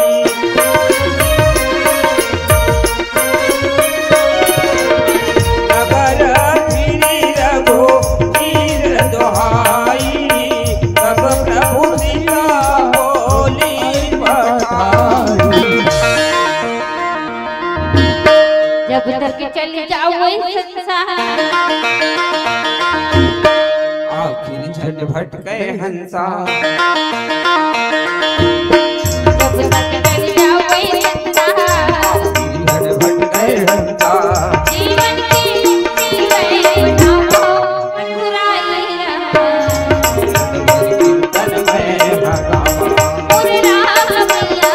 अगर फिरी रघु वीर दोहाई, तब प्रभु सीता होली पठाई। जब तक चल जाओ वही संसार। आखिर झट भटके हंसा। जब तक चल जाओ वही संसार। आखिर झट भटके हंसा। जीवन की मुक्ति में ना हो ठकुराई राम। चित्त भर चिंतन में भगावा। मोरे राम भैया।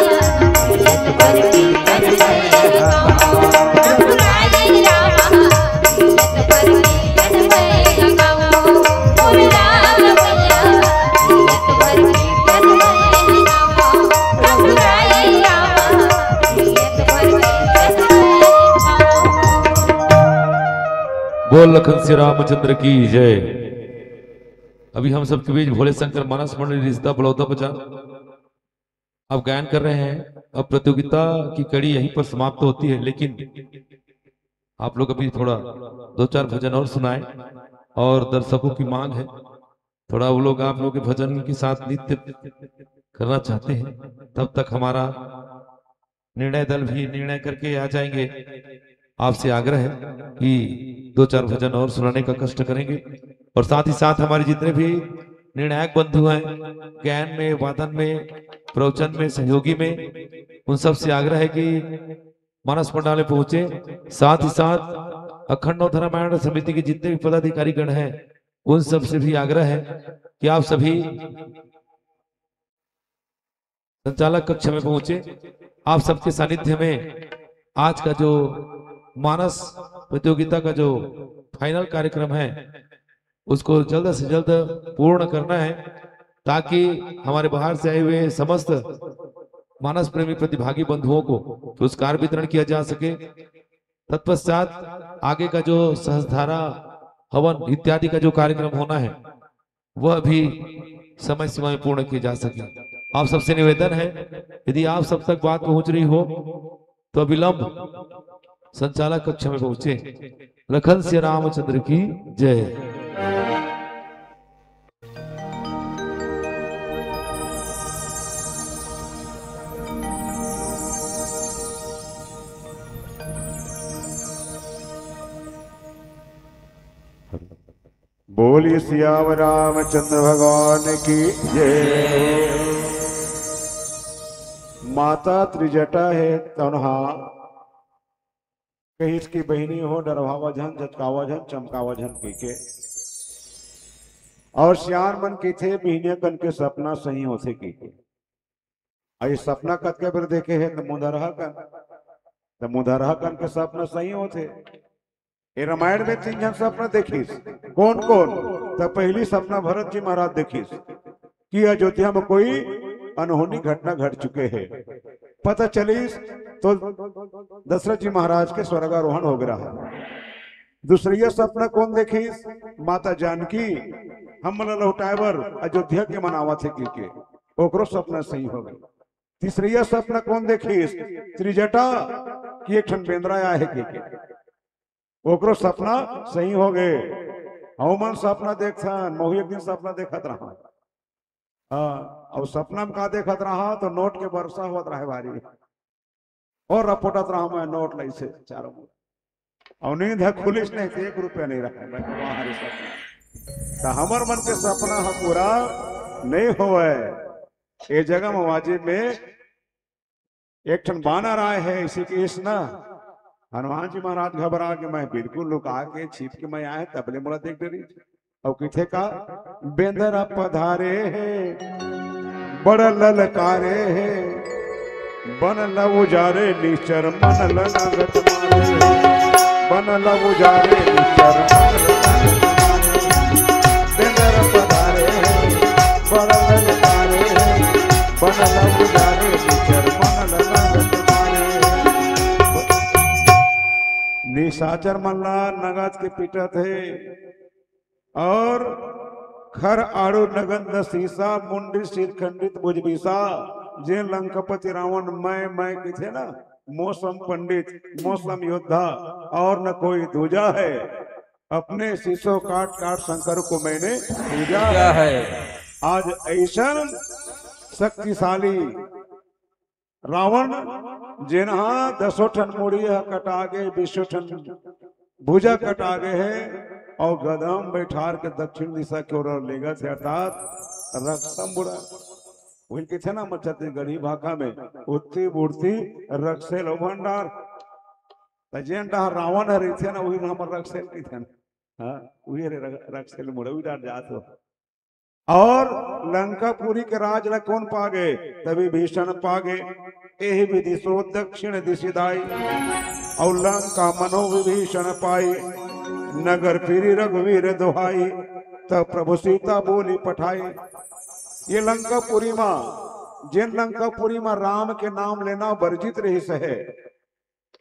बोल लखन श्री रामचंद्र की जय। अभी हम सबके बीच भोले शंकर मानस मंडली रिश्ता बलौदा बजा अब गायन कर रहे हैं। अब प्रतियोगिता की कड़ी यहीं पर समाप्त होती है, लेकिन आप लोग अभी थोड़ा दो चार भजन और सुनाएं और दर्शकों की मांग है, थोड़ा वो लोग आप लोग के भजन के साथ नृत्य करना चाहते हैं। तब तक हमारा निर्णय दल भी निर्णय करके आ जाएंगे। आपसे आग्रह है कि दो चार भजन और सुनाने का कष्ट करेंगे और साथ ही साथ हमारे जितने भी निर्णायक बंधु हैं, गायन में, वादन में, प्रवचन में, सहयोगी में, उन सब से आग्रह है कि मानस पंडाल में पहुंचे। साथ ही साथ अखंड नवधारा मायानगढ़ समिति के जितने भी पदाधिकारी गण हैं, उन सब से भी आग्रह है कि आप सभी संचालक कक्ष में पहुंचे। आप सबके सानिध्य में आज का जो मानस प्रतियोगिता का जो फाइनल कार्यक्रम है, उसको जल्द से जल्द पूर्ण करना है, ताकि हमारे बाहर से आए हुए समस्त मानस प्रेमी प्रतिभागी बंधुओं को पुरस्कार वितरण किया जा सके। तत्पश्चात आगे का जो सहस्त्रधारा हवन इत्यादि का जो कार्यक्रम होना है, वह भी समय सीमा में पूर्ण किए जा सके। आप सबसे निवेदन है, यदि आप सब तक बात पहुंच रही हो तो अविलंब संचालक कक्ष में पहुंचे। लखन सिया रामचंद्र की जय। बोलिए सियावर रामचंद्र भगवान की जय। माता त्रिजटा हे तनहा कहिस कि बहिनी हो, डरवावा झन, झटकावा झन, चमकावा झन कहिके। और सियान मन कहिथे, बिहनिया कन के सपना सही होथे कहिके। अउ ये सपना कतका बेर देखे हे, त मुंधरहा कन, त मुंधरहा कन के सपना सही होथे। ये रामायण में तीन झन सपना देखिस। कौन कौन? त पहली सपना भरत जी महाराज देखिस कि अयोध्या में कोई अनहोनी घटना घट चुके हे। पता चलिस तो दशरथ जी महाराज के स्वर्गारोहण हो गया है। दूसरिया सपना कौन देखिस? माता जानकी हमन ला लौटाए बर अयोध्या के मन आवत हे कहिके, ओकरो सपना सही हो गए। तीसरिया सपना कौन देखिस? त्रिजटा कि एक ठन बेंदरा आए हे कहिके, ओकरो सपना सही हो गए। हमन सपना देखथन, महूं एक दिन सपना देखत रहा। हाँ, अउ सपना में का देखत रहा, तो नोट के वर्षा होत रहे भारी, अउ रपोटत रहा मैं नोट लइसे चारों मुड़। अउ नींद ह खुलिस नहीं, तो एक रुपया नहीं रहा। मैं कहा, "वाह रे सपना।" तो हमर मन के सपना ह पूरा नहीं होवय। ये जगह में वाजिब में एक ठन बानर आए हे, इसी के इस ना हनुमान जी महाराज घबरा के, मैं बिल्कुल लुका के छिप के मैं आए, तबले मोला देख डरिस। अउ कहिथे का, बेंदरा पधारे हे, बड़ ललकारे हे, बन ल उजारे निश्चर मन ल नगत मारे, बन ल उजारे निश्चर मन ल नगत मारे। बेंदरा पधारे हे, बड़ ललकारे हे, बन ल उजारे निश्चर मन ल नगत मारे। निशाचर मन ला नगत के पीटत हे। और खर आड़ू नगंध सीसा, मुंडी सिर खंडित भुजबीसा। जेन लंकापति रावण मैं मैं कथे ना, मौसम पंडित, मौसम योद्धा, और न कोई दूजा है। अपने सीसो काट काट शंकर को मैंने पूजा पूजा है। है। आज ऐसन शक्तिशाली रावण, जेनहा दसों ठन मुड़ी ह कटा गे, बीसों ठन भुजा कटा गे हे, और गधा म बैठार के दक्षिण दिशा के ओर लेगत हे, अर्थात रक्सा मुड़ा। वही कथे ना, हमर छत्तीसगढ़ी भाखा में, "उत्ती बुड़ती रक्सेल ओ भंडार।" त जेन डहर रावण ह रहिथे ना, वही हमर रक्सेल कथे ना। हाँ, वही रे र-, रक्सेल मुड़ा, वही डहर जात हो। और लंकापुरी के राज ला कौन पागे? त विभीषण पागे। एहि विधि सो दक्षिण दिशि दाई, और लंका मनो विभीषण पाई, नगर फिरि रघुवीर दुहाई, तब प्रभु सीता बोली पठाई। ये लंकापुरी मा, जेन लंकापुरी मा राम के नाम लेना वर्जित रहिस हे,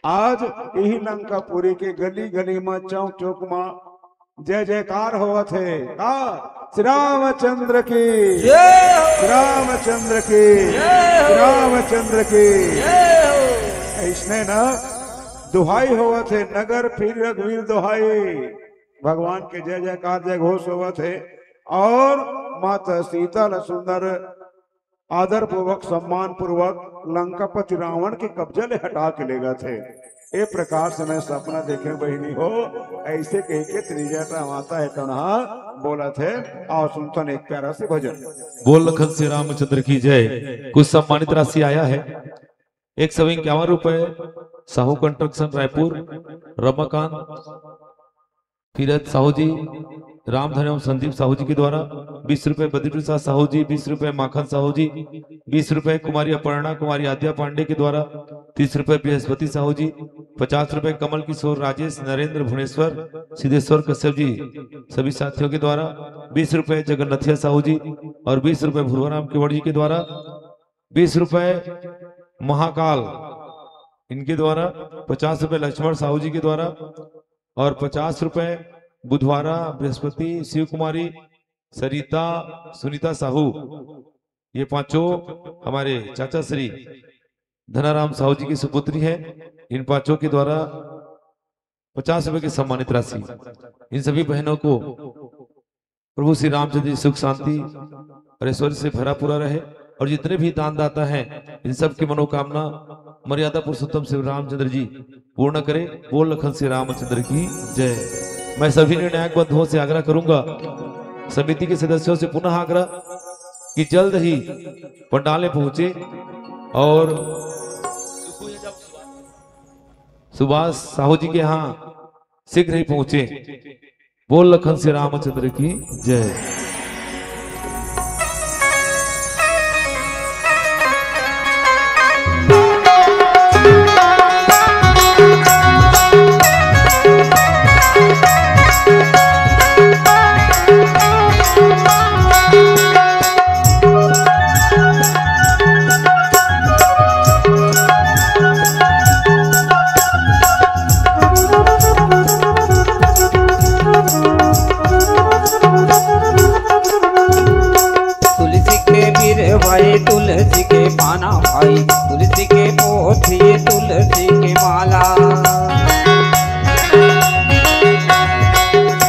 आज यही लंकापुरी के गली गली मा, चौक चौक मा जय जयकार होवत हे। का? श्री रामचंद्र की, जय हो। श्री रामचंद्र की, जय हो। श्री रामचंद्र की। जय हो। अइसने ना दुहाई होवत हे, नगर फिरि रघुवीर दुहाई, भगवान के जय जयकार, जय घोष होवत हे। और माता सीता ला सुंदर आदर पूर्वक, सम्मान पूर्वक लंकापति रावण के कब्जा ले हटा के लेगत हे। ए प्रकार से मैं सपना देखे बहिनी हो, ऐसे कह के त्रिजटा माता हे तोनहा बोलत हे। और सुनथन एक प्यारा से भजन। बोल लखन श्री रामचंद्र की जय। कुछ सम्मानित राशि आया है, एक सौ इक्यावन रुपए, साहू कंस्ट्रक्शन रायपुर, रमाकांत, तीरथ साहू जी, रामधन एवं संदीप साहू जी के द्वारा, बीस रुपए बद्री प्रसाद साहू जी, बीस रुपए माखन साहू जी, बीस रुपए कुमारी अपर्णा कुमारी आद्या पांडे के द्वारा, तीस रुपए बृहस्पति साहू जी, पचास रुपए कमल किशोर राजेश नरेंद्र भुवनेश्वर सिद्धेश्वर कश्यप जी, सभी साथियों के द्वारा, बीस रुपए जगन्नाथिया साहू जी और बीस रुपए भुरवाराम केवड़ जी के द्वारा, बीस रुपए महाकाल इनके द्वारा, पचास रुपए लक्ष्मण साहू जी के द्वारा और पचास रुपए बुधवारा बृहस्पति शिव कुमारी सरिता सुनीता साहू, ये पांचों हमारे चाचा श्री धनाराम साहू जी की सुपुत्री हैं। इन पांचों के द्वारा पचास रुपए की सम्मानित राशि इन सभी बहनों को प्रभु श्री रामचंद्र जी सुख शांति और ऐश्वर्य से भरा पूरा रहे और जितने भी दानदाता हैं इन सब की मनोकामना मर्यादा पुरुषोत्तम श्री रामचंद्र जी पूर्ण करें। बोल लखन श्री रामचंद्र की जय। मैं सभी निर्णायक बंधुओं से आग्रह करूंगा, समिति के सदस्यों से पुनः आग्रह कि जल्द ही पंडाल में पहुंचे और सुभाष साहू जी के यहाँ शीघ्र ही पहुंचे। बोल लखन श्री रामचंद्र की जय। तुलसी के बीर भाई, तुलसी के पाना भाई, तुलसी के पोथी, तुलसी के माला।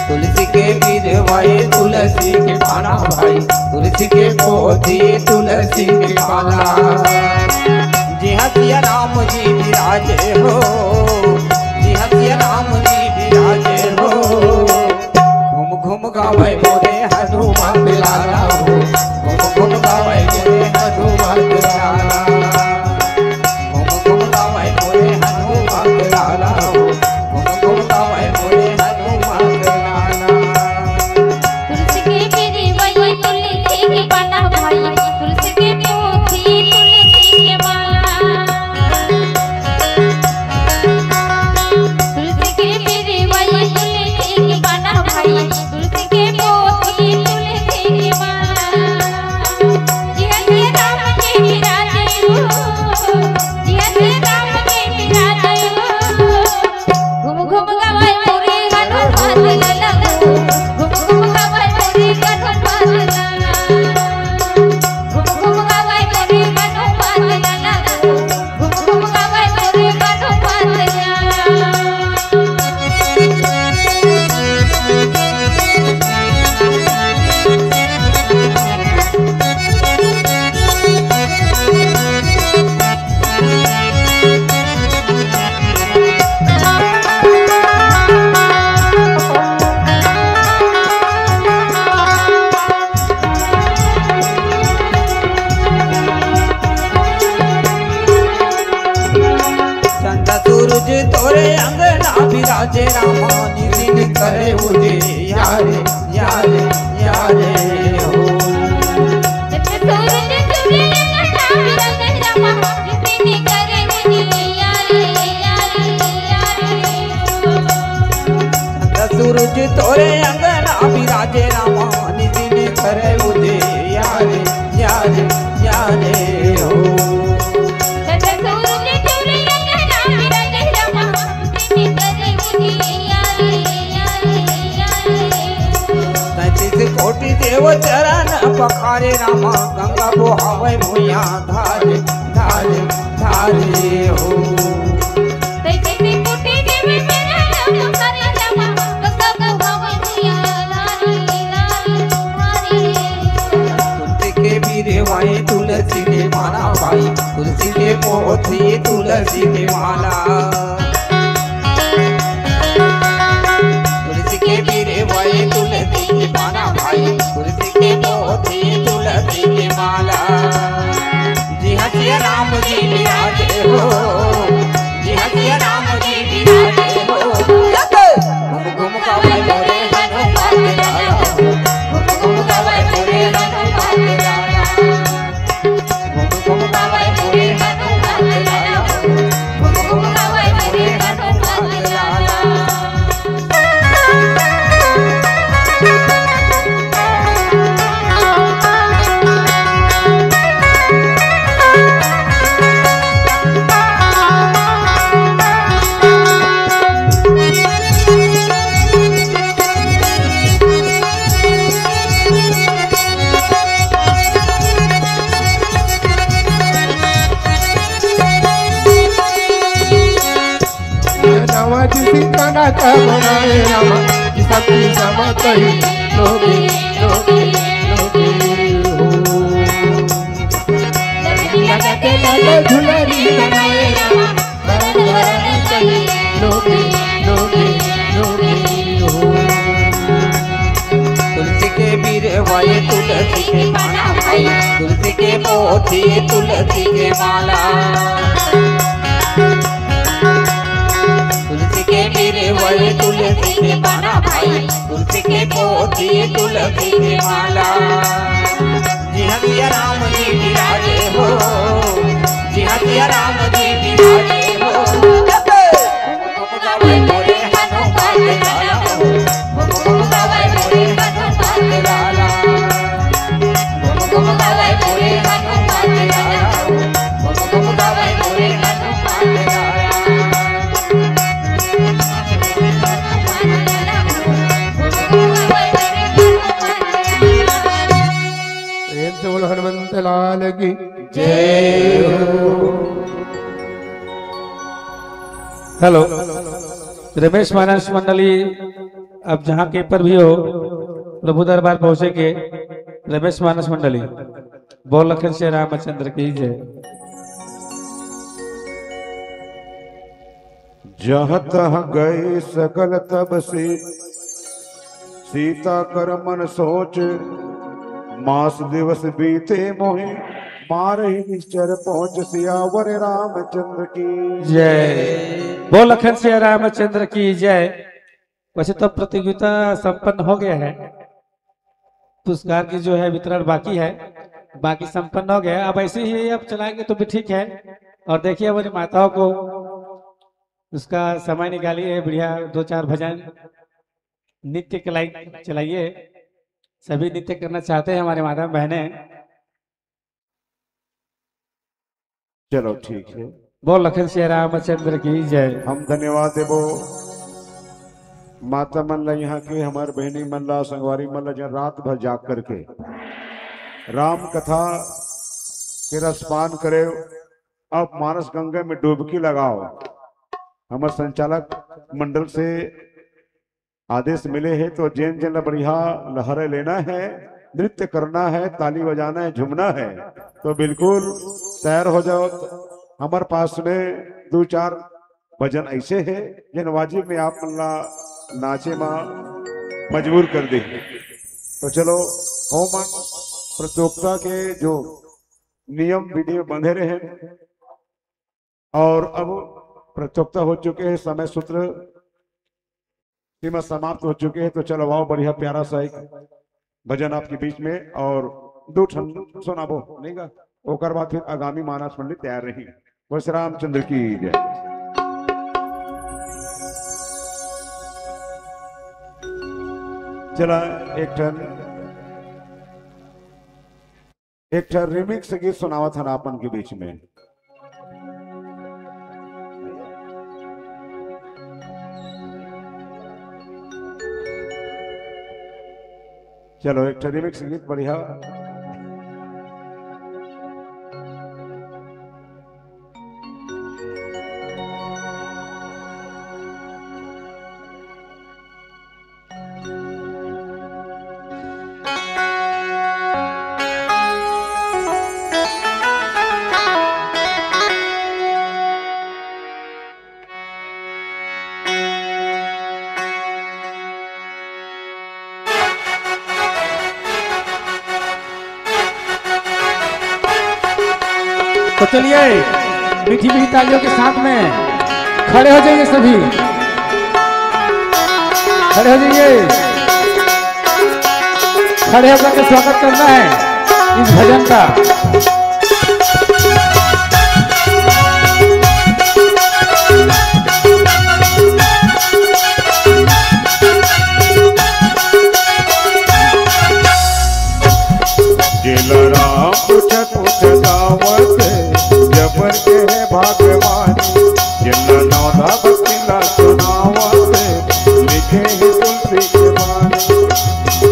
तुलसी के बीर भाई, तुलसी के पाना भाई, तुलसी के पोथी, तुलसी के माला। जिहाँ सिया राम जी विराजे हो, जिहाँ सिया राम जी विराजे हो। घूम घूम गावे मोरे हनुमत लाला हो, घूम घूम गावे मोरे हनुमत लाला। घूम घूम गावे मोरे हनुमत लाला हो, घूम घूम गावे मोरे हनुमत लाला। तुलसी के बीर भाई, तुलसी के पाना भाई, तुलसी के पोथी, तुलसी के जे रामा निधि करे उजियारे, यारे, यारे हो। सूरज चुले अंगना बिराजे रामा, निधि करे उजियारे, यारे, यारे हो। सूरज तोरे अंगना बिराजे रामा, निधि करे उजियारे, यारे, यारे हो। सूरज चुले अंगना बिराजे रामा, तैंतीस कोटि देव चरण पखारे रामा, गंगा बोहावे भुइयां धारे, धारे, धारे हो। तुलसी के बीरे वाए तुलसी के माला भाई, तुलसी के पोथी तुलसी के माला। तुलसी के बीरे वाए तुलसी के माला भाई, तुलसी के पोथी तुलसी के माला। जी हाँ, सिया राम जी विराजे हो, जी हाँ, सिया राम जी विराजे हो। घूम घूम गावे मोरे हनुमान लाला, घूम घूम गावे मोरे हनुमान लाला। घूम घूम गावे मोरे हनुमान लाला, घूम घूम गावे मोरे हनुमान लाला। नवा जी सीता ना का बनाए रामा, कि सबकी समत ही लोगे, लोगे, लोगे हो। लगे लगे झुलरी बनाए रामा, भरन भरन कही लोगे, लोगे, लोगे हो। तुलसी के बीरे वाए तुलसी के पाना भाई, तुलसी के पोथी तुलसी के माला। तुलसी के बीरे वाए तुलसी के पाना भाई, तुलसी के पोथी तुलसी के माला। जी हाँ, सिया राम जी विराजे हो, जी हाँ, सिया राम जी विराजे हो। घूम घूम गावे मोरे हनुमान लाला हो, घूम घूम गावे मोरे हनुमान लाला। घूम घूम गावे मोरे हनुमान लाला हो, घूम घूम गावे मोरे हनुमान लाला। प्रेम से बोलो हनुमंत लाल की जय हो। हेलो, रमेश मानस मंडली, आप जहाँ के पर भी हो, प्रभु दरबार पहुँचे के रमेश मानस मंडली, बोल लखन से रामचंद्र की जय। जहाँ तहाँ गए सकल तब से, सीता कर मन सोच, मास दिवस बीते मोहे, मारहि निश्चर पहुँच। सियावर रामचंद्र की जय। बोल लखन सिया रामचंद्र की जय। वैसे तो प्रतियोगिता संपन्न हो गया है, पुरस्कार की जो है वितरण बाकी है, बाकी संपन्न हो गया। अब ऐसे ही अब चलाएंगे तो भी ठीक है। और देखिए हमारी माताओं को उसका समय निकालिए, बढ़िया दो चार भजन नृत्य के लाइक चलाइए। सभी नृत्य करना चाहते हैं हमारे माता बहनें। चलो ठीक है। बोल लखन सिया रामचंद्र की जय। हम धन्यवाद देबो माता मन ला, यहाँ के हमारे बहनी मन ला, संगवारी मन ला, जहाँ रात भर जाग करके राम कथा के रसपान करे। अब मानस गंगा में डुबकी लगाओ। हमारे संचालक मंडल से आदेश मिले हे, तो जेन जेन ला बढ़िया लहरे लेना है, नृत्य करना है, ताली बजाना है, झूमना है, तो बिल्कुल तैयार हो जाओ। हमारे पास में दो चार भजन ऐसे है, जेन वाजिब में आप मन ला नाचे मा मजबूर कर दे। तो चलो, हो मन प्रतियोगिता के जो नियम विधि में बंधे रहे, और अब प्रतियोगिता हो चुके हैं, समय सूत्र सीमा समाप्त हो चुके हैं, तो चलो आओ, बढ़िया प्यारा सा एक भजन आपके बीच में और दो ठन सुनाबो, नहीं का? ओकर बाद फिर आगामी मानस मंडली तैयार रही। बोल श्री रामचंद्र की जय। चला एक ठन, एक ठन रिमिक्स गीत सुनावत हन आपन के बीच में। चलो, एक ठन रिमिक्स गीत बढ़िया। तो चलिए, मीठी मीठी तालियों के साथ में खड़े हो जाइए सभी, खड़े हो जाइए, खड़े होकर के स्वागत करना है इस भजन का। जेला राम पूछत पूछत आवत, जबर के हे भगवान। जेला नौधा भक्ति ला सुनावत, लिखे हे तुलसी के बानी।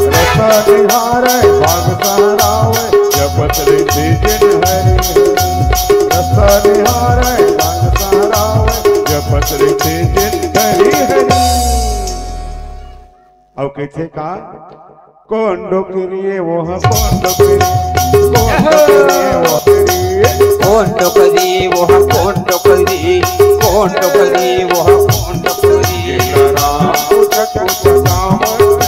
रस्ता निहारे भाग सहरावे, जपत रिद्धि जिन हरि। रस्ता निहारे भाग सहरावे, जपत रिद्धि जिन हरि हरि। अउ कहिथे का? कोन डोकरी ये वो हा, कोन डोकरी, कोन डोकरी ये वो हा, कोन डोकरी, वो हा, कोन डोकरी, कोन डोकरी, वो हा, कोन डोकरी। जेला राम पूछत पूछत आवत,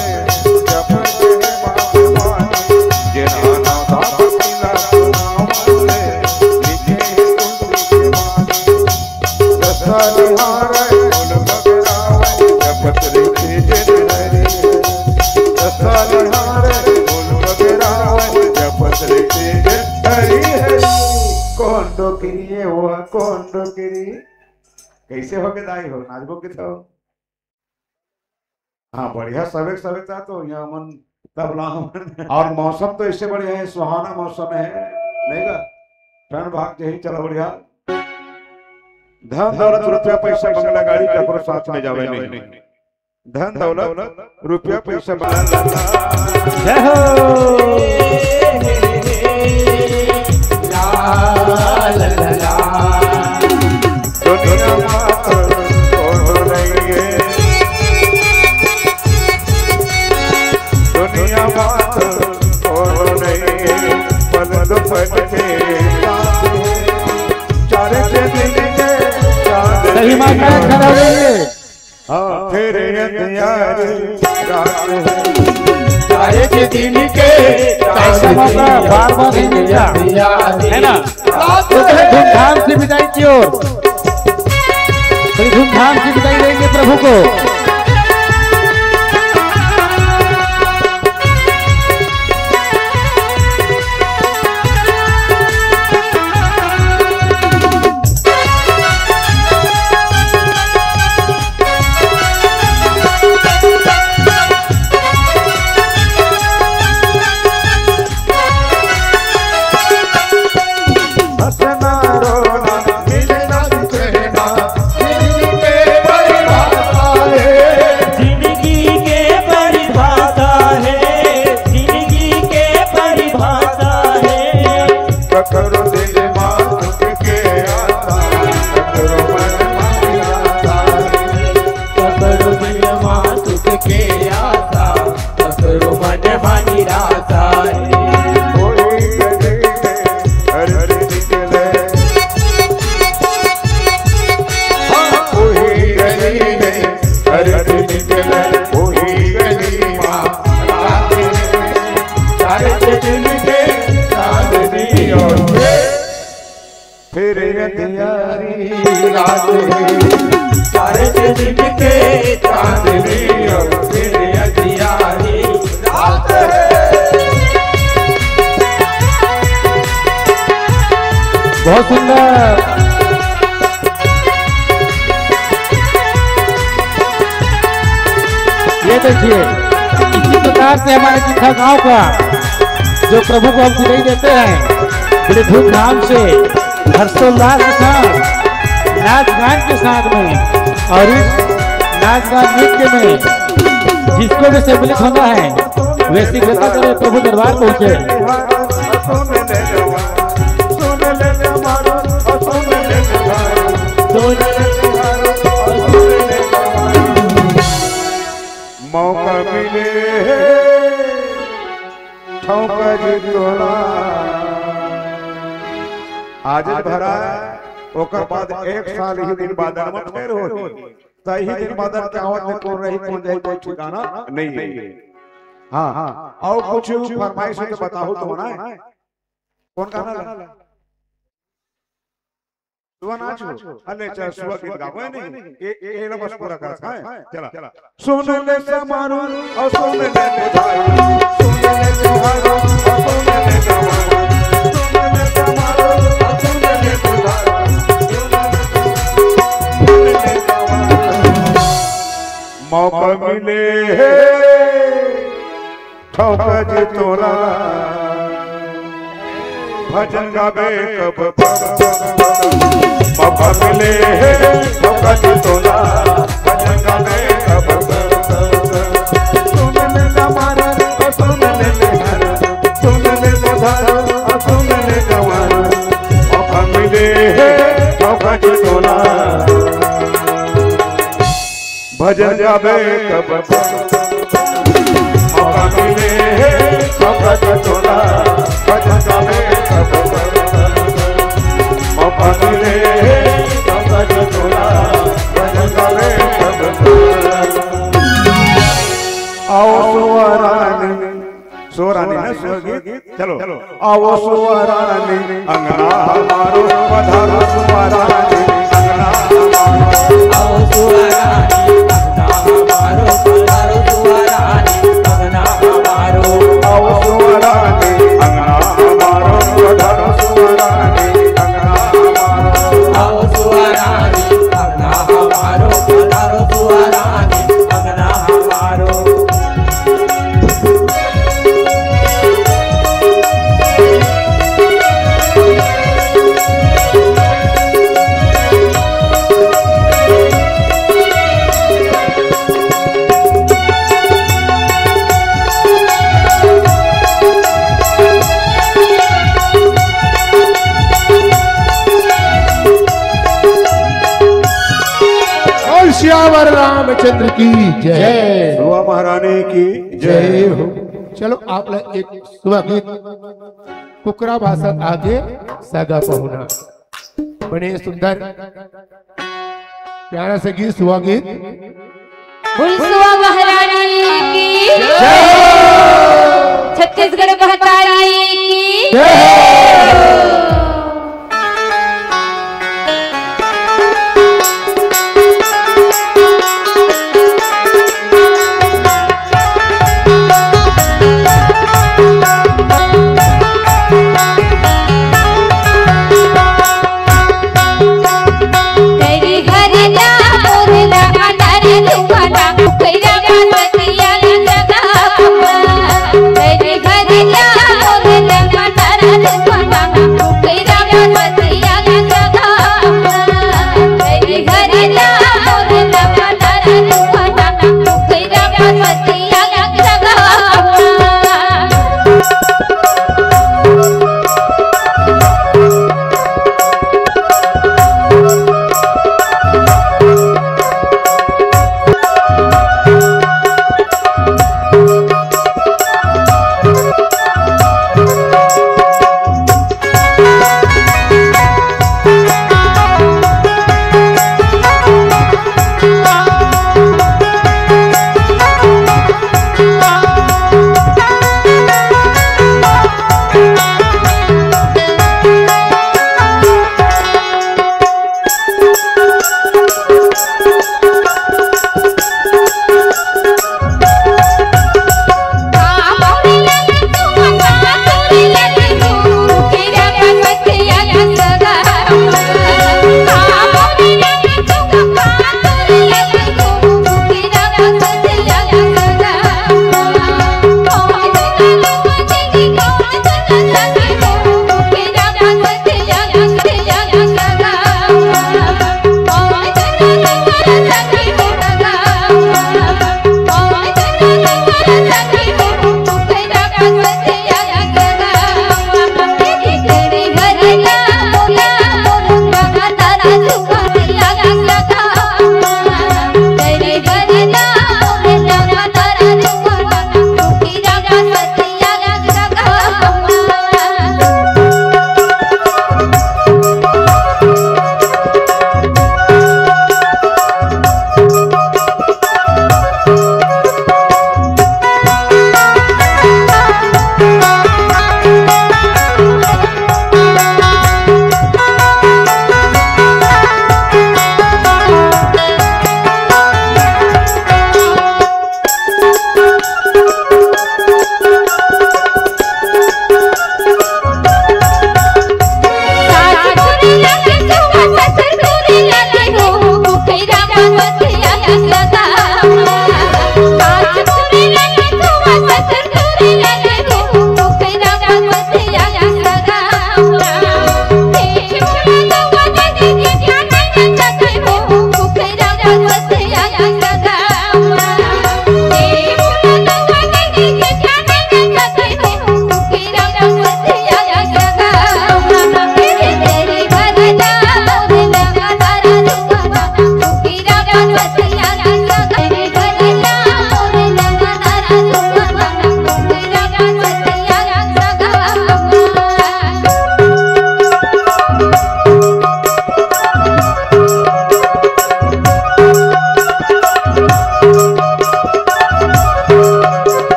जब से बात माने, जेला नौधा भक्ति ला सुनावत, लिखे तुलसी के बानी। रस्ता निहारे बोल बगरावे, जपत रिद्धि जिन हरि। रस्ता निहारे बोल बगरावे, जपत रिद्धि जिन हरि हरि। कोन डोकरी ये वो हा, कोन डोकरी। कैसे हो गे दाई हो, नाचबो के तो? हाँ, बढ़िया, सबेक सबेक था तो यहाँ मन तबला हमन। और मौसम तो इससे बढ़िया है, सुहाना मौसम है, नहीं का? ठंड भाग जाही, चलो बढ़िया। धन दौलत रुपया पैसा बंगला गाड़ी ककरो साथ में जावे नहीं। धन दौलत रुपया पैसा बंगला। जय हो। दुनिया मात्र कोनो नहीं है, दुनिया मात्र कोनो नहीं है, पल दो पल के साथ है। चारे के दिन के चांद सही मात्रा में खड़ा हो जाइए। हाँ, फिर अंधियारी रात है। चारे के दिन के ऐसा मौका बार बार नहीं मिलता, है ना? तो बड़ी धूमधाम से विदाई की ओर, बड़ी धूमधाम से विदाई देंगे प्रभु को। फिर अंधियारी रात है। दिन के चांदनी और फिर अंधियारी रात है। बहुत सुंदर। ये देखिए, इसी प्रकार से हमारे कित्था गांव का जो प्रभु को हम विदाई देते हैं, बड़े धूमधाम से, हर्षोल्लास के साथ, नाच गान के साथ में और इस नाच गान नृत्य में जिसको भी सम्मिलित होना है, वैसी कृपा करें, प्रभु दरबार पहुंचे। मौका मिले ठौका जी तोला। आज भरा, ओकर बाद एक साल ही दिन बाद म फेर होही। त ही दिन बाद के आवत में कौन रही, कौन जाही, कोई ठिकाना नहीं है। हाँ, हाँ। और कुछ फरमाइश हो तो बताओ तो ना। कौन गाना ला? सुआ नाच हो। अरे चल, सुआ गीत गावे नहीं। ए, ए, ए ला बस पूरा कर, हाँ? चला। सुन ले समारू और सुन ले बुधारू। सुन ले बुधारू और सुन ले समारू। सुन ले समारू और सुन ले बुधारू। सुन ले समारू। मौका मिले हे ठौका जी तोला, भजन गावे कब कब। मौका मिले हे ठौका जी तोला, भजन गावे कब कब। सुन ले समारू, सुन ले बुधारू, सुन ले बुधारू, सुन ले जवान। मौका मिले हे ठौका जी तोला। भजन गावे कब कब। मौका मिले हे, मौका तो तोला। भजन गावे कब कब। मौका मिले हे, मौका तो तोला। भजन गावे कब कब। आओ सुआ रानी, सुआ रानी है, सुआ गीत। चलो। आओ सुआ रानी अंगना हमारो, पधारो सुआ रानी अंगना हमारो। आओ सुआ रानी अंगना हमारो, पधारो सुआ रानी अंगना हमारो। आओ सुआ रानी अंगना हमारो, पधारो सुआ रानी अंगना हमारो। आओ सुआ रानी अंगना हमारो, पधारो सुआ रानी अंगना हमारो। और सियावर रामचंद्र की जय। सुआ महारानी की जय हो। चलो, आप लोग एक सुआ गीत, कुकरा भाषा आगे सगा पहुना। बड़े सुंदर प्यारा सा गीत, सुआ गीत। बोल सुआ महारानी की जय। छत्तीसगढ़ महतारी की जय।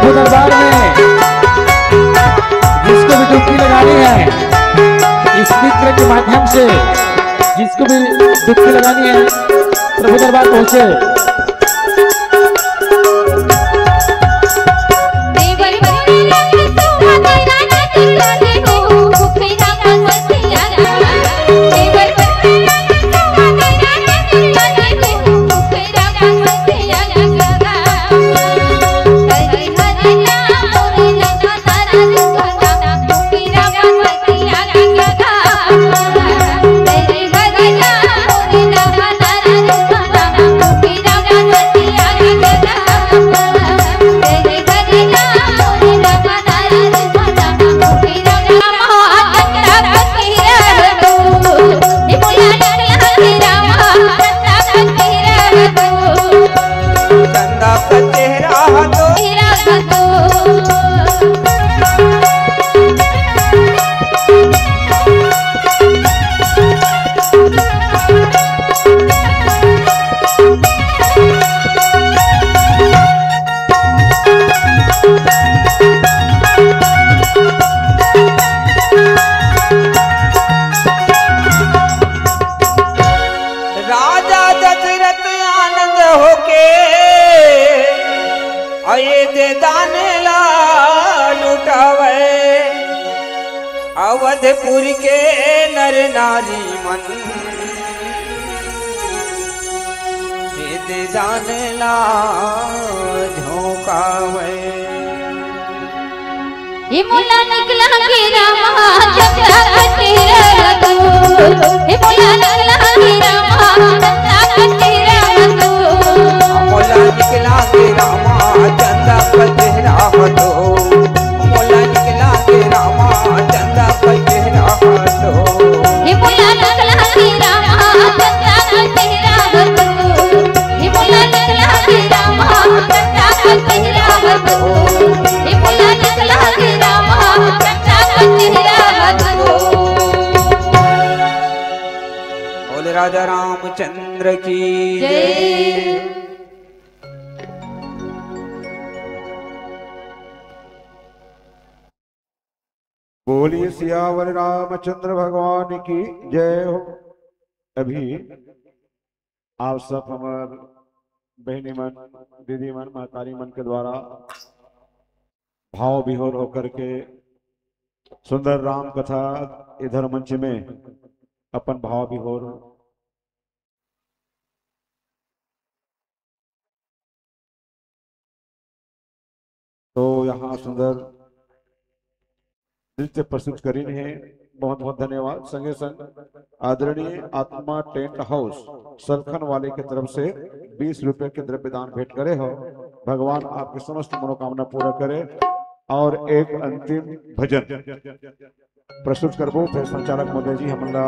प्रभु दरबार में जिसको भी डुबकी लगानी है, इस मित्र के माध्यम से जिसको भी डुबकी लगानी है, प्रभु दरबार पहुंचे। राजा दशरथ आनंद होके अयोध्या दान ला लुटावे, अवधपुर के नर नारी मन अयोध्या दान ला झोंकावे। हे मोला निकला के रामा चंदा कटे रह तू, हे मोला निकला के रामा चंदा कटे रह तू। मोला निकला के रामा चंदा कटे रह तू, मोला निकला के रामा चंदा कटे रह तू। हे मोला निकला के रामा चंदा कटे रह तू, हे मोला निकला के रामा चंदा कटे रह तू। बोले राजा रामचंद्र की जय। बोलिए सियावर रामचंद्र भगवान की जय हो। अभी आप सब हमर बहिनी मन, दीदी मन, महतारी मन के द्वारा भाव विभोर होकर के सुंदर राम कथा इधर मंच में अपन भाव विभोर तो यहाँ सुंदर नृत्य प्रस्तुत करीन हे। बहुत बहुत धन्यवाद। संगे संग आदरणीय आत्मा टेंट हाउस सलखन वाले के तरफ से बीस रुपए के द्रव्य दान भेंट करे हो। भगवान आपके समस्त मनोकामना पूरा करे। और एक अंतिम भजन प्रस्तुत करबो, फिर संचालक महोदय जी हमन ला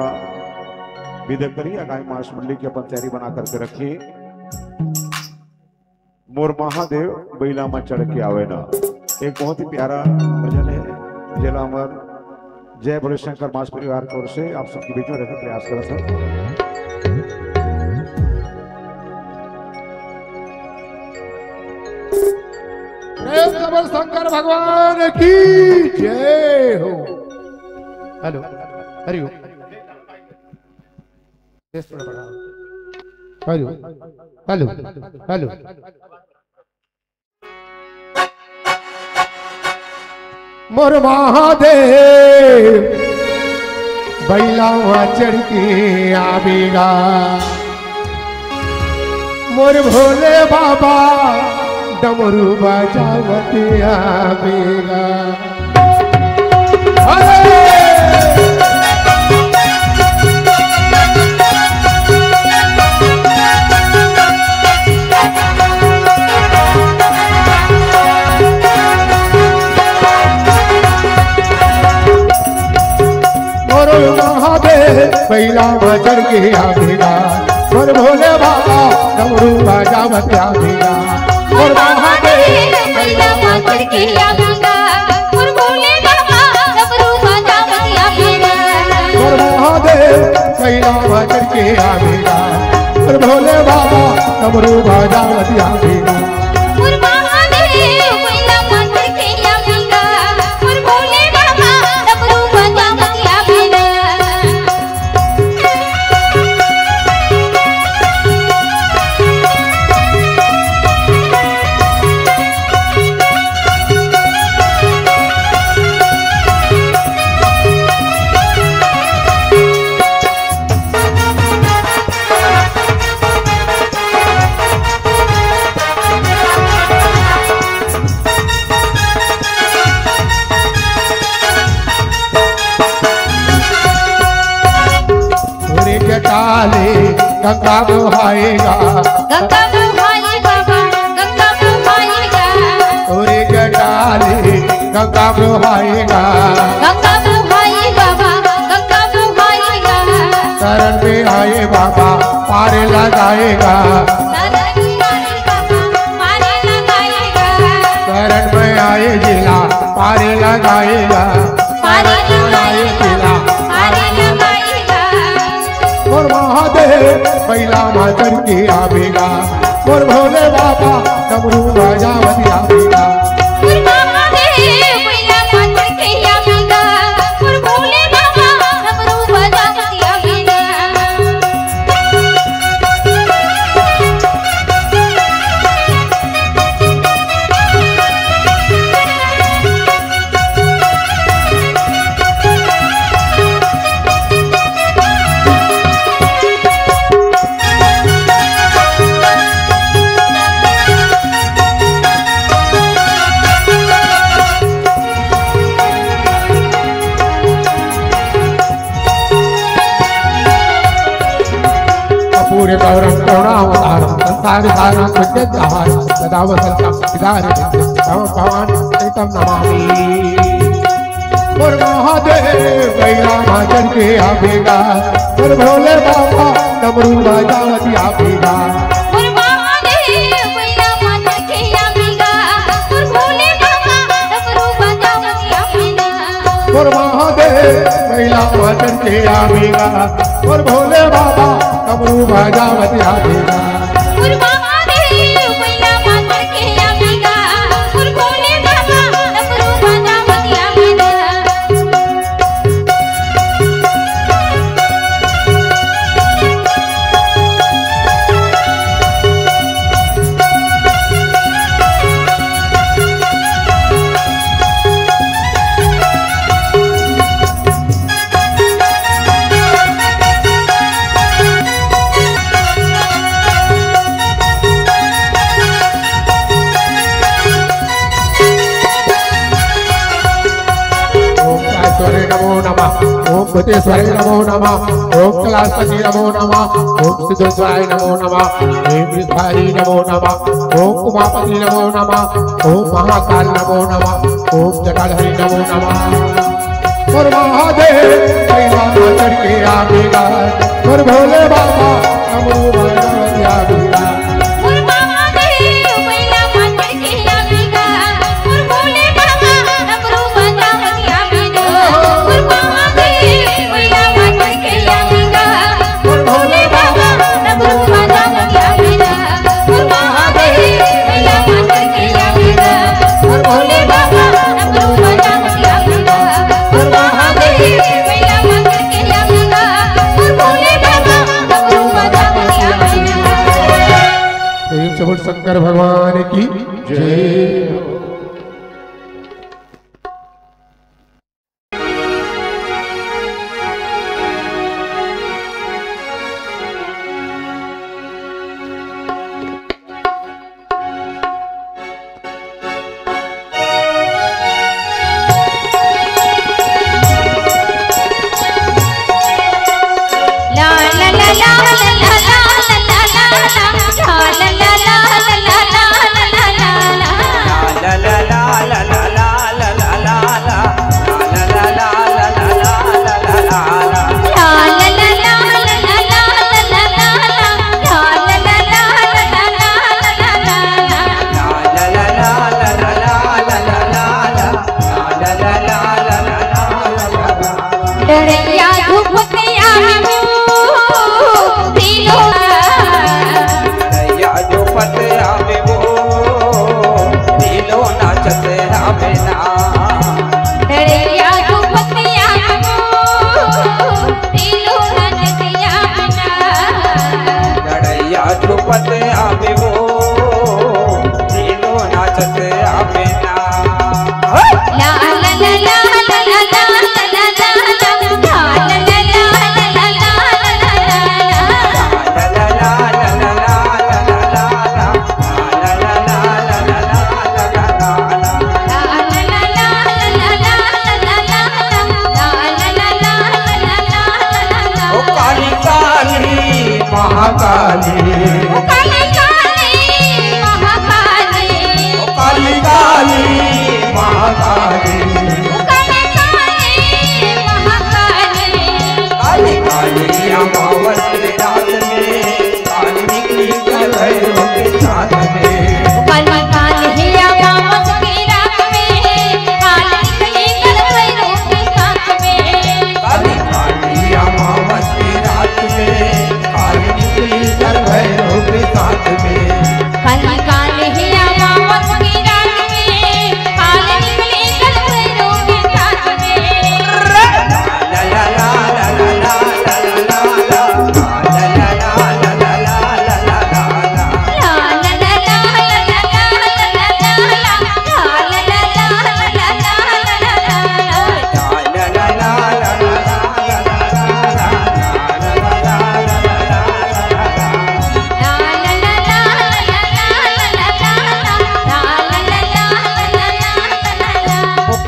विदा करी। आगामी मार्च मंडली की अपन तैयारी बना करके रखिए। मोर महादेव बइला म चढ़ के आवे ना, एक बहुत ही प्यारा भजन है, जेला हमर जय भोले शंकर मास परिवार की ओर से आप सबके बीच में रखे प्रयास करत हन। प्रेम से बोल शंकर भगवान की जय हो। Hello, Hari Om. Hello, hello, hello. मोर महादेव बइला म चढ़ के आवेगा, मोर भोले बाबा डमरू बजावत आवेगा। मोर महादेव बइला म चढ़ के आवेगा, मोर भोले बाबा डमरू बजावत आवेगा। मोर महादेव बइला म चढ़ के आवेगा, मोर भोले बाबा डमरू बजावत आवेगा। मोर महादेव बइला म चढ़ के आवेगा, मोर भोले बाबा डमरू बजावत आवेगा। मोर महादेव बइला म मोहाएगा। गंगा मोहाएगा, गंगा मोहाएगा। तोरे जटाली गंगा मोहाएगा। गंगा मोहाएगा, गंगा मोहाएगा। शरण में आए बाबा पार लगाएगा। शरण में आए बाबा पार लगाएगा। शरण में आए जिला पार लगाएगा। पार लगाएगा, पार लगाएगा। मोर महादेव, बइला मा चढ़ के आवेगा। मोर भोले बाबा, डमरू बजावत आवेगा। मोर महादेव, बइला मा चढ़ के आवेगा। मोर भोले बाबा, डमरू बजावत आवेगा। कर्पूरगौरं करुणावतारं संसारसारं भुजगेन्द्रहारं सदा वसन्तं हृदये तं भवानीं प्रीतं नमामि। मोर महादेव, बइला मा चढ़ के आवेगा। मोर भोले बाबा, डमरू बजावत आवेगा। मोर महादेव, बइला मा चढ़ के आवेगा। मोर भोले बाबा, डमरू बजावत आवेगा। मोर महादेव, बइला मा चढ़ के आवेगा। मोर भोले बाबा, डमरू बजावत आवेगा। मोर महादेव, बइला मा चढ़ के आवेगा। मोर भोले बाबा, डमरू बजावत आवेगा। ओम कालेश्वराय नमो नमः, ओम भूतेश्वराय नमो नमः, ओम कैलाशपति नमो नमः, ओम सिद्धेश्वराय नमो नमः, ओम गिरिधारी नमो नमः, ओम उमापति नमो नमः, ओम महाकाल नमो नमः, ओम जटाधारी नमो नमः। मोर महादेव, बइला मा चढ़ के आवेगा। मोर भोले बाबा, डमरू बजावत आवेगा। मोर महादेव, बइला मा चढ़ के आवेगा। मोर भोले बाबा, डमरू बजावत आवेगा। मोर महादेव, बइला मा चढ़ के आवेगा। मोर भोले बाबा, डमरू बजावत आवेगा। मोर महादेव, बइला मा चढ़ के आवेगा। मोर भोले बाबा, डमरू बजावत आवेगा। मोर महादेव, बइला मा चढ़ के आवेगा। मोर भोले बाबा, डमरू बजावत आवेगा। प्रेम से बोल शंकर भगवान की जय। डड़ैया झुपत आवे वो, दिलो। डड़ैया झुपत आवे वो, दिलो नाचत आवे ना। डड़ैया झुपत आवे वो, दिलो नाचत आवे ना। डड़ैया झुपत आवे वो, दिलो नाचत आवे ना।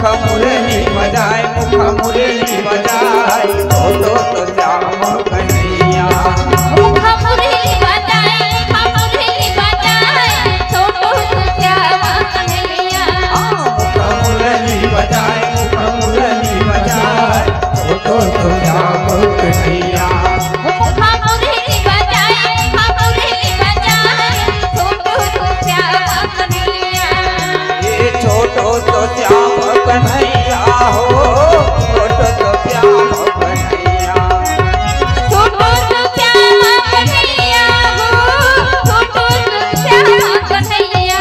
मुरली बजाए, मुख मुरली बजाए, छोटो तो श्याम कन्हैया। मुख मुरली बजाए, मुख मुरली बजाए, छोटो तो श्याम कन्हैया। हाँ, मुख मुरली बजाए, मुख मुरली बजाए, छोटो तो श्याम कन्हैया। मुख मुरली बजाए, मुख मुरली बजाए, छोटो तो श्याम कन्हैया। ये छोटो तो श्याम कन्हैया हो, छोटो तो श्याम कन्हैया। छोटो तो श्याम कन्हैया हो, छोटो तो श्याम कन्हैया।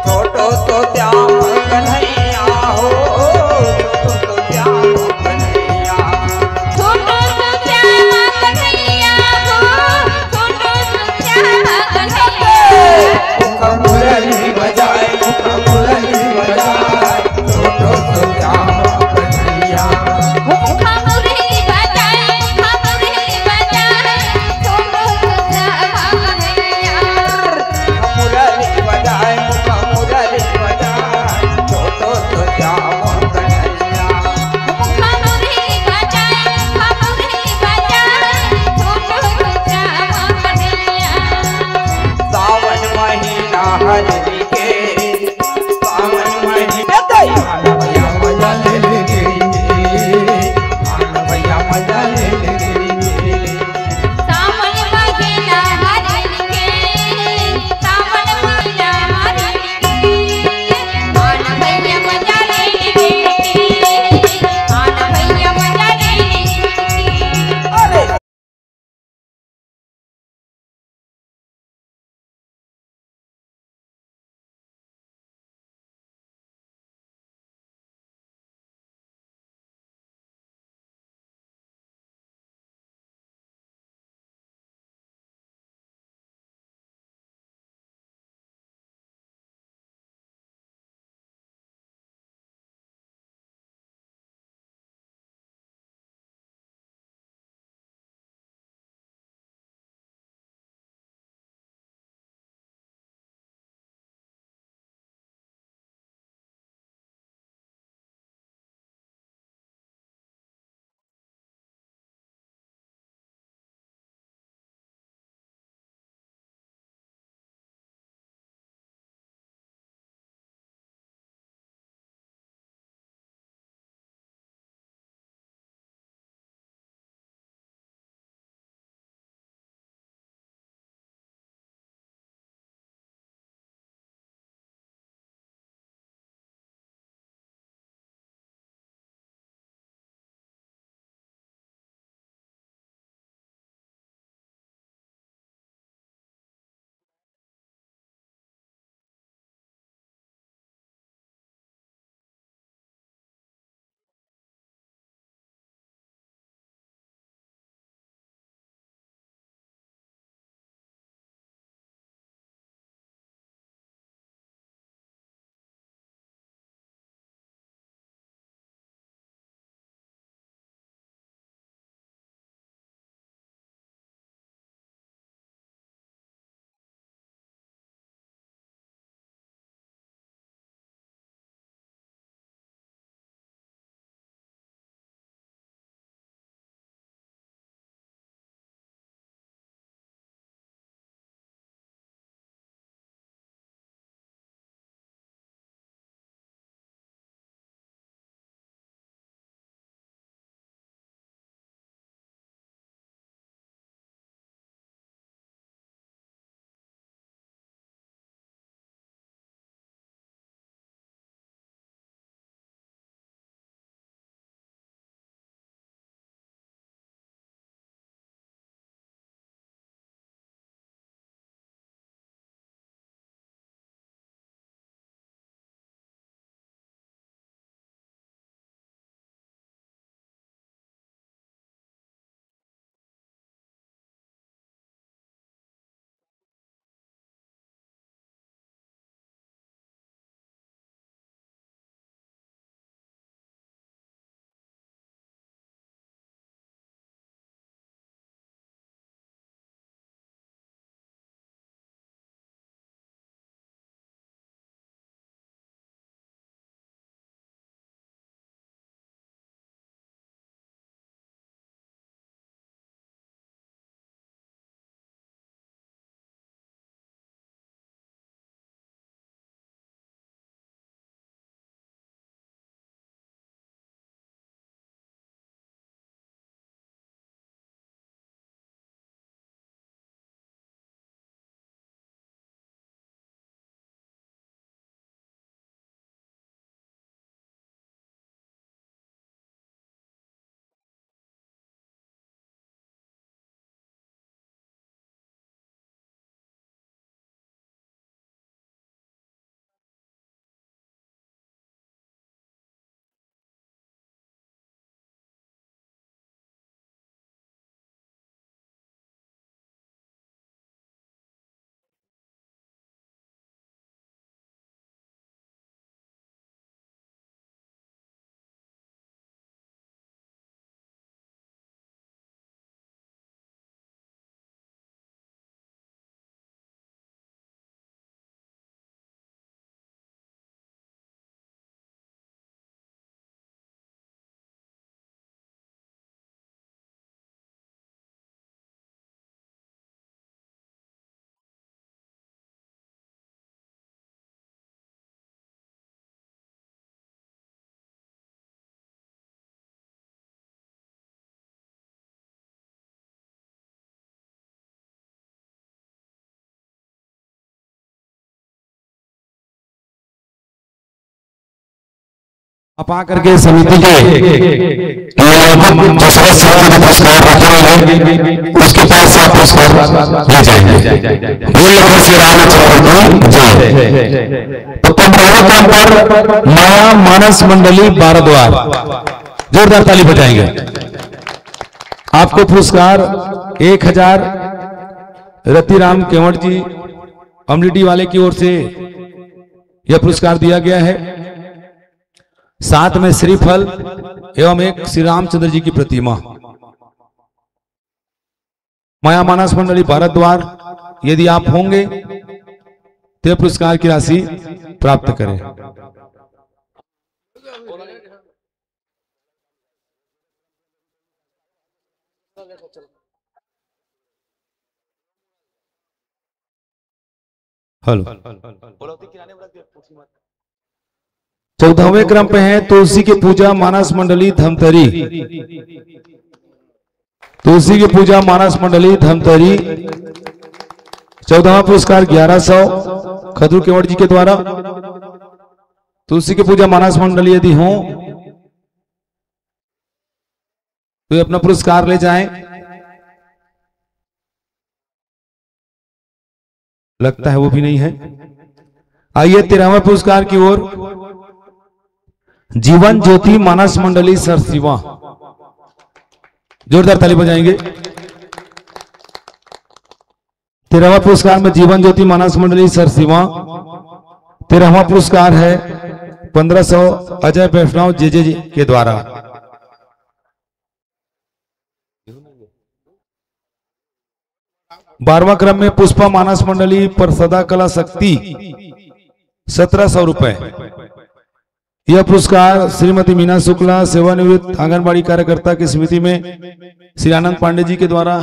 छोटो तो श्याम कन्हैया हो, छोटो तो श्याम कन्हैया। छोटो तो श्याम कन्हैया हो, छोटो तो श्याम कन्हैया। मुख मुरली बजाए, मुख मुरली बजाए, छोटो तो श्याम कन्हैया। मुख मुरली बजाए, मुख मुरली बजाए, छोटो तो श्याम कन्हैया। मुरली बजाए, मुख मुरली बजाए, छोटो तो श्याम कन्हैया। मुख मुरली बजाए, मुख मुरली बजाए, छोटो तो श्याम कन्हैया। सावन महीना हरि के, सावन महीना भैया मजा ले ले रे, भैया मजा ले ले रे। सावन महीना हरि के, सावन महीना हरि के, आना भैया मजा ले ले रे, आना भैया मजा ले ले रे। अरे आप आकर के समिति के, अ, दूसरे समिति को पुरस्कार रखे हुए हैं, उसके पास से आप पुरस्कार ले जाएंगे। बोल लो श्री रामचंद्र की जय। तो पंद्रहवें क्रम पर माया मानस मंडली बारद्वार, जोरदार ताली बजाएंगे। आपको पुरस्कार एक हजार रतिराम केवट जी अमलीडीह वाले की ओर से यह पुरस्कार दिया गया है। साथ में श्रीफल एवं एक श्री रामचंद्र जी की प्रतिमा। माया मानस मंडली भारद्वार, यदि आप होंगे तो पुरस्कार की राशि प्राप्त करें। हेलो। चौदहवें क्रम पे है तुलसी की पूजा मानस मंडली धमतरी। तुलसी की पूजा मानस मंडली धमतरी, चौदहवाँ पुरस्कार ग्यारह सौ, खदरू केवट जी के द्वारा। तुलसी की पूजा मानस मंडली यदि हो तो ये अपना पुरस्कार ले जाएं। लगता है वो भी नहीं है। आइए तेरहवाँ पुरस्कार की ओर, जीवन ज्योति मानस मंडली सरसीवा, जोरदार ताली बजाएंगे। तेरहवाँ पुरस्कार में जीवन ज्योति मानस मंडली सरसीवा। तेरहवाँ पुरस्कार है पन्द्रह सौ, अजय वैष्णव जेजे जी के द्वारा। बारहवाँ क्रम में पुष्पा मानस मंडली परसदा कला शक्ति, सत्रह सौ रुपए। यह पुरस्कार श्रीमती मीना शुक्ला, सेवानिवृत्त आंगनबाड़ी कार्यकर्ता की स्मृति में श्री आनंद पांडे जी के द्वारा।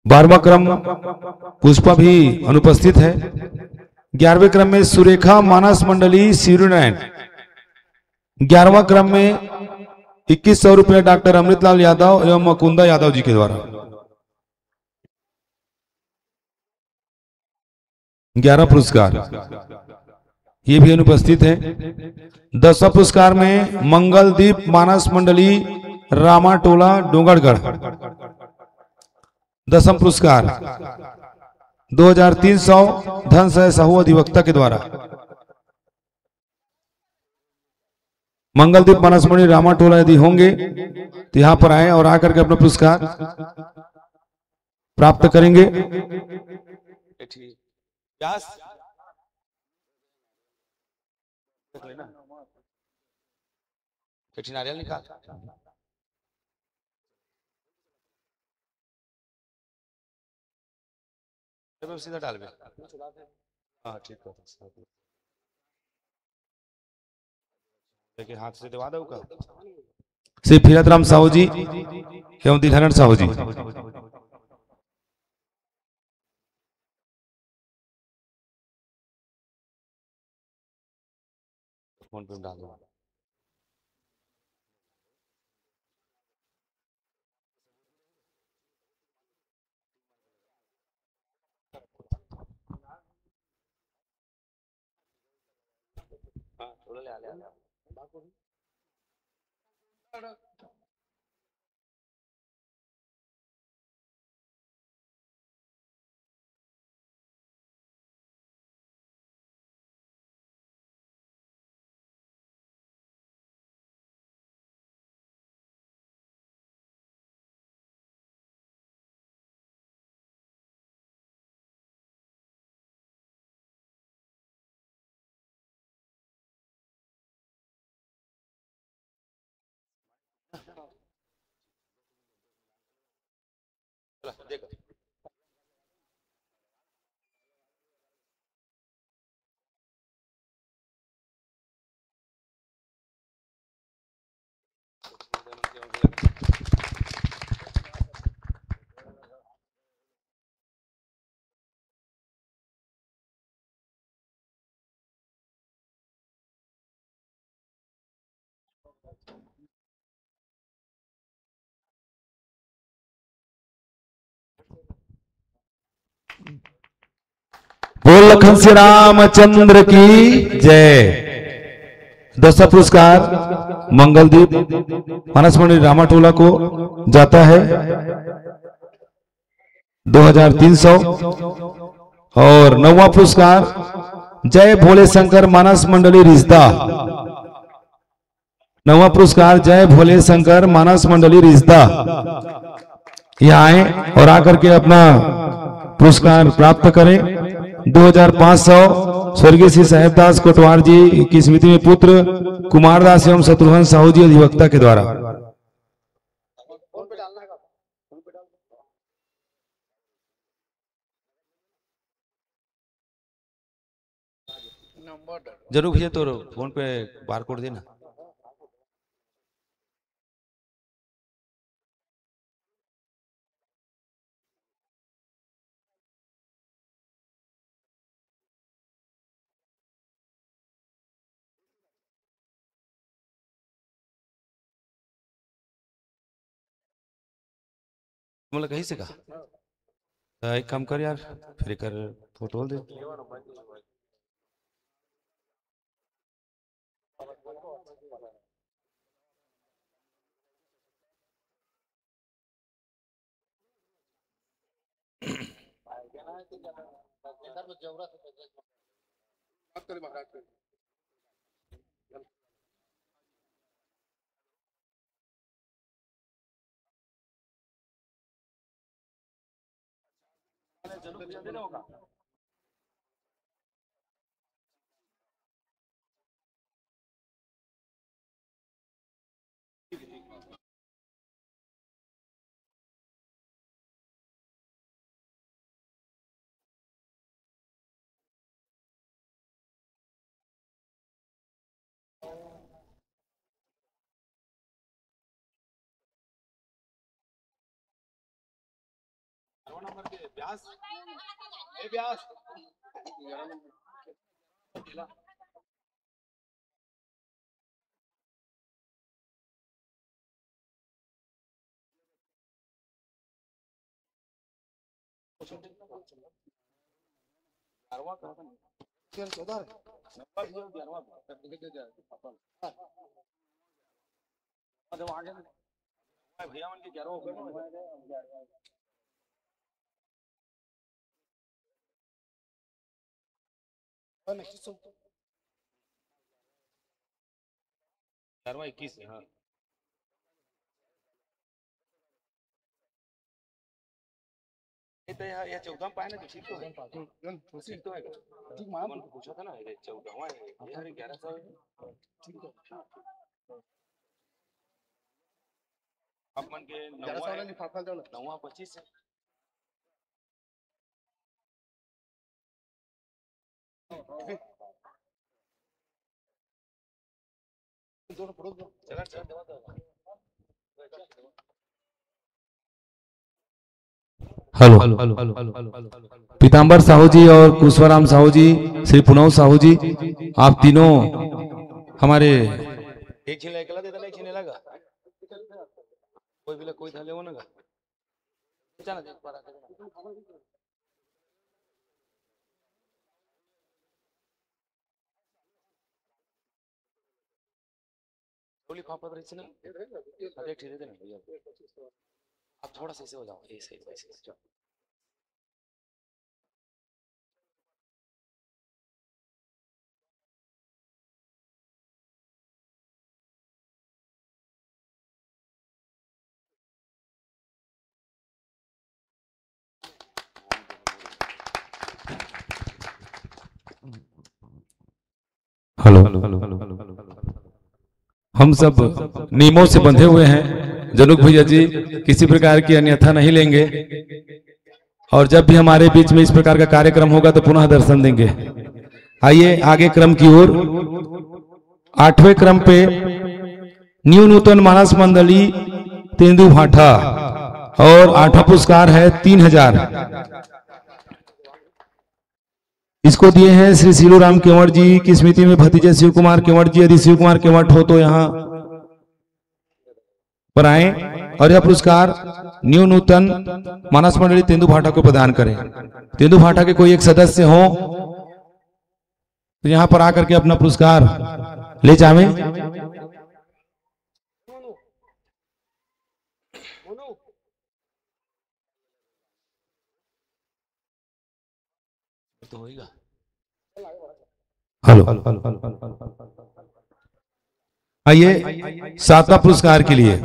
बारहवाँ क्रम पुष्पा भी अनुपस्थित है। ग्यारहवें क्रम में सुरेखा मानस मंडली सिरुनैन, ग्यारहवाँ क्रम में इक्कीस सौ रुपया डॉक्टर अमृतलाल यादव एवं मुकुंदा यादव जी के द्वारा। ग्यारह पुरस्कार, ये भी अनुपस्थित है। दसवाँ पुरस्कार में मंगलदीप मानस मंडली रामाटोला डोंगरगढ़, दसम पुरस्कार दो हजार तीन सौ, धन सह साहू अधिवक्ता के द्वारा। मंगलदीप मानस मंडली रामाटोला यदि होंगे तो यहाँ पर आए और आकर के अपना पुरस्कार प्राप्त करेंगे। नारियल निकाल। सीधा डाल। हाँ, ठीक है। लेकिन हाथ से दबा दो का। श्री फिरत राम साहू जी एवं दिलहरण साहू जी। फोन पे डाल दो। बोल लखन श्री रामचंद्र की जय। दूसरा पुरस्कार मंगलदीप मानस मंडली रामाटोला को जाता है, दो हजार तीन सौ। और नौवां पुरस्कार जय भोले शंकर मानस मंडली रिश्ता। नवा पुरस्कार जय भोले शंकर मानस मंडली रिश्ता, यहाँ आए और आकर के अपना पुरस्कार प्राप्त करें। दो हजार पाँच सौ स्वर्गीय श्री साहेबदास कोटवार जी की स्मृति में पुत्र कुमारदास एवं शत्रुघ्न साहू जी अधिवक्ता के द्वारा। जरूर भैया, तो फोन पे बारकोड देना। मोला कही से का? त एक काम कर यार, फिर एकर फोटो दे। ग्यारहवाँ इक्कीस है, हाँ। ये तो यहाँ, ये चौदह में पाए ना, तो ठीक तो है। ठीक तो है। ठीक, मान उनको पूछा था ना, ये चौदहवाँ है, ये हर ग्यारह सौ है। ठीक है। आप मन के नौवाँ है, नौवाँ पच्चीस है। हेलो, पीताम्बर साहू जी और कुशवाराम साहू जी, श्री पुनव साहू जी, आप तीनों हमारे एक झिन ला एकला दे देना, एक झिन ला गा। कोई भी ला, कोई था ले वो ना गा। चला दे, एक बार आके। टोली फापत रही ना। अरे, ठीक है ना भैया। आप थोड़ा सा ऐसे हो जाओ, ऐसे, ऐसे, ऐसे। हेलो, हम सब नियमों से बंधे हुए हैं। जनुक भैया जी किसी प्रकार की अन्यथा नहीं लेंगे, और जब भी हमारे बीच में इस प्रकार का कार्यक्रम होगा तो पुनः दर्शन देंगे। आइए आगे क्रम की ओर। आठवें क्रम पे न्यू नूतन मानस मंडली तेंदू भाठा, और आठवां पुरस्कार है तीन हजार। इसको दिए हैं श्री सीलू राम केवट जी की स्मृति में भतीजे शिव कुमार केवट जी। यदि शिव कुमार केवट हो तो यहाँ पर आए। और यह पुरस्कार न्यू नूतन मानस मंडली तेंदू भाटा को प्रदान करें। तेंदू भाटा के कोई एक सदस्य हो तो यहाँ पर आकर के अपना पुरस्कार ले जावें। हेलो, आइए सातवां पुरस्कार के लिए।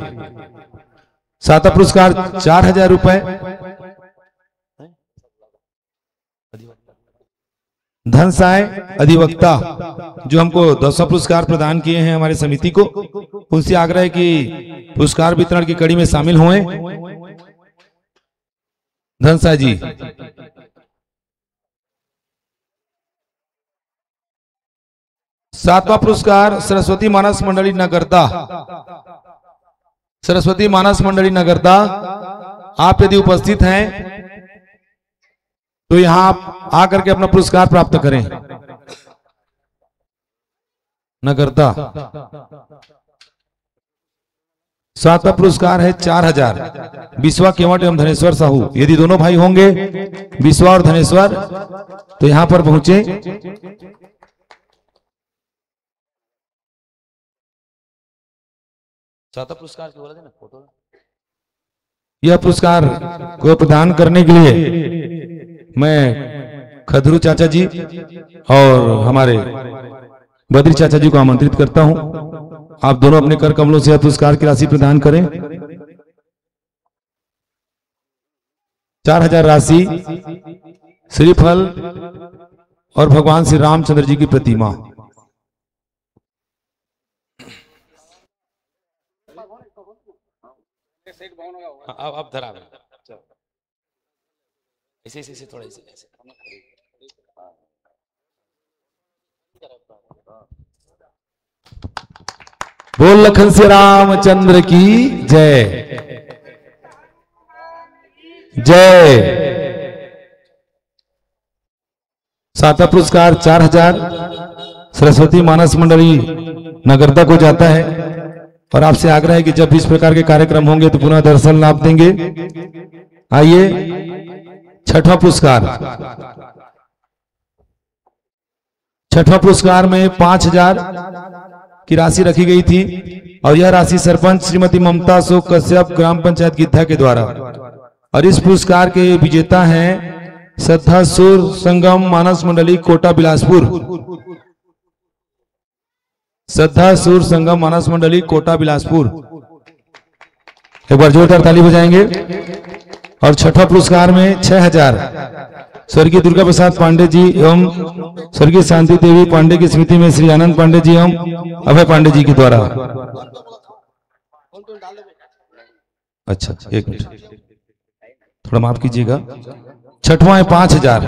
सातवां पुरस्कार चार हजार रुपए। धन साय अधिवक्ता जो हमको दसवां पुरस्कार प्रदान किए हैं हमारे समिति को, उनसे आग्रह है कि पुरस्कार वितरण की कड़ी में शामिल हों। धन साय जी, सातवां पुरस्कार सरस्वती मानस मंडली नगरदा, सरस्वती मानस मंडली नगरदा, आप यदि उपस्थित हैं तो यहां आप आकर के अपना पुरस्कार प्राप्त करें। नगरदा, सातवां पुरस्कार है चार हजार, विश्वा केवट एवं धनेश्वर साहू। यदि दोनों भाई होंगे, विश्वा और धनेश्वर, तो यहां पर पहुंचे। सातवां पुरस्कार की बोला था ना, फोटो। यह पुरस्कार को प्रदान करने के लिए मैं खदरू चाचा जी और हमारे बद्री चाचा जी को आमंत्रित करता हूं। आप दोनों अपने कर कमलों से यह पुरस्कार की राशि प्रदान करें। चार हजार राशि, श्रीफल और भगवान श्री रामचंद्र जी की प्रतिमा। हाँ, अब, अब धरा। ऐसे, ऐसे, ऐसे, थोड़ा ऐसे, ऐसे। बोल लखन श्री रामचंद्र की जय। जय। सातवां पुरस्कार चार हजार सरस्वती मानस मंडली नगरदा को जाता है। और आपसे आग्रह है कि जब भी इस प्रकार के कार्यक्रम होंगे तो पुनः दर्शन लाभ देंगे। आइए, छठवां पुरस्कार। छठवां पुरस्कार में पांच हजार की राशि रखी गई थी और यह राशि सरपंच श्रीमती ममता अशोक कश्यप, ग्राम पंचायत गिद्धा के द्वारा। और इस पुरस्कार के विजेता हैं श्रद्धा सुर संगम मानस मंडली कोटा बिलासपुर। श्रद्धा सुर संगम मानस मंडली कोटा बिलासपुर। एक बार जोरदार ताली बजाएंगे। और छठा पुरस्कार में छह हजार स्वर्गीय दुर्गा प्रसाद पांडे जी एवं स्वर्गीय शांति देवी पांडे की स्मृति में श्री आनंद पांडे जी एवं अभय पांडे जी के द्वारा। अच्छा, एक मिनट, थोड़ा माफ कीजिएगा। छठवां है पांच हजार,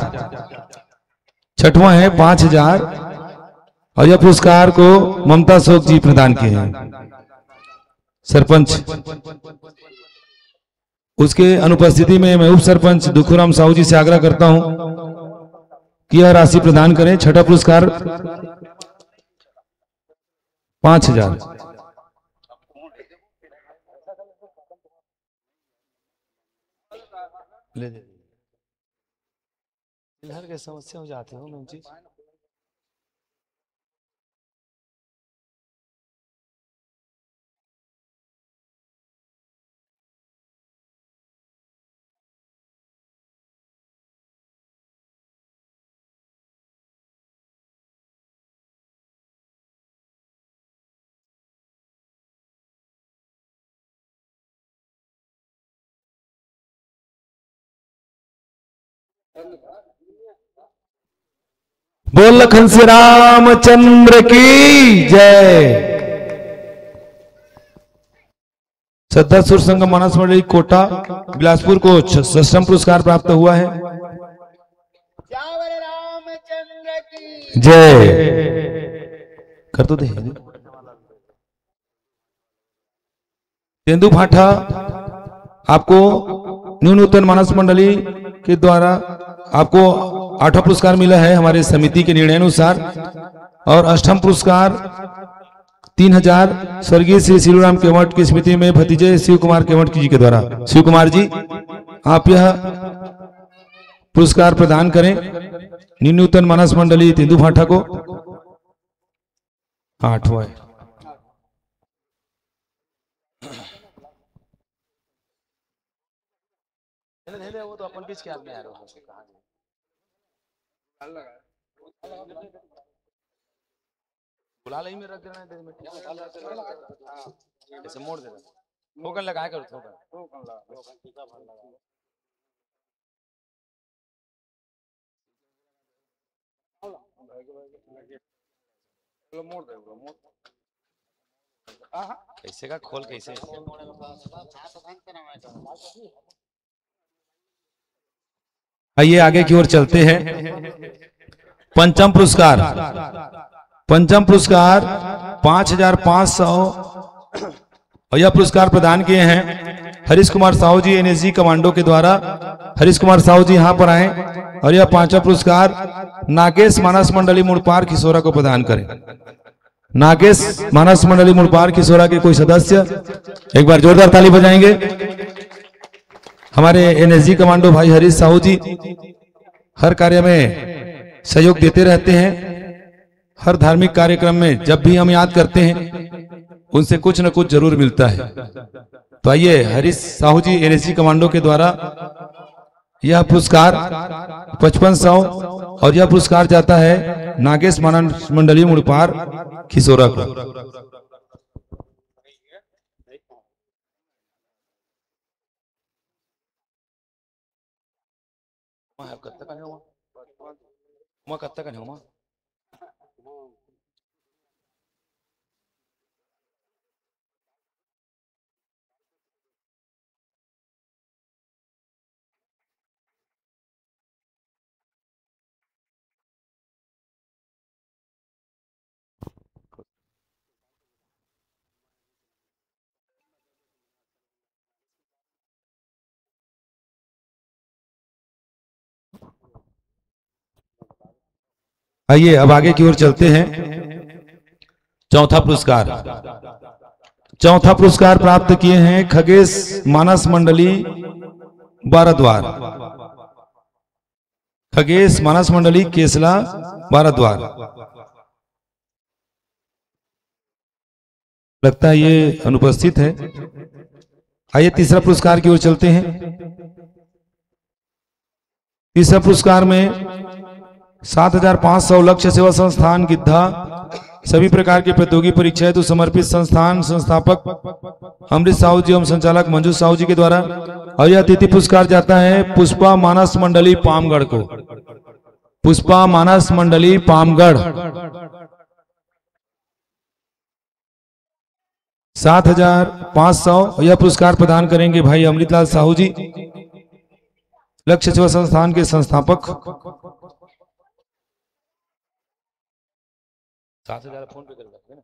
छठवां है पांच हजार, और यह पुरस्कार को ममता अशोक जी प्रदान किए हैं, सरपंच। उसके अनुपस्थिति में मैं उप सरपंच दुखुराम साहू जी से आग्रह करता हूं कि यह राशि प्रदान करें। छठा पुरस्कार पांच हजार। ले ले। चिल्हर के समस्या हो जाते हो, मैं चीज। बोल लखन श्री रामचंद्र की जय। श्रद्धा सुर संघ मानस मंडली कोटा बिलासपुर को छ-, षष्ठम पुरस्कार प्राप्त हुआ है। जय। कर तो दे। तेंदू भाटा, आपको न्यू नूतन मानस मंडली के द्वारा आपको आठवां पुरस्कार मिला है हमारे समिति के निर्णय अनुसार, और अष्टम पुरस्कार तीन हजार स्वर्गीय श्री शिवराम केवट की स्मृति में भतीजे शिव कुमार केवट जी के द्वारा। शिव कुमार जी, आप यह पुरस्कार प्रदान करें नील नूतन मानस मंडली तेंदू फाटा को। आठवां है। वो तो अपन बीच के आदमी आ रहे हो। गुलाल यहीं में रख देना है, दे में। ऐसे मोड़ देना। टोकन लगाया करो, टोकन। चलो, मोड़ दे, मोड़। कैसे का खोल, कैसे? आइए, आगे की ओर चलते हैं। पंचम पुरस्कार, पंचम पुरस्कार पाँच हजार पाँच सौ, और यह पुरस्कार प्रदान किए हैं हरीश कुमार साहू जी, एनएसजी कमांडो के द्वारा। हरीश कुमार साहू जी यहाँ पर आए। और यह पांचवा पुरस्कार नागेश मानस मंडली मुड़पार खिसोरा को प्रदान करें। नागेश मानस मंडली मुड़पार खिसोरा के कोई सदस्य, एक बार जोरदार ताली बजाएंगे। हमारे एनएसजी कमांडो भाई हरीश साहू जी हर कार्य में सहयोग देते रहते हैं। हर धार्मिक कार्यक्रम में जब भी हम याद करते हैं, उनसे कुछ न कुछ जरूर मिलता है। तो आइए, हरीश साहू जी, एनएसजी कमांडो के द्वारा यह पुरस्कार पचपन सौ, और यह पुरस्कार जाता है नागेश मानस मंडली मुड़पार खिसोरा को। वहाँ कब तक आने हुआ? वहाँ कब तक आने हुआ? आइए, अब आगे की ओर चलते हैं। चौथा पुरस्कार, चौथा पुरस्कार प्राप्त किए हैं खगेश मानस मंडली बाराद्वार। खगेश मानस मंडली केसला बाराद्वार। लगता है ये अनुपस्थित है। आइए, तीसरा पुरस्कार की ओर चलते हैं। तीसरा पुरस्कार में सात हजार पाँच सौ, लक्ष्य सेवा संस्थान गिद्धा, सभी प्रकार की प्रतियोगी परीक्षा हेतु समर्पित संस्थान संस्थापक अमृत साहू जी एवं संचालक मंजू साहू जी के द्वारा। और यह अतिथि पुरस्कार जाता है पुष्पा मानस मंडली पामगढ़ को। पुष्पा मानस मंडली पामगढ़, सात हजार पाँच सौ। यह पुरस्कार प्रदान करेंगे भाई अमृतलाल साहू जी, लक्ष्य सेवा संस्थान के संस्थापक। सात हजार फोन पे कर रखे ना।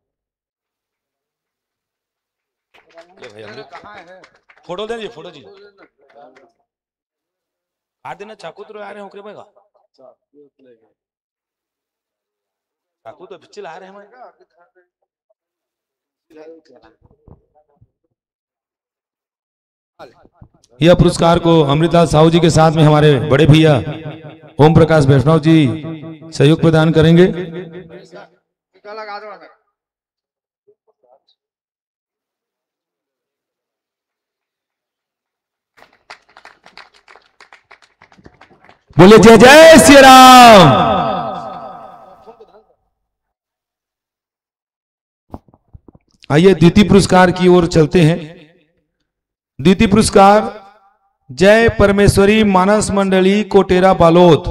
ले भाई, अमृत। फोटो दे जी, फोटो जी। आ देना, चाकू तो आ रहे हैं, ओकरे में का? चाकू तो बिच्चिल आ रहे हैं हमारे। यह पुरस्कार को अमृतलाल साहू जी के साथ में हमारे बड़े भैया ओम प्रकाश वैष्णव जी सहयोग प्रदान करेंगे। बोले जय जय श्री राम। आइए, द्वितीय पुरस्कार की ओर चलते हैं। द्वितीय पुरस्कार जय परमेश्वरी मानस मंडली कोटेरा बालोद।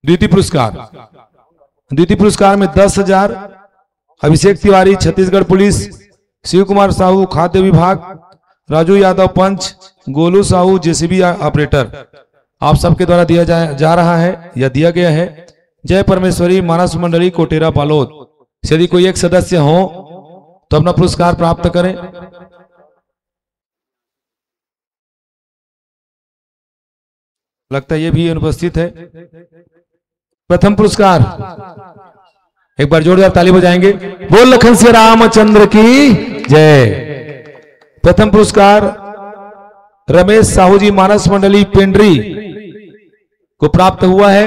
द्वितीय पुरस्कार, द्वितीय पुरस्कार में दस हजार, अभिषेक तिवारी छत्तीसगढ़ पुलिस, शिव कुमार साहू खाद्य विभाग, राजू यादव पंच, गोलू साहू जेसीबी ऑपरेटर, आप सबके द्वारा दिया जा, जा रहा है या दिया गया है। जय परमेश्वरी मानस मंडली कोटेरा बालोद। यदि कोई एक सदस्य हो तो अपना पुरस्कार प्राप्त करें। लगता है ये भी अनुपस्थित है। प्रथम पुरस्कार, एक बार जोरदार ताली बजाएंगे। बोल लखन सिया रामचंद्र की जय। प्रथम पुरस्कार रमेश साहू जी, मानस मंडली पेंड्री को प्राप्त हुआ है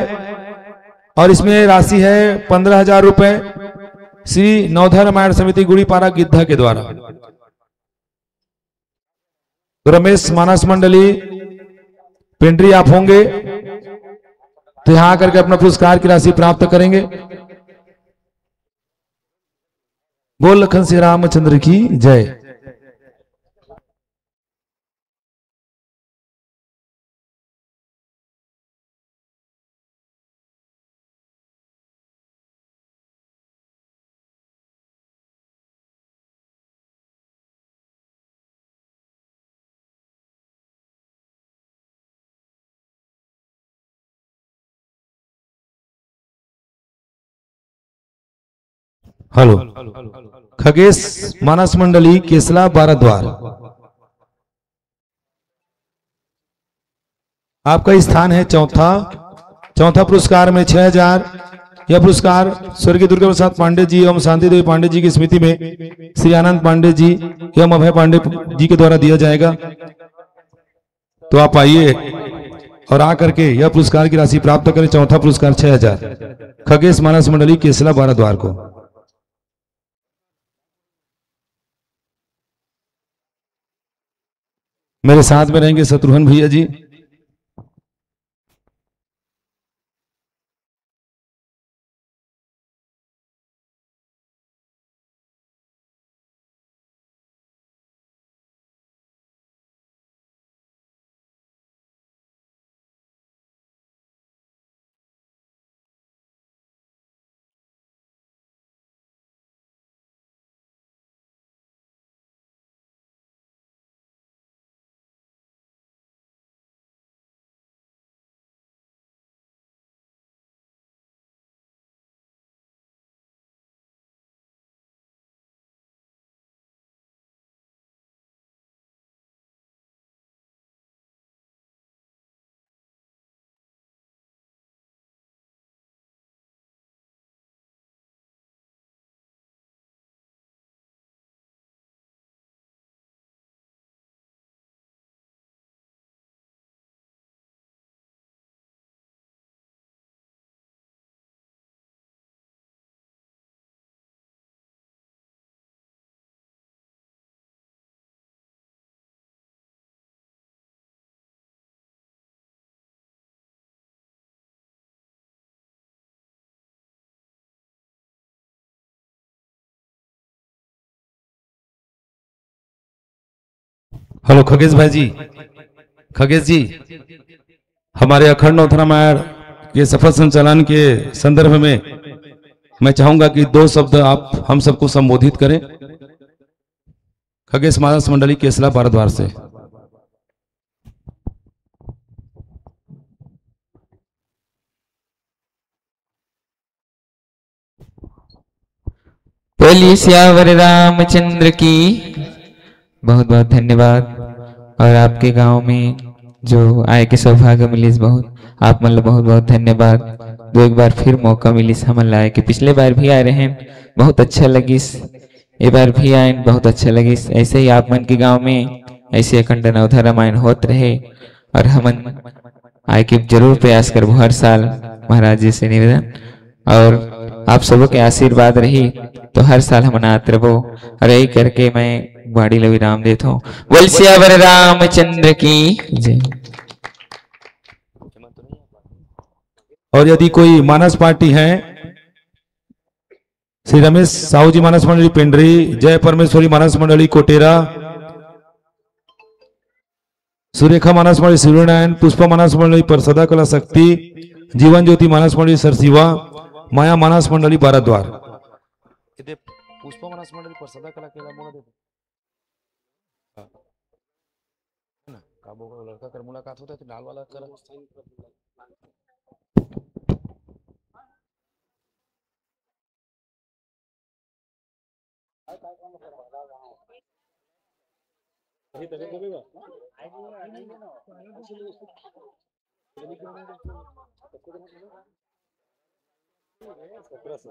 और इसमें राशि है पन्द्रह हजार रुपए, श्री नवधा रामायण समिति गुड़ीपारा गिद्धा के द्वारा। तो रमेश, मानस मंडली पेंड्री आप होंगे तो यहाँ आकर के अपना पुरस्कार की राशि प्राप्त करेंगे। बोल लखन सिया रामचंद्र की जय। हेलो, खगेश मानस मंडली केसला बारह द्वार। आपका स्थान है चौथा। चौथा पुरस्कार में छह हजार। यह पुरस्कार स्वर्गीय दुर्गा प्रसाद पांडे जी एवं शांति देवी पांडे जी की स्मृति में श्री आनंद पांडे जी एवं अभय पांडे जी के द्वारा दिया जाएगा। तो आप आइए और आकर के यह पुरस्कार की राशि प्राप्त करें। चौथा पुरस्कार छह हजार, खगेश मानस मंडली केसला बारह द्वार को। मेरे साथ में रहेंगे शत्रुघ्न भैया जी। हेलो खगेश भाई जी, खगेश जी, हमारे अखंड नवधा रामायण के सफल संचालन के संदर्भ में मैं चाहूंगा कि दो शब्द आप हम सबको संबोधित करें। खगेश मानस मंडली केसला बारह द्वार से। बोलिए सियावर रामचंद्र की। बहुत बहुत धन्यवाद। और आपके गांव में जो आए के सौभाग्य मिलिस, बहुत आप मन ल बहुत बहुत धन्यवाद। दो एक बार फिर मौका मिलिस हमन ला आए के, पिछले बार भी आए रहेन, बहुत अच्छा लगिस, ए बार भी आएन, बहुत अच्छा लगिस। ऐसे ही आप मन के गांव में ऐसे अखंड नवधा रामायण होत रहे और हमन आए के जरूर प्रयास करबो हर साल, महाराज जी से निवेदन। और आप सबों के आशीर्वाद रही तो हर साल हमन आत रबो। और यही करके मैं बाड़ी ल विराम देत हूँ। बोल सियावर रामचंद्र की जय। और यदि कोई मानस पार्टी है, श्री रमेश साहू जी मानस मंडली पिंडरी, जय परमेश्वरी मानस मंडली कोटेरा, सुरेखा मानस मंडली सूर्यनारायण, पुष्पा मानस मंडली परसदा कला शक्ति, जीवन ज्योति मानस मंडली सरसीवा, माया मानस मंडली बारह द्वार। एदे पुष्पा मानस मंडली परसदा कला केला मोला दे दे। है ना? का वो लड़का कर मुलाकात होता है तो डाल वाला कर। सत्रह सौ।